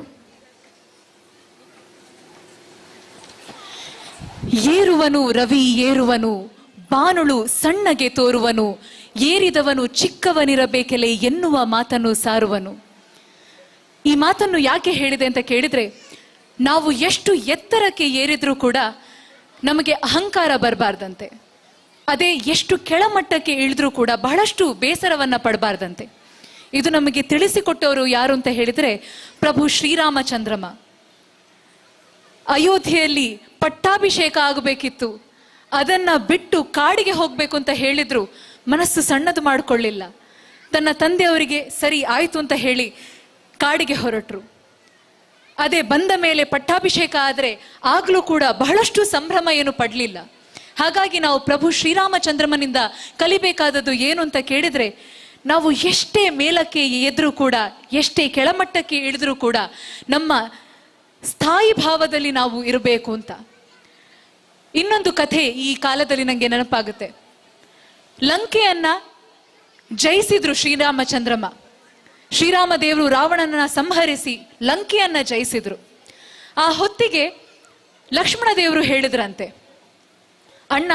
ಏರುವನು ರವಿ ಏರುವನು, ಬಾನುಳು ಸಣ್ಣಗೆ ತೋರುವನು, ಏರಿದವನು ಚಿಕ್ಕವನಿರಬೇಕೆಲೆ ಎನ್ನುವ ಮಾತನ್ನು ಸಾರುವನು. ಈ ಮಾತನ್ನು ಯಾಕೆ ಹೇಳಿದೆ ಅಂತ ಕೇಳಿದ್ರೆ, ನಾವು ಎಷ್ಟು ಎತ್ತರಕ್ಕೆ ಏರಿದ್ರೂ ಕೂಡ ನಮಗೆ ಅಹಂಕಾರ ಬರಬಾರ್ದಂತೆ. ಅದೇ ಎಷ್ಟು ಕೆಳಮಟ್ಟಕ್ಕೆ ಇಳಿದ್ರೂ ಕೂಡ ಬಹಳಷ್ಟು ಬೇಸರವನ್ನ ಪಡಬಾರ್ದಂತೆ. ಇದು ನಮಗೆ ತಿಳಿಸಿಕೊಟ್ಟವರು ಯಾರು ಅಂತ ಹೇಳಿದ್ರೆ ಪ್ರಭು ಶ್ರೀರಾಮಚಂದ್ರಮ. ಅಯೋಧ್ಯೆಯಲ್ಲಿ ಪಟ್ಟಾಭಿಷೇಕ ಆಗಬೇಕಿತ್ತು, ಅದನ್ನ ಬಿಟ್ಟು ಕಾಡಿಗೆ ಹೋಗ್ಬೇಕು ಅಂತ ಹೇಳಿದ್ರು. ಮನಸ್ಸು ಸಣ್ಣದು ಮಾಡಿಕೊಳ್ಳಿಲ್ಲ. ತನ್ನ ತಂದೆಯವರಿಗೆ ಸರಿ ಆಯ್ತು ಅಂತ ಹೇಳಿ ಕಾಡಿಗೆ ಹೊರಟರು. ಅದೇ ಬಂದ ಮೇಲೆ ಪಟ್ಟಾಭಿಷೇಕ ಆದರೆ ಆಗ್ಲೂ ಕೂಡ ಬಹಳಷ್ಟು ಸಂಭ್ರಮ ಏನು ಪಡಲಿಲ್ಲ. ಹಾಗಾಗಿ ನಾವು ಪ್ರಭು ಶ್ರೀರಾಮಚಂದ್ರಮನಿಂದ ಕಲಿಬೇಕಾದದ್ದು ಏನು ಅಂತ ಕೇಳಿದ್ರೆ, ನಾವು ಎಷ್ಟೇ ಮೇಲಕ್ಕೆ ಎದ್ರೂ ಕೂಡ, ಎಷ್ಟೇ ಕೆಳಮಟ್ಟಕ್ಕೆ ಇಳಿದ್ರೂ ಕೂಡ ನಮ್ಮ ಸ್ಥಾಯಿ ಭಾವದಲ್ಲಿ ನಾವು ಇರಬೇಕು ಅಂತ. ಇನ್ನೊಂದು ಕಥೆ ಈ ಕಾಲದಲ್ಲಿ ನನಗೆ ನೆನಪಾಗುತ್ತೆ. ಲಂಕೆಯನ್ನ ಜಯಿಸಿದ್ರು ಶ್ರೀರಾಮಚಂದ್ರಮ. ಶ್ರೀರಾಮ ದೇವರು ರಾವಣನನ್ನ ಸಂಹರಿಸಿ ಲಂಕೆಯನ್ನ ಜಯಿಸಿದ್ರು. ಆ ಹೊತ್ತಿಗೆ ಲಕ್ಷ್ಮಣ ದೇವರು ಹೇಳಿದ್ರಂತೆ, ಅಣ್ಣ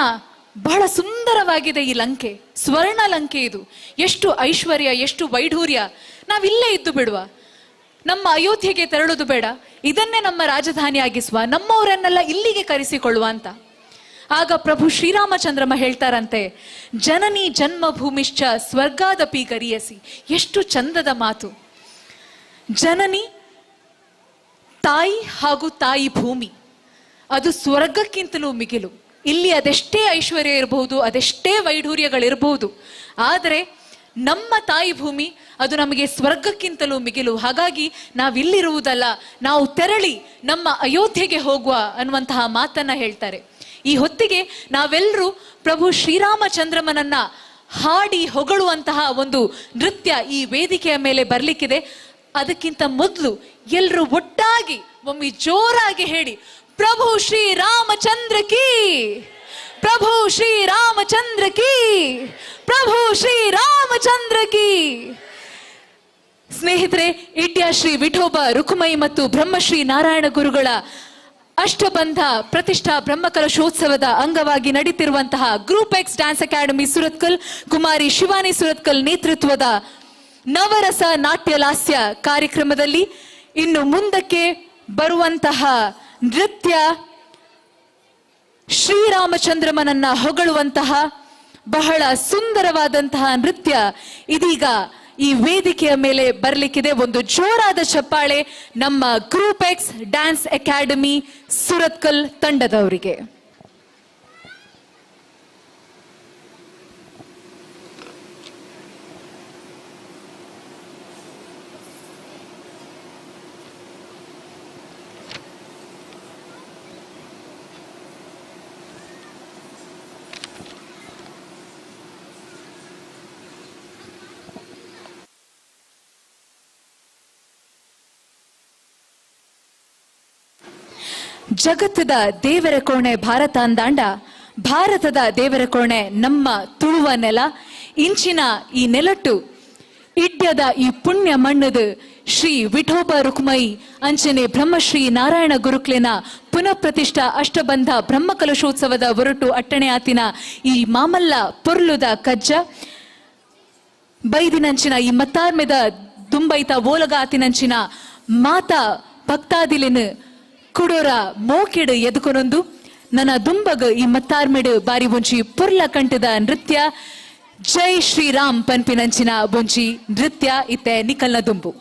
ಬಹಳ ಸುಂದರವಾಗಿದೆ ಈ ಲಂಕೆ, ಸ್ವರ್ಣ ಲಂಕೆ ಇದು, ಎಷ್ಟು ಐಶ್ವರ್ಯ, ಎಷ್ಟು ವೈಢೂರ್ಯ, ನಾವಿಲ್ಲೇ ಇದ್ದು ಬಿಡುವ, ನಮ್ಮ ಅಯೋಧ್ಯೆಗೆ ತೆರಳೋದು ಬೇಡ, ಇದನ್ನೇ ನಮ್ಮ ರಾಜಧಾನಿಯಾಗಿಸುವ, ನಮ್ಮವರನ್ನೆಲ್ಲ ಇಲ್ಲಿಗೆ ಕರೆಸಿಕೊಳ್ಳುವ ಅಂತ. ಆಗ ಪ್ರಭು ಶ್ರೀರಾಮಚಂದ್ರಮ ಹೇಳ್ತಾರಂತೆ, ಜನನಿ ಜನ್ಮಭೂಮಿಶ್ಚ ಸ್ವರ್ಗಾದಪಿ ಗರಿಯಸಿ. ಎಷ್ಟು ಚಂದದ ಮಾತು. ಜನನಿ ತಾಯಿ ಹಾಗೂ ತಾಯಿ ಭೂಮಿ, ಅದು ಸ್ವರ್ಗಕ್ಕಿಂತಲೂ ಮಿಗಿಲು. ಇಲ್ಲಿ ಅದೆಷ್ಟೇ ಐಶ್ವರ್ಯ ಇರಬಹುದು, ಅದೆಷ್ಟೇ ವೈಢೂರ್ಯಗಳಿರಬಹುದು, ಆದರೆ ನಮ್ಮ ತಾಯಿ ಭೂಮಿ ಅದು ನಮಗೆ ಸ್ವರ್ಗಕ್ಕಿಂತಲೂ ಮಿಗಿಲು. ಹಾಗಾಗಿ ನಾವಿಲ್ಲಿರುವುದಲ್ಲ, ನಾವು ತೆರಳಿ ನಮ್ಮ ಅಯೋಧ್ಯೆಗೆ ಹೋಗುವ ಅನ್ನುವಂತಹ ಮಾತನ್ನ ಹೇಳ್ತಾರೆ. ಈ ಹೊತ್ತಿಗೆ ನಾವೆಲ್ಲರೂ ಪ್ರಭು ಶ್ರೀರಾಮಚಂದ್ರಮನನ್ನ ಹಾಡಿ ಹೊಗಳುವಂತಹ ಒಂದು ನೃತ್ಯ ಈ ವೇದಿಕೆಯ ಮೇಲೆ ಬರ್ಲಿಕ್ಕಿದೆ. ಅದಕ್ಕಿಂತ ಮೊದಲು ಎಲ್ಲರೂ ಒಟ್ಟಾಗಿ ಒಮ್ಮೆ ಜೋರಾಗಿ ಹೇಳಿ, ಪ್ರಭು ಶ್ರೀರಾಮಚಂದ್ರ ಕೀ, ಪ್ರಭು ಶ್ರೀರಾಮಚಂದ್ರ ಕೀ, ಪ್ರಭು ಶ್ರೀರಾಮಚಂದ್ರ ಕೀ. ಸ್ನೇಹಿತರೆ, ಇಡ್ಯ ಶ್ರೀ ವಿಠೋಬ ರುಕುಮೈ ಮತ್ತು ಬ್ರಹ್ಮಶ್ರೀ ನಾರಾಯಣ ಗುರುಗಳ ಅಷ್ಟಬಂಧ ಪ್ರತಿಷ್ಠಾ ಬ್ರಹ್ಮಕಲಶೋತ್ಸವದ ಅಂಗವಾಗಿ ನಡೀತಿರುವಂತಹ group X dance academy Surathkal, Kumari Shivani Surathkal ನೇತೃತ್ವದ ನವರಸ ನಾಟ್ಯಲಾಸ್ಯ ಕಾರ್ಯಕ್ರಮದಲ್ಲಿ ಇನ್ನು ಮುಂದಕ್ಕೆ ಬರುವಂತಹ ನೃತ್ಯ ಶ್ರೀರಾಮಚಂದ್ರಮನನ್ನ ಹೊಗಳುವಂತಹ ಬಹಳ ಸುಂದರವಾದಂತಹ ನೃತ್ಯ ಇದೀಗ ಈ ವೇದಿಕೆಯ ಮೇಲೆ ಬರಲಿಕ್ಕಿದೆ. ಒಂದು ಜೋರಾದ ಚಪ್ಪಾಳೆ ನಮ್ಮ group X dance academy Surathkal ತಂಡದವರಿಗೆ. ಜಗತ್ತದ ದೇವರ ಕೋಣೆ ಭಾರತ ಅಂದಾಂಡ, ಭಾರತದ ದೇವರ ಕೋಣೆ ನಮ್ಮ ತುಳುವ ನೆಲ. ಇಂಚಿನ ಈ ನೆಲಟ್ಟು ಇಡ್ಯದ ಈ ಪುಣ್ಯ ಮಣ್ಣದು ಶ್ರೀ ವಿಠೋಬ ರುಕ್ಮಯಿ ಅಂಚನೆ ಬ್ರಹ್ಮಶ್ರೀ ನಾರಾಯಣ ಗುರುಕ್ಲೆನ ಪುನಃ ಪ್ರತಿಷ್ಠಾ ಅಷ್ಟಬಂಧ ಬ್ರಹ್ಮಕಲಶೋತ್ಸವದ ಹೊರಟು ಅಟ್ಟಣೆ ಆತಿನ ಈ ಮಾಮಲ್ಲ ಪೊರ್ಲುದ ಕಜ್ಜ ಬೈದಿನಂಚಿನ ಈ ಮತ್ತಾರ್ಮೆದ ದುಂಬೈತ ಓಲಗ ಆತಿನಂಚಿನ ಮಾತಾ ಭಕ್ತಾದಿಲಿನ ಕುಡೋರ ಮೋಕೆಡು ಎದುಕೊನೊಂದು ನನ್ನ ದುಂಬಗ ಈ ಮತ್ತಾರ್ಮೆಡು ಬಾರಿ ಬೊಂಚಿ ಪುರ್ಲ ಕಂಠದ ನೃತ್ಯ ಜೈ ಶ್ರೀರಾಮ್ ಪನ್ಪಿನಂಚಿನ ಬೊಂಚಿ ನೃತ್ಯ ಇತ್ತೆ ನಿಕಲ್ನ ದುಂಬು.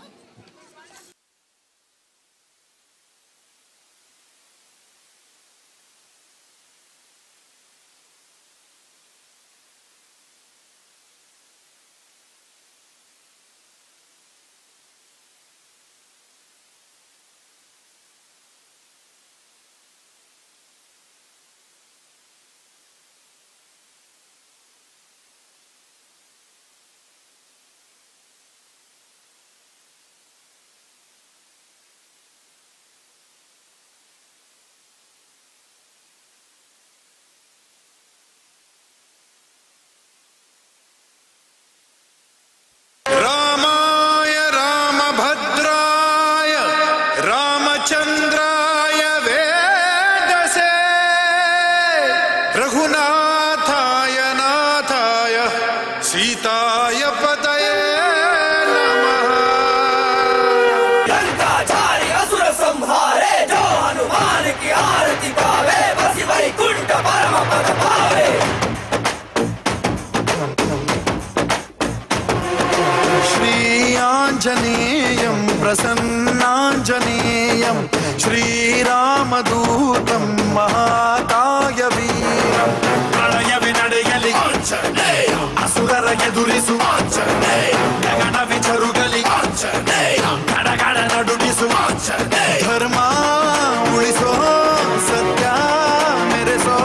ಆಂಜನೇಯಂ ಶ್ರೀರಾಮದೂತಂ ಮಹಾಕಾಯ ವೀರಂ. ಪ್ರಳಯವೇ ನಡೆಯಲಿ ಅಸುರರ ಎದುರಿಸು, ಗಗನವೇ ಜರುಗಲಿ ಗಡಗಡ ನಡುಗಿಸು, ಧರ್ಮ ಉಳಿಸೋ ಸತ್ಯ ಮೆರೆಸೋ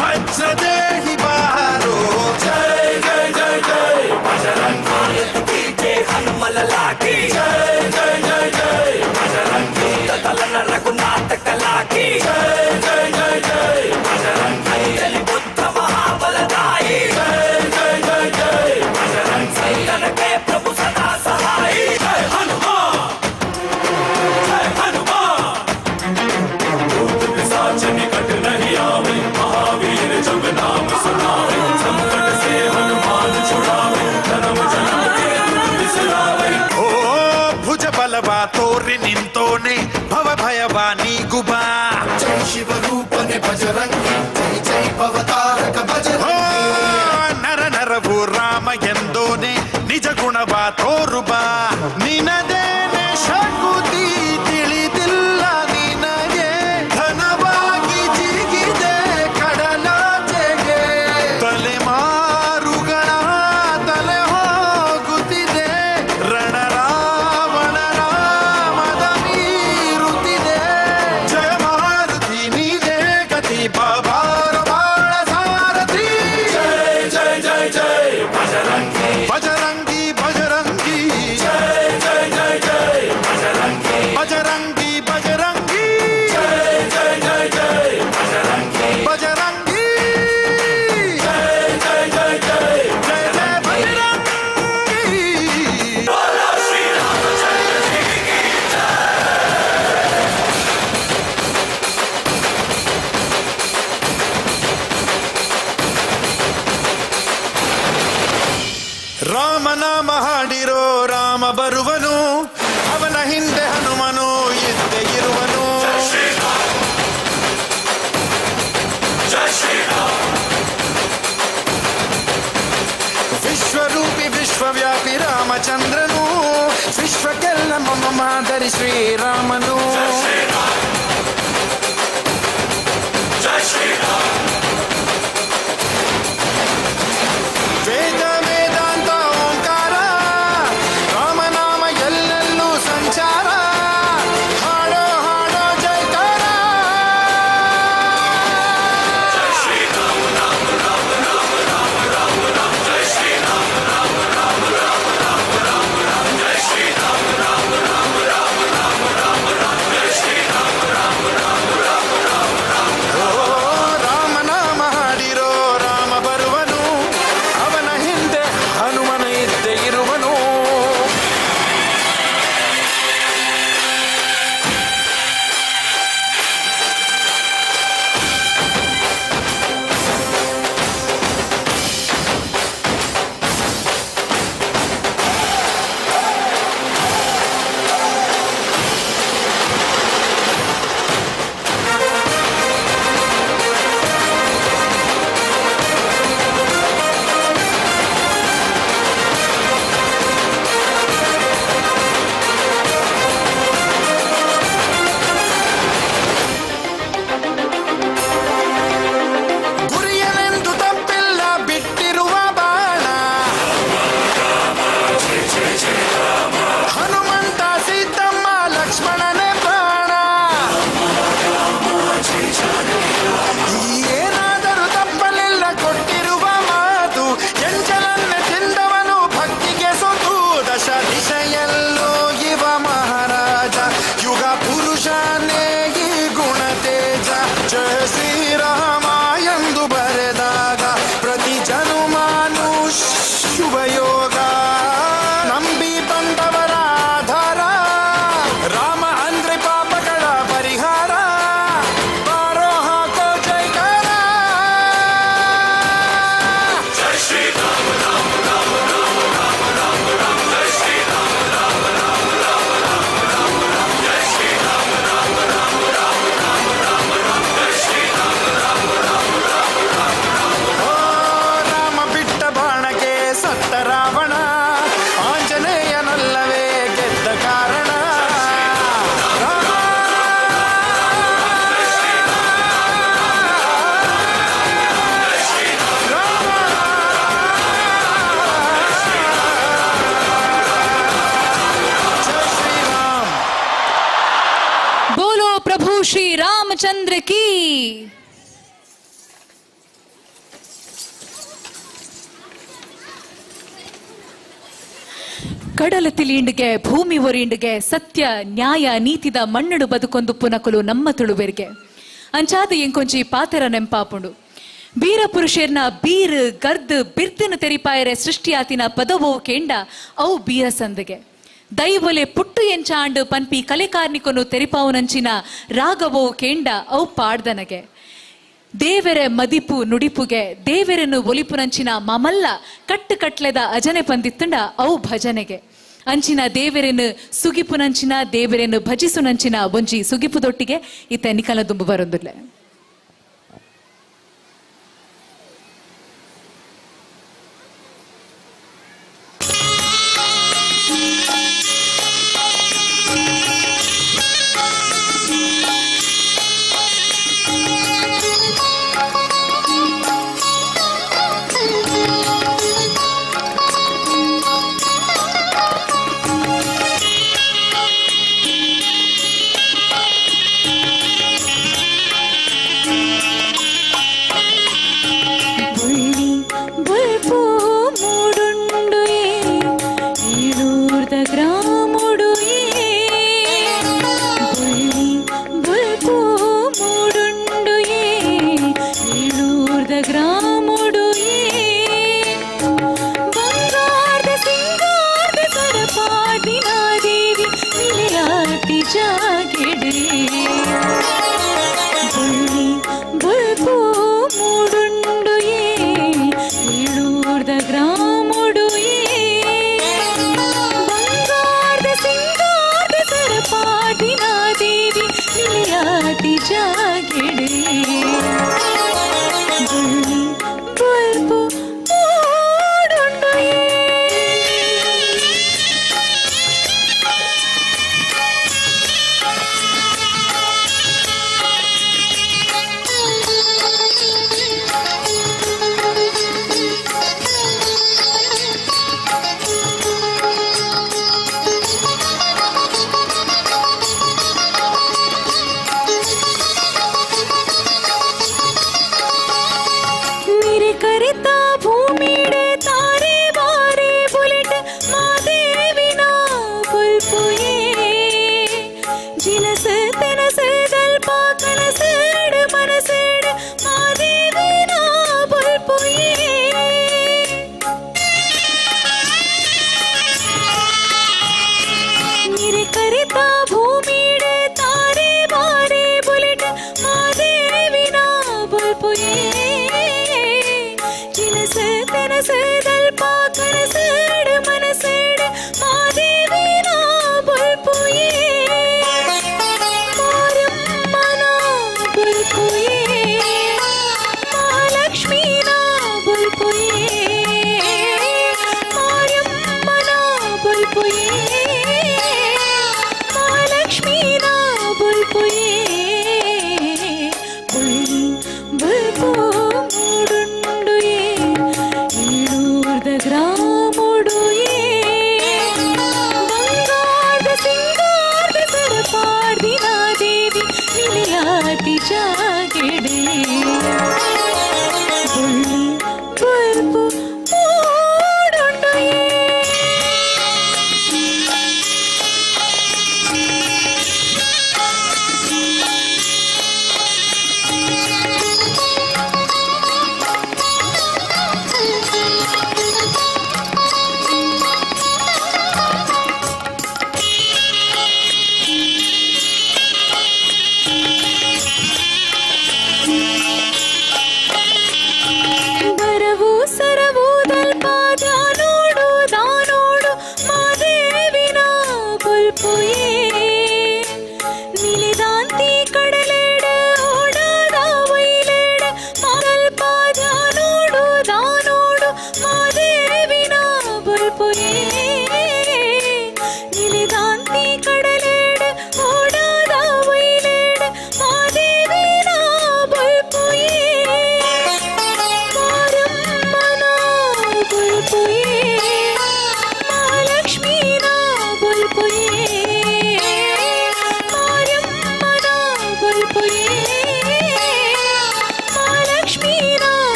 ವಜ್ರದೇಹಿ ಬಾರೋ. ಜೈ ಜೈ ಜೈ ಜೈ ಬಜರಂಗಿ ಜೈ ಹನುಮಲಲಾ ಕಿ ಜೈ ಜೈ ಜೈ ಜೈ ಬಜರಂಗಿ ತಲನ ರಘುನಾಥ ಕಲಾ ಕಿ ಜೈ ಜೈ ಜೈ ಜೈ ಬಜರಂಗಿ ಅಂಜಲಿ ಬುದ್ಧ ಮಹಾಬಲದಾಯಿ ಜೈ ಜೈ ಜೈ ಜೈ ಬಜರಂಗಿ ಸಂತನ ಪ್ರಭು ಸದಾ ಸಹಾಯಿ. ಜೈ ಹನುಮಾನ್ ಜೈ ಹನುಮಾನ್. भूत पिशाच निकट नहीं आवे, महावीर जब नाम सुनावे, संकट से हनुमान छुड़ावे, जन्म जन्म के दुख बिसरावे. ಓ ಭುಜ ಬಲವ ತೋರಿ ನಿಂತೋನೆ ಭವ ಭಯವ ನೀಗುಬಾ. ಜೈ ಶಿವರೂಪನೆ ಬಜರಂಗಿ, ಜೈ ಜೈ ಭವತಾರಕ ಬಜರಂಗಿ. ನರ ನರವು ರಾಮ ಎಂದೋನೆ ನಿಜ ಗುಣವ ತೋರುಬಾ. ನಿನದೇನೆ ಶಕುತಿ ತಿಳಿದಿಲ್ಲ ನಿನಗೆ, ಧನವಾಗಿ ಜಿಗಿದೆ ಕಡಲಾಚೆಗೆ. ತಲೆಮಾರುಗಳ ತಲೆ ಹೋಗುತ್ತಿದೆ, ರಣ ರಾವಣ ರಾಮದ ಮೀರುತ್ತಿದೆ. ಜಯ ಮಾರುತಿ ನೀನೇ ಗತಿ ಬಾಬಾರ ಬಾಳ ಸಾರಥಿ. ಜೈ ಜೈ ಜೈ ಜೈ ಬಜರಂಗಿ ಬಜರಂಗಿ ಬಜರಂಗಿ ಜೈ ಜೈ ಜೈ ಜೈ ಬಜರಂಗಿ ಬಜರಂಗಿ ಬಜರಂಗಿ ಜೈ ಜೈ ಜೈ ಜೈ ಬಜರಂಗಿ ಬಜರಂಗಿ ಜೈ ಜೈ ಜೈ ಜೈ ಜೈ ಜೈ ಬಜರಂಗಿ. ಶ್ರೀ ರಾಮಚಂದ್ರ ಜಿ ಕಿ ಜೈ. ರಾಮನಾಮ ಹಾಡಿರೋ ರಾಮ ಬರುವನು, ಅವನ ಹಿಂದೆ ಹನುಮನು ಇದ್ದೇ ಇರುವನು. ವಿಶ್ವರೂಪಿ ವಿಶ್ವವ್ಯಾಪಿ ರಾಮಚಂದ್ರನು, ವಿಶ್ವಕ್ಕೆಲ್ಲ ಮಮ ಮಾದರಿ ಶ್ರೀರಾಮನು. ವೇದ ವೇದಾಂತ ಓಂಕಾರ, ರಾಮನಾಮ ಎಲ್ಲೆಲ್ಲೂ ಸಂಚಾರ. ಹಾಡೋ ಹಾಡೋ ಜೈಕಾರ. ಶ್ರೀ ರಾಮಚಂದ್ರ ಕೀ. ಕಡಲ ತಿಳಿಯಿಂಡಿಗೆ ಭೂಮಿ ಒರಿಂಡಿಗೆ ಸತ್ಯ ನ್ಯಾಯ ನೀತಿದ ಮಣ್ಣುಡು ಬದುಕೊಂದು ಪುನಕುಲು ನಮ್ಮ ತುಳುವೆರ್ಗೆ ಅಂಚಾದ ಎಂಕೊಂಜಿ ಪಾತೆರ ನೆಂಪಾಪುಂಡು. ಬೀರ ಪುರುಷೇರ್ನ ಬೀರ್ ಗರ್ದ್ ಬಿರ್ದನ ತೆರಿಪಾಯರೆ ಸೃಷ್ಟಿಯಾತಿನ ಪದವೋ ಕೇಂಡ ಅವು ಬೀರ ಸಂದಿಗೆ ದೈವೊಲೆ ಪುಟ್ಟು ಎಂಚಾಂಡು ಪನ್ಪಿ ಕಲೆಕಾರ್ನಿಕೊನು ತೆರಿಪಾವುನಂಚಿನ ರಾಗವೋ ಕೇಂಡ ಅವು ಪಾಡ್ದನಗೆ ದೇವೆರೆ ಮದಿಪು ನುಡಿಪುಗೆ ದೇವೆರನ್ನು ಒಲಿಪುನಂಚಿನ ಮಮಲ್ಲ ಕಟ್ಟು ಕಟ್ಲೆದ ಅಜನೆ ಪಂದಿತ್ತುಂಡ ಅವು ಭಜನೆಗೆ ಅಂಚಿನ ದೇವೆರೆನು ಸುಗಿಪುನಂಚಿನ ದೇವೆರೆನು ಭಜಿಸುನಂಚಿನ ಒಂಜಿ ಸುಗಿಪುದೊಟ್ಟಿಗೆ ಇತ್ತ ನಿಕಲ ದುಂಬು ಬರೊಂದುಲ್ಲೆ. Thank you.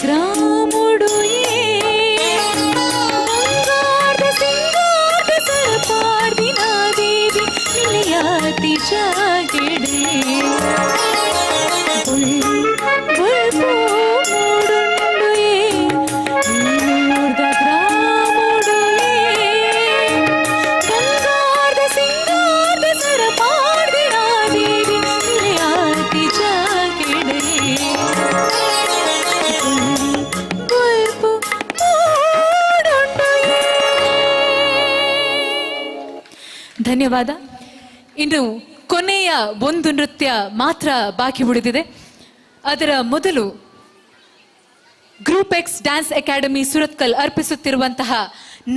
ಗ್ರಾಮುಡು ಬಂಗಾರದ ಸಿಂಗಾರದ ಸರಪಾರ್ದಿನ ದೇವಿ ನಿಲೆಯಾತಿ ಜಾಗೆಡೆ ಬುಲ್ಪು ಮೂಡುಂಡು ಈಊರ್ದ ಗ್ರಾಮುಡು ಬಂಗಾರದ ಸಿಂಗಾರದ ಸರಪಾರ್ದಿನ ದೇವಿ ನಿಲೆಯಾತಿ ಜಾಗೆಡೆ ಬುಲ್ಪು ಮೂಡುಂಡು. ಧನ್ಯವಾದ. ಇನ್ನು ಕೊನೆಯ ಒಂದು ನೃತ್ಯ ಮಾತ್ರ ಬಾಕಿ ಉಳಿದಿದೆ. ಅದರ ಮೊದಲು group X dance academy Surathkal ಅರ್ಪಿಸುತ್ತಿರುವಂತಹ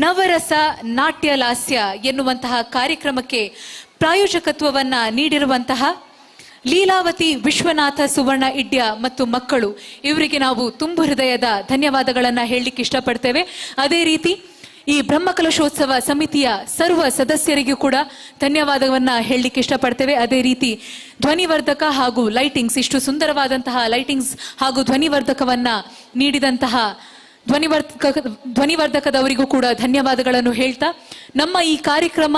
ನವರಸ ನಾಟ್ಯ ಲಾಸ್ಯ ಎನ್ನುವಂತಹ ಕಾರ್ಯಕ್ರಮಕ್ಕೆ ಪ್ರಾಯೋಜಕತ್ವವನ್ನು ನೀಡಿರುವಂತಹ ಲೀಲಾವತಿ ವಿಶ್ವನಾಥ ಸುವರ್ಣ ಇಡ್ಯ ಮತ್ತು ಮಕ್ಕಳು ಇವರಿಗೆ ನಾವು ತುಂಬು ಹೃದಯದ ಧನ್ಯವಾದಗಳನ್ನು ಹೇಳಲಿಕ್ಕೆ ಇಷ್ಟಪಡ್ತೇವೆ. ಅದೇ ರೀತಿ ಈ ಬ್ರಹ್ಮಕಲಶೋತ್ಸವ ಸಮಿತಿಯ ಸರ್ವ ಸದಸ್ಯರಿಗೂ ಕೂಡ ಧನ್ಯವಾದವನ್ನ ಹೇಳಲಿಕ್ಕೆ ಇಷ್ಟಪಡ್ತೇವೆ. ಅದೇ ರೀತಿ ಧ್ವನಿವರ್ಧಕ ಹಾಗೂ ಲೈಟಿಂಗ್ಸ್, ಇಷ್ಟು ಸುಂದರವಾದಂತಹ ಲೈಟಿಂಗ್ಸ್ ಹಾಗೂ ಧ್ವನಿವರ್ಧಕವನ್ನ ನೀಡಿದಂತಹ ಧ್ವನಿವರ್ಧಕದವರಿಗೂ ಕೂಡ ಧನ್ಯವಾದಗಳನ್ನು ಹೇಳ್ತಾ, ನಮ್ಮ ಈ ಕಾರ್ಯಕ್ರಮ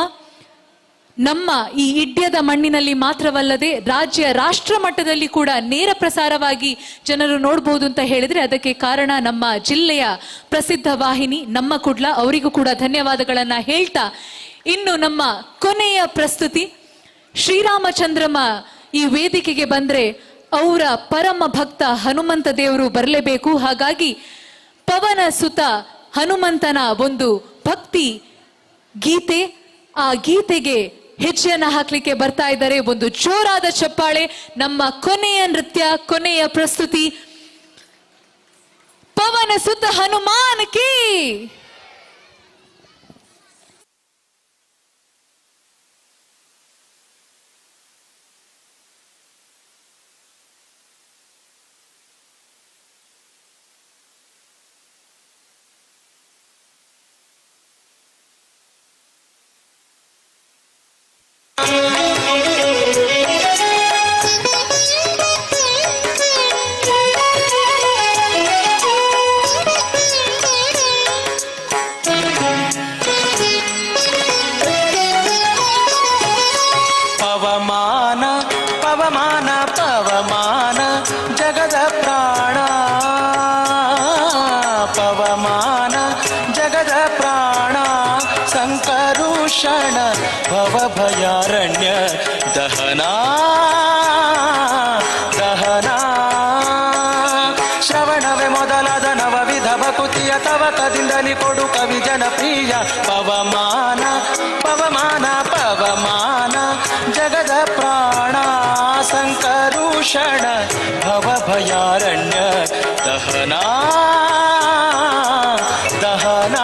ನಮ್ಮ ಈ ಇಡ್ಯದ ಮಣ್ಣಿನಲ್ಲಿ ಮಾತ್ರವಲ್ಲದೆ ರಾಜ್ಯ ರಾಷ್ಟ್ರ ಮಟ್ಟದಲ್ಲಿ ಕೂಡ ನೇರ ಪ್ರಸಾರವಾಗಿ ಜನರು ನೋಡಬಹುದು ಅಂತ ಹೇಳಿದ್ರೆ ಅದಕ್ಕೆ ಕಾರಣ ನಮ್ಮ ಜಿಲ್ಲೆಯ ಪ್ರಸಿದ್ಧ ವಾಹಿನಿ ನಮ್ಮ ಕುಡ್ಲ. ಅವರಿಗೂ ಕೂಡ ಧನ್ಯವಾದಗಳನ್ನ ಹೇಳ್ತಾ ಇನ್ನು ನಮ್ಮ ಕೊನೆಯ ಪ್ರಸ್ತುತಿ ಶ್ರೀರಾಮಚಂದ್ರಮ ಈ ವೇದಿಕೆಗೆ ಬಂದ್ರೆ ಅವರ ಪರಮ ಭಕ್ತ ಹನುಮಂತ ದೇವರು ಬರಲೇಬೇಕು. ಹಾಗಾಗಿ ಪವನ ಸುತ ಹನುಮಂತನ ಒಂದು ಭಕ್ತಿ ಗೀತೆ, ಆ ಗೀತೆಗೆ ಹೆಜ್ಜೆಯನ್ನ ಹಾಕ್ಲಿಕ್ಕೆ ಬರ್ತಾ ಇದ್ದಾರೆ. ಒಂದು ಜೋರಾದ ಚಪ್ಪಾಳೆ. ನಮ್ಮ ಕೊನೆಯ ನೃತ್ಯ, ಕೊನೆಯ ಪ್ರಸ್ತುತಿ ಪವನ ಸುತ ಹನುಮಾನ್ ಕೀ. ಪವಮಾನ ಪವಮಾನ ಪವಮಾನ ಜಗದ ಪ್ರಾಣ, ಪವಮಾನ ಜಗದ ಪ್ರಾಣ, ಸಂಕರುಷಣ ಭವಭಯಾರಣ್ಯ ದಹನ ದಹನ. ಶ್ರವಣವೇ ಮೊದಲಾದ ನವವಿಧ ಭಕುತಿಯ ತವಕದಿಂದಲಿ ಕೊಡು ಕವಿ ಜನಪ್ರಿಯ. ಪವಮಾನ ಪವಮಾನ ಪವಮಾನ ಜಗದ ಪ್ರಾಣ, ಸಂಕರುಷಣ ಭವಭಯಾರಣ್ಯ ದಹನ ದಹನ.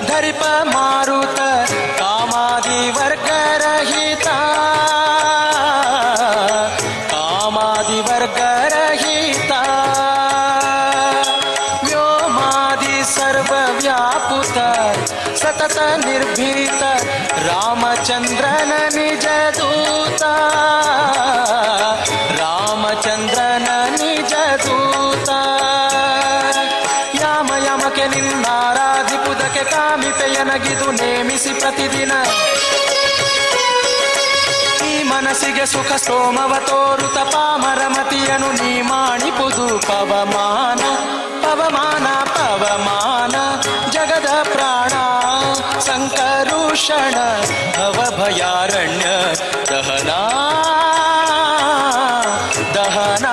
ಧರಿಪ ಮಾರುತ ಕಾಮಾದಿ ವರ್ಗರಹಿತ, ಕಾಮಾದಿ ವರ್ಗರಹಿತ, ವ್ಯೋಮಾದಿ ಸರ್ವವ್ಯಾಪುತ ಸತತ ನಿರ್ಭೀತ ರಾಮಚಂದ್ರನ ನಿಜ ದೂತ, ರಾಮಚಂದ್ರನ ನಿಜ ದೂತ. ಯಾಮ ಯಮಕ್ಕೆ ನಿನ್ನಾರಾಧಿಪುದಕ್ಕೆ ಕಾಮಿಪೆಯನಗಿದು ನೇಮಿಸಿ ಪ್ರತಿದಿನ, ಈ ಮನಸ್ಸಿಗೆ ಸುಖ ಸೋಮವ ತೋರುತ ಪಾಮರ ಮತಿಯನು ನೀ ಮಾಣಿಪುದು. ಪವಮಾನ ಪವಮಾನ ಪವಮಾನ ಜಗದ ಪ್ರಾಣ, ಸಂಕರುಷಣ ಭವಭಯಾರಣ್ಯ ದಹನ ದಹನ.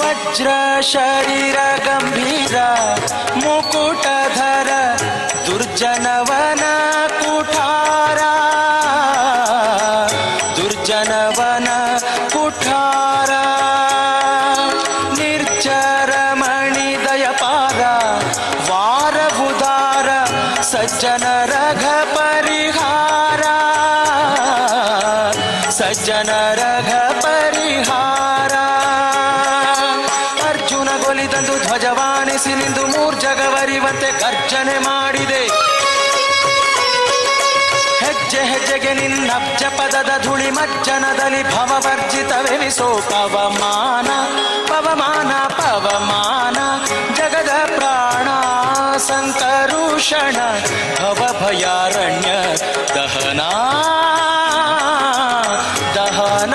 ವಜ್ರ ಶರೀರ ಗಂಭೀರ ಮುಕುಟಧರ ದುರ್ಜನ ದುರ್ಜನವನ ಕುಠಾರ, ದುರ್ಜನವನ ಕುಠಾರ, ನಿರ್ಜರಮಣಿ ದಯಪಾರ, ವಾರವುದಾರ ಸಜ್ಜನ ರಘ ಪರಿಹಾರ, ಸಜ್ಜನ ರಘ ಪರಿಹಾರ. ಅರ್ಜುನ ಗೊಲಿದಂದು ಧ್ವಜವಾನಿಸಿ ನಿಂದು ಮೂರ್ಜಗವರಿವಂತೆ ಗರ್ಜನೆ ಮಾಡಿದೆ. ಹೆಜ್ಜೆ ಹೆಜ್ಜೆಗೆ ನಿನ್ನಬ್ಜ ಪದದ ಧೂಳಿ ಮಜ್ಜನದಲ್ಲಿ ಭವವರ್ಜಿತವೆನಿಸೋ ಪವಮಾನ ಪವಮಾನ ಪವಮಾನ ಜಗದ ಪ್ರಾಣ ಸಂಕರುಷಣ ಭವಭಯಾರಣ್ಯ ದಹನ ದಹನ.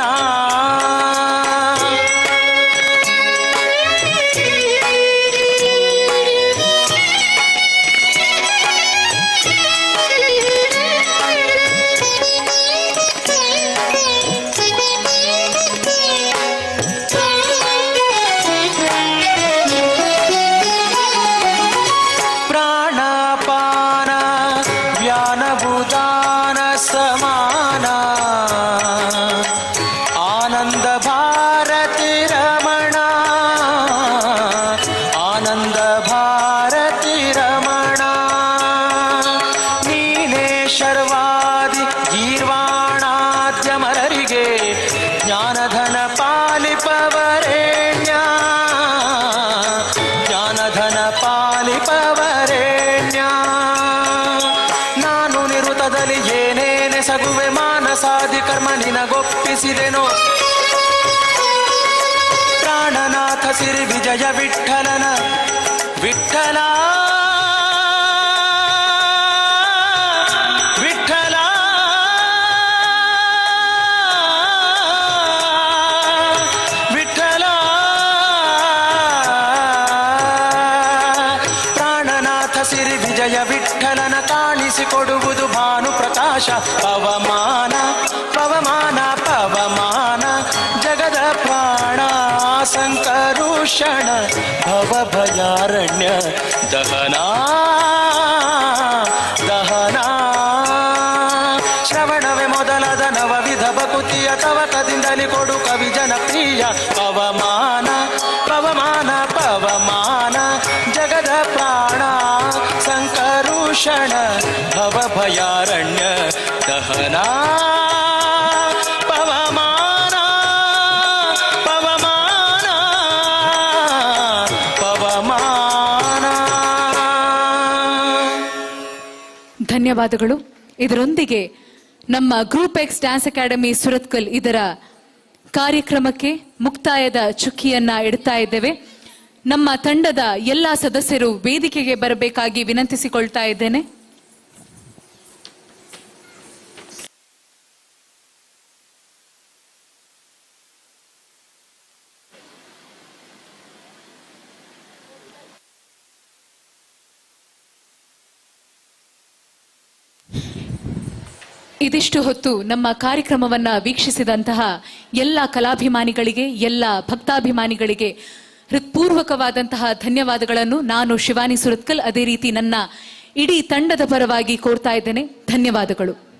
ಪ್ರಾಣಪಾನ ವ್ಯಾನಭುದಾನ ಸಮಾನ, ಆನಂದ ಭಾರತಿ ರಮಣ, ಆನಂದ ಭಾರತಿ ರಮಣ. ನೀನೇ ಶರ್ವಾದಿ ಗೀರ್ವಾಣಾದ್ಯಮರರಿಗೆ ಜ್ಞಾನಧನ ಪಾಲಿಪವರೇಣ್ಯ, ಜ್ಞಾನಧನ ಪಾಲಿಪವರೇಣ್ಯ. ನಾನು ನಿರುತದಲ್ಲಿ ಏನೇನೆ ಸಗುವೆ ಮಾನಸಾದಿ ಕರ್ಮ ನಿನಗೊಪ್ಪಿಸಿದೆನೋ. ಪ್ರಾಣನಾಥ ಸಿರಿ ವಿಜಯ ವಿಠಲನ ವಿಠಲ ವಿಠಲ ವಿಠಲ. ಪ್ರಾಣನಾಥ ಸಿರಿ ವಿಜಯ ವಿಠಲನ ಕಾಣಿಸಿಕೊಡುವುದು ಭಾನು ಪ್ರಕಾಶ. ಪವಮಾನ ಪವಮಾನ ಪವಮಾನ ಜಗದ ಪ್ರಾಣ ಸಂಕರುಷಣ ಭವಭಯಾರಣ್ಯ ದಹನ ದಹನ. ಶ್ರವಣವೇ ಮೊದಲಾದ ನವವಿಧ ಬಕುತಿಯ ತವಕದಿಂದಲಿ ಕೊಡು ಕವಿ ಜನಪ್ರಿಯ. ಪವಮಾನ ಪವಮಾನ ಪವಮಾನ ಜಗದ ಪ್ರಾಣ ಸಂಕರುಷಣ ಭವಭಯಾರಣ್ಯ ದಹನ. ಪವಮಾನ ಪವಮಾನ ಪವಮಾನ. ಧನ್ಯವಾದಗಳು. ಇದರೊಂದಿಗೆ ನಮ್ಮ group X dance academy Surathkal ಇದರ ಕಾರ್ಯಕ್ರಮಕ್ಕೆ ಮುಕ್ತಾಯದ ಚುಕ್ಕಿಯನ್ನ ಇಡ್ತಾ ಇದ್ದೇವೆ. ನಮ್ಮ ತಂಡದ ಎಲ್ಲ ಸದಸ್ಯರು ವೇದಿಕೆಗೆ ಬರಬೇಕಾಗಿ ವಿನಂತಿಸಿಕೊಳ್ತಾ ಇದ್ದೇನೆ. ಇದಿಷ್ಟು ಹೊತ್ತು ನಮ್ಮ ಕಾರ್ಯಕ್ರಮವನ್ನ ವೀಕ್ಷಿಸಿದಂತಹ ಎಲ್ಲ ಕಲಾಭಿಮಾನಿಗಳಿಗೆ, ಎಲ್ಲ ಭಕ್ತಾಭಿಮಾನಿಗಳಿಗೆ ಹೃತ್ಪೂರ್ವಕವಾದಂತಹ ಧನ್ಯವಾದಗಳನ್ನು ನಾನು ಶಿವಾನಿ ಸುರತ್ಕಲ್, ಅದೇ ರೀತಿ ನನ್ನ ಇಡೀ ತಂಡದ ಪರವಾಗಿ ಕೋರ್ತಾ ಇದ್ದೇನೆ. ಧನ್ಯವಾದಗಳು.